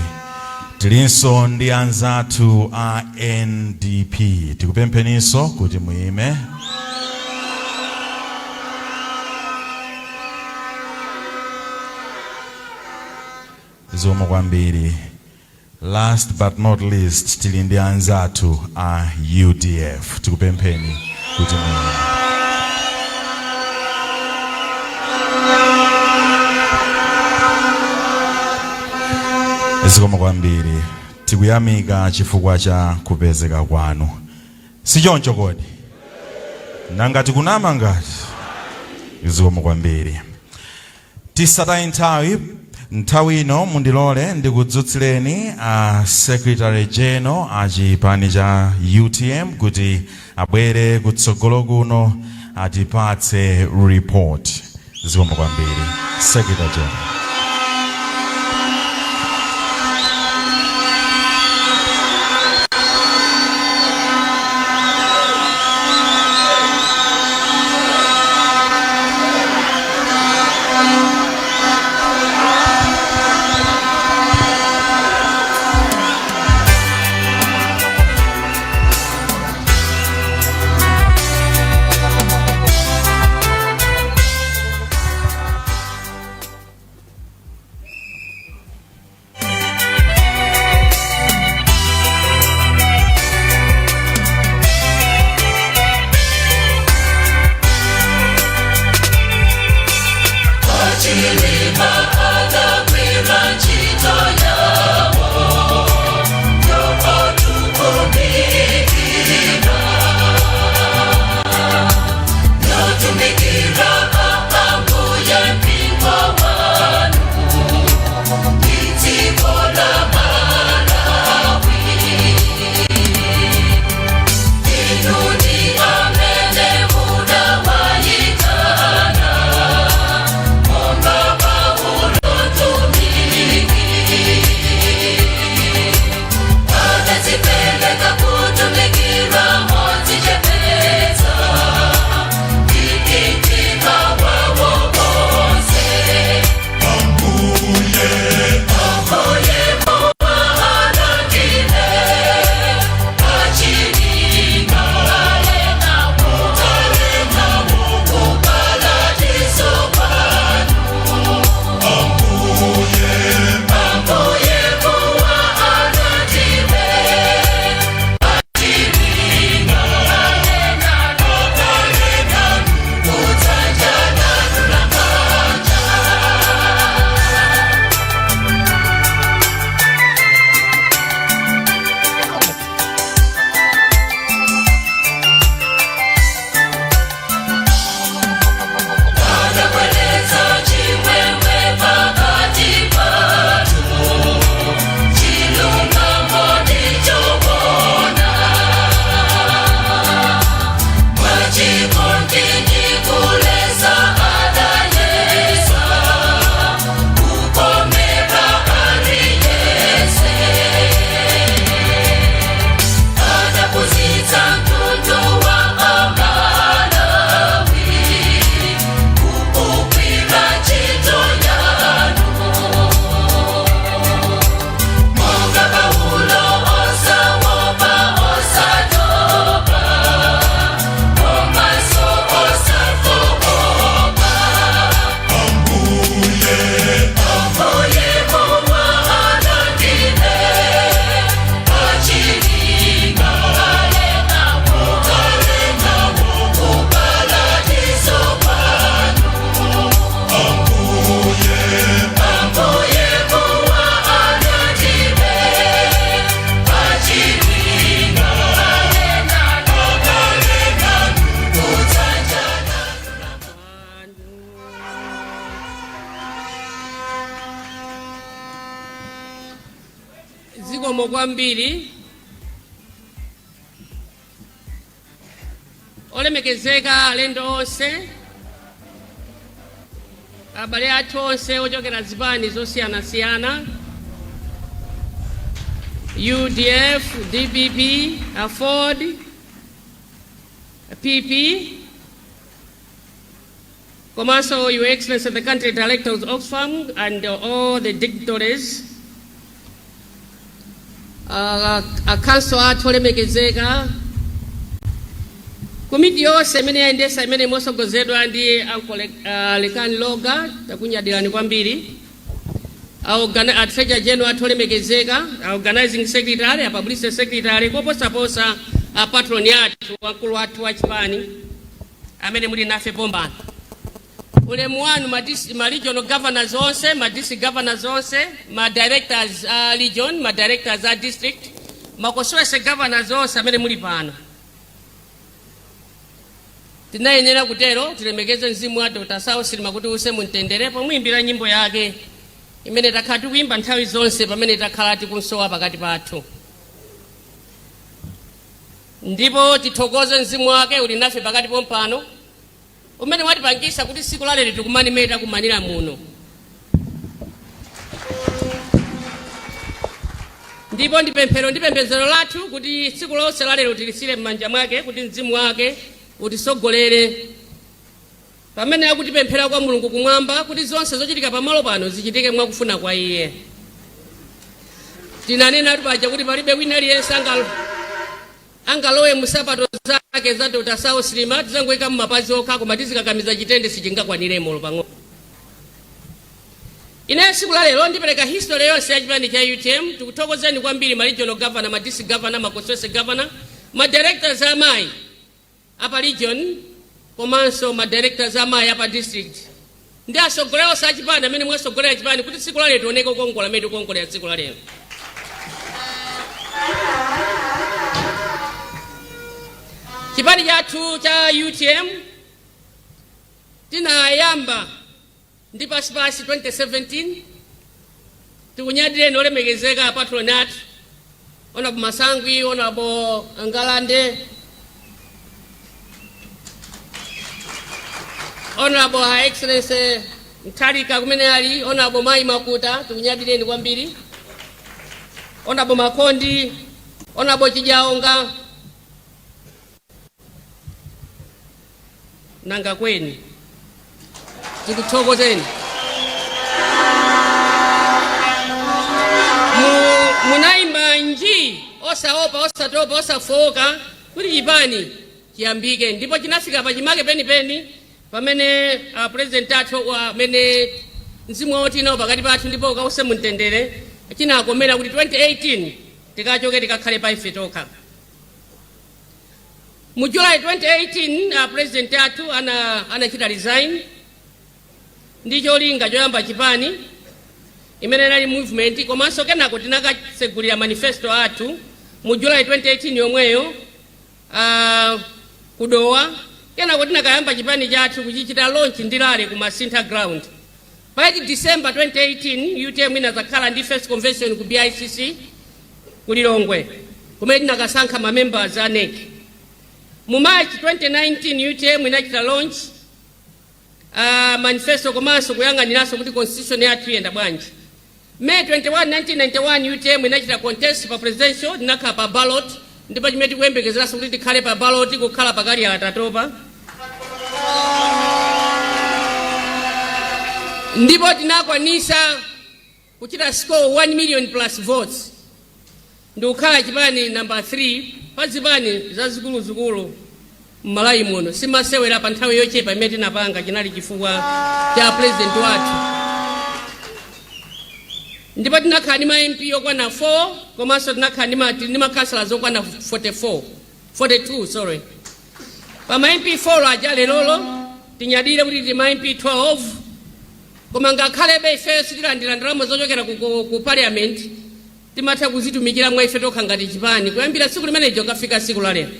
Tilinso ndi anzathu a NDP. Tikupempheninso kuti muime. Zikomo kwambiri. Last but not least, tili ndi anzathu a UDF. Tikupempheni kuti muyime. Zikomo kwambiri. Tikuyamika chifukwa cha kupezeka kwanu. Sichoncho kodi? Nanga tikunama ngati? Zikomo kwambiri. Tisataye nthawi, nthawi ino mundilole ndikudzutsireni a Secretary General a chipani cha UTM kuti abwere kutsogolo kuno atipatse report. Zikomo kwambiri. Secretary General. Zikomo kwambiri, olemekezeka alendo onse, abale athu onse ochokera zipani zosiyanasiyana, UDF, DPP, AFORD, PP, komanso Your Excellency the Country Director of Oxfam and all the dignitaries, akhanso athu olemekezeka, komiti yonse imene yayendesa, imene mosogozedwa ndi Uncle Lekani Loga, takunyadirani kwambiri. A treasurer general athu olemekezeka, a organizing secretary, a publicity secretary, koposaposa a patron athu, wamkulu wathu wa chipani amene muli nafe pompano, ulemu wanu. Ma regional governors onse, ma district governors onse, ma directors a region, ma directors a district, ma constituency governors onse amene muli pano, tinayenera kutero tilemekeze mzimu wa Dr. Saulos Chilima kuti uuse mumtendere pomuimbira nyimbo yake imene takhala tikuyimba nthawi zonse pamene takhala tikunsowa pakati pathu. Ndipo tithokoze mzimu wake uli nafe pakati pompano, umene watipangisa kuti tsiku la lero tikumane mmene takumanira muno. Ndipo ndi pemphero ndi pembedzero lathu kuti tsiku lonse la lero tilisire m'manja mwake, kuti mzimu wake utisogolere pamene akutipemphera kwa Mulungu kumwamba, kuti zonse zochitika pamalo pano zichitike mwakufuna kwa iye. Tinanena paja kuti palibe wina aliyense angalowe musapato zake za Dr. Saulos Chilima. Tizangoyika mumapazi okha, koma tizikakamiza chitende sichingakwaniremo pang'ono. Ine tsiku la lero ndipereka history yonse ya chipani cha UTM. Tikuthokozeni kwambiri ma regional governor, ma district governor, ma constituency governor, ma directors amayi apa region komanso ma directors amayi apa district, ndi atsogoleri onse a chipani amene mwasogolera chipani kuti tsiku la lero tioneke kukongola amene tikukongolera tsiku la lero. Chipani chathu cha UTM tinayamba ndi pasipasi 2017. Tikunyadireni olemekezeka apatroni athu, Honorable Masangwi, Honorable Ngalande, Honorable Her Excellency Mthalika kumene ali, Honorable Mai Makuta, tikunyadireni kwambiri, Honorable Makondi, Honorable Chijaonga, nanga kweni, tikuthokozeni. Munayimba nji osaopa, osatopa, osafowoka kuti chipani chiyambike, ndipo chinafika pachimake penipeni pamene president athu amene mzimu wawo tinawo pakati pathu ndipo ukause mumtendere, chinakomera kuti 2018 tikachoke tikakhale pa ife tokha. Mu July 2018 president athu anachita resign ndi cholinga choyamba chipani imene inali movement, komanso kenako tinakatsegulira manifesto athu mu July 2018 yomweyo kudowa. Kenako tinakayamba chipani chathu kuchichita launch ndi rally ku Masintha ground. Pa 8 December 2018 UTM inazakhala ndi first convention ku BICC ku Lilongwe, kumene tinakasankha ma members a NEC. Mu March 2019 UTM inachita launch manifesto komanso kuyang'aniranso kuti constitution yathu iyenda bwanji. May 21 1991 UTM inachita contest pa presidential, tinakhala pa ballot, ndipo chimene tikuyembekezeranso kuti tikhale pa ballot, kukhala pakali tatopa, ndipo tinakwanisa kuchita score 1 million plus votes ndi kukhala chipani number 3 pa zipani zazikuluzikulu m'Malawi muno. Simasewera pa nthawi yochepa imene tinapanga, chinali chifukwa cha president wathu. Ndipo tinakhala ndi ma MP okwana 4, komanso tinakhala ndi ma councillors okwana 44, 42, sorry. Pa ma MP 4 aja, lerolo tinyadire kuti tili ma MP 12. Koma ngakhalebe ife sitilandira ndalama zochokera ku parliament, timatha kuzitumikira mwa ife tokha ngati chipani kuyambira tsiku limenejo kafika tsiku la lero.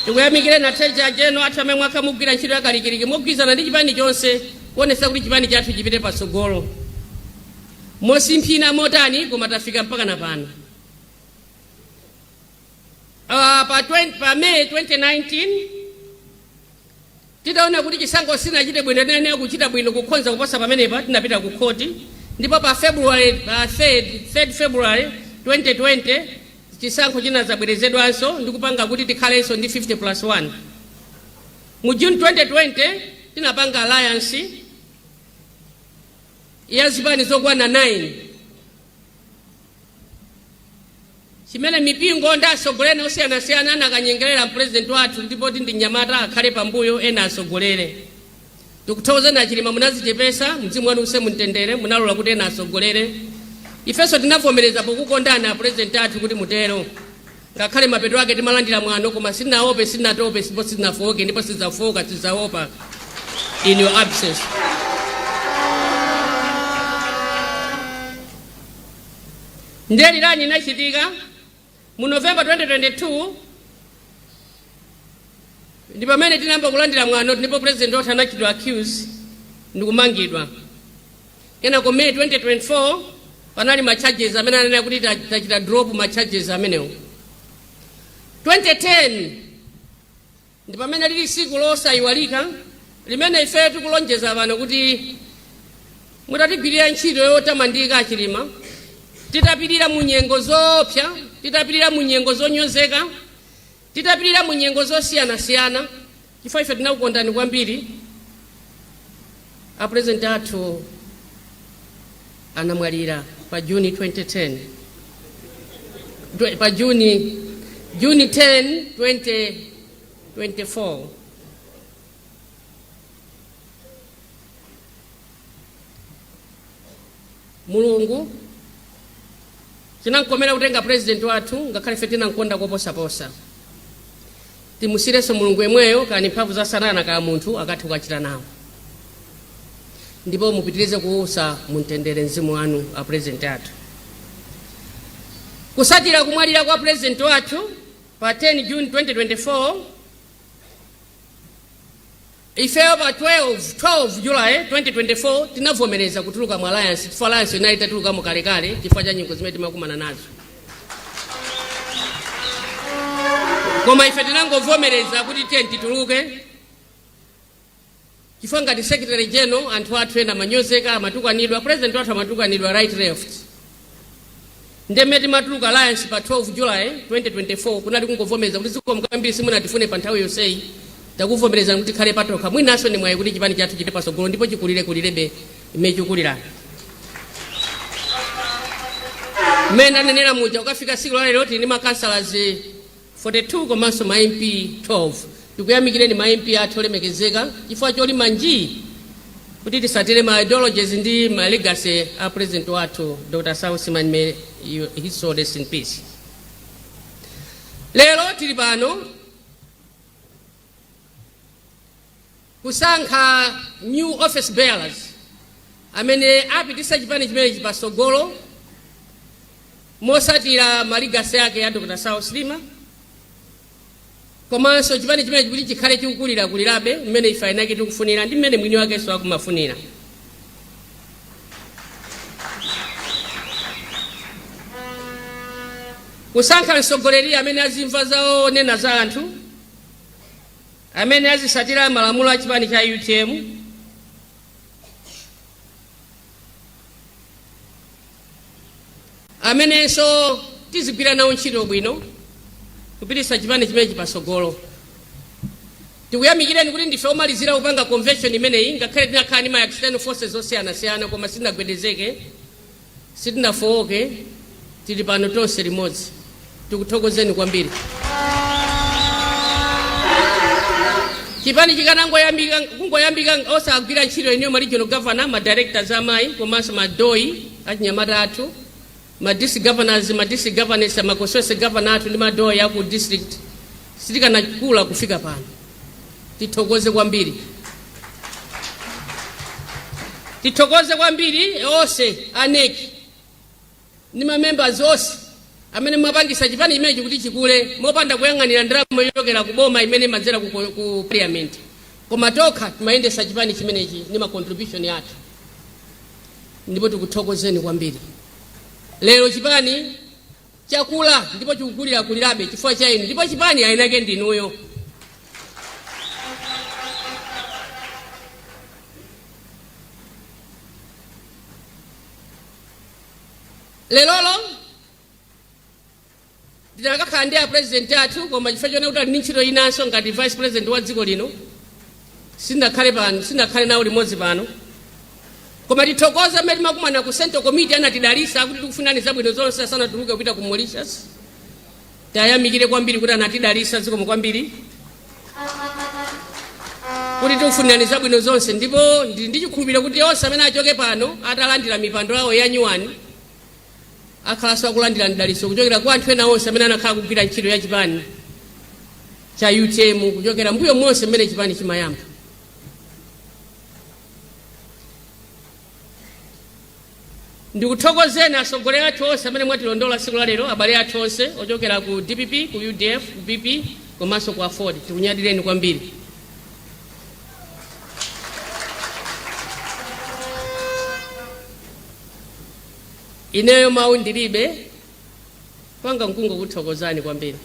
Tikuyamikire na treasurer general athu amene mwakha mugwira ntchito yakalikiliki mogwirizana ndi chipani chonse kuonetsa kuti chipani chathu chipite patsogolo mosimphina motani, koma tafika mpaka na pano. Pa May 2019 titaona kuti chisankho sinachite bwino, tinayenera kuchita bwino kukhonza kuposa pamenepa, tinapita ku khoti. Ndipo pa February, pa 3rd February 2020 chisankho chinazabwerezedwanso ndi kupanga kuti tikhalenso ndi 50 plus 1. Mu June 2020 tinapanga alliance ya zipani zokwana 9, chimene mipingo ndi atsogoleri osiyanasiyana anakanyengerera president wathu, ndipo ti ndi mnyamata, akhale pambuyo ena asogolere. Tikuthokozeni a Chilima, munazichepesa, mzimu wanu use mumtendere, munalola kuti ena asogolere. Ifenso tinavomereza pokukondani a president athu kuti mutero. Ngakhale mapeto ake timalandira mwano, koma sitinaope, sitinatope, ndipo sitinafowoke, ndipo sitidzafowoka, sitidzaopa in your absence. Ndiye rerun inachitika mu November 2022, ndi pamene tinayamba kulandira mwano, ndipo president wathu anachitidwa accuse ndikumangidwa. Kenako May 2024 panali ma charges amene ananena kuti tachita drop ma charges amenewo. 2010 ndi pamene lili siku losayiwalika limene ife tikulonjeza pano kuti mutatigwirira ntchito yotamandika Achilima, titapirira mu nyengo zoopsa, titapirira mu nyengo zonyozeka, titapirira mu nyengo zosiyanasiyana, chifukwa ife tinakukondani kwambiri, a president athu anamwalira pa Juni 2010, pa Juni 10 2024. Mulungu chinamkomera kutenga president wathu, ngakhale ife tinamkonda koposaposa. Timusirenso Mulungu yemweyo, kani mphamvu za Satana kaya munthu akathe kukachita nawo. Ndipo mupitirize kuusa mumtendere mzimu wanu a president athu. Kusatira kumwalira kwa president wathu pa 10 June 2024, ifeyo pa 12 July 2024 tinavomereza kutuluka mu alliance, chifukwa alliance inali itatulukamo kalekale chifukwa cha nyengo zimene timakumana nazo. Koma ife tinangovomereza kuti tiye tituluke, chifukwa ngati secretary general anthu athu ena amanyozeka, amatukanidwa, president wathu amatukanidwa right, left. Ndeme timatuluka alliance pa 12 July 2024 kunali kungovomereza kuti zikomo kwambiri, simunatifune pa nthawi yonseyi, takuvomereza kuti tikhale patokha. Mwinanso ndi mwayi kuti chipani chathu chipite patsogolo ndipo chikulire kulirebe mmene chikulira. Mmene ndanenera muja, kukafika tsiku la lero tili ndi ma councillors 42 komanso ma MP 12. Tikuyamikireni ma MP athu olemekezeka chifukwa cholima njii kuti tisatire ma ideologies ndi ma legacy a president wathu Dr. Saulos, may his soul rest in peace. Lero tili pano kusankha new office bearers amene apitisa chipani chimenechi patsogolo mosatira ma legacy ake ya Dr. Saulos Chilima, komanso chipani chimenechi kuti chikhale chikukulirakulirabe mmene ife eni ake tikufunira ndi mmene mwini wakenso akumafunira. Kusankha mtsogoleri amene azimva zonena za anthu, amene azisatira malamulo a chipani cha UTM, amenenso tizigwira nawo ntchito bwino kupititsa chipani chimenechi patsogolo. Tikuyamikireni kuti ndife omalizira kupanga convention imeneyi, ngakhale tinakhala ndi ma external forces osiyanasiyana, koma sitinagwedezeke, sitinafowoke, tili pano tonse limodzi. Tikuthokozeni kwambiri. Chipani chikanangoyambika kungoyambika osagwira ntchito inuyo ma regional governor, ma directors amayi, komanso ma DOY achinyamata athu, ma district governors, ma district governors, ma constituency governor athu ndi ma DOY aku district, sitikanakula kufika pano. Tithokoze kwambiri, tithokoze kwambiri onse a NEC ndi ma members onse amene mwapangisa chipani chimenechi kuti chikule mopanda kuyang'anira ndalama yochokera ku boma imene imadzera ku parliament, koma tokha timayendesa chipani chimenechi ndi ma contribution yathu, ndipo tikuthokozeni kwambiri. Lero chipani chakula ndipo chikukulirakulirabe chifukwa cha inu, ndipo chipani eni ake ndinuyo. Lerolo tinakakhala ndi a president athu, koma chifukwa chonena kuti ali ndi ntchito inanso ngati vice president wa dziko lino, sinakhale pano, sinakhale nawo limodzi pano. Koma tithokoze amene timakumana ku central committee, anatidalisa kuti tikufunani zabwino zonse asanatuluke kupita ku Mauritius. Tayamikire kwambiri kuti anatidalisa, zikomo kwambiri. Kuti tikufunirani zabwino zonse, ndipo ndili ndi chikhulupiriro kuti onse amene achoke pano atalandira mipando yawo ya nyuwani akhalanso akulandira mdalitso kuchokera kwa anthu ena onse amene anakhala kugwira ntchito ya chipani cha UTM kuchokera mbuyo monse mmene chipani chimayamba. Ndikuthokozeni atsogoleri athu onse amene mwatilondola tsiku la lero, abale athu onse ochokera ku DPP, ku UDF, ku PP komanso ku AFORD. Tikunyadireni kwambiri. Ineyo mawu ndilibe, panga nkungokuthokozani kwambiri,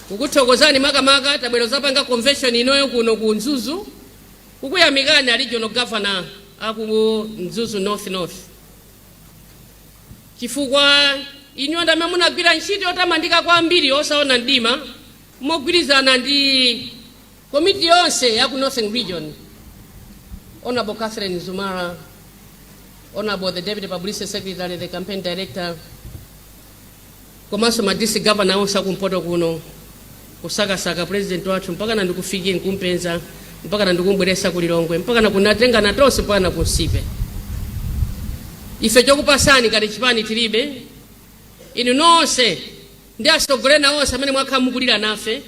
kukuthokozani makamaka tabwera kuzapanga convention inoyo kuno ku Mzuzu, kukuyamikani a regional governor aku Mzuzu North North, chifukwa inuyo ndi amene munagwira ntchito yotamandika kwambiri osaona mdima, mogwirizana ndi komiti yonse ya ku Northern Region, Honorable Catherine Zumara, Honorable the Deputy Publicity Secretary, the Campaign Director, komanso ma district governor onse akumpoto kuno, kusakasaka president wathu mpaka na ndikufikira nkumpeza, mpaka na ndikumbweresa ku Lilongwe, mpaka na kunatengana tonse mpaka na ku Nsipe. Ife chokupasani ngati chipani tilibe. Inu nonse ndi atsogoleri onse amene mwakhala mukulira nafe,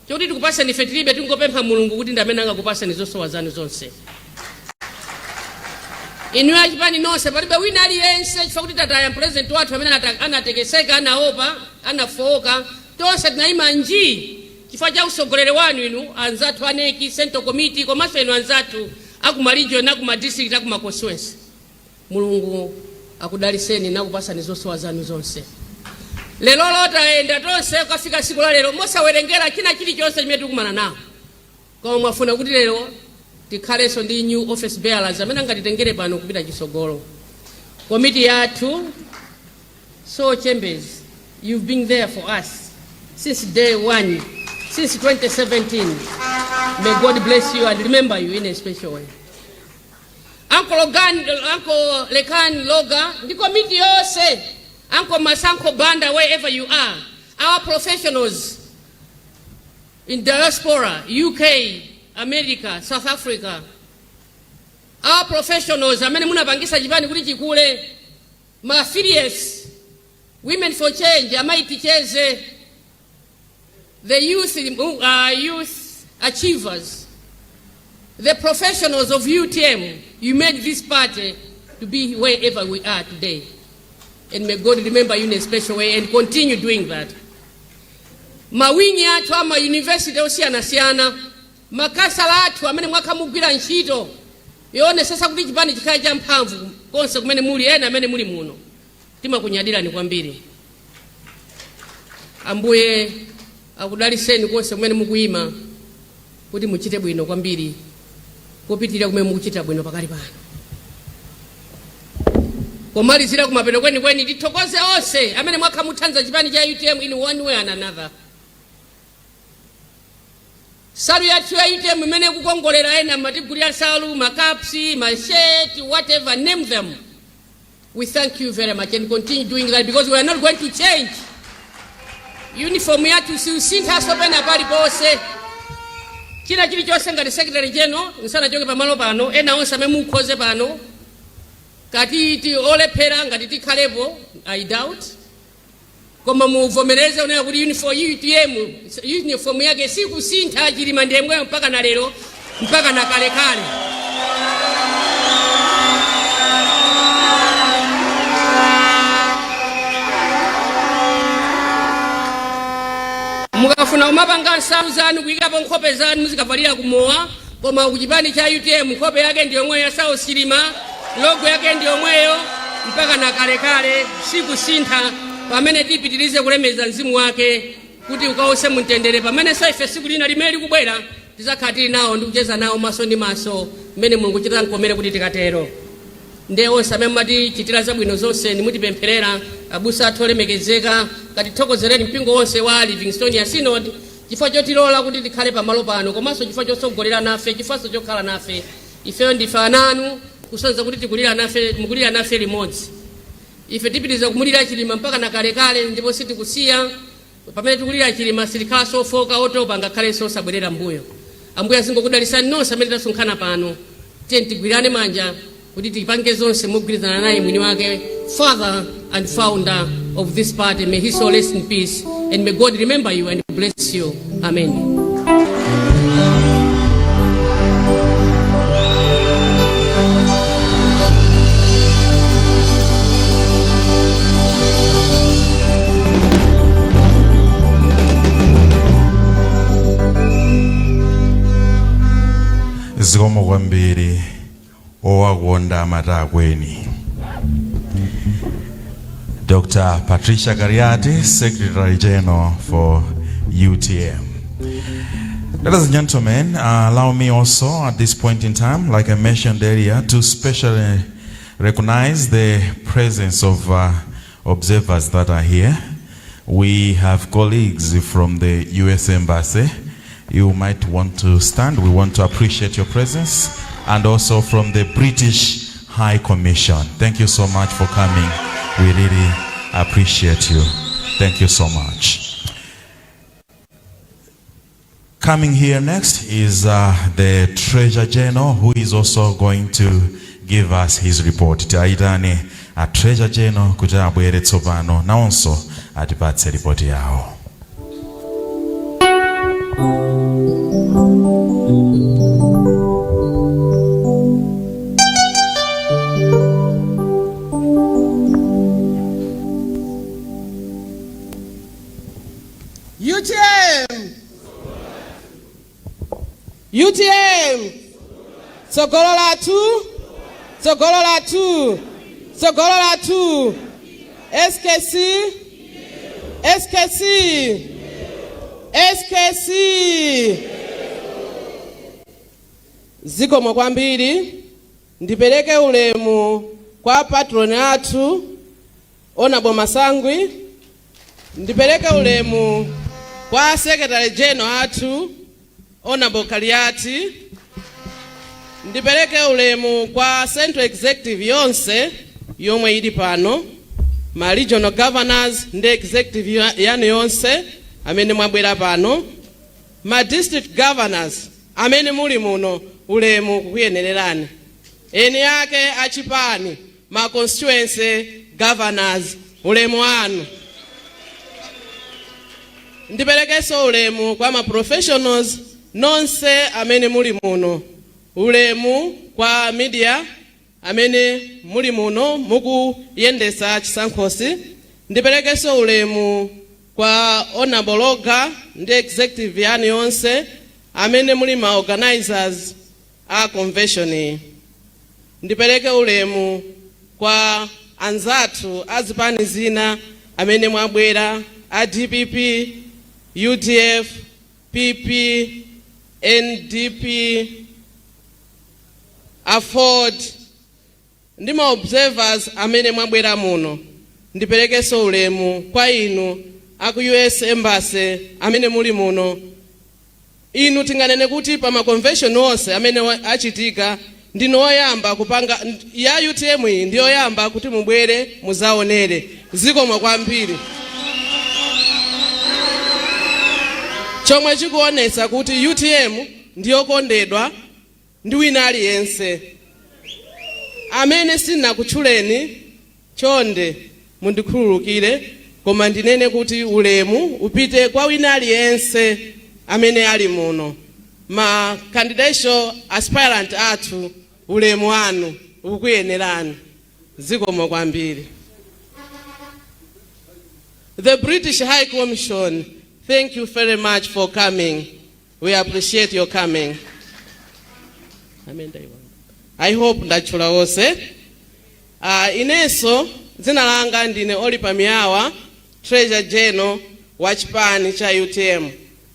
choti tikupaseni ife tilibe. Tingopempha Mulungu kuti ndi amene angakupaseni zosowa zanu zonse. Inu achipani nonse, palibe wina aliyense, chifukwa kuti tataya president wathu amene anatekeseka, anaopa, anafowoka, tonse tinayima njii chifukwa cha usogoleri wanu, inu anzathu a NEC, Central Committee, komanso inu anzathu akuma region, akuma district, akuma constituency. Mulungu akudaliseni nakupasani zosowa zanu zonse. Lero tayenda tonse kukafika siku la lero mosawerengera china chilichonse chimene tikukumana nawo, koma mwafuna kuti lero tikhalenso ndi new office bearers amene angatitengere pano kupita chisogolo. Komiti yathu, so Chambers, you've been there for us since day one, since 2017. May God bless you and remember you in a special way. Uncle Logan, Uncle Lekan Loga ndi komiti yonse, Uncle Masankho Banda, wherever you are, our professionals in diaspora, UK, America, South Africa, our professionals amene munapangisa chipani kuti chikule, ma affiliates, Women for Change, Amayi Ticheze, the youth achievers, the professionals of UTM, you made this party to be wherever we are today. And may God remember you in a special way and continue doing that. Ma wing athu ama university osiyanasiyana, makasala athu amene mwakhala mugwira ntchito yoonetsetsa kuti chipani chikhale champhamvu konse kumene muli, ena amene muli muno, timakunyadirani kwambiri. Ambuye akudaliseni konse kumene mukuyima kuti muchite bwino kwambiri kupitirira kumene mukuchita bwino pakali pano. Pomalizira kumapeto kwenikweni, tithokoze onse amene mwakhala muthandiza chipani cha UTM in one way and another. Nsalu yathu ya UTM imene kukongolera, ena matigulira nsalu, ma caps, ma shirt, whatever, name them. We thank you very much and continue doing that because we are not going to change. Uniform yathu siusinthaso pena paliponse, china chilichonse. Ngati secretary general nsanachoke pamalo pano, ena onse amene mukhoze pano kati ti olephera ngati tikhalepo, I doubt, koma muvomereze unena kuti uniform UTM, uniform yake sikusintha. Chilima ndi yemweyo mpaka na lero, mpaka na kalekale. Mukafuna kumapanga nsalu zanu kuyikapo nkhope zanu, muzikavalira kumowa, koma kuchipani cha UTM nkhope yake ndi yomweyo ya Saulos Chilima, logo yake ndi yomweyo mpaka na kalekale, sikusintha, pamene tipitirize kulemeza mzimu wake kuti ukawuse mumtendere, pamenenso ife siku lina limene likubwera tizakhala tili nawo ndi kucheza nawo maso ndi maso, mmene Mulungu chitankomere kuti tikatero. Ndiye onse amene mumatichitira zabwino zonse, ndimutipempherera, abusa athu olemekezeka, katithokozereni mpingo wonse wa Livingstonia Synod chifukwa chotilola kuti tikhale pamalo pano, komanso chifukwa chotsogolera nafe, chifukwanso chokhala nafe. Ifeyo ndife ana anu, kusonyeza kuti tikulira nafe, mukulira nafe limodzi. Ife tipitiriza kumulira Chilima mpaka na kalekale, ndipo sitikusiya. Pamene tikulira Chilima sitikhalanso ofoka, otopa, ngakhalenso osabwerera mbuyo. Ambuye azingokudalisani nonse amene tasonkhana pano. Tiye tigwirane manja kuti tipange zonse mogwirizana naye mwini wake, father and founder of this party. May his soul rest in peace and may God remember you and bless you. Amen. Zikomo kwambiri. Owakonda amati akweni. Dr. Patricia Kaliati, Secretary General for UTM. Ladies and gentlemen, allow me also at this point in time, like I mentioned earlier, to specially recognize the presence of observers that are here. We have colleagues from the US Embassy. You might want to stand. We want to appreciate your presence. And also from the British High Commission. Thank you so much for coming. We really appreciate you. Thank you so much. Coming here next is the Treasurer General, who is also going to give us his report. Tiayitane a Treasurer General kuti abwere tsopano nawonso atipatse ripoti yawo. UTM, UTM, tsogolo lathu, tsogolo lathu, tsogolo lathu. SKC, SKC, SKC. Zikomo kwambiri. Ndipereke ulemu kwa patron athu, Honorable Masangwi. Ndipereke ulemu kwa Secretary General athu, Honorable Kaliati. Ndipereke ulemu kwa Central Executive yonse yomwe ili pano, ma regional governors ndi executive yanu yonse amene mwabwera pano, ma district governors amene muli muno, ulemu kukuyenererani. Eni ake achipani, ma constituency governors, ulemu wanu. Ndiperekenso ulemu kwa ma professionals nonse amene muli muno. Ulemu kwa media amene muli muno mukuyendesa chisankhosi. Ndiperekenso ulemu kwa Honorable Loga ndi executive yanu yonse amene muli ma organizers a convention iyi. Ndipereke ulemu kwa anzathu azipani zina amene mwabwera, a DPP, UDF, PP, NDP, AFORD ndi ma observers amene mwabwera muno. Ndiperekenso ulemu kwa inu aku US Embassy amene muli muno. Inu tinganene kuti pa ma convention onse amene achitika, ndinu oyamba kupanga ya UTM. Iyi ndi yoyamba kuti mubwere muzaonere. Zikomo kwambiri, chomwe chikuonetsa kuti UTM ndiyokondedwa ndi wina aliyense. Amene sindinakutchuleni, chonde mundikhululukire, koma ndinene kuti ulemu upite kwa wina aliyense amene ali muno. Ma candidatial aspirant athu, ulemu wanu ukukuyenerani. Zikomo kwambiri. The British High Commission, thank you very much for coming. We appreciate your coming. I hope ndatchula onse. Inenso dzina langa ndine Olipa Miyawa, Treasurer General wa chipani cha UTM.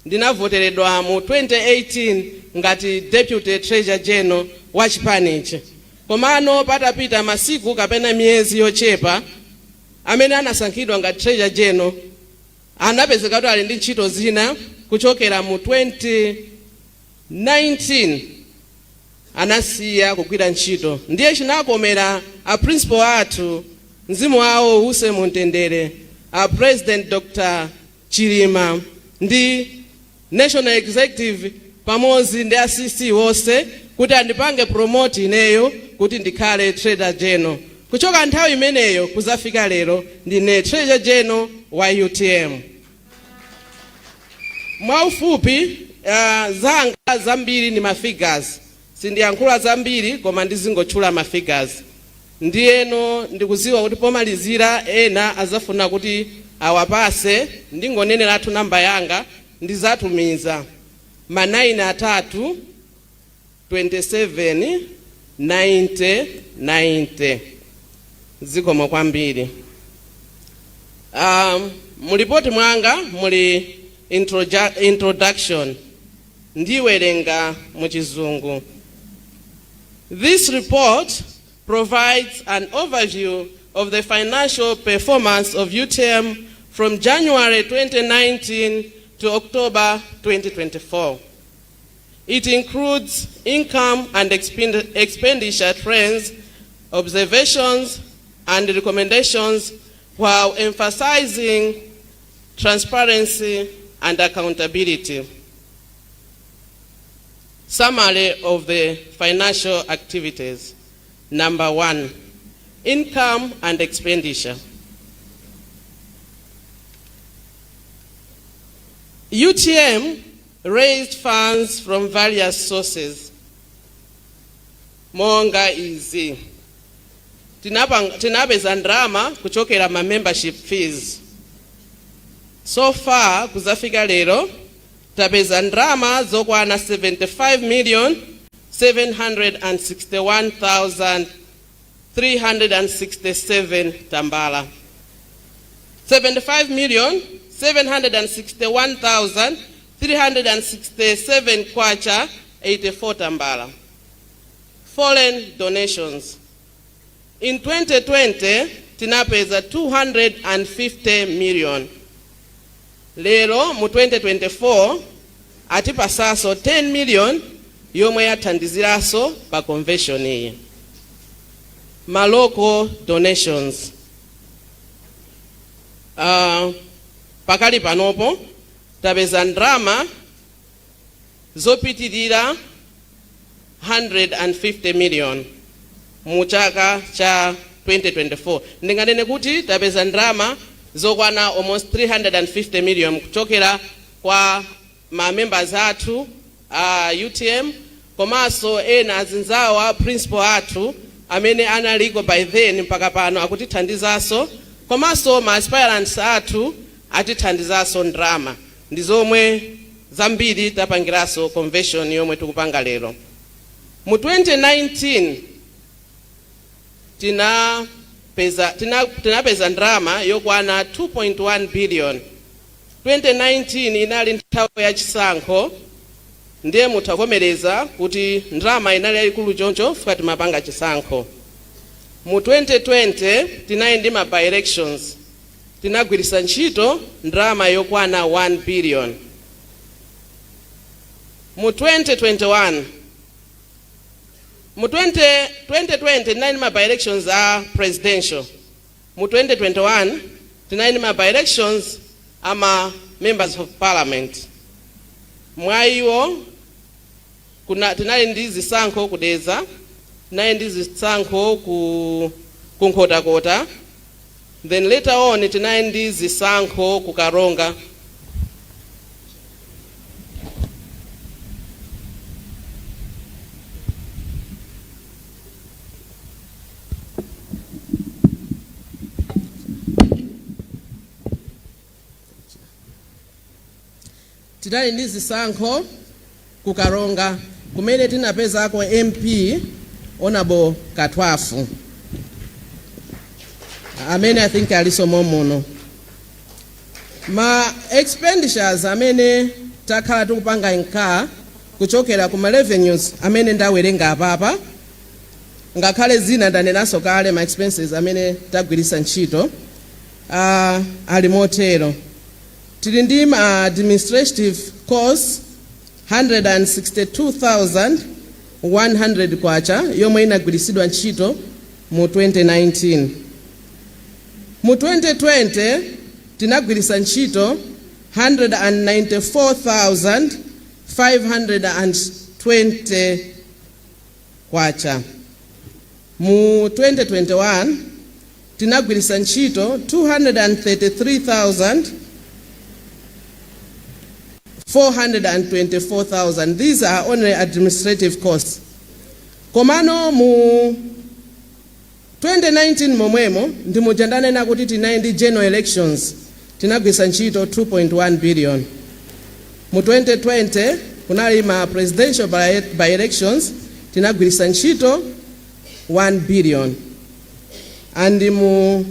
Ndinavoteredwa mu 2018 ngati Deputy Treasurer General wa chipanichi, komano patapita masiku kapena miyezi yochepa, amene anasankhidwa ngati Treasurer General anapezeka kuti ali ndi ntchito zina. Kuchokera mu 2019 anasiya kugwira ntchito. Ndiye chinakomera a principal athu, mzimu wawo uwuse mumtendere, a President Dr Chilima ndi National Executive. Pamodzi ndi a CC wonse kuti andipange promote ineyo kuti ndikhale Treasurer General. Kuchoka nthawi imeneyo kuzafika lero, ndine Treasurer General wa UTM. Mwaufupi, zanga zambiri ndi ma figures. Sindiyankhula zambiri, koma ndizingotchula ma figures. Ndiyeno ndikuziwa kuti pomalizira ena azafuna kuti awapase. Ndingoneneratu namba yanga, ndizatumiza ma 9 atatu 27 90 90. Zikomo kwambiri. Mulipoti mwanga muli introduction, ndiwerenga muchizungu. This report provides an overview of the financial performance of UTM from January 2019 to October 2024. It includes income and expenditure trends, observations, and recommendations while emphasizing transparency and accountability. Summary of the financial activities. Number one, income and expenditure. UTM raised funds from various sources. Monga izi. Tinapeza ndalama kuchokera ma membership fees. So far kuzafika lero tapeza ndalama zokwana 75 million 761,367 tambala. 75 million 761,367 kwacha 84 tambala. Foreign donations. In 2020 tinapeza 250 million. Lero mu 2024 atipasaso 10 million yomwe yathandiziraso pa convention iyi. Ma local donations. Pakali panopo tapeza ndalama zopitirira 150 million mu chaka cha 2024. Ndinganene kuti tapeza ndalama zokwana almost 350 million kuchokera kwa ma members athu a UTM, komanso ena azinzawo a principal athu amene analiko by then mpaka pano akutithandizanso, komanso ma aspirants athu atithandizanso ndalama. Ndi zomwe zambiri tapangiranso convention yomwe tikupanga lero. Mu 2019 tinapeza ndalama yokwana 2.1 billion. 2019 inali nthawi yachisankho, ndiye mutavomereza kuti ndalama inali yayikulu choncho fika timapanga chisankho. Mu 2020 tinali ndi ma by elections, tinagwiritsa ntchito ndalama yokwana 1 billion. Mu 2021, mu 2020 tinali ndi ma by elections a presidential. Mu 2021 tinali ndi ma by elections ama members of parliament. Mwa iwo tinali ndi zisankho ku Dedza, tinali ndi zisankho ku Nkhotakota, then later on tinali ndi zisankho ku Karonga. Tinali ndi zisankho ku Karonga kumene tinapezako MP Honorable Katwafu amene I think aliso momuno. Ma expenditures amene takhala tikupanga incur kuchokera ku ma revenues amene ndawerenga apapa, ngakhale zina ndanenanso kale, ma expenses amene tagwiritsa ntchito ali motero. Tili ndi ma administrative costs 162,100 kwacha yomwe inagwiritsidwa ntchito mu 2019. Mu 2020 tinagwiritsa ntchito 520 kwacha. Mu 2021 tinagwiritsa ntchito 233,000 424,000. These are only administrative costs. Komano mu 2019 momwemo ndi muja ndanena kuti tinali ndi general elections, tinagwiritsa ntchito 2.1 billion. Mu 2020 kunali ma presidential by elections, tinagwiritsa ntchito 1 billion, and mu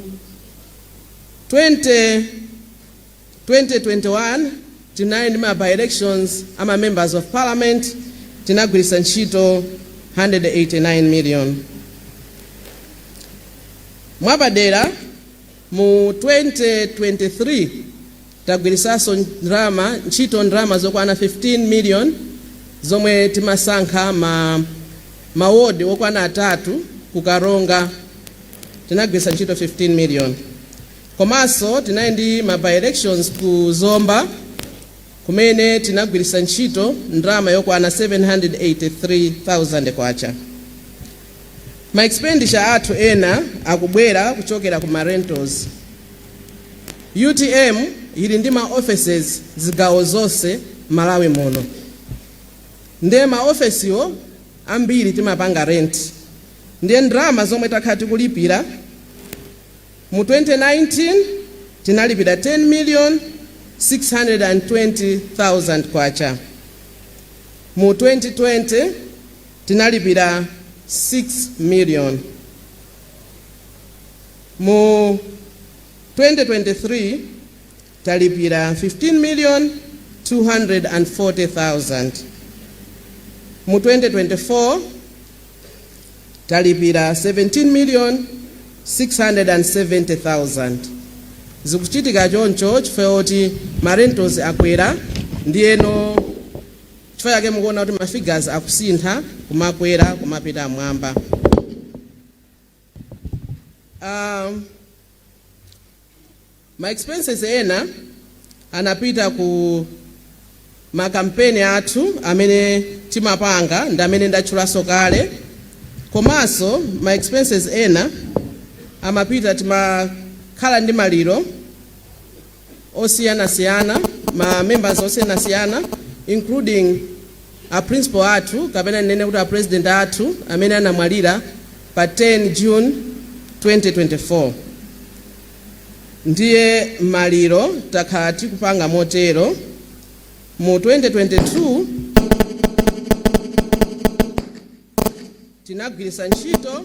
2021 tinali ndi ma by elections ama members of parliament, tinagwiritsa ntchito 189 million. Mwapadera mu 2023 tagwiritsanso ndalama ntchito ndalama zokwana 15 million zomwe timasankha ma mawodi okwana atatu ku Karonga, tinagwiritsa ntchito 15 million. Komanso tinali ndi ma by elections ku Zomba, kumene tinagwiritsa ntchito ndalama yokwana 783,000 kwacha. Ma expenditure athu ena akubwera kuchokera ku ma rentals. UTM ili ndi ma offices zigawo zonse Malawi muno, ndiye ma ofesiwo ambiri timapanga rent. Ndiye ndalama zomwe takhala tikulipira, mu 2019 tinalipira 10 million 620,000 kwacha, mu 2020 tinalipira 6 million, mu 2023 talipira 15 million 240,000, mu 2024 talipira 17 million 670,000. Zikuchitika choncho chifukwa choti ma rentals akwera, ndiyeno chifukwa chake mukuona kuti ma figures akusintha, kumakwera, kumapita mwamba. Ma expenses ena anapita ku makampeni athu amene timapanga ndi amene ndatchulanso kale. Komanso ma expenses ena amapita, timakhala ndi maliro osiyanasiyana, ma members osiyanasiyana, including a principal athu, kapena ndinene kuti a president athu amene anamwalira pa 10 June 2024. Ndiye maliro takhala tikupanga motero. Mu 2022 tinagwiritsa ntchito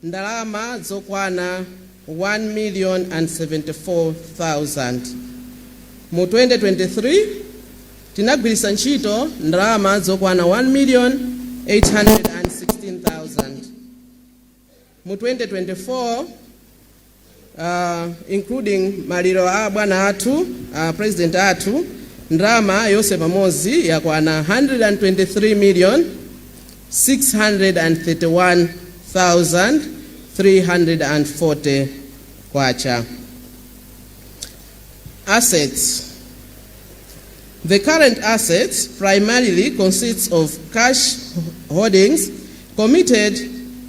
ndalama zokwana 1 million and 74,000. Mu 2023 tinagwiritsa ntchito ndalama zokwana 1 million 816,000. Mu 2024, including maliro a bwana athu, president athu, ndalama yonse pamodzi yakwana 123 million 631,340 kwacha. Assets. The current assets primarily consists of cash holdings committed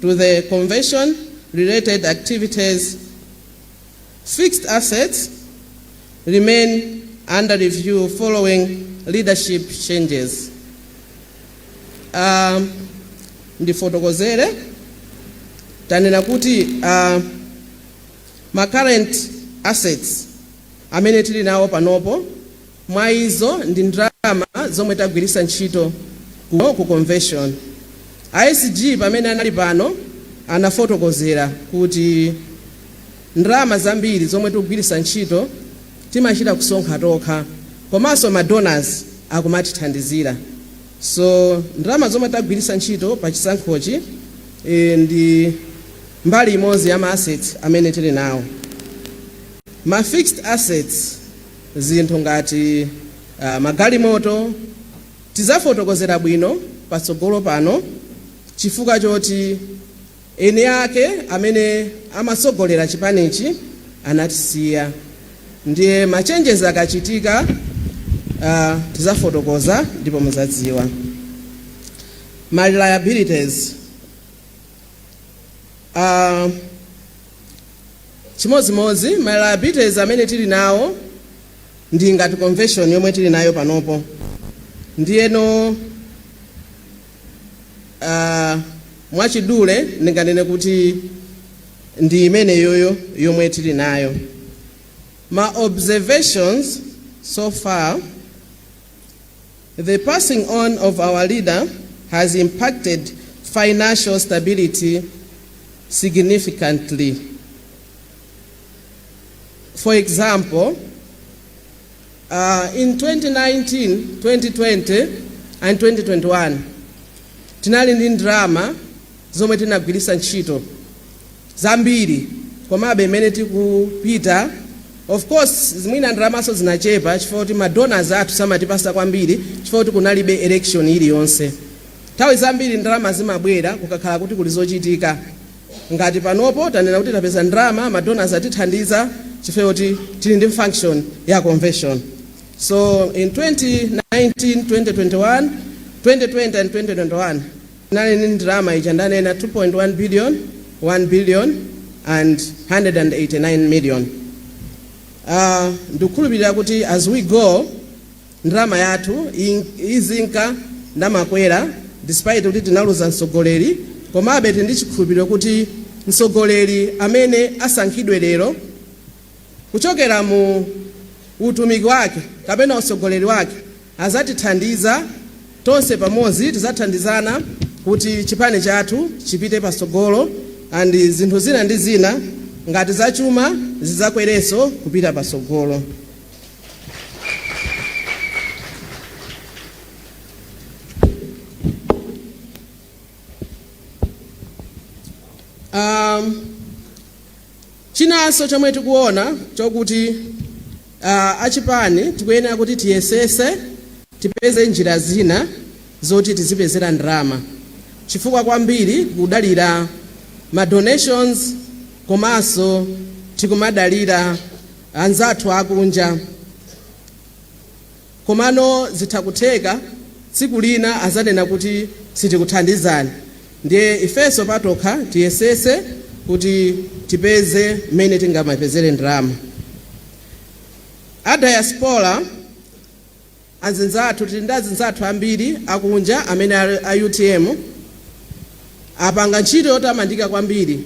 to the convention related activities. Fixed assets remain under review following leadership changes. Ndifotokozere, tanena kuti ma current assets amene tili nawo panopo, mwa izo ndi ndalama zomwe tagwiritsa ntchito ku convention. SG pamene anali pano anafotokozera kuti ndalama zambiri zomwe tikugwiritsa ntchito timachita kusonkha tokha, komanso ma donors akumatithandizira. So ndalama zomwe tagwiritsa ntchito pa chisankhochi ndi mbali imodzi ya ma assets amene tili nawo. Ma fixed assets, zinthu ngati magalimoto, tizafotokozera bwino patsogolo pano, chifukwa choti eni ake amene amatsogolera chipanichi anatisiya. Ndiye ma changes akachitika, Tizafotokoza ndipo muzadziwa ma liabilities. Chimodzimodzi ma liabilities amene tili nawo ndi ngati convention yomwe tili nayo panopo. Ndiyeno mwachidule ndinganene kuti ndi imeneyoyo yomwe tili nayo. Ma observations so far: the passing on of our leader has impacted financial stability significantly. For example, in 2019, 2020 and 2021 tinali ndi ndalama zomwe tinagwiritsa ntchito zambiri, komabe imene tikupita, of course mwina ndalamaso zinachepa chifukwa kuti ma donors athu samatipasa kwambiri chifukwa kuti kunalibe election iliyonse. Nthawi zambiri ndalama zimabwera kukakhala kuti kuli zochitika. Ngati panopo tanena kuti tapeza ndalama, ma donors atithandiza chifukwa kuti tili ndi function ya convention. So in 2019, 2021, 2020 and 2021 tinali ndi ndalama ija ndanena, 2.1 billion, 1 billion and 189 million. Ndikukhulupirira kuti as we go, ndalama yathu izinka ndamakwera despite kuti tinaluza mtsogoleri. Komabe tili ndi chikhulupiriro kuti mtsogoleri amene asankhidwe lero, kuchokera mu utumiki wake kapena utsogoleri wake, azatithandiza tonse pamodzi. Tidzathandizana kuti chipani chathu chipite patsogolo and zinthu zina ndi zina ngati zachuma zidzakwerenso kupita patsogolo. Chinanso chomwe tikuona chokuti achipani tikuyenera kuti tiyesese tipeze njira zina zoti tizipezera ndalama, chifukwa kwambiri kudalira ma donations komanso tikumadalira anzathu akunja. Komano zitha kutheka tsiku lina azanena kuti sitikuthandizani. Ndiye ifenso patokha tiyesese kuti tipeze mmene tingamapezere ndalama. A diaspora azinzathu, tili ndi azinzathu ambiri akunja amene ali a UTM, apanga ntchito yotamandika kwambiri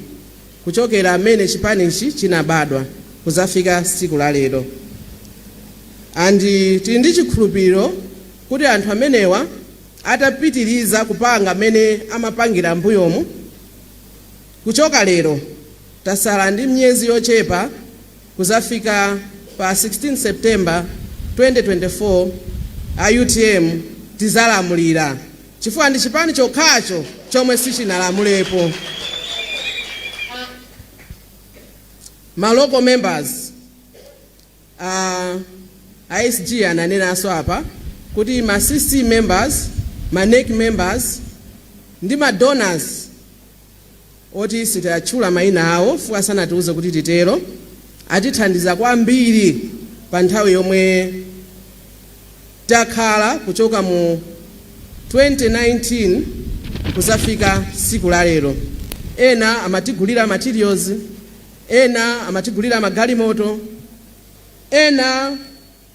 kuchokera amene chipanichi chinabadwa kuzafika tsiku la lero, and tili ndi chikhulupiriro kuti anthu amenewa atapitiriza kupanga amene amapangira mbuyomu, kuchoka lero tasala ndi miyezi yochepa kuzafika pa 16 September 2024, a UTM tizalamulira, chifukwa ndi chipani chokhacho chomwe sichinalamulepo. Ma local members, SG ananenanso apa kuti ma CC members, ma NEC members ndi ma donors oti sitiyatchula mayina awo chifukwa sanatiuze kuti titero, atithandiza kwambiri pa nthawi yomwe takhala kuchoka mu 2019 kuzafika tsiku la lero. Ena amatigulira materials, ena amatigulira magalimoto, ena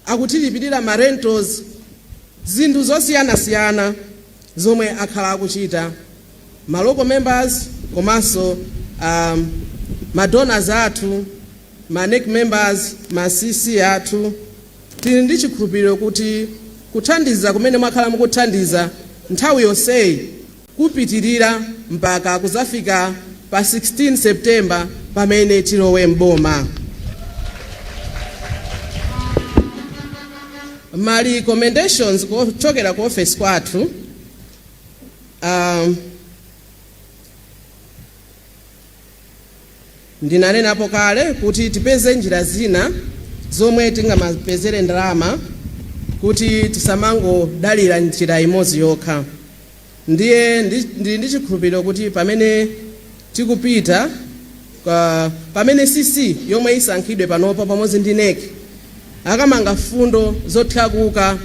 akutilipirira ma rentals, zinthu zosiyanasiyana zomwe akhala akuchita ma local members komanso ma donors athu, ma NEC members, ma CC athu. Tili ndi chikhulupiriro kuti kuthandiza kumene mwakhala mukuthandiza nthawi yonseyi kupitirira mpaka kuzafika pa 16 September pamene tilowe mboma. Ma recommendations kuchokera ku office kwathu, ndinanenapo kale kuti tipeze njira zina zomwe tingamapezere ndalama kuti tisamangodalira njira imodzi yokha. Ndiye ndili ndi chikhulupiriro kuti pamene tikupita pamene CC yomwe isankhidwe panopo pamodzi ndi NEC Akamanga fundo zothyakuka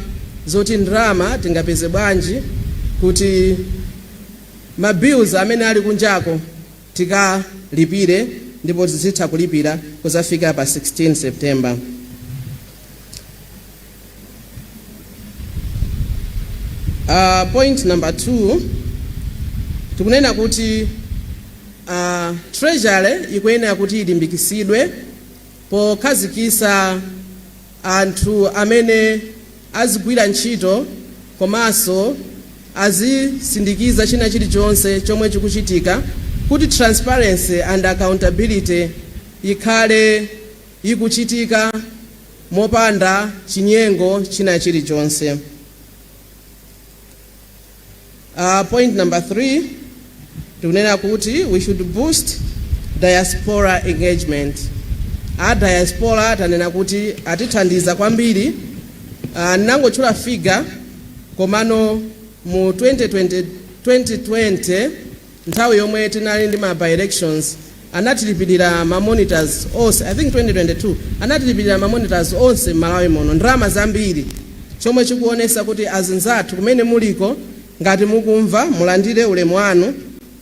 zoti ndalama tingapeze bwanji kuti ma bills amene ali kunjako tikalipire, ndipo tizitha kulipira kuzafika pa 16 September. Point number 2, tikunena kuti treasury ikuyenera kuti ilimbikisidwe pokhazikisa anthu amene azigwira ntchito komanso azisindikiza china chilichonse chomwe chikuchitika, kuti transparency and accountability ikhale ikuchitika mopanda chinyengo china chilichonse. Point number 3, tikunena kuti we should boost diaspora engagement. A diaspora tanena kuti atithandiza kwambiri. Ndinangotchula figure, komano mu 2020, 2020 nthawi yomwe tinali ndi ma by elections, anatilipirira ma monitors onse. I think 2022 anatilipirira ma monitors onse m'Malawi muno, ndalama zambiri, chomwe chikuonesa kuti azinzathu kumene muliko, ngati mukumva, mulandire ulemu wanu,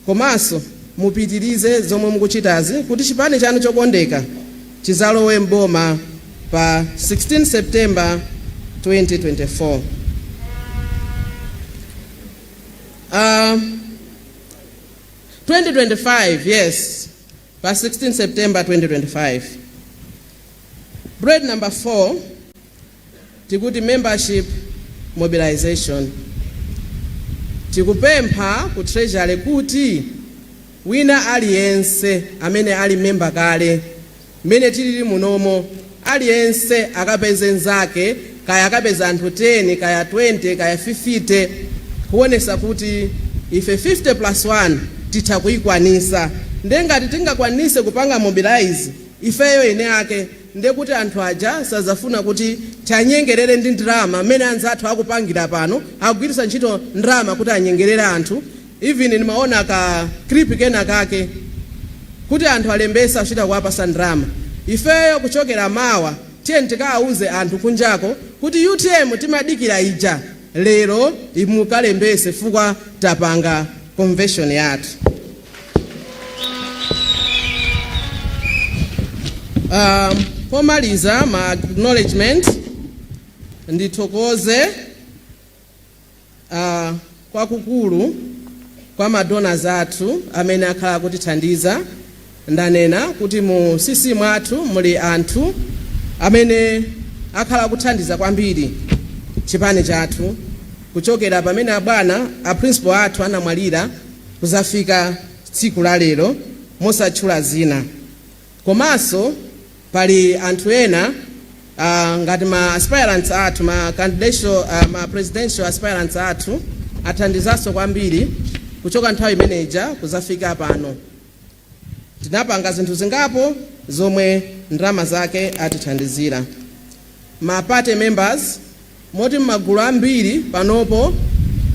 komanso mupitirize zomwe mukuchitazi kuti chipani chanu chokondeka chizalowe mboma pa 16 September 2024. 2025, yes, pa 16 September 2025. Bullet number 4, tikuti membership mobilization. Tikupempha ku treasury kuti wina aliyense amene ali memba kale, mmene tilili munomo, aliyense akapeze nzake, kaya akapeza anthu 10, kaya 20, kaya 50, kuonesa kuti ife 50 plus 1 titha kuyikwanisa. Nde ngati tingakwanise kupanga mobilize ifeyo ene ake, ndekuti anthu aja sazafuna kuti tianyengerere ndi ndalama mmene anzathu akupangira pano, akugwiritsa ntchito ndalama kuti anyengerere anthu. Even ndimaona ka clip kena kake kuti anthu alembesa kuchita kuwapasa ndalama. Ifeyo kuchokera mawa, tiye tikawauze anthu kunjako kuti UTM timadikira ija lero imukalembese, fukwa tapanga convention yathu. Pomaliza ma acknowledgement, ndithokoze kwakukulu kwa ma donors athu amene akhala kutithandiza. Ndanena kuti mu CC mwathu muli anthu amene akhala kuthandiza kwambiri chipani chathu kuchokera pamene abwana a principal athu anamwalira kuzafika tsiku la lero, mosatchula zina. Komanso pali anthu ena ngati ma aspirants athu, ma candidatial, ma presidential aspirants athu athandizanso kwambiri kuchoka nthawi imeneja kuzafika pano. Tinapanga zinthu zingapo zomwe ndalama zake atithandizira. Ma party members, moti m'magulu ambiri panopo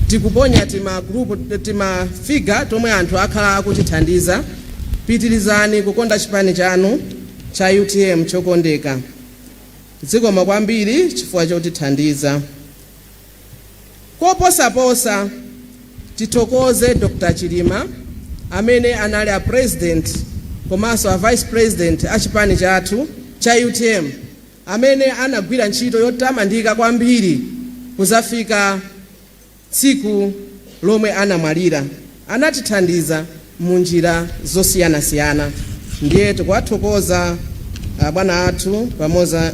tikuponya tima group, tima figure tomwe anthu akhala akutithandiza. Pitirizani kukonda chipani chanu cha UTM chokondeka. Zikomo kwambiri chifukwa chotithandiza. Koposaposa, tithokoze Dr Chilima amene anali a president komanso a vice president a chipani chathu cha UTM, amene anagwira ntchito yotamandika kwambiri kuzafika tsiku lomwe anamwalira. Anatithandiza mu njira zosiyanasiyana, ndiye tikuwathokoza bwana athu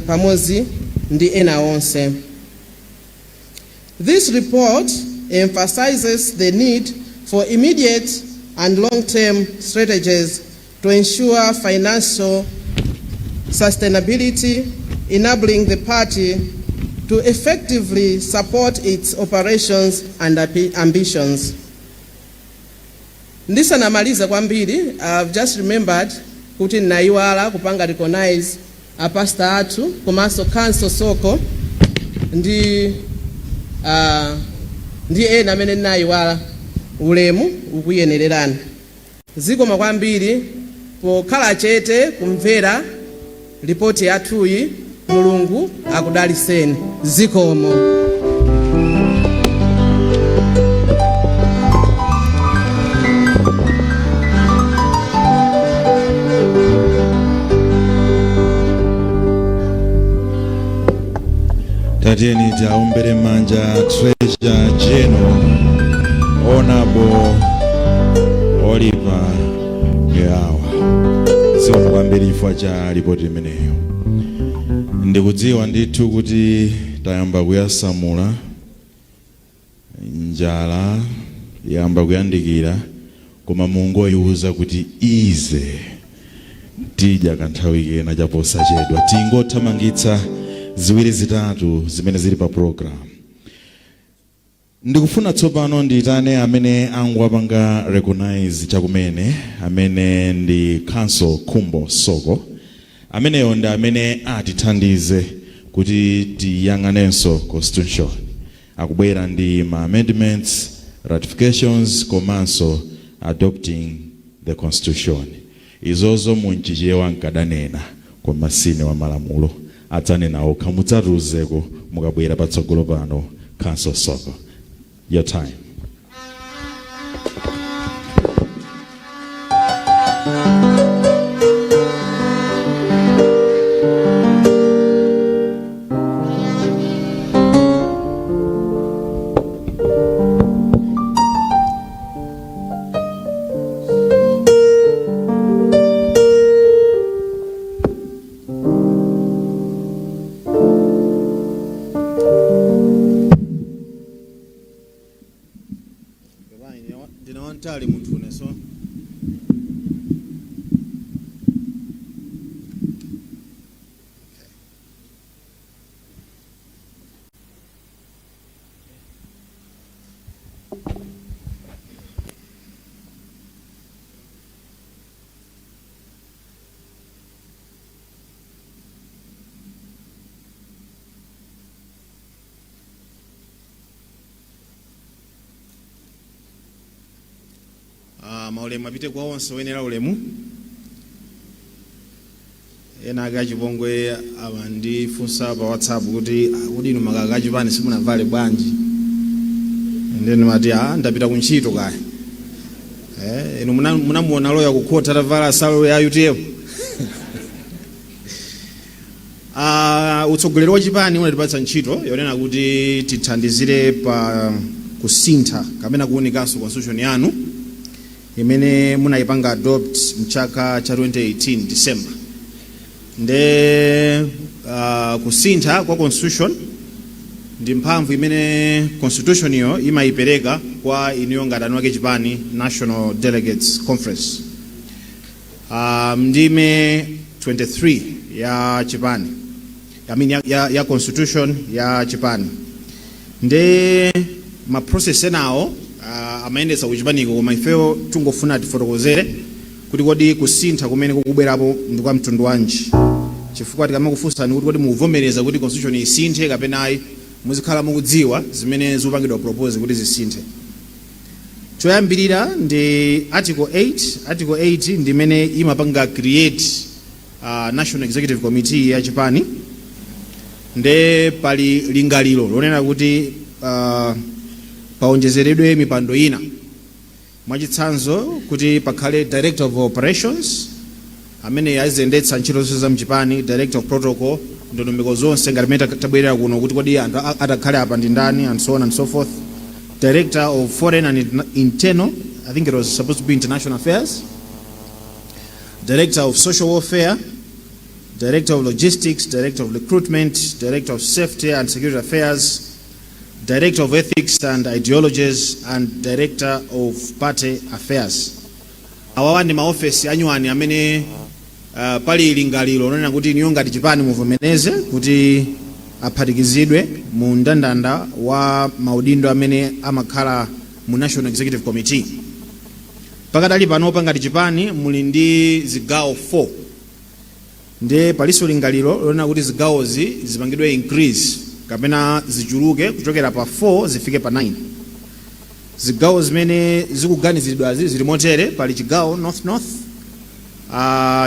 pamodzi ndi ena onse. This report emphasizes the need for immediate and long-term strategies to ensure financial sustainability, enabling the party to effectively support its operations and ambitions. Ndisanamalize kwambiri, I've just remembered kuti ndinayiwala kupanga recognize apasta athu komanso council soko ndi ena amene ndinayiwala. Ulemu ukuyenererani. Zikomo kwambiri pokhala chete kumvera ripoti yathuyi. Mulungu akudaliseni. Zikomo. Tatiyeni tiaombere manja Treasurer General Honorable Oliver Miyawa. Zikomo kwambiri chifukwa cha ripoti imeneyo. Ndikudziwa ndithu kuti tayamba kuyasamula, njala yamba kuyandikira, koma mungoyiwuza kuti ize tidya kanthawi kena chaposachedwa. Tingothamangitsa ziwiri zitatu zimene zili pa program. Ndikufuna tsopano ndiyitane amene angowapanga recognize chakumene, amene ndi Counsel Khumbo Soko. Ameneyo ndi amene atithandize kuti tiyang'anenso constitution. Akubwera ndi ma amendments, ratifications komanso adopting the constitution. Izozo munchichewa nkadanena, koma sine wa malamulo, adzanena okha. Mudzatiuzeko mukabwera patsogolo pano. Counsel Soko, your time. Ndine wantali munthu une, so Maulemu apite kwa onse oyenera ulemu. Ena ake achipongwe amandifunsa pa WhatsApp kuti, "Ah, kodi inu makaka achipani simunavale bwanji?" Ndeni mati, "Ah, ndapita kuntchito kaya." Inu munamuona loya ku court atavala nsalu ya UTM? Utsogoleri wa chipani unatipatsa ntchito yonena kuti tithandizire pa kusintha kapena kuwunikanso constitution yanu imene munayipanga adopt mchaka cha 2018 December. Nde kusintha kwa constitution ndi mphamvu imene constitution iyo imayipereka kwa inuyo ngati anu ake chipani, National Delegates Conference, ndime 23 ya chipani, I mean ya constitution ya chipani. Nde ma process enawo amayendetsa kuchipaniko, koma ifeyo tungofuna tifotokozere kuti kodi kusintha kumene kukubwerapo ndi kwa mtundu wanji, chifukwa tikamakufunsani kuti kodi mukuvomereza kuti constitution isinthe kapena ayi, muzikhala mukudziwa zimene zikupangidwa propose kuti zisinthe. Choyambirira ndi article 8. Article 8 ndi imene imapanga create National Executive Committee ya chipani. Nde pali lingaliro lonena kuti paonjezeredwe mipando ina, mwachitsanzo kuti pakhale director of operations amene aziyendetsa ntchito zonse za mchipani, director of protocol, ndondomeko zonse ngati mmene tabwerera kuno kuti kodi anthu atakhale apa ndi ndani, and so on and so forth, director of foreign and internal, I think it was supposed to be international affairs, director of social welfare, director of logistics, director of recruitment, director of safety and security affairs, director of ethics and ideologies, and director of party affairs. Awawa ndi maofesi anyuwani amene pali lingaliro lonena kuti inuyo ngati chipani muvomereze kuti aphatikizidwe mu mndandanda wa maudindo amene amakhala mu National Executive Committee. Pakadali panopa ngati chipani muli ndi zigawo 4, ndiye palinso lingaliro lonena kuti zigawozi zipangidwe increase kapena zichuluke kuchokera pa 4 zifike pa 9. Zigawo zimene zikuganiziridwazi zili motere: pali chigawo North North,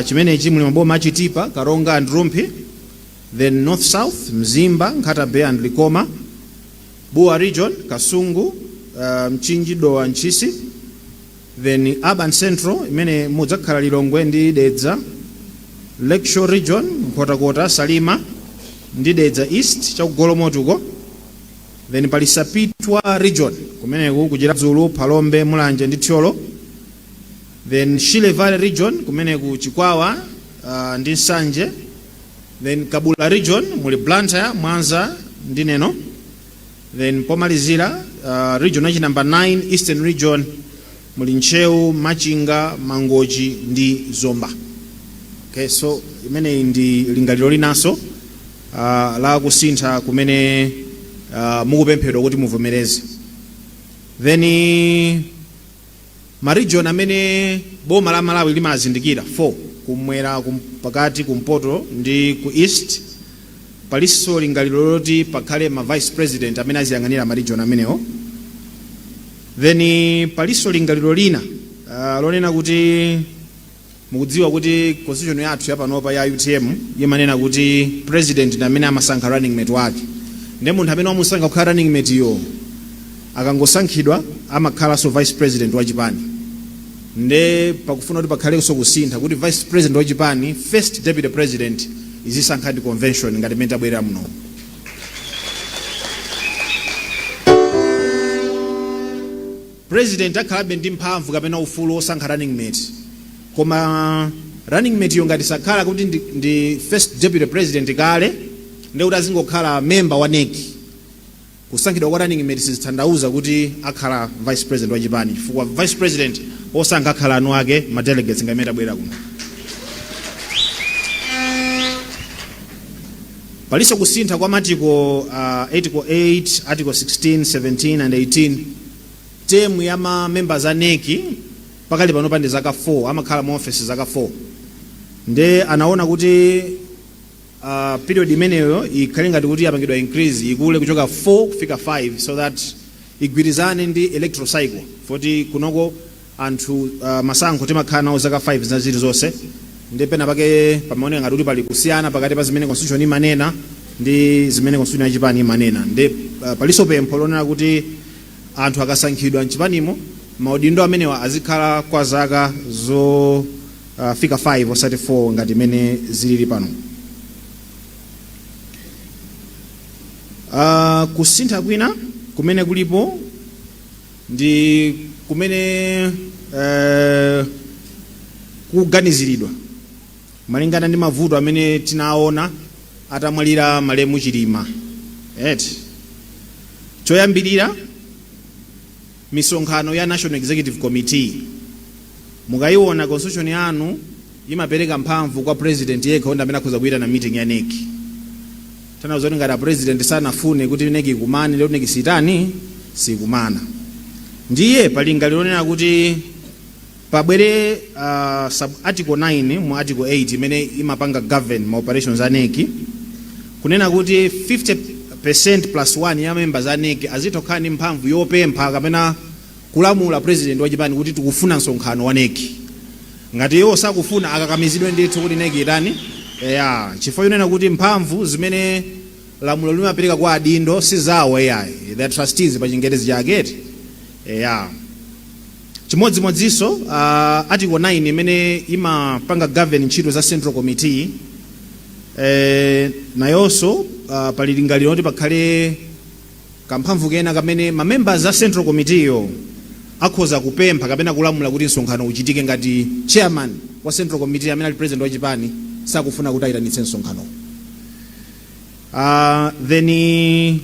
chimenechi muli maboma a Chitipa, Karonga and Rumphi. Then North South, Mzimba, Nkhata Bay and Likoma. Bua Region, Kasungu, Mchinji, Dowa, Ntchisi. Then Urban Central, imene mudzakhala Lilongwe ndi Dedza. Lakeshore Region, Nkhotakota, Salima ndi Dedza East chakugolomotuko. Then pali Sapitwa Region, kumeneku ku Chiradzulu, Phalombe, Mulanje ndi Thyolo. Then Shire Valley Region, kumeneku Chikwawa ndi Nsanje. Then Kabula Region muli Blantyre, Mwanza ndi Neno. Then pomalizira, region yachi number 9, Eastern Region, muli Ntcheu, Machinga, Mangochi ndi Zomba. Okay, so imeneyi ndi lingaliro linanso la kusintha kumene mukupemphedwa kuti muvomereze. Then ma region amene boma la Malawi limazindikira 4, kumwera, pakati, kumpoto ndi ku east, palinso lingaliro loti pakhale ma vice president amene aziyang'anira ma region amenewo. Then palinso lingaliro lina lonena kuti, mukudziwa kuti constitution yathu yapanopa ya UTM imanena kuti president ndi amene amasankha running mate wake, ndi munthu amene wamusankha kukhala running mate yo akangosankhidwa amakhalanso vice president wa chipani. Nde pakufuna kuti pakhalenso kusintha kuti vice president wa chipani, first deputy president, izisankha ndi convention ngati imene tabwerera muno. President akhalabe ndi mphamvu kapena ufulu wosankha running mate, koma running mate yo ngati sakhala kuti ndi first deputy president kale, ndi kuti azingokhala member wa NEC. Kusankhidwa kwa running mate sizitanthauza kuti akhala vice president wa chipani, chifukwa vice president osankha akhala eni ake ma delegates ngati imene tabwerera kuno. Palinso kusintha kwa article 8, article 16, 17 and 18. Term ya ma members a NEC pakali panopa ndi zaka 4, amakhala mu office zaka 4. Nde anaona kuti period imeneyo ikhale ngati kuti yapangidwa increase, ikule kuchoka 4 kufika 5, so that igwirizane ndi electoral cycle, poti kunoko anthu masankho timakhala nawo zaka 5 zina zilizonse. Ndi pena pake pamaoneka ngati kuti pali kusiyana pakati pa zimene constitution imanena ndi zimene constitution ya chipani imanena. Ndi palinso pempho lonena kuti anthu akasankhidwa mchipanimo, maudindo amenewa azikhala kwa zaka zofika 5 osati 4 ngati imene zilili pano. Kusintha kwina kumene kulipo ndi kumene kuganiziridwa malingana ndi mavuto amene tinaona atamwalira malemu Chilima eti. Choyambirira, misonkhano ya National Executive Committee, mukayiona constitution yanu imapereka mphamvu kwa president yekha ndi amene akhoza kuyitana meeting ya NEC. Tanthauza kuti ngati a president sanafune kuti NEC ikumane, lero NEC sitani, sikumana. Ndiye pali lingaliro lonena kuti pabwere sub article 9 mu article 8 imene imapanga govern ma operations a NEC, kunena kuti 50% plus 1 ya members a NEC azitha kukhala ndi mphamvu yopempha kapena kulamula president wa chipani kuti tikufuna msonkhano wa NEC. Ngati iwo sakufuna, akakamizidwe ndithu kuti NEC itani ya, chifukwa chonena kuti mphamvu zimene lamulo limapereka kwa adindo si zawo ai, the trustees pa Chingerezi chake eti ya. Chimodzimodzinso article 9 imene imapanga govern ntchito za Central Committee, nayonso pali lingaliro kuti pakhale kamphamvu kena kamene ma members a Central Committee yo akhoza kupempha kapena kulamula kuti msonkhano uchitike ngati chairman wa Central Committee amene ali president wa chipani sakufuna kuti ayitanitse msonkhano. Then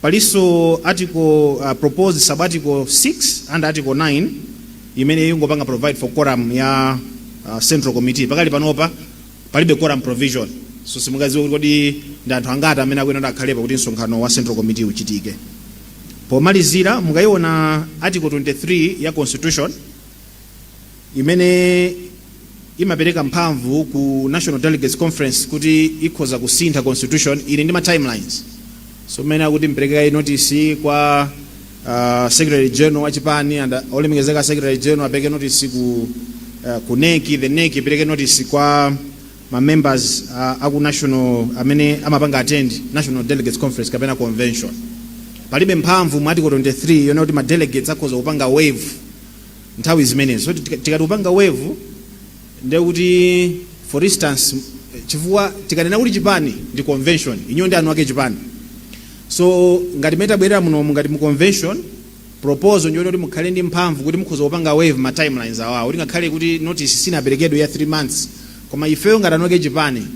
palinso article, proposed sub article 6 and article 9 imene ingopanga provide for quorum ya Central Committee. Pakali panopa palibe quorum provision, so simungadziwe kuti kodi ndi anthu angati amene akuyenera akhalepo kuti msonkhano wa Central Committee uchitike. Pomalizira, mukayiona article 23 ya constitution imene imapereka mphamvu ku National Delegates Conference kuti ikhoza kusintha constitution, ili ndi ma timelines. So mmene akuti mpereke notice kwa secretary general wa chipani, and olemekezeka secretary general apereke notice ku NEC, the NEC ipereke notice kwa Ma members aku national amene amapanga attend National Delegates Conference kapena convention, palibe mphamvu mu Article 23 yonena kuti ma delegates akhoza kupanga waive nthawi zimenezo. So tikati kupanga waive, ndiye kuti, for instance, chifukwa tikanena kuti chipani ndi convention, inuyo ndi eni ake chipani, so ngati mmene tabwerera munomu ngati mu convention, proposal ndiyo kuti mukhale ndi mphamvu kuti mukhoza kupanga waive ma timelines awawo, kuti ngakhale kuti notice sinaperekedwe ya 3 months, koma ifeyo ngati eni ake chipani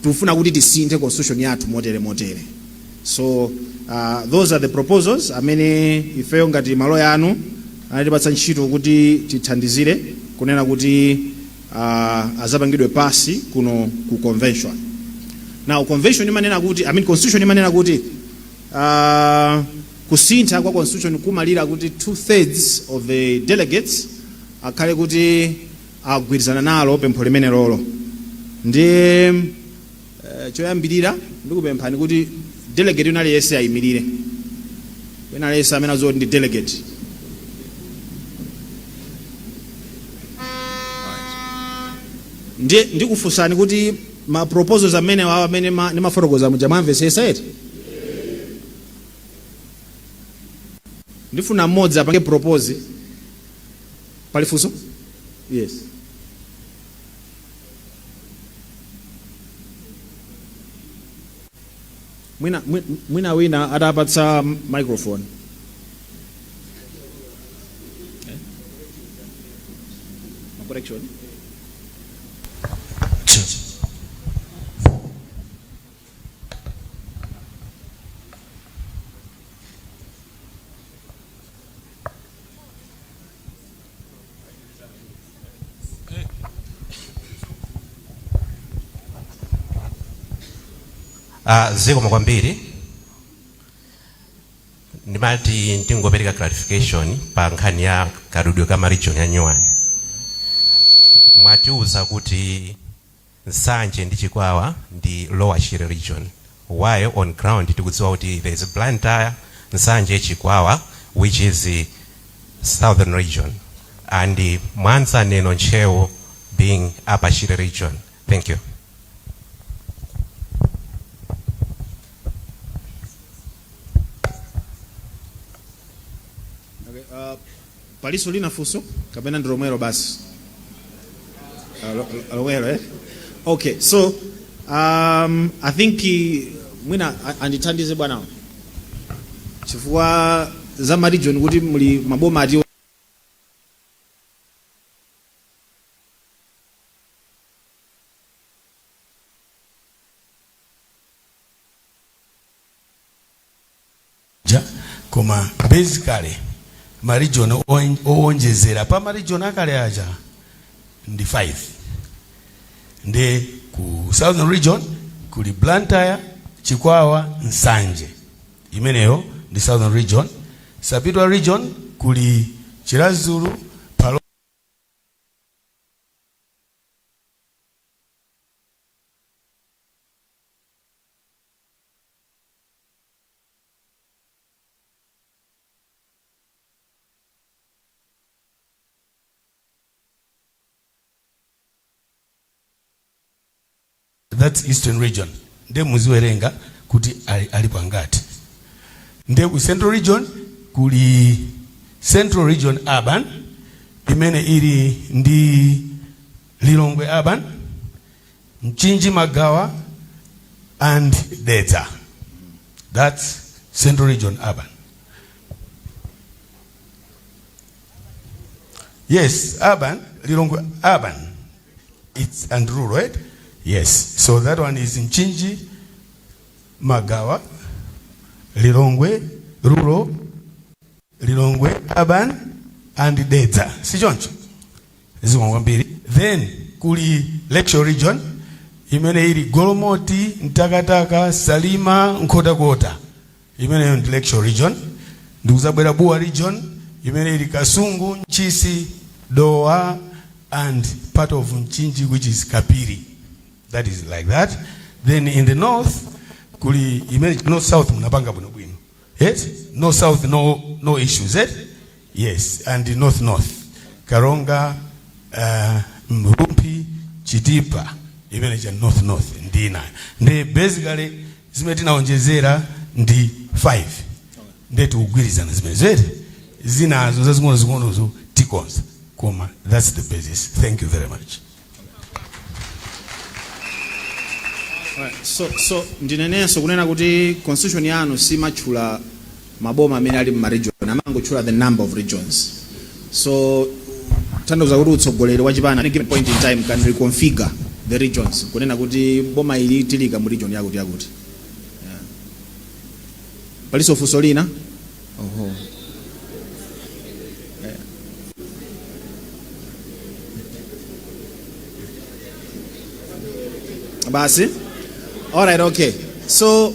tikufuna kuti tisinthe constitution yathu motere motere. So those are the proposals amene ifeyo ngati maloya anu anatipatsa ntchito kuti tithandizire kunena kuti azapangidwe pass kuno ku convention. Now convention imanena kuti, I mean, constitution imanena kuti kusintha kwa constitution kumalira kuti 2/3 of the delegates akhale kuti agwirizana nalo pempho limene lolo. Ndiye choyambirira ndikupemphani kuti delegate wina aliyense ayimirire, wina aliyense amene adziwa kuti ndi delegate. Ndiye ndikufunsani kuti ma proposals amene wawo amene ndimafotokoza muja mwamvetsetsa eti? Ndifuna mmodzi apange propose. Pali funso? Yes. Mwina wina atapatsa microphone. Eh? Correction. Zikomo kwambiri. Ndimati ndingopereka clarification pa nkhani ya kadudwe ka ma region ya nyuwani. Mwatiuza kuti Nsanje ndi Chikwawa ndi Lower Shire region, while on ground tikudziwa kuti there is Blantyre, Nsanje, Chikwawa, which is Southern region, and Mwanza, Neno, Ntcheu being Upper Shire region. Thank you. Okay, palinso lina funso kapena ndi lomwelo basi? Lomwelo, eh? Okay, so I think mwina andithandize bwanawo chifukwa za ma region kuti muli maboma ati. Ja, koma basically ma region owonjezera pa ma region akale aja ndi 5. Ndi ku Southern region kuli Blantyre, Chikwawa, Nsanje, imeneyo ndi Southern region. Sapitwa region kuli Chiradzulu, Phalombe. That's Eastern region. Nde muziwerenga kuti alipo angati. Nde ku Central region kuli Central region urban imene ili ndi Lilongwe urban, Mchinji, Magawa and Dedza. That's Central region urban. Yes, urban, Lilongwe urban. It's and rural, right? Yes. So that one is Mchinji, Magawa, Lilongwe rural, Lilongwe urban and Dedza. Si choncho? Zikomo kwambiri. Then kuli Lakeshore region imene ili Golomoti, Mtakataka, Salima, Nkhotakota. Imeneyo ndi Lakeshore region. Ndikuzabwera Bua region imene ili Kasungu, Ntchisi, Dowa and part of Mchinji, which is Kapiri. That is like that. Then in the north kuli imene north south munapanga bwinobwino. Yes? North south, no issues, eh? Yes, and the north north. Karonga, Rumphi, Chitipa. Imene cha North North ndi inayo. Ndi basically zimene tinaonjezera ndi 5. Ndiye tikugwirizana zimene zete, zinazo zazing'ono zing'onozo tikonza, koma that's the basis. Thank you very much. Alright, so ndinenenso kunena kuti constitution yanu simatchula maboma amene ali mma region, amangotchula the number of regions. So tanthauza kuti utsogoleri wa chipani at any given point in time can reconfigure the regions, kunena kuti boma ili tilika mu region yakuti yakuti. Yeah. Palinso funso lina? Oho. Basi, alright, okay. So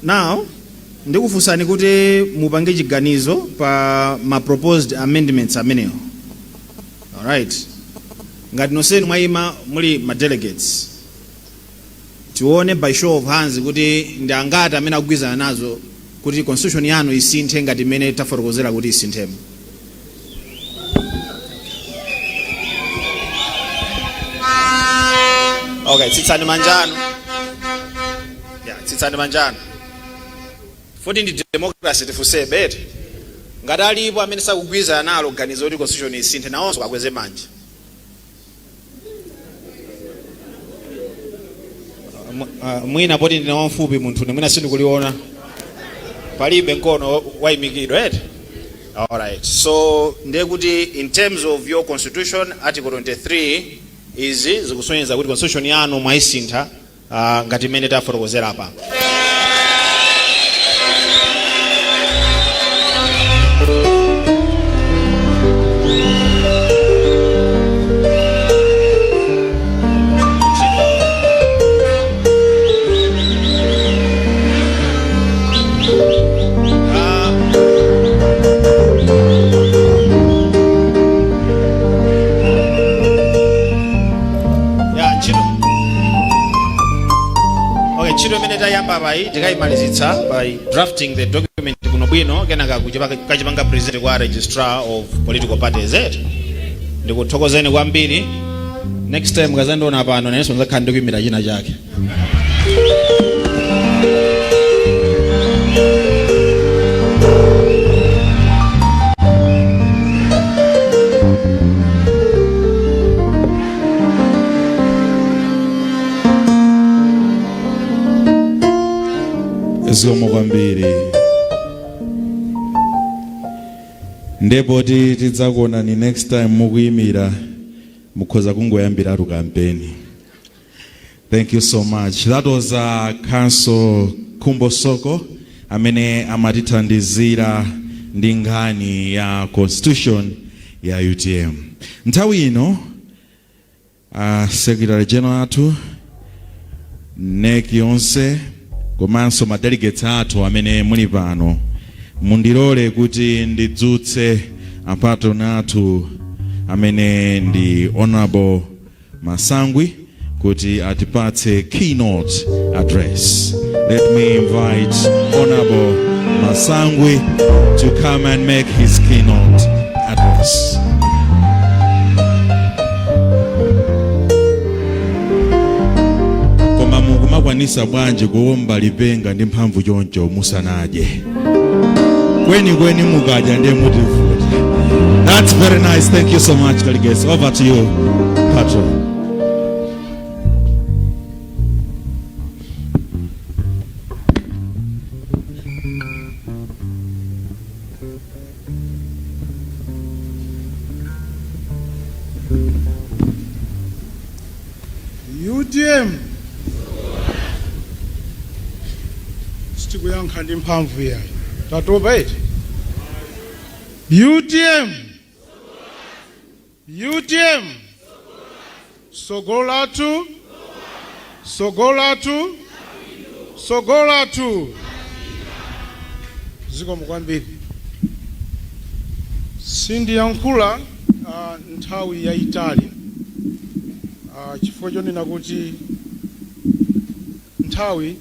now ndikufunsani kuti mupange chiganizo pa ma proposed amendments amenewo. Alright, ngati nonsenu mwayima, muli ma delegates, tione by show of hands kuti ndi angati amene akugwirizana nazo kuti constitution yanu isinthe ngati mmene tafotokozera kuti isinthemo. Okay, tsitsani manjano. Yeah, tsitsani manjano. Futi ndi democracy, tifunsebe eti. Ngati alipo amene sakugwirizana nalo ganizo kuti constitution isinthe, nawonso akweze manja. Mwina poti ndine wamfupi munthu, mwina sindikuliona. Palibe mkono wayimikidwa eti? Alright, so ndiye kuti in terms of your constitution, article 23, izi zikusonyeza kuti constitution yanu mwayisintha ngati mmene tafotokozera apa. Ya, ntchito, okay, ntchito imene tayamba payi tikayimalizitsa by drafting the document bwinobwino, kenaka kachipanga present kwa registrar of political parties eti. Ndikuthokozeni kwambiri. Next time mukazandiona pano, nanenso ndizakhala ndikuyimira china chake. Zikomo kwambiri. Ndipo tidzakuonani next time mukuyimira, mukhoza kungoyambiratu kampeni. Thank you so much. That was Counsel Khumbo Soko amene amatithandizira ndi nkhani ya constitution ya UTM. Nthawi ino Secretary General athu, NEC yonse komanso ma delegates athu amene muli pano, mundilole kuti ndidzutse a patron athu amene ndi Honorable Masangwi kuti atipatse keynote address. Let me invite Honorable Masangwi to come and make his keynote address. Koma mukumakwanisa bwanji kuwomba lipenga ndi mphamvu choncho musanadye? Kweni kweni mukadya ndiye mutivuta. That's very nice. Thank you so much, delegates. Over to you, patron. UTM, sitikuyankha ndi mphamvu yayi, tatopa eti. UTM, UTM, sogolo lathu, sogolo lathu, sogolo lathu. Zikomo kwambiri. Sindiyankhula nthawi yayitali chifukwa chonena kuti nthawi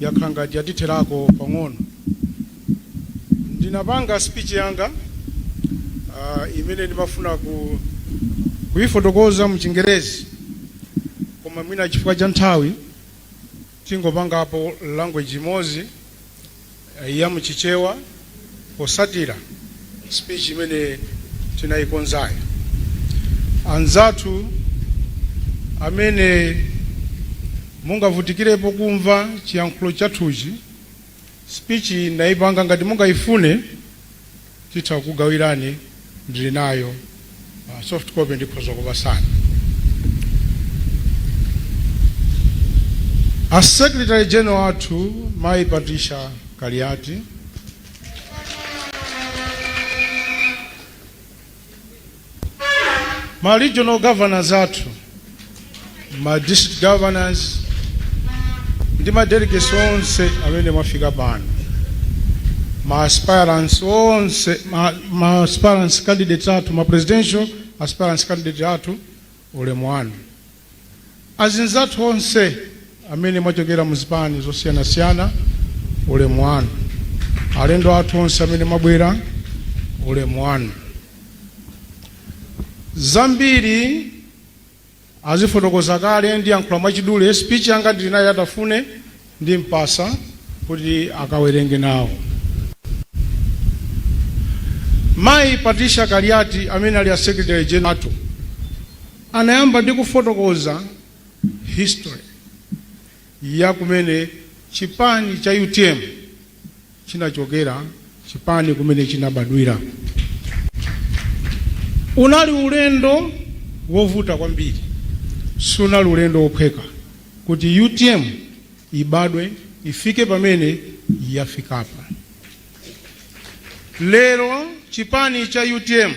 yakhala ngati yatitherako pang'ono. Ndinapanga speech yanga imene ndimafuna Kuyifotokoza mu Chingerezi, koma mwina chifukwa cha nthawi tingopangapo language imodzi ya muchichewa posatira speech imene tinayikonzayo. Anzathu amene mungavutikirepo kumva chiyankhulo chathuchi, speech iyi ndayipanga, ngati mungayifune titha kugawirani, ndili nayo soft copy, ndikhoza kupasani. A Secretary General athu, Mayi Patricia Kaliati, ma regional governors athu, ma district governors ndi ma delegates onse amene mwafika pano, ma aspirants onse, ma aspirants candidates athu, ma presidential aspirants candidate athu, ulemu wanu. Azinzathu onse amene mwachokera mu zipani zosiyanasiyana, ulemu wanu. Alendo athu onse amene mwabwera, ulemu wanu. Zambiri azifotokoza kale, ndiyankhula mwachidule. Speech yanga ndili nayo, atafune ndimpasa kuti akawerenge nawo. Mayi Patricia Kaliati, amene ali a Secretary General athu, anayamba ndi kufotokoza history ya kumene chipani cha UTM chinachokera, chipani kumene chinabadwira. Unali ulendo wovuta kwambiri, sunali ulendo wophweka kuti UTM ibadwe, ifike pamene yafikapa lero. Chipani cha UTM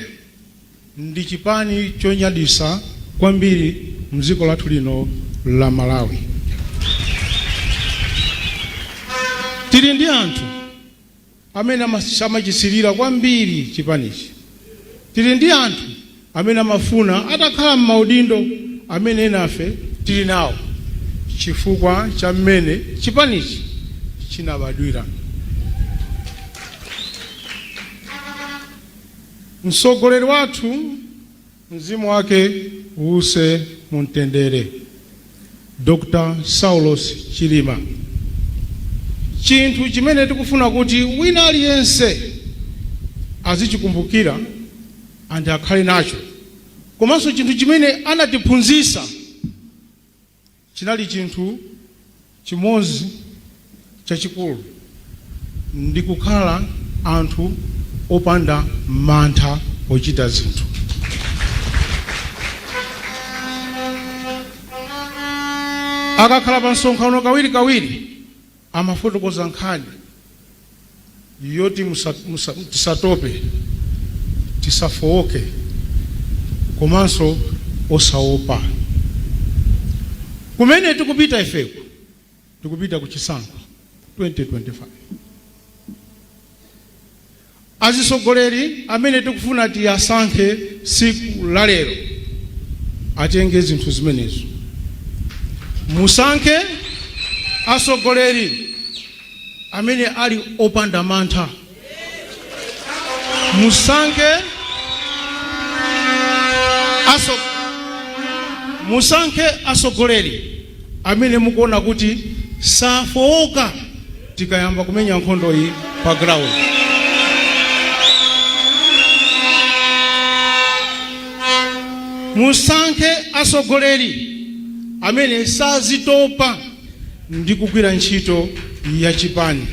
ndi chipani chonyadisa kwambiri mdziko lathu lino la Malawi. Tili ndi anthu amene amachisirira kwambiri chipanichi. Tili ndi anthu amene amafuna atakhala m'maudindo amene enafe tili nawo, chifukwa cha mmene chipanichi chinabadwira. Mtsogoleri wathu, mzimu wake uuse mumtendere, Dr Saulos Chilima, chinthu chimene tikufuna kuti wina aliyense azichikumbukira and akhale nacho, komanso chinthu chimene anatiphunzitsa, chinali chinthu chimodzi chachikulu, ndi kukhala anthu opanda mantha pochita zinthu. Akakhala pa msonkhano, kawirikawiri amafotokoza nkhani yoti tisatope, tisafowoke, komanso osaopa. Kumene tikupita ifeko, tikupita ku chisankho 2025. Azisogoleri amene tikufuna tiyasankhe siku la lero atenge zinthu zimenezo. Musankhe asogoleri amene ali opanda mantha. Musankhe asogoleri amene mukuona kuti safowoka tikayamba kumenya nkhondo iyi pa ground. Musankhe asogoleri amene sazitopa ndi kugwira ntchito ya chipani.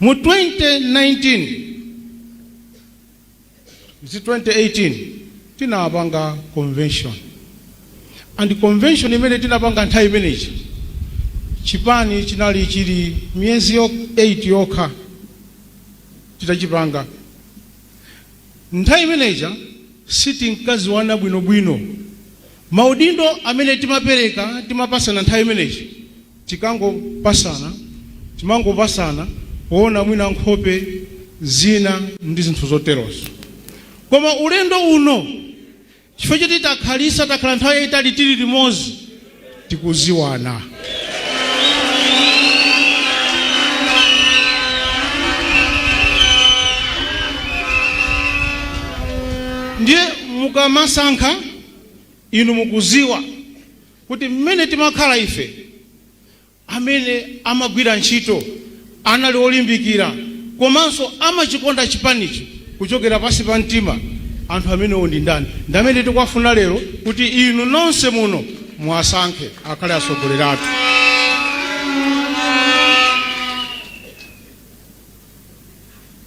Mu 2019 zi 2018 tinapanga convention, and convention imene tinapanga nthawi imeneyi, chipani chinali chili miyezi 8 yokha titachipanga. Nthawi imeneja sitinkaziwana bwinobwino. Maudindo amene timapereka, timapasana nthawi imeneyi, tikangopasana, timangopasana poona mwina nkhope zina ndi zinthu zoterozo. Koma ulendo uno, chifukwa choti takhalisa, takhala nthawi yayitali tili limodzi, tikuziwana. Mukamasankha, inu mukuziwa kuti mmene timakhala ife, amene amagwira ntchito, anali olimbikira komanso amachikonda chipanichi kuchokera pansi pa mtima, anthu amenewo ndi ndani? Ndi amene tikuwafuna lero kuti inu nonse muno muwasankhe akhale atsogoleri athu.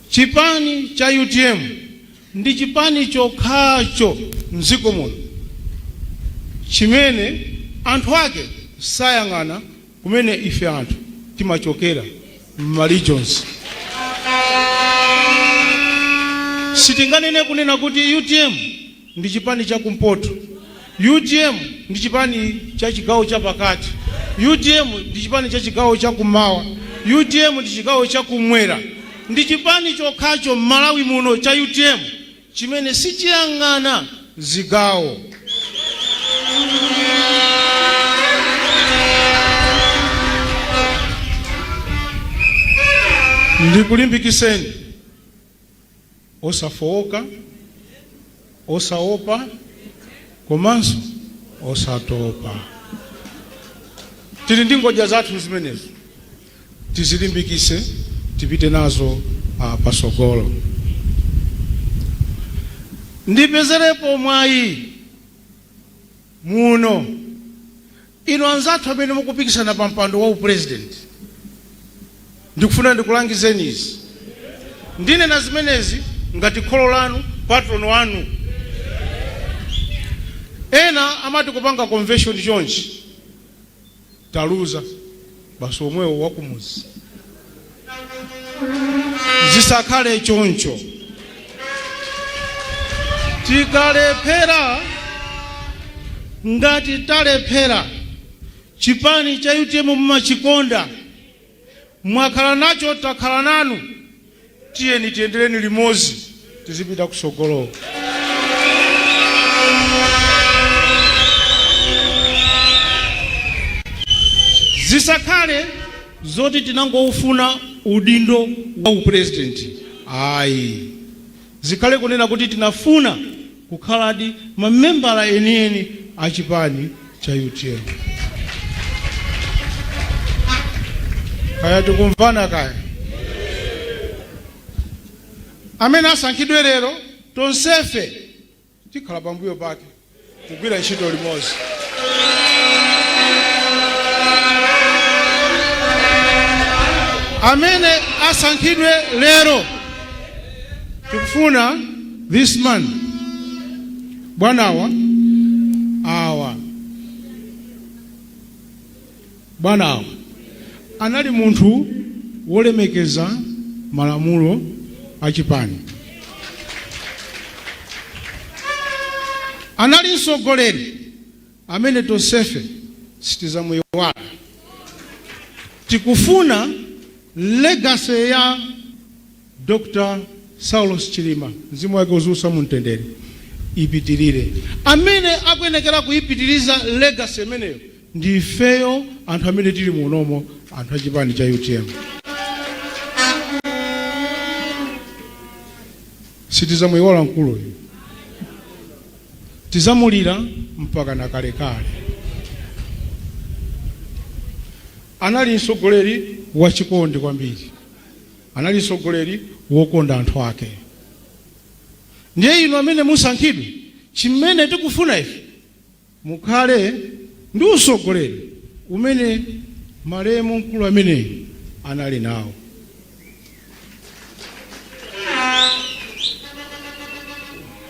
Chipani cha UTM ndi chipani chokhacho mdziko muno chimene anthu ake sayang'ana kumene ife anthu timachokera m'ma regions. Sitinganene kunena kuti UTM ndi chipani cha kumpoto, UTM ndi chipani cha chigawo cha pakati, UTM ndi chipani cha chigawo cha kummawa, UTM ndi chigawo cha kumwera. Ndi chipani chokhacho m'Malawi muno cha UTM chimene sichiyang'ana zigawo. Ndikulimbikiseni, osafowoka, osaopa komanso osatopa. Tili ndi ngodya zathu zimenezo, tizilimbikise, tipite nazo pasogolo. Ndipezerepo mwayi muno, inu anzathu amene mukupikisana pa mpando wa upresident, ndikufuna ndikulangizeni izi. Ndinena zimenezi ngati kholo lanu, patron wanu. Ena amati kupanga convention chonchi, taluza basi, omwewo wakumuzi. Zisakhale choncho. Tikalephera, ngati talephera, chipani cha UTM mumachikonda, mwakhala nacho, takhala nanu, tiyeni tiyendereni limodzi, tizipita kusogoloko. Zisakhale zoti tinangoufuna udindo wa upresident, ayi. Zikhale kunena kuti tinafuna kukhaladi mamembala enieni a chipani cha UTM. Kaya tikumvana? Kaya amene asankhidwe lero, tonsefe tikhala pambuyo pake kugwira ntchito limodzi. Amene asankhidwe lero, tikufuna this man, bwanawa awa, bwanawa anali munthu wolemekeza malamulo a chipani, anali mtsogoleri amene tonsefe sitizamuyiwala. Tikufuna legacy ya Dr. Saulos Chilima, mzimu wake uziusa mumtendere, ipitirire. Amene akuyenekera kuyipitiriza legacy imeneyo ndi ifeyo anthu amene tili munomo, anthu achipani cha UTM. Sitizamuyiwala mkuluyu, tizamulira mpaka na kalekale. Anali mtsogoleri wachikondi kwambiri, anali mtsogoleri wokonda anthu ake. Ndiye inu amene musankhidwe, chimene tikufuna ife, mukhale ndi utsogoleri umene malemu mkulu ameneyi anali nawo.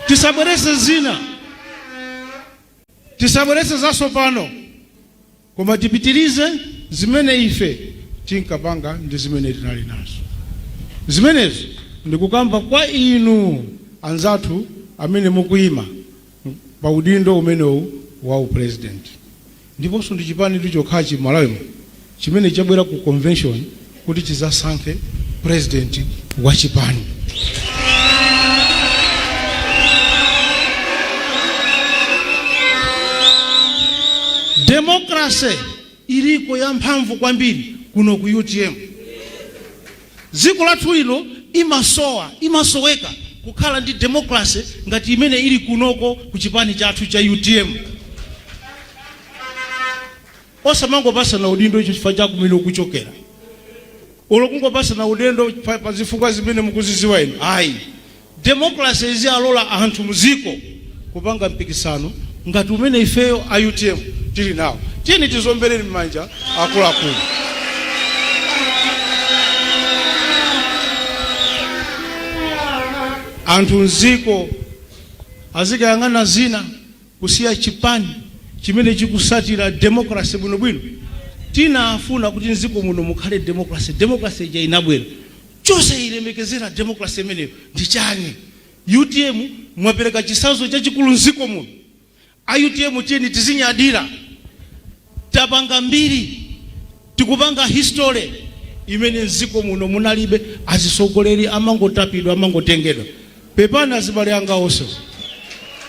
Tisabweretse zina, tisabweretse zatsopano, koma tipitirize zimene ife tinkapanga ndi zimene tinali nazo. Zimenezo ndikukamba kwa inu anzathu amene mukuyima pa udindo umenewu wa upresident. Ndiponso ndi chipani chokhachi Malawimo chimene chabwera ku convention kuti chizasankhe president wa chipani. Democracy iliko yamphamvu kwambiri kuno ku UTM. Dziko lathu lino imasowa, imasoweka Kukhala ndi democracy ngati imene ili kunoko ku chipani chathu cha UTM, osamangopasana udindo icho chifukwa cha kumene ukuchokera, olo kungopasana udindo pa zifukwa zimene mukuziziwa inu, ayi. Democracy iziyalola anthu muziko kupanga mpikisano ngati umene ifeyo a UTM tili nawo. Tiyeni tiziombereni m'manja akuluakulu. Anthu mziko azikayang'ana zina kusiya chipani chimene chikusatira democracy bwinobwino. Tinafuna kuti mziko muno mukhale democracy, democracy ija inabwera. Chosayilemekezera democracy imeneyo ndi chani? UTM mwapereka chitsanzo chachikulu mziko muno. A UTM, tiyeni tizinyadira, tapanga mbiri, tikupanga history imene mziko muno munalibe. Azisogoleri amangotapidwa, amangotengedwa. Pepani azibale anga onse,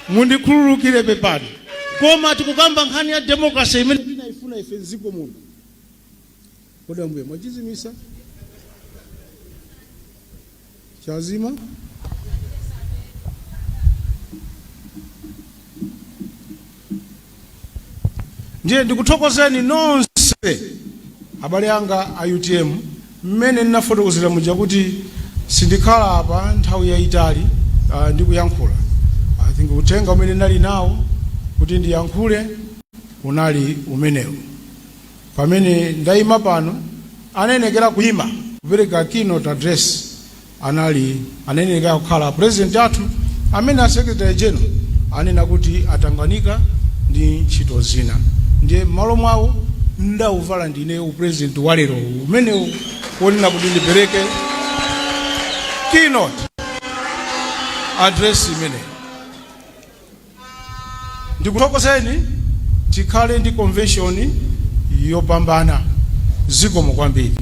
mundikhululukire, pepani, koma tikukamba nkhani ya democracy imene tinayifuna ife mziko muno. Kodi ambuye mwachizimisa chazima? Ndiye ndikuthokozeni nonse abale anga a UTM. Mmene ndinafotokozera muja kuti sindikhala apa nthawi yayitali ndikuyankhula, I think uthenga umene ndinali nawo kuti ndiyankhule unali umenewu. Pamene ndayima pano, anayenekera kuyima kupereka keynote address anali anayenekera kukhala president athu, amene a secretary general anena kuti atangwanika ndi ntchito zina, ndiye m'malo mwawo ndauvala ndine upresident wa lero umenewu wonena kuti ndipereke keynote address imeneyi. Ndikuthokozeni, tikhale ndi convention yopambana. Zikomo kwambiri.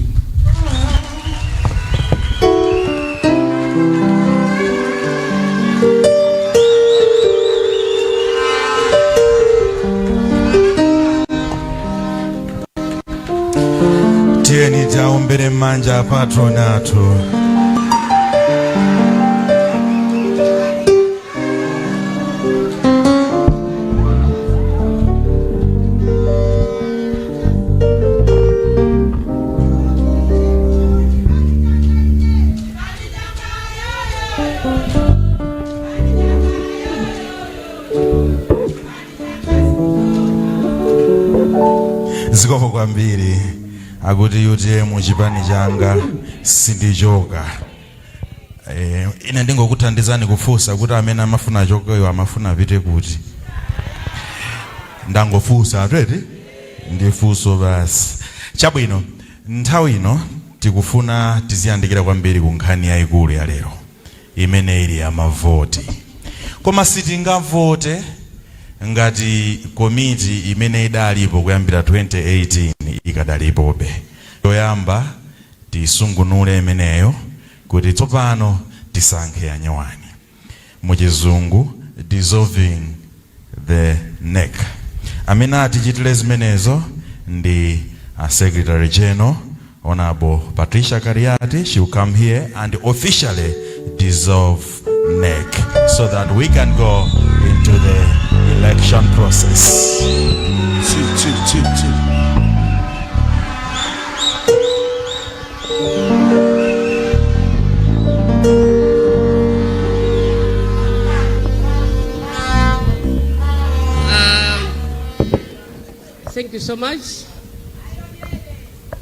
Tiyeni tiaombere m'manja patron athu. Zikomo kwambiri. Akuti UTM chipani changa, sindichoka. Ine ndingokuthandizani kufunsa kuti amene amafuna achokeyo amafuna apite kuti? Ndangofunsa atweti, ndifunso basi. Chabwino, nthawi ino tikufuna tiziyandikira kwambiri ku nkhani yayikulu ya lero imene ili ya mavoti, koma sitingavote ngati komiti imene idalipo kuyambira 2018 ikadalipobe. Yoyamba tisungunule imeneyo kuti tsopano tisankhe yanyowani, muchizungu dissolving the NEC. Amene atichitire zimenezo ndi a Secretary General, Honorable Patricia Kaliati. She will come here and officially dissolve NEC so that we can go into the election process. Chi, chi, chi, chi. Thank you so much.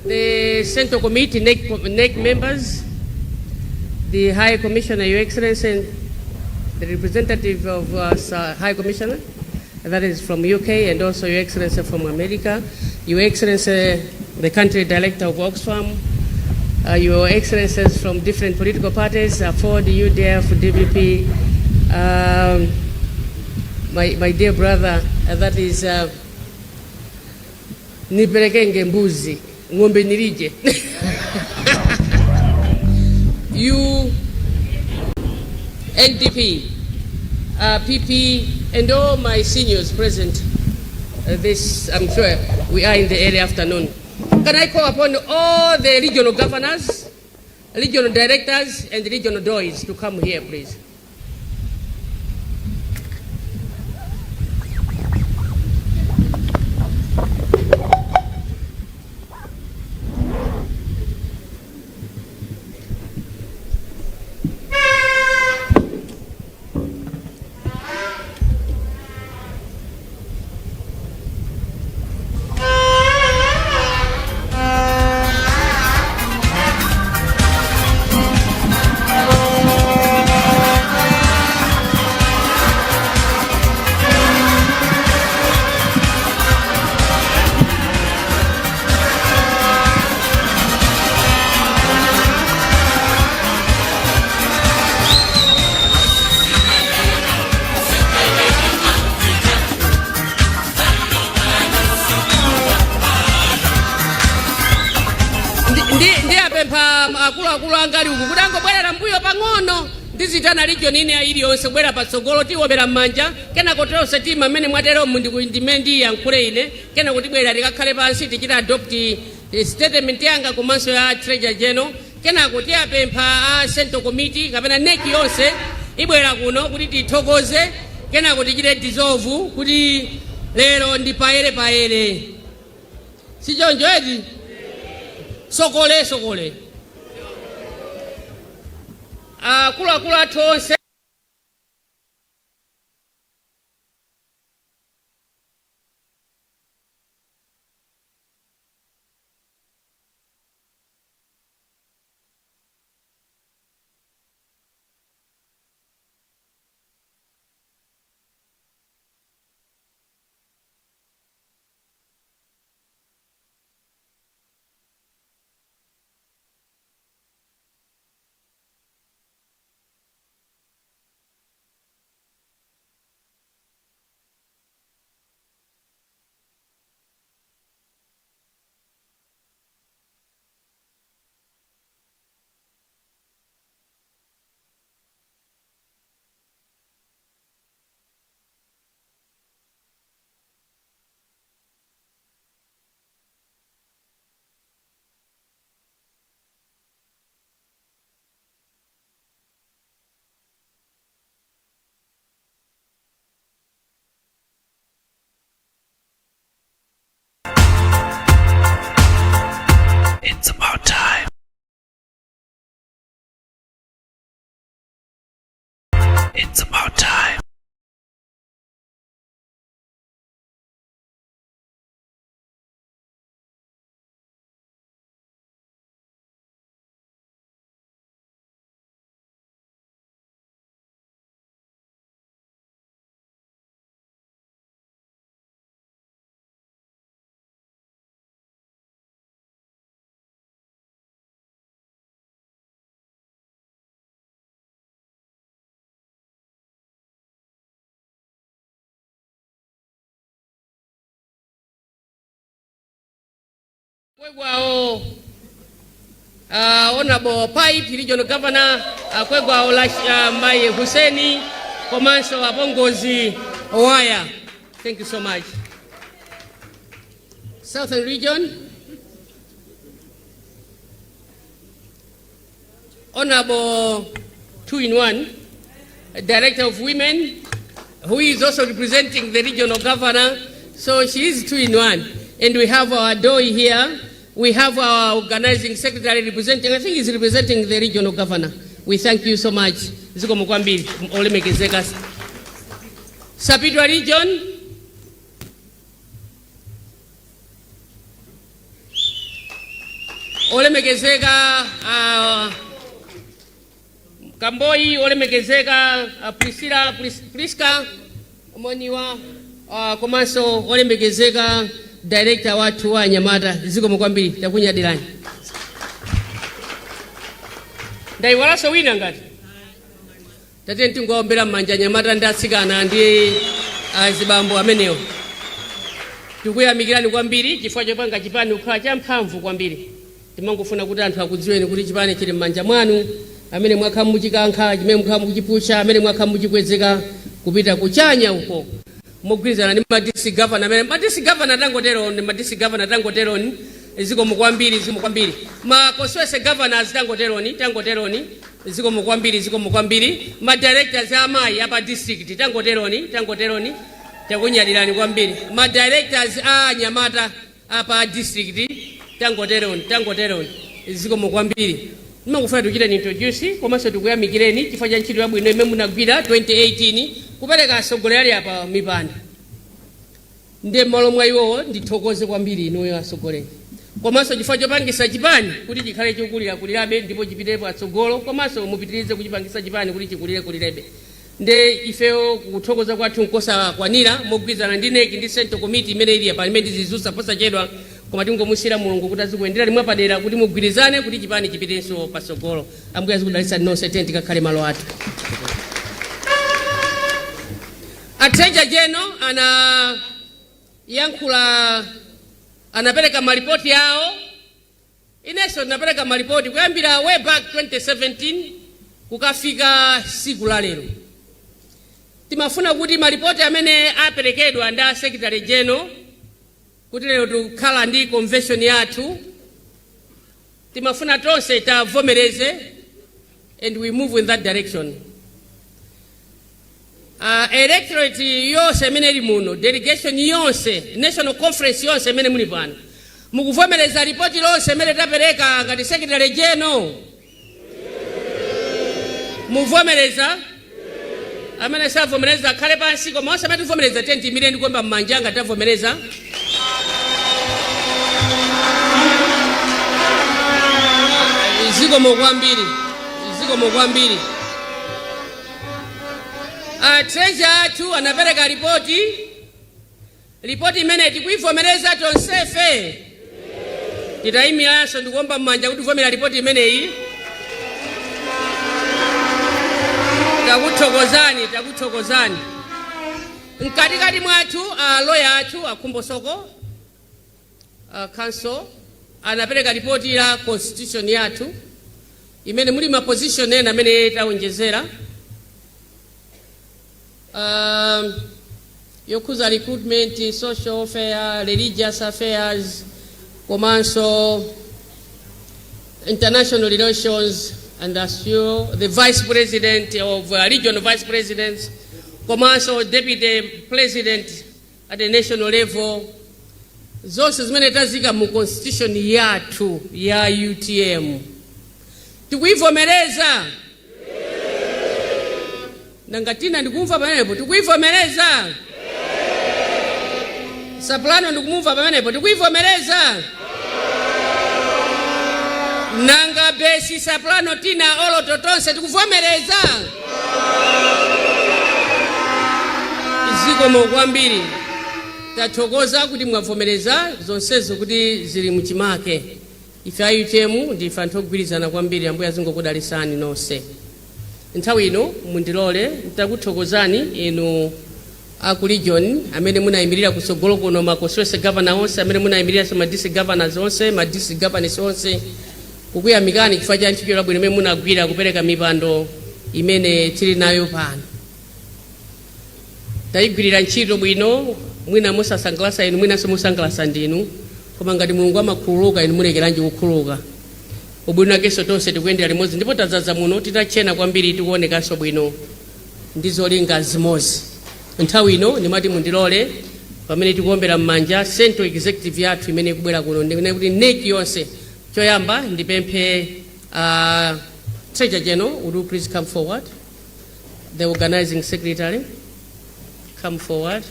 The Central Committee, NEC, NEC members, the High Commissioner, Your Excellency, and the representative of High Commissioner, that is from UK, and also Your Excellency from America, Your Excellency, the country director of Oxfam, Your Excellencies from different political parties, AFORD, UDF, DPP, my dear brother, that is Niperekenge mbuzi, ng'ombe nilije. You, NDP, PP, and all my seniors present. This, I'm sure we are in the early afternoon. Can I call upon all the regional governors, regional directors, and regional DOIs to come here, please? Ndi apempha akuluakulu angali uku kuti angobwerera mbuyo pang'ono. Ndizitana region ine iliyonse kubwera patsogolo, tiwombera m'manja, kenako tonse tima mmene mwateromu ndimene ndiyankhule ine, kenako tibwera tikakhale pansi, tichita adopt statement yanga komanso ya Treasurer General. Kenako tiyapempha a Central Committee kapena NEC yonse ibwera kuno kuti tithokoze, kenako tichite dissolve kuti lero ndi payere payere, sichoncho eti? Sokole sokole, akuluakulu athu onse. It's about time. It's about time. Kwegwawo Honorable Pipe, Regional Governor, kwegwawo Mai Huseni komanso apongozi Owaya. Thank you so much. Southern Region, Honorable Two in One, Director of Women, who is also representing the regional governor. So she is two in one. And we have our Doi here. We have our organizing secretary representing, I think he's representing the regional governor. We thank you so much. Zikomo kwambiri, olemekezeka. Sapitwa Region, olemekezeka Kamboi, olemekezeka Priscilla, Priska Moniwa, komanso olemekezeka director wathu wa anyamata. Zikomo kwambiri, takunyadirani. Ndayiwalanso wina ngati tate, tingowaombera m'manja anyamata ndi atsikana ndi azibambo amenewo. Tikuyamikirani kwambiri chifukwa chopanga chipani kukhala champhamvu kwambiri. Timangofuna kuti anthu akudziweni kuti chipani chili m'manja mwanu, amene mwakhala muchikankha, chimene mwakhala mukuchipusha, amene mwakhala muchikwezeka kupita kuchanya uko mogwirizana ndi ma district governor. Amene ma district governor tangoteroni, ma district governor tangoteroni. Zikomo kwambiri, zikomo kwambiri. Ma constituency governors tangoteroni, tangoteroni. Zikomo kwambiri, zikomo kwambiri. Ma directors amayi apa district tangoteroni, tangoteroni, takunyadirani kwambiri. Ma directors a anyamata apa district tangoteroni, tangoteroni. Zikomo kwambiri. Ndimangofuna tikuchiteni introduce komanso tikuyamikireni chifukwa cha ntchito yabwino imene munagwira 2018 kupereka atsogoleri apa mipando. Ndiye m'malo mwa iwowo ndithokoze kwambiri inuyo atsogoleri, komanso chifukwa chopangisa chipani kuti chikhale chokulirakulirabe ndipo chipite patsogolo, komanso mupitirize kuchipangisa chipani kuti chikulire-kulirebe. Nde ifeyo kuthokoza kwathu nkosakwanira, mogwirizana ndi NEC ndi Central Committee imene ili apa, imene tizizusa posachedwa, koma tingomusiyira Mulungu kuti azikuyenderani mwapadera kuti mugwirizane kuti chipani chipitenso patsogolo. Ambuye azikudalitsani nonse. Tiyeni tikakhale malo athu. A Treasurer General anayankhula, anapereka malipoti awo. Inenso ndinapereka malipoti kuyambira way back 2017 kukafika siku la lero. Timafuna kuti malipoti amene aperekedwa ndi a Secretary General kuti lero tikukhala ndi convention yathu, timafuna tonse tavomereze and we move in that direction. Electorate yonse imene ili muno, delegation yonse, national conference yonse imene muli pano, mukuvomereza ripoti lonse imene tapereka ngati Secretary General? Muvomereza? Amene savomereza akhale pansi, koma onse amene tivomereza, tiye tiimire ndi kuomba m'manja ngati tavomereza. Zikomo kwambiri, zikomo kwambiri. Treasurer athu anapereka ripoti. Ripoti imene tikuivomereza tonsefe, titayimiranso ndikuomba m'manja kuti tivomera ripoti imeneyi. Takuthokozani, takuthokozani. Mkatikati mwathu a lawyer athu Akhumbo Soko, counsel, anapereka ripoti la constitution yathu imene muli ma position ena amene tawonjezera, yokhuza recruitment, social welfare, religious affairs, komanso international relations, and as you the vice president of regional vice presidents, komanso deputy president at the national level, zonse zimene tazika mu constitution yathu ya UTM tikuivomereza. Nanga tina ndikumva pamenepo, tikuivomereza? Soprano ndikumumva pamenepo, tikuivomereza? Nanga besi, soprano, tina, oloto, tonse tikuvomereza? Zikomo kwambiri. Tathokoza kuti mwavomereza zonsezo kuti zili muchimake. Ife a UTM ndife anthu ogwirizana kwambiri. Ambuye azingokudalisani nonse. Nthawi ino mundilole ntakuthokozani inu aku region amene munayimirira kutsogolo kuno, ma constituency governor onse amene munayimiriranso, ma district governors onse, ma district governors onse, kukuyamikani chifukwa cha ntchito yabwino imene munagwira kupereka mipando imene tili nayo pano. Tayigwirira ntchito bwino, mwina musasangalasa inu, mwinanso musangalasa ndinu, koma ngati Mulungu amakhululuka, inu mulekeranji kukhululuka? Ubwino wakenso tonse tikuyendera limodzi ndipo tadzaza muno titachena kwambiri, tikuonekanso bwino ndi zolinga zimodzi. Nthawi ino ndimati mundilole, pamene tikuombera m'manja central executive yathu imene ikubwera kuno, ndimene kuti NEC yonse, choyamba ndipemphe Treasurer General, would you please come forward? The organizing secretary, come forward.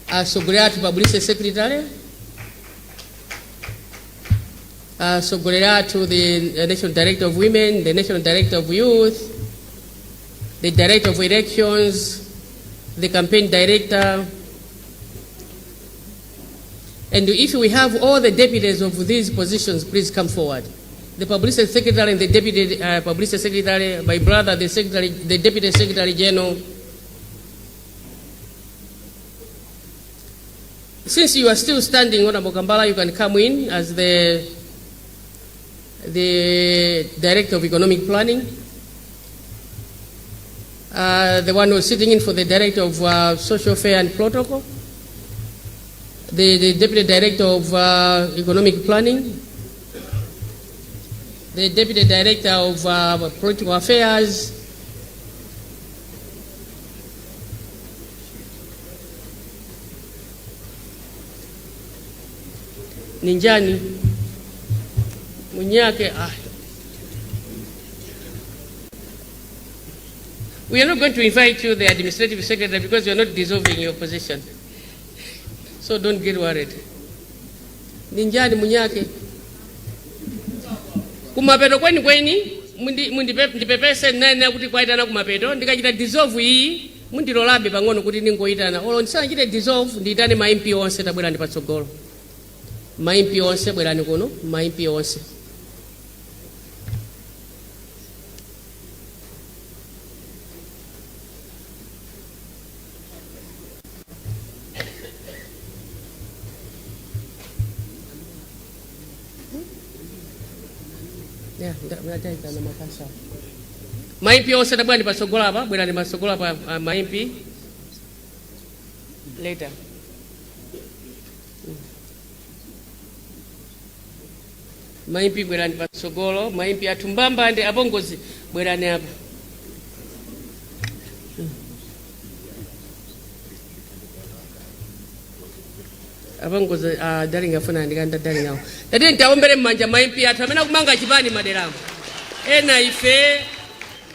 Atsogoleri athu, publicity secretary, atsogoleri athu, the national director of women, the national director of youth, the director of elections, the campaign director, and if we have all the deputies of these positions, please come forward. The publicity secretary and the deputy publicity secretary, my brother, the secretary, the deputy secretary general. Since you are still standing, Honorable Kambala, you can come in as the director of economic planning. The one who is sitting in for the director of social affairs and protocol, the deputy director of economic planning, the deputy director of political affairs, Ninjani Munyake. Ah. We are not going to invite you, the administrative secretary, because you are not dissolving your position. So don't get worried. Ninjani Munyake. Kumapeto kweni kweni, ndipepese nene kuti kwaitana kumapeto, ndikachita dissolve iyi, mundilolabe pang'ono kuti ningoyitana. Olo ndisanachite dissolve, ndiyitane ma MP onse, tabwerani patsogolo. Ma MP onse bwerani kuno, ma MP onse. Yeah, ndaitana makansala. Ma MP onse tabwerani patsogolo apa, bwerani patsogolo apa, ma MP. Later. Ma MP bwerani patsogolo, ma MP athu mbambande apongozi bwerani apa. Apongozi darling afuna ndikanda darling awo. Tati ntaombere mmanja ma MP athu amene akumanga chipani maderamo. Ena ife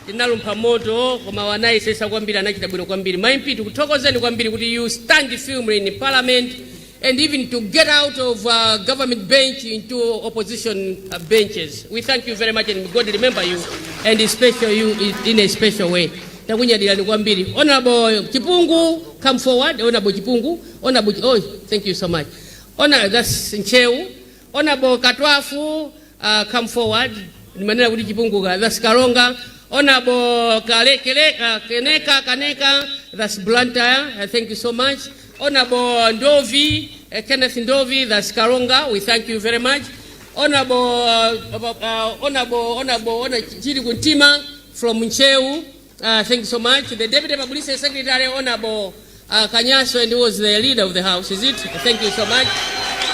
tinalumpha moto koma wanayesesa kwambiri, anachita bwino kwambiri. Ma MP tikuthokozeni kwambiri kuti you stand firmly in parliament and even to get out of government bench into opposition benches. We thank you very much and God remember you and special you in a special way. Takunyadirani kwambiri. Honorable Chipungu, come forward. Honorable Chipungu, Honorable, oh, thank you so much. Honor, that's Ncheu. Honorable Katwafu, come forward. Nimanena kuti Chipungu, that's Karonga. Honorable Kale, Kele, Keneka, Kaneka, that's Blantyre. Thank you so much. Honorable Ndovi, Kenneth Ndovi, that's Karonga. We thank you very much. Honorable, Honorable, Honorable, Honorable Chiri Kuntima from Ncheu. Thank you so much. The Deputy Publicity Secretary, Honorable Kanyaso, and who was the leader of the house, is it? Thank you so much.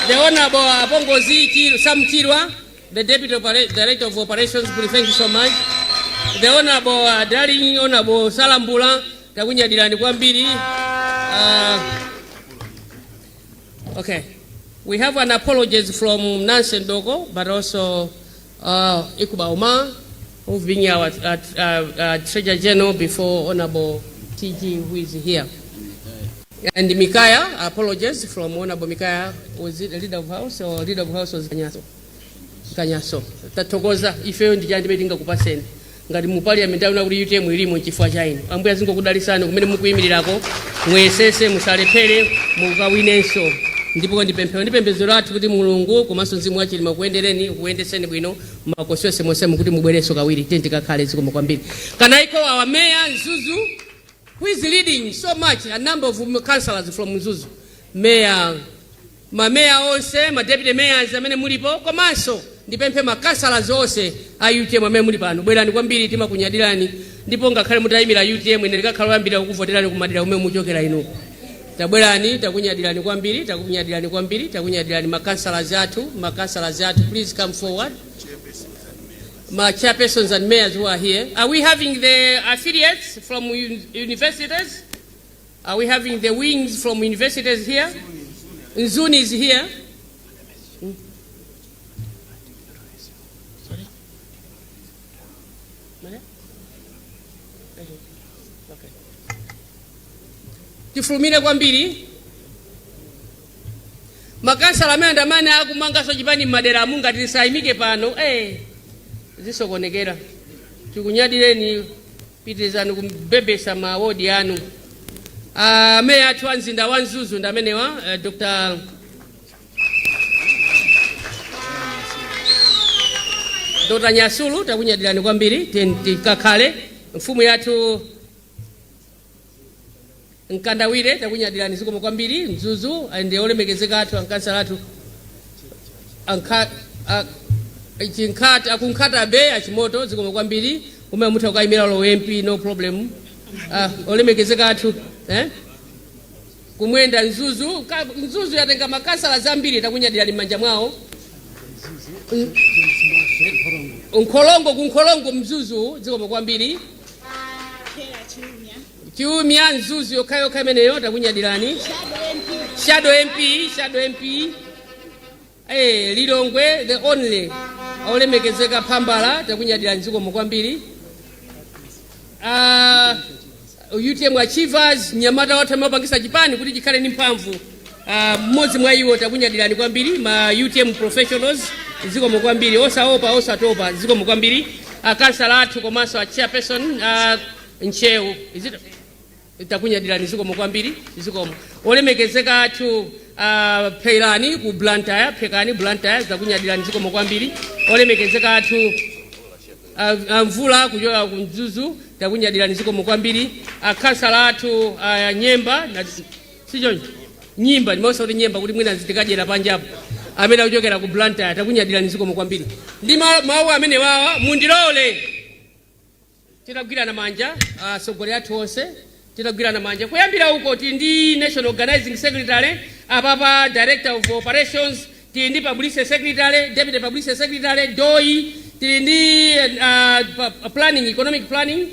The Honorable Pongozi Sam Chirwa, the Deputy Director of Operations, please, thank you so much. The Honorable Darling, Honorable Salambula, takunyadirani kwambiri. Okay. We have an apologies from Nancy Ndoko, but also Ikuba Omar, who've been our Treasurer General before Honorable TG, who is here. And Mikaya, apologies from Honorable Mikaya, was it the leader of house or leader of house was Kanyaso? Kanyaso. Tathokoza ifeyo ndi chandi metinga kupaseni. Ngati mu parliament auna kuti UTM ilimo chifukwa cha inu. Ambuye azingokudalisani kumene mukuyimirirako, muyesese musalephere mukawinenso. Ndipo ndipemphero ndi pembedzo lathu kuti Mulungu komanso mzimu wa Chilima kuyendereni, kuyendeseni bwino makosi onse kuti mubwerenso kawiri. Tiye tikakhale zikomo kwambiri. Can I call our mayor Mzuzu, who is leading so much, a number of councillors from Mzuzu. Mayor, mameya onse, ma deputy mayors amene mulipo, komanso ndipemphe ma councillors onse a UTM amene muli pano. Bwerani kwambiri, timakunyadirani. Ndipo ngakhale mutayimira UTM, ine ndikakhala oyambira kukuvoterani kumadera kumene muchokera inuko. Tabwerani, takunyadirani kwambiri, takunyadirani kwambiri, takunyadirani ma councillors athu, ma councillors athu, please come forward. My chairpersons and mayors who are here. Are we having the affiliates from universities? Are we having the wings from universities here? Nzuni is here. Sorry? Okay. Tifulumire kwambiri. Makansala amene andamane akumanganso chipani m'madera amu ngati tisayimike pano, zisokonekera. Tikunyadireni, pitirizani kubebesa ma wodi anu. Meya athu a mzinda wa Mzuzu ndi amenewa, Dr. Nyasulu, takunyadirani kwambiri. Tikakhale mfumu yathu Mkandawire, takunyadirani zikomo kwambiri. Mzuzu ndi olemekezeka athu ankansala athu Chinkhata, akunkhata be achimoto, zikomo kwambiri. Kumene mutha kukayimira lo MP, no problem. Olemekezeka athu Kumwenda Mzuzu, Mzuzu yatenga makansala zambiri, takunyadirani m'manja mwawo. Nkholongo, kunkholongo Mzuzu, zikomo kwambiri. Chiumia Mzuzu yokhayokha imeneyo, takunyadirani. Shadow MP, Shadow MP. Lilongwe the only olemekezeka Phambala, takunyadirani zikomo kwambiri. UTM Achievers, mnyamata wathu amapangisa chipani kuti chikhale ndi mphamvu, mmodzi mwa iwo, takunyadirani kwambiri. Ma UTM professionals, zikomo kwambiri, osaopa osatopa, zikomo kwambiri. Akansala athu komanso a chairperson, Ncheu, is it? Takunyadirani zikomo kwambiri, zikomo. Olemekezeka athu Pheilani ku Blantyre, Phekani Blantyre, takunyadirani zikomo kwambiri. Olemekezeka athu Mvula kuchoka ku Mzuzu, takunyadirani zikomo kwambiri. Akansala athu Nyemba na sichoncho Nyimba, ndimaonesa kuti Nyemba kuti mwina zitikadyera panjapo. Amene akuchokera ku Blantyre, takunyadirani, zikomo kwambiri. Ndi mawu amene wawa, mundilole titagwirana manja, atsogoleri athu onse titagwirana manja. Kuyambira uko tili ndi national organizing secretary, apapa director of operations, tili ndi publicity secretary, deputy publicity secretary, doi, tili ndi planning, economic planning,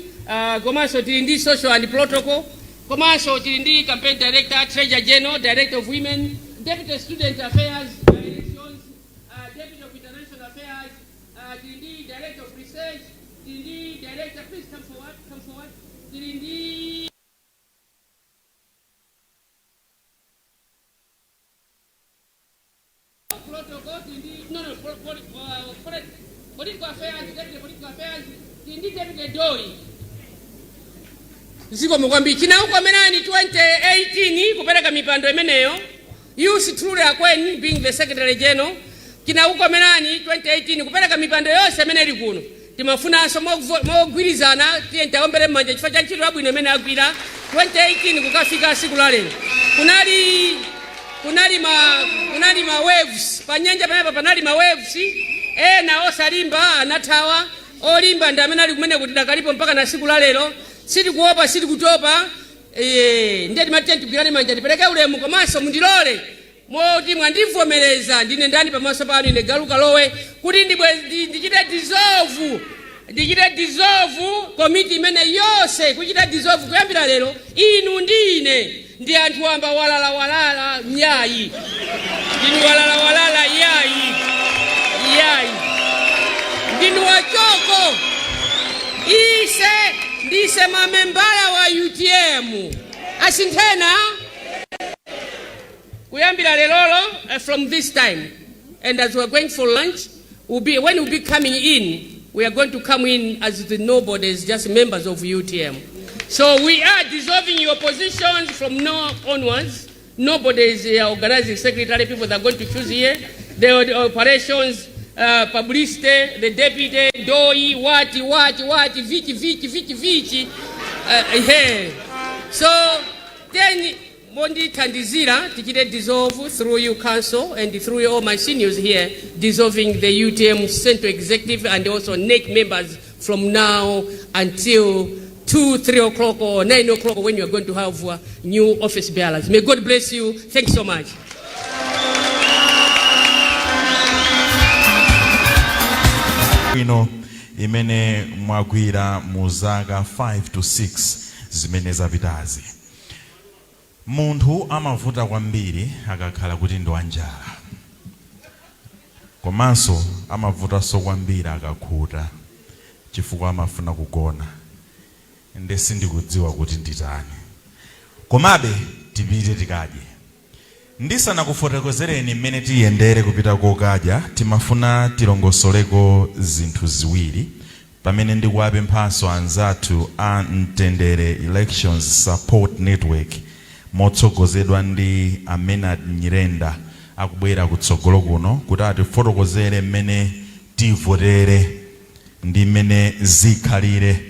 komanso tili ndi social and protocol, komanso tili ndi campaign director, treasurer general, director of women, deputy student affairs, elections, deputy of international affairs, tili ndi director of research, tili ndi director, please come forward, come forward, tili ndi protocol, tili ndi no, political affairs, deputy political affairs, tili ndi deputy doi. Zikomo kwambiri. Chinaukomerani 2018 kupereka mipando imeneyo, yours truly Akweni being the secretary general. Chinaukomerani 2018 kupereka mipando yonse imene ili kuno. Timafunanso mogwirizana, tiye tiwaombere m'manja chifukwa cha ntchito yabwino imene agwira 2018 kukafika siku la lero. Kunali ma waves pa nyanja pamenepa, panali ma waves ena osalimba anathawa, olimba ndi amene ali kumene kuti dakalipo mpaka na siku la lero. Sitikuopa, sitikutopa. Ndiye timati tigwirane manja, tipereke ulemu. Komanso mundilole, moti mwandivomereza, ndine ndani pamaso panu, ine Galuka Lowe, kuti ndichite dissolve komiti imene yonse, kuchita dissolve kuyambira lero. Inu ndi ine ndi anthu wamba, walala walala yayi, ndinu walala walala yayi yayi, ndinu wachoko. Ise ndise mamembala wa UTM asinthena kuyambira lelolo. From this time and as we're going for lunch, when we'll be coming in, we are going to come in as the nobodies, just members of UTM. So we are dissolving your positions from now onwards. Nobody is organizing secretary, people that are going to choose here, the operations, publicity, the deputy, doi, what, what, what, vichi, vichi, vichi, vichi. Yeah. So then mondithandizira tichite dissolve through you council and through all my seniors here, dissolving the UTM central executive and also NEC members from now until 2, 3 o'clock or 9 o'clock, when you are going to have new office bearers. May God bless you. Thanks so much. Ino imene mwagwira mu zaka 5 to 6 zimene zapitazi. Munthu amavuta kwambiri akakhala kuti ndi wanjala, komanso amavutanso kwambiri akakhuta chifukwa amafuna kugona. Nde sindikudziwa kuti nditani, komabe tipite tikadye. Ndisanakufotokozereni mmene tiyendere kupita kokadya, timafuna tilongosoleko zinthu ziwiri pamene ndikuwapemphanso anzathu a Mtendere Elections Support Network motsogozedwa ndi Amenad Nyirenda akubwera kutsogolo kuno kuti atifotokozere mmene tivotere ndi mmene zikhalire.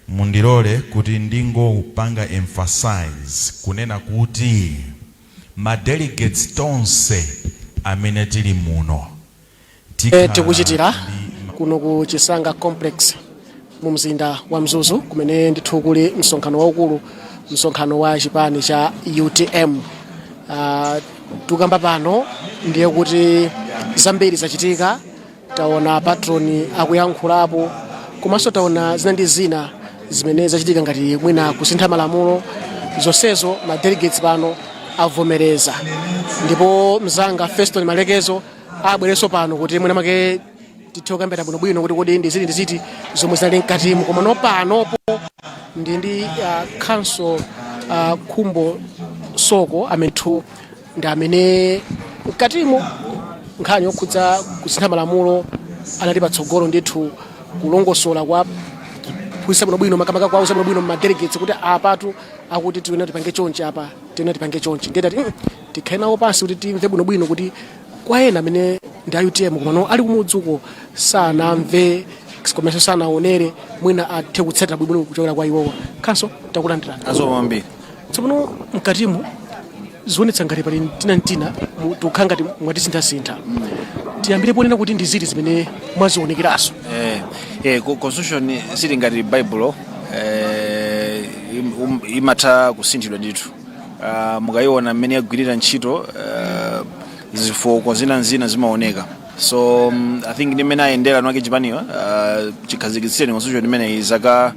Mundilole kuti ndingopanga emphasize kunena kuti ma delegates tonse amene tili muno tikhala Tikuchitira kuno ku Chisanga Complex mu mzinda wa Mzuzu, kumene ndithu kuli msonkhano waukulu, msonkhano wa chipani cha UTM. Tukamba pano ndiye kuti zambiri zachitika. Taona patron akuyankhulapo, komanso taona zina ndi zina zimene zachitika ngati mwina kusintha malamulo. Zonsezo ma delegates pano avomereza, ndipo mzanga Feston Malekezo abwerenso pano kuti mwina make tithe kukambirana bwinobwino kuti kodi ndi ziti ndi ziti zomwe zinali mkatimu. Koma no panopo ndi council Khumbo Soko amene ndi amene mkatimu nkhani yokhudza kusintha malamulo anali patsogolo ndithu kulongosola kwa phunzitsa bwinobwino, makamaka kuwauza bwinobwino ma delegates kuti apatu akuti tiyenera tipange chonchi, apa tiyenera tipange chonchi. Ndiye tati tikhale nawo pansi kuti timve bwinobwino kuti kwa ena amene ndi a UTM komano ali kumudzi uko sanamve komanso sanaonere, mwina athe kutsatira bwinobwino kuchokera kwa iwowa. Council, takulandirani. Zikomo kwambiri. Tsopano mkatimu Zionetsa ngati pali mtinamtina, tikukhala ngati mwatisinthasintha. Tiyambire ponena kuti ndi ziti zimene mwazionekeranso? Constitution sili ngati Bible, imatha kusinthidwa ndithu. Mukayiona mmene yagwirira ntchito, zifoko zina zina zimaoneka. So I think ndi mmene ayendera nwake chipaniyo, chikhazikitsireni constitution imeneyi zaka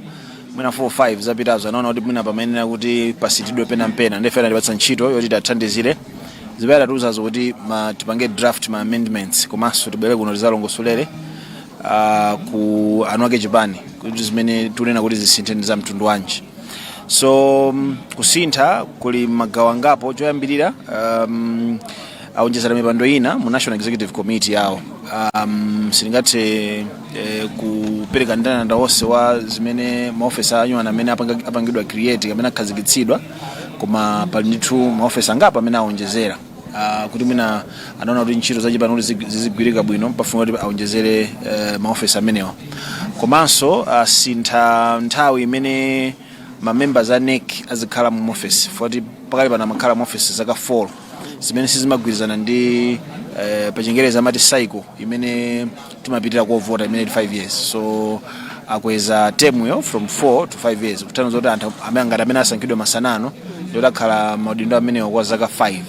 mwina 4 5 zapitazo, anaona kuti mwina pamayenera kuti pasinthidwe pena mpena. Ndife anatipatsa ntchito yoti tiathandizire zimene atatiuzazo kuti tipange draft ma amendments, komanso tibwere kuno tizalongosolere ku anu ake chipani kuti zimene tikunena kuti zisinthe ndi za mtundu wanji. So kusintha kuli magawo angapo. Choyambirira, awonjezera mipando ina mu National Executive Committee yawo. Sindingathe kupereka mndandanda wonse wa zimene maofesa anyuwana amene apangidwa create amene akhazikitsidwa, koma pali ndithu maofesa angapo amene awonjezera, kuti mwina anaona kuti ntchito zachipani kuti zizigwirika bwino pafunika kuti awonjezere maofesa amenewa. Komanso asintha nthawi imene ma members a NEC azikhala mu office, foti pakali pano amakhala mu office zaka 4, zimene sizimagwirizana ndi pachingereza amati cycle imene timapitira kovota, imene ili 5 years. So akweza term yo from 4 to 5 years, kutanthauza kuti anthu amene ngati amene asankhidwa masanano ndikuti akhala maudindo amenewo kwa zaka 5.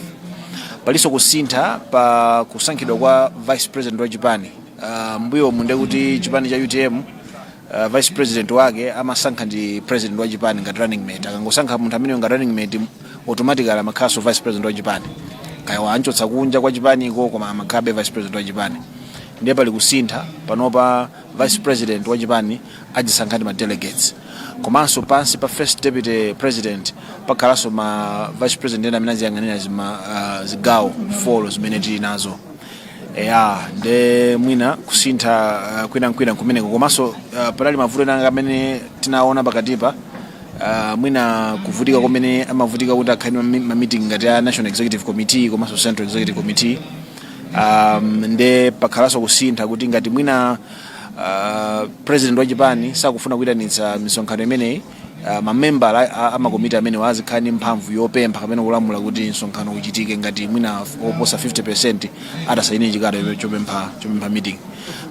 Palinso kusintha pa kusankhidwa kwa vice president wa chipani. Mbuyomu ndekuti chipani cha UTM, vice president wake amasankha ndi president wa chipani ngati running mate. Akangosankha munthu ameneyo ngati running mate, automatically amakhalanso vice president wa chipani, kaya wanchotsa kunja kwa chipaniko, koma amakhalabe vice president wa chipani. Ndiye pali kusintha panopa, vice president wa chipani adzisankha ndi ma delegates. Komanso pansi pa first deputy president pakhalanso ma vice president ena amene aziyang'anira zigawo 4 zimene tili nazo. Ya, nde mwina kusintha kwinankwina kumeneko. Komanso panali mavuto ena amene tinaona pakatipa, mwina kuvutika kumene amavutika kuti akhale ma meeting ngati a National Executive Committee komanso Central Executive Committee. Nde pakhalanso kusintha kuti ngati mwina president wa chipani sakufuna kuyitanitsa misonkhano imeneyi, mamembala amakomiti amene azikhala ndi mphamvu yopempha kapena kulamula kuti msonkhano uchitike, ngati mwina oposa 50% atasayinira chikalata chopempha meeting.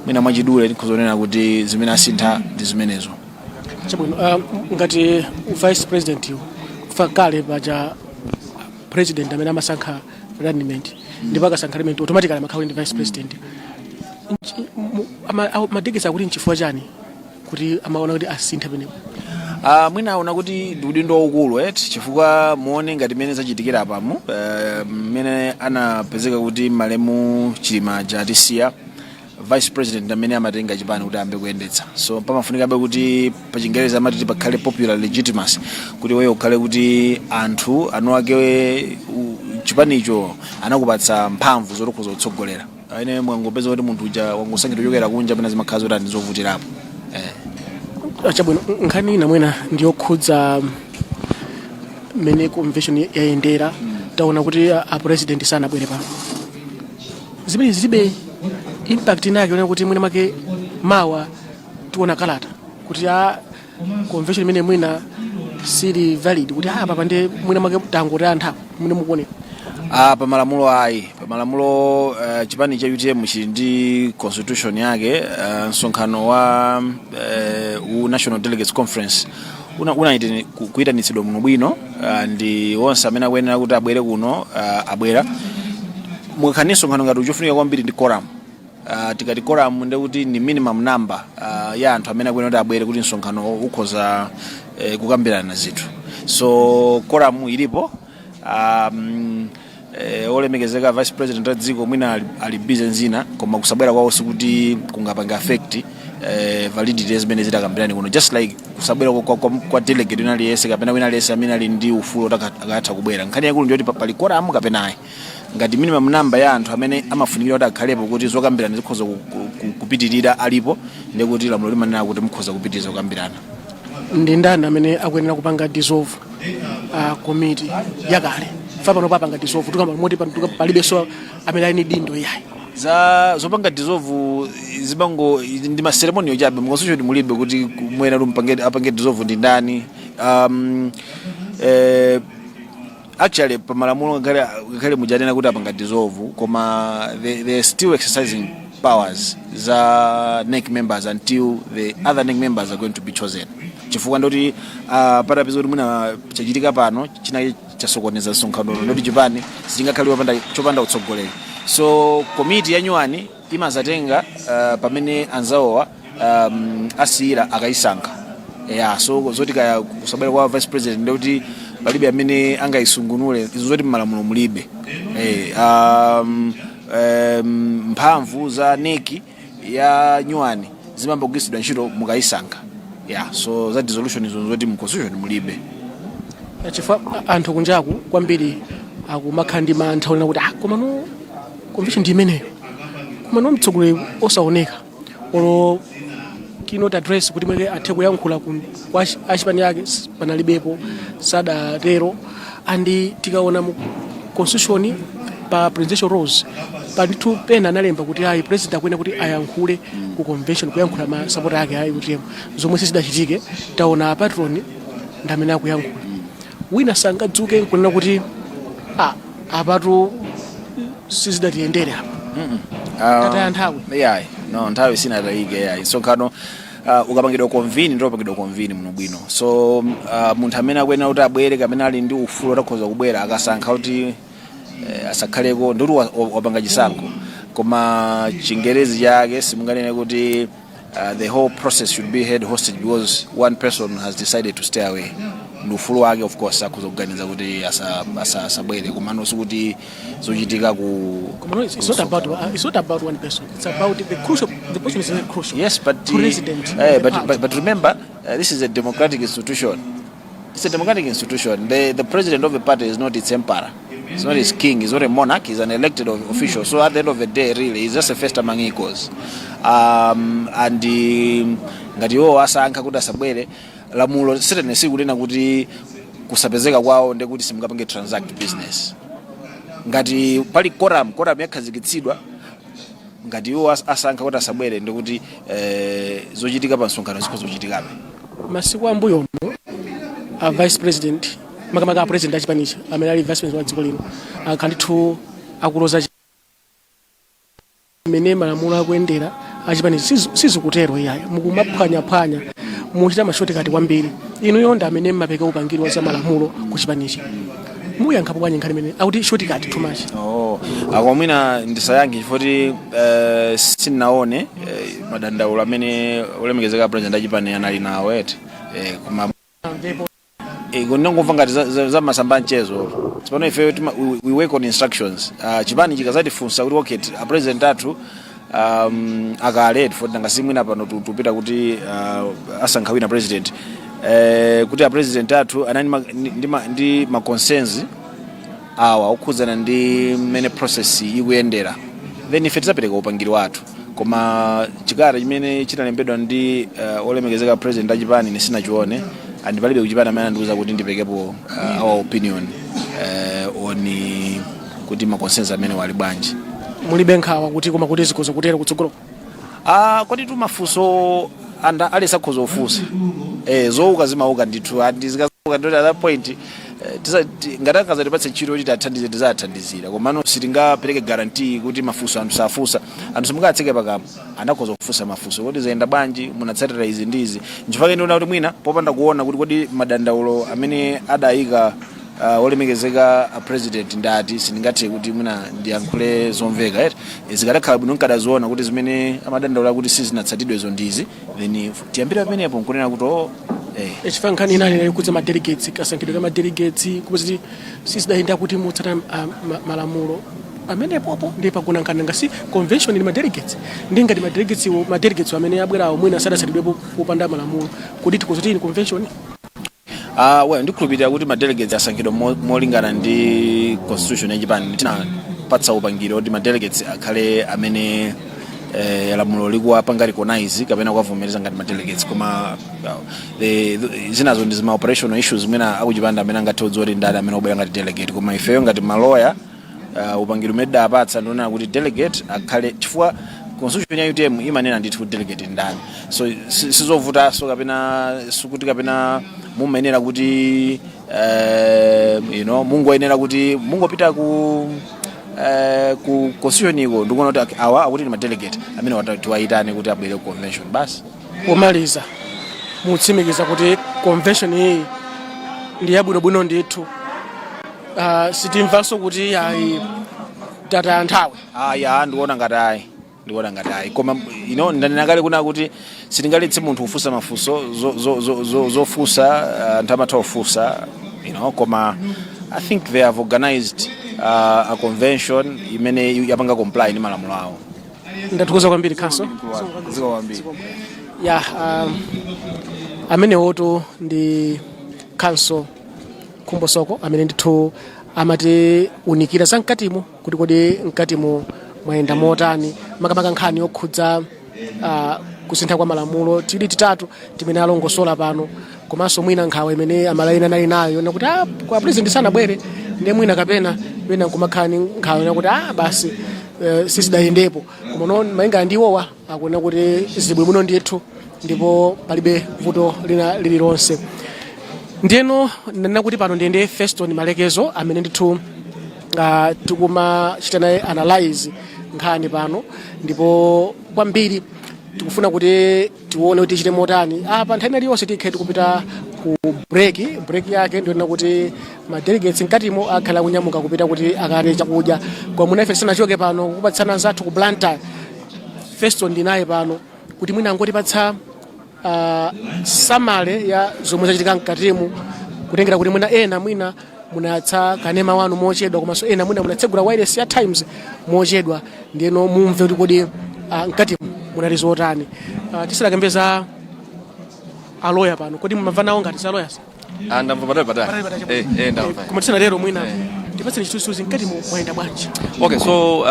Mwina mwachidule tikhoza kunena kuti zimene asintha ndi zimenezo. Chabwino. Ngati vice president yu, kufa kale paja president amene amasankha running mate, ndipo akasankha running mate automatically amakhala ndi vice president. Madelegates akuti nchifukwa chani kuti amaona kuti asinthe penepo? Mwina aona kuti ndi udindo waukulu eti, chifukwa muone ngati mmene zachitikira apamu, mmene anapezeka kuti malemu Chilima aja atisiya, vice president amene amatenga chipani kuti ayambe kuyendetsa. So pamafunikabe kuti pachingereza amati pakhale popular legitimacy, kuti wewe ukhale kuti anthu anu ake chipanicho anakupatsa mphamvu zoti ukhoza kutsogolera. Ine mwangopeza kuti munthu uja wangosankhidwa kuchokera kunja, pena zimakhala zoti ndi zovutirapo. Chabwino. Nkhani ina mwina ndiyokhudza mmene convention yayendera. Taona kuti a president sanabwere pano. Zimene zilibe impact inake yonena kuti mwina make mawa tiona kalata kuti a convention imene mwina sili valid, kuti apa pande mwina make tangoti anthu mwina mukuoneka? Pamalamulo ayi. Pamalamulo, chipani cha UTM chili ndi constitution yake. Msonkhano wa National Delegates Conference kuyitanitsidwa muno bwino, ndi onse amene akuyenera kuti abwere kuno abwera. Mukakhala msonkhano ngati uchofunika kwambiri ndi quorum. Tikati quorum ndekuti ni minimum number ya anthu amene akuyenera kuti abwere kuti msonkhano ukhoza kukambirana zinthu. So quorum ilipo. Olemekezeka vice president wa dziko mwina ali busy nzina, koma kusabwera kwawo sikuti kungapanga affect validity ya zimene zitakambirani kuno, just like kusabwera kwa delegate wina aliyense kapena wina aliyense amene ali ndi ufulu kuti akatha kubwera. Nkhani yakulu ndiyoti pali quorum kapena ayi. Ngati minimum number ya anthu amene amafunikira kuti akhalepo kuti zokambirana zikhoza kupitirira alipo, ndikuti lamulo limanena kuti mukhoza kupitiriza kukambirana. Ndi ndani amene akuyenera kupanga dissolve committee yakale? Fa pano papanga dissolve tukamba moti pano palibenso amene ali ndi dindo iyayi. Za zopanga dissolve zimango ndi ma ceremony chabe. Mu constitution mulibe kuti mwena kuti apange dissolve ndi ndani. Actually, pamalamulo, ngakhale mujanena kuti apanga dissolve, koma they still exercising powers za NEC members until the other NEC members are going to be chosen, chifukwa ndoti patapeza kuti mwina chachitika pano china chasokoneza msonkhano, ndoti chipani sichingakhale chopanda utsogoleri. So komiti ya nyuwani imazatenga pamene anzawowa asiyira akayisankha. Yeah, so zoti kaya kusabwera kwa vice president, ndikuti palibe amene angayisungunule izo, zoti mmalamulo mulibe. Mphamvu za NEC ya nyuwani zimayamba kugwiritsidwa ntchito mukayisankha. Yeah, so za dissolution izo zoti mu constitution mulibe. Chifukwa anthu kunjaku kwambiri akumakhala ndi mantha onena kuti, ah, komano convention ndi imeneyo, komano mtsogoleri osaoneka, olo keynote address kuti mweke athe kuyankhula kwa achipani ake panalibepo, sadatero. And tikaona mu constitution, pa presidential rules, pandithu pena analemba kuti ayi, president akuyenera kuti ayankhule ku convention, kuyankhula ma supporter ake ayi UTM, zomwe sizidachitike. Taona a patron ndi amene akuyankhula. Wina sangadzuke nkunena kuti, ah, apatu sizidatiyendere apa, tataya nthawi? Yayi, no, nthawi sinatayike, yayi. Msonkhano ukapangidwa convene, ndio upangidwa convene muno bwino. So munthu amene akuyenera kuti abwere kapena ali ndi ufulu atakhoza kubwera, akasankha kuti asakhaleko, ndikuti wapanga chisankho. Koma chingerezi chake simunganene kuti the whole process should be held hostage because one person has decided to stay away. Ndi ufulu wake, of course, akhoza kuganiza kuti asabwere, komano sikuti zochitika ku Koma no, it's not about one person. It's about the crucial, the position is very crucial. Yes, but President of the party. But remember, this is a democratic institution. It's a democratic institution. The president of the party is not its emperor. He's not its king. He's not a monarch. He's an elected official. So at the end of the day, really, he's just a first among equals. And ngati iwo asankha kuti asabwere, lamulo certainly sikunena kuti kusapezeka kwawo ndekuti simungapange transact business. Ngati pali quorum, quorum yakhazikitsidwa. Ngati iwo asankha kuti asabwere, ndikuti zochitika pa msonkhano zikhoza kuchitikabe. Masiku ambuyomo a vice president, makamaka a president achipanichi amene ali vice president wa dziko lino, akhala ndithu akuloza mmene malamulo akuyendera achipanichi. Sizikutero iyayo, mukumaphwanyaphwanya, muchita ma shortcut kwambiri. Inuyo ndi amene mmapeka upangiri wa za malamulo ku chipanichi, muyankhapo bwanji nkhani imene akuti shortcut too much? Oh, ako mwina ndisayankhe chifukwa sindinaone madandaulo amene olemekezeka president achipani anali nawo eti. Koma Amvepo. Ndingomva ngati za masamba mchezo. Tsopano ife we work on instructions. Chipani chikazatifunsa kuti, okay, a president athu akale tifoti nanga mwina pano tupita kuti asankha wina president, kuti a president athu anali ndi ma concerns awa okhudzana ndi mmene process ikuyendera, then ife tidzapereka upangiri wathu. Koma chikalata chimene chinalembedwa ndi olemekezeka president achipani ine sinachione, and palibe kuchipani amene andiuza kuti ndipekepo our opinion on kuti ma concerns amene wali bwanji. Mulibe nkhawa kuti koma kuti zikhoza kutero kutsogolo? Ah, kodi tu mafunso anda alisakhoza kufunsa, zouka zimauka ndithu, and zikauka ndoti at that point ngati akazatipatse ntchito kuti tiathandize, tizathandizira. Komano sitingapereke guarantee kuti mafunso anthu safunsa. Anthu simungatseke pakamwa, anakhoza kufunsa mafunso kuti zayenda bwanji, munatsatira izi ndi izi. Nchifukwa ndiona kuti mwina popanda kuona kuti kodi madandaulo amene adayika olemekezeka a president ndati, sindingathe kuti mwina ndiyankhule zomveka eti. Zikadakhala bwino nkadaziona kuti zimene amadandaula kuti sizinatsatidwezo ndizi, then tiyambire pamenepo nkunena kuti oh. Chifukwa nkhani inali yokhudza ma delegates, kasankhidwe ka ma delegates, kuti sizidayenda kuti motsata malamulo. Pamenepopo ndi pagona nkhani. Ngasi convention ndi ma delegates, ndi ngati ma delegates amene abwerawo mwina sadatsatidwepo popanda malamulo, kuti tikuzoti ini convention. Well, ndikhulupirira kuti ma delegates asankhidwa molingana ndi constitution ya chipani. Tinapatsa upangiri kuti ma delegates akhale amene lamulo likuwapanga recognize kapena kuwavomereza ngati ma delegates. Koma zinazo ndi zima operational issues, mwina akuchipani amene angathe kudziwa kuti ndani amene obwera ngati delegate. Koma ifeyo ngati maloya, upangiri umene tidapatsa ndionena kuti delegate akhale, chifukwa constitution ya UTM imanena ndithu kuti delegate ndani. So sizovutanso kapena sikuti kapena Mumayenera kuti mungoyenera kuti mungopita ku constitution iko ndikuona kuti awa akuti ndi ma delegate amene tiwayitane kuti abwere ku convention basi. Pomaliza, mutsimikiza kuti convention iyi ndi yabwinobwino ndithu, sitimvanso kuti ayi, tataya nthawi? Aya, ndikuona ngati ayi, koma ndanena kale kuna kuti sitingaletse munthu kufunsa mafunso zofunsa. Anthu amatha kufunsa, koma I think they have organized a convention imene yapanga comply ndi malamulo awo. Ndathokoza kwambiri, counsel. Zikomo kwambiri. Ya, amenewotu ndi Counsel Khumbo Soko amene ndithu amatiunikira za mkatimo, kuti kodi mkatimo mwayenda motani, makamaka nkhani yokhudza kusintha kwa malamulo tili titatu timene alongosola pano, komanso mwina nkhawa imene Amalawi anali nayo yona kuti kwa president sanabwere, ndiye mwina kapena wina nkumakhala ni nkhawa yona kuti basi, sisidayendepo. Koma no, malinga ndi iwowa akuona kuti zibwinobwino ndithu ndipo palibe vuto lina lililonse. Ndiyeno ndanena kuti pano ndiye ndi Feston Malekezo amene ndithu tikumachita naye analyze nkhani pano, ndipo kwambiri tikufuna kuti tione kuti tichite motani apa. Nthawi iliyonse tikhe tikupita ku break. Break yake ndiyonena kuti ma delegates mkatimo akhala kunyamuka kupita kuti akadye chakudya. Koma mwina ife tisanachoke pano kupatsana anzathu ku Blantyre, Feston ndinaye pano kuti mwina angotipatsa summary ya zomwe zachitika mkatimu, kutengera kuti mwina ena mwina munayatsa kanema wanu mochedwa, komanso ena mwina munatsegula wireless ya Times mochedwa, ndiyeno mumve kuti kodi mkatimu munali zotani. Tisadakembe za aloya pano, kodi mumamva nawo ngati za lawyers? Ah, ndamva patali patali. Eh, ndamva. Koma tisanatero, mwina tipatseni chithunzithunzi, mkatimu mwayenda bwanji? Okay, so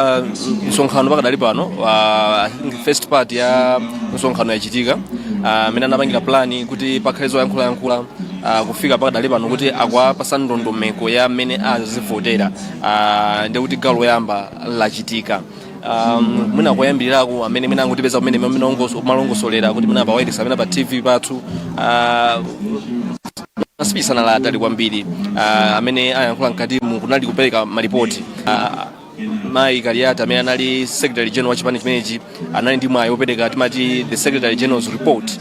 msonkhano pakadali pano, I think first part ya msonkhano yachitika, amene anapangira plan kuti pakhale zoyankhulayankhula, kufika pakadali pano kuti akuwapasa ndondomeko ya mmene azivotera, ndi kuti gawo loyamba lachitika. Mwina koyambirirako amene mwina angotipeza kumene amene malongosolera kuti mwina pa wireless amene pa TV pathu, ma speech sanali atali kwambiri. Amene ayankhula mkatimu kunali kupereka malipoti. Mayi Kaliati amene anali secretary general wa chipani chimenechi anali ndi mwayi wopereka timati the secretary general's report.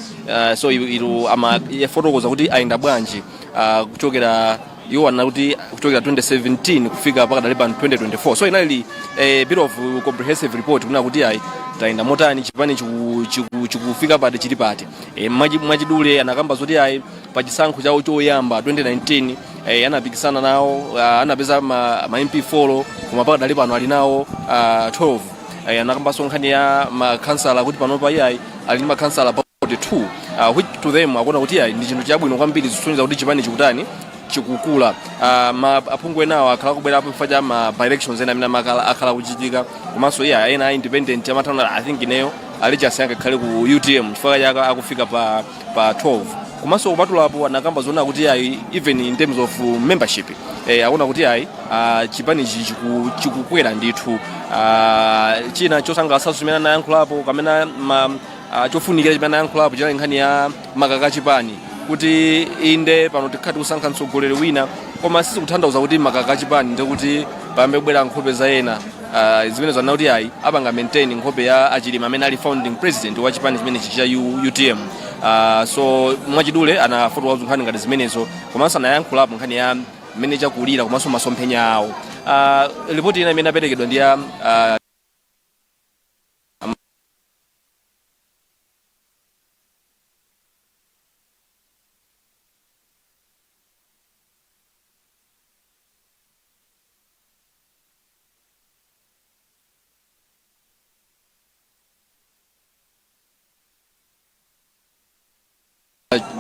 So ilu ama yafotokoza kuti ayenda bwanji, kuchokera iwo anena kuti kuchokera 2017 kufika pakadali pa 2024. So inali a bit of comprehensive report kuna kuti ayi, tayenda motani, chipani chikufika pati, chili pati. Mwachidule anakamba zoti ayi, pa chisankho chawo choyamba 2019, anapikisana nawo, anapeza ma MP 4, koma pakadali pano ali nawo 12. Anakambanso nkhani ya makhansala kuti panopa iyayi, ali ndi makhansala about 2, which to them akuona kuti iyayi, ndi chinthu chabwino kwambiri, zisonyeza kuti chipani chikutani, chikukula. Ma aphungu enawo akhala kubwerapo chifukwa cha ma by-elections ena amene akhala kuchitika, komanso iya, ena a independent amathana. I think ineyo allegiance yanga ikhale ku UTM, chifukwa chake akufika pa 12. Komanso kupatulapo anakamba zoona kuti ayi, even in terms of membership, akuona kuti ayi, chipanichi chikukwera ndithu. China chosangalatsanso chimene anayankhulapo kamene chofunikira chimene anayankhulapo chinali nkhani ya makaka chipani, kuti inde, pano tikhati kusankha mtsogoleri wina, koma sizikutanthauza kuti makaka chipani ndikuti payambe kubwera nkhope za ena. Zimene zanena kuti ayi, apanga maintain nkhope ya Achilima amene ali founding president wa chipani chimenechi cha UTM. So mwachidule anafotokoza nkhani ngati zimenezo, komanso anayankhulapo nkhani ya mmene chakulira komanso masomphenya awo. Ripoti ina imene aperekedwa ndi ya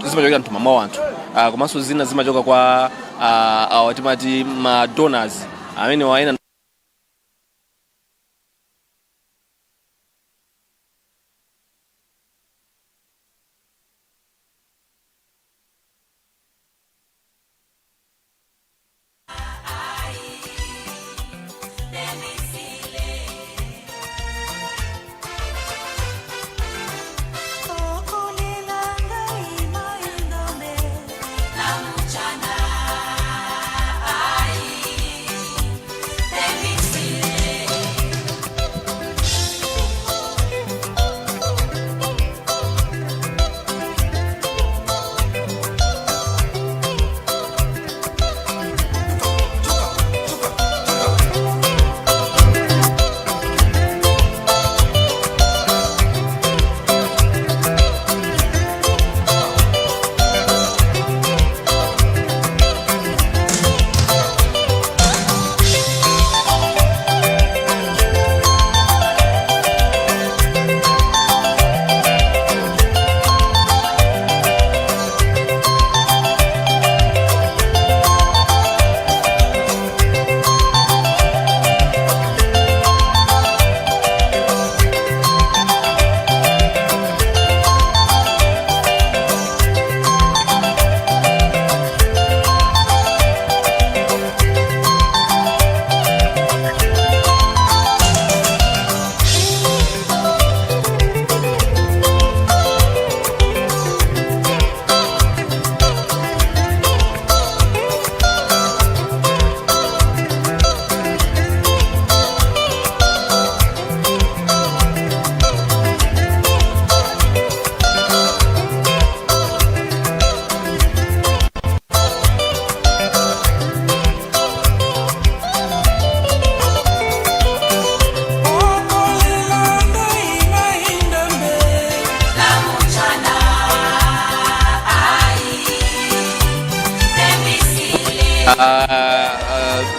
zimachokera mthumba mwa anthu, komanso zina zimachoka kwa awa timati ma donors amene waena.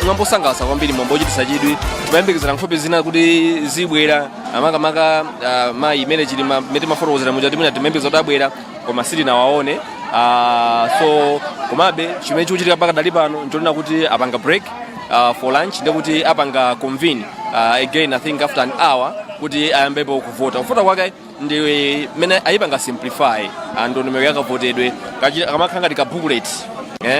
Mwambo osangalatsa kwambiri, mwambo ochititsa chidwi. Timayembekezera nkhope zina kuti zibwera, makamaka mayi imene Chilima, mmene timafotokozera muja, timene timayembekeza kuti abwera koma sitinawaone. So komabe chimene chikuchitika pakadali pano nchonena kuti apanga break for lunch, ndekuti apanga convene again, I think after an hour, kuti ayambepo kuvota. Kuvota kwake ndi mmene ayipanga simplify ndondomeko yakavotedwe. Kamakhala ngati ka booklet,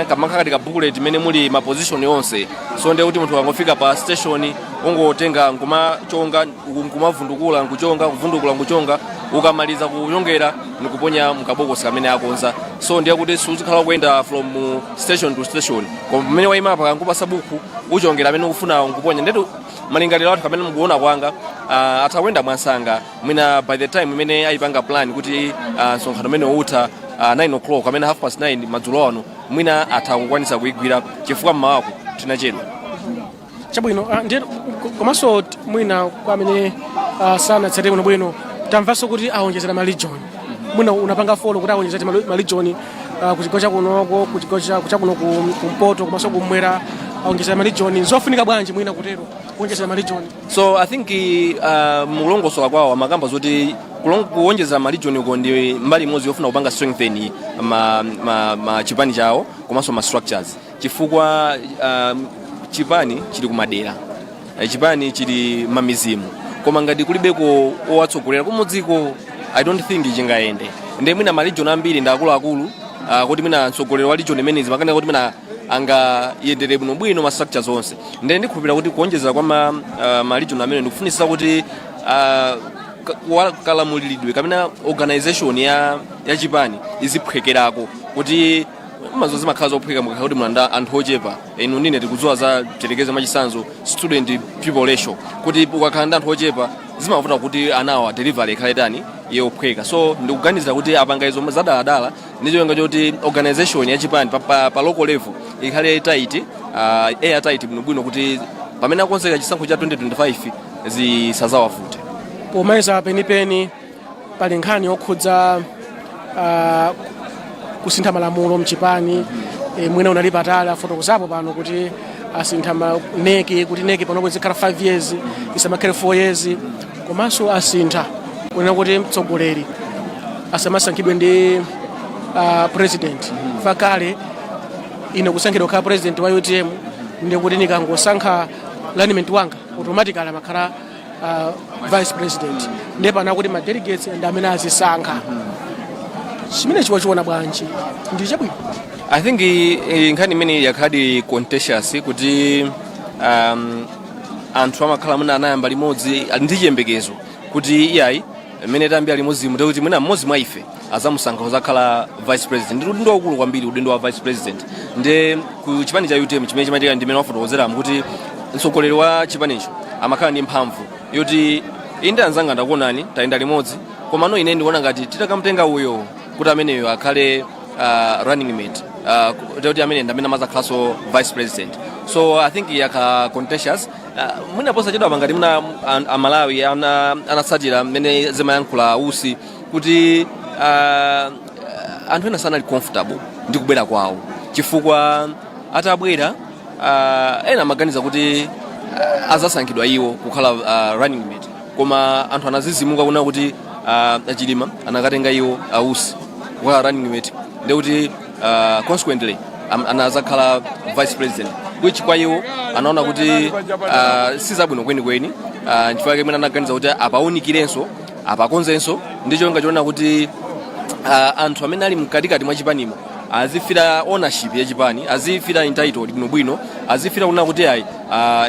kamakhala ngati ka booklet imene muli ma position onse. So ndiye kuti munthu akangofika pa station, ungotenga nkumachonga, nkumavundukula, nkuchonga, kuvundukula, nkuchonga. Ukamaliza kuchongera, nikuponya mkabokosi kamene akonza. So ndiye kuti suzikhala kuyenda from station to station, koma pamene wayimapa kankupasa buku, uchongera amene ukufunawo nkuponya. Ndetu malingaliro athu kamene mukuona kwanga, atha kuyenda mwansanga. Mwina by the time imene ayipanga plan kuti msonkhano umene utha 9 o'clock amene half past 9 madzulo ano, mwina atha kukwanisa kuyigwira, chifukwa mmawako tinachedwa. Chabwino. Ndiye komanso mwina kwa amene sanatsate bwinobwino, tamvanso kuti awonjezera ma region. Mwina unapanga follow kuti awonjezera ma region ku chigawo chakunoko, ku chigawo chakuno kumpoto komanso kumwera, awonjezera ma region. Zofunika bwanji mwina kutero, kuwonjezera ma region? So I think mukulongosola kwawo amakamba zoti kuwonjezera ma region uko ndi mbali imodzi yofuna kupanga strengthen ma chipani chawo komanso ma structures, chifukwa chipani chili kumadera, chipani chili mamizimu, koma ngati kulibeko owatsogolera kumudziko, I don't think chingayende. Ndi mwina ma region ambiri ndi akuluakulu, kuti mwina mtsogoleri wa region imenezi makanena kuti mwina angayendere bwinobwino ma structures onse. Ndiye ndikhulupirira kuti kuonjezera kwa ma region amene ndikufunisisa kuti kalamuliridwe kamene organization ya chipani iziphwekerako, kuti mazo zimakhala zophweka mukakhala kuti mulanda anthu ochepa. Inu ndine tikudziwa za terekeza machisanzo student pupil ratio, kuti ukakhala ndi anthu ochepa zimavuta kuti anawa delivery ikhale tani, yophweka. So ndikuganiza kuti apanga izo zadaladala ndi cholinga choti organization ya chipani pa local level ikhale tight, air tight bwinobwino, kuti pamene akonzeka chisankho cha 2025 zisazawavute. Pomaliza penipeni, pali nkhani yokhudza kusintha malamulo mchipani. Mwina unali patali, afotokozapo pano kuti asintha NEC, kuti NEC panopo izikhala 5 years, isamakhale 4 years. Komanso asintha kunena kuti mtsogoleri asamasankhidwe ndi president. Fakale ine kusankhidwa kukhala president wa UTM, ndi kuti nikangosankha running mate wanga, automatically amakhala vice president. Ndiye pana kuti ma delegates ndi amene azisankha. Chimene chiwachiona bwanji? Ndi chabwino? I think nkhani imene yakhadi contentious, kuti anthu amakhala mwina anayamba limodzi, ali ndi chiyembekezo kuti iyayi, mmene tayambira limodzimu, kuti mwina mmodzi mwa ife azamusankha kuzakhala vice president. Ndi udindo waukulu kwambiri, udindo wa vice president. Ndi ku chipani cha UTM chimene chimachitika, ndimene wafotokozeramu kuti mtsogoleri wa chipanicho amakhala ndi mphamvu yoti, inde anzanga, ndakuonani, tayenda limodzi, komano ine ndikuona ngati titakamutenga uyo kuti ameneyo akhale running mate, kuti amene ndamene amazakhalanso vice president. So I think yakha contentious. Mwina posachedwa pangati muna Amalawi anatsatira mmene zimayankhula Usi, kuti anthu ena sanali comfortable ndi kubwera kwawo, chifukwa atabwera, ena amaganiza kuti azasankhidwa iwo kukhala running mate, koma anthu anazizimuka kuna kuti Achilima anakatenga iwo Ausi kukhala running mate, ndekuti consequently anazakhala vice president, which kwa iwo anaona kuti sizabwino kwenikweni. Nchifukwa chake mwina anaganiza kuti apawunikirenso, apakonzenso, ndi cholinga choona kuti anthu amene ali mkatikati mwa chipanimo azifira ownership ya chipani, azifira entitled bwinobwino, azifira kunena kuti ayi,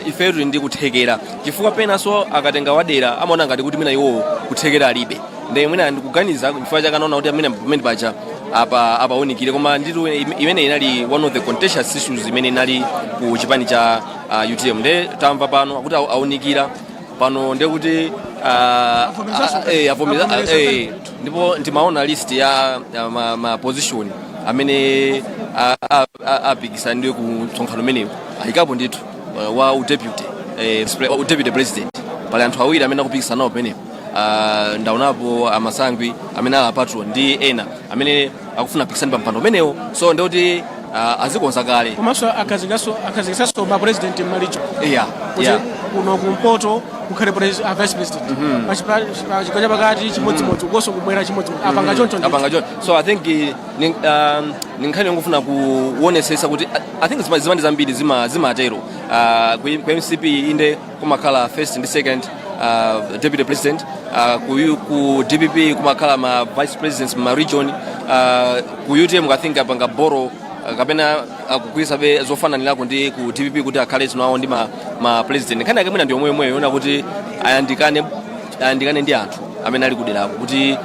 ifeyo tili ndi kuthekera, chifukwa penanso akatenga wadera amaona ngati kuti mwina iwowo kuthekera alibe. Ndiye mwina ndikuganiza chifukwa chake anaona kuti amene pamene paja apa apawunikire. Koma nditu imene inali one of the contentious issues imene inali ku chipani cha UTM. Nde tamva pano akuti awunikira pano, ndiye kuti avomereza. Ndipo ndimaona list ya ma position amene apikisana ndiye ku msonkhano umenewu, ayikapo ndithu wa deputy president. Pali anthu awiri amene akupikisana nawo pamenepo. Ndaonapo amasangwi amene ali patron ndi ena amene akufuna apikisane pa mpando umenewo. So ndikuti Azikonza kale. Komanso akhazikisanso ma president m'ma region kuti kuno kumpoto kukhale vice president, pa chigawo chapakati chimodzimodzi, kukonso kubwera chimodzimodzi, apanga choncho ndithu. Apanga choncho. So I think ni nkhani yongofuna kuonesesa kuti I think zipani zambiri zimatero. Ku MCP inde kumakhala first ndi second deputy president, ku DPP kumakhala ma vice presidents ma region, ku UTM I think apanga borrow kapena akugwiritsabe zofananirako ndi ku DPP kuti akhale zinawo ndi ma president. Nkhani yake mwina ndi yomweyomweyo yona kuti ayandikane ndi anthu amene ali kuderako kuti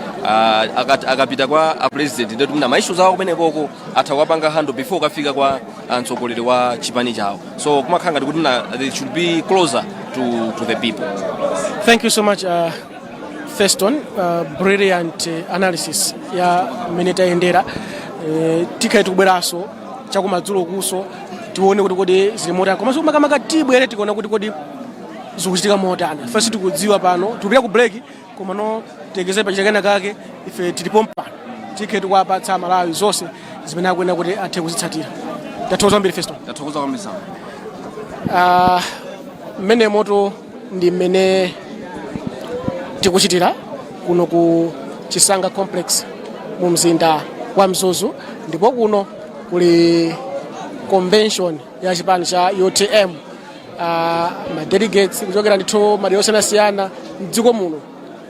akapita kwa a president, ndeti mna ma issues awo kumenekoko atha kuwapanga handle before kafika kwa mtsogoleri wa chipani chawo. So kumakhala ngati kuti mna they should be closer to the people. Thank you so much, Feston, brilliant analysis ya mmene tayendera. Tikhale tikubweranso chakumadzulo kuso tione kuti kodi zili motani, komanso makamaka tibwere tikuona kuti kodi zikuchitika motani. First tikudziwa pano tikupita ku break, koma no tegeze pachita kake ife tilipo mpano, tikhe tikuwapatsa Malawi zonse zimene akuyenera kuti athe kuzitsatira. Tathokoza kwambiri, Feston. Tathokoza kwambiri, Sam. Mmene moto ndi mmene tikuchitira kuno ku Chisanga Complex mu mzinda wa Mzuzu, ndipo kuno kuli convention ya chipani cha UTM. Ma delegates kuchokera ndithu madera osiyanasiyana mdziko muno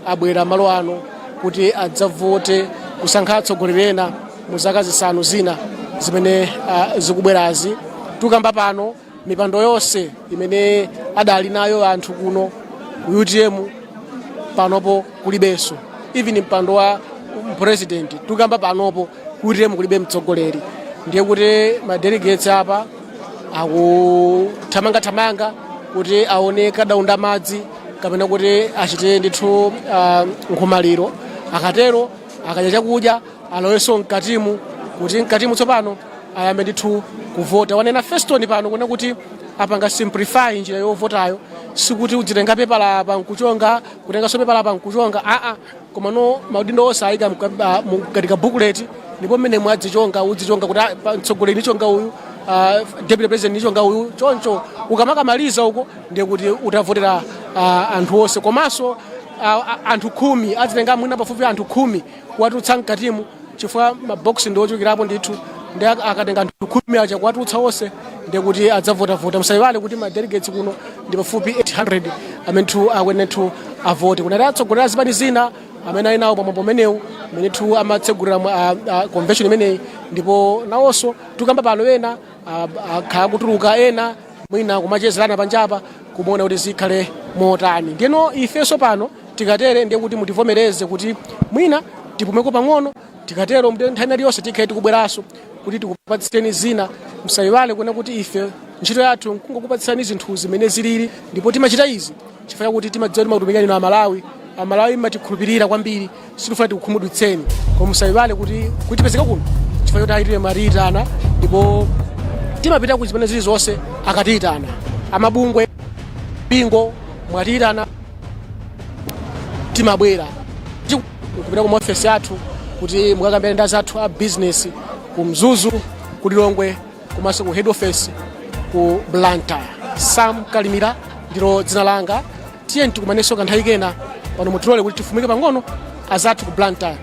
abwera malo ano kuti adzavote kusankha atsogoleri ena mu zaka 5 zina zimene zikubwerazi. Tukamba pano mipando yonse imene adali nayo anthu kuno ku UTM panopo kulibenso, even mpando wa president. Tukamba panopo ku UTM kulibe mtsogoleri, ndiye kuti ma delegates apa akuthamangathamanga kuti aone kadaunda madzi kapena kuti achite ndithu nkhomaliro. Akatero akadya chakudya alowenso mkatimu kuti mkatimu tsopano ayambe ndithu kuvota. Wanena Feston pano kuna kuti apanga simplify njira yovotayo, sikuti udzitenga pepala apa nkuchonga, kutenganso pepala apa nkuchonga, aa, koma no maudindo onse ayika mkati ka booklet, ndipo mmene mwadzichonga udzichonga kuti mtsogoleri nichonga uyu, deputy president nichonga uyu. Choncho ukamakamaliza uko ndiye kuti utavotera anthu onse. Komanso anthu 10 adzitenga mwina pafupi anthu 10 kuwatulutsa mkatimu, chifukwa maboksi ndi ochulukirapo ndithu, ndi akatenga anthu 10 aja kuwatulutsa onse ndiye kuti adzavotavota. Musayiwale kuti ma delegates kuno ndi pafupi 800 amene tu akuyenera tu avote. Kunali atsogoleri a zipani zina amene ali nawo pamwambo umenewu amene tu amatsegulira convention imeneyi, ndipo nawonso tukamba pano ena akhala kutuluka, ena mwina kumachezerana panjapa kumuona kuti zikhale motani. Ndiyeno ifenso pano tikatere ndiye kuti mutivomereze kuti mwina tipumeko pang'ono. Tikatero ndiye nthawi iliyonse tikhale tikubweranso kuti tikupatsireni zina. Msayiwale kuona kuti ife ntchito yathu nkungokupatsirani zinthu zimene zilili, ndipo timachita izi chifukwa chakuti timadziwa timakutumikirani inu Amalawi. Amalawi matikhulupirira kwambiri, sitifuna tikukhumudwitseni. Koma musayiwale kuti tipezeka kuno chifukwa choti aitire matiyitana, ndipo timapita ku zimene zili zonse akatiyitana. Amabungwe bingo mwatiyitana, timabwera kupita ku maofesi athu kuti mukakambirane ndi azathu a business ku Mzuzu, ku Lilongwe komanso ku head office ku Blantyre. Sam Kalimira ndilo dzina langa. Tiye tikumanenso kanthawi kena. Pano mutilole kuti tifumike pang'ono, azathu ku Blantyre.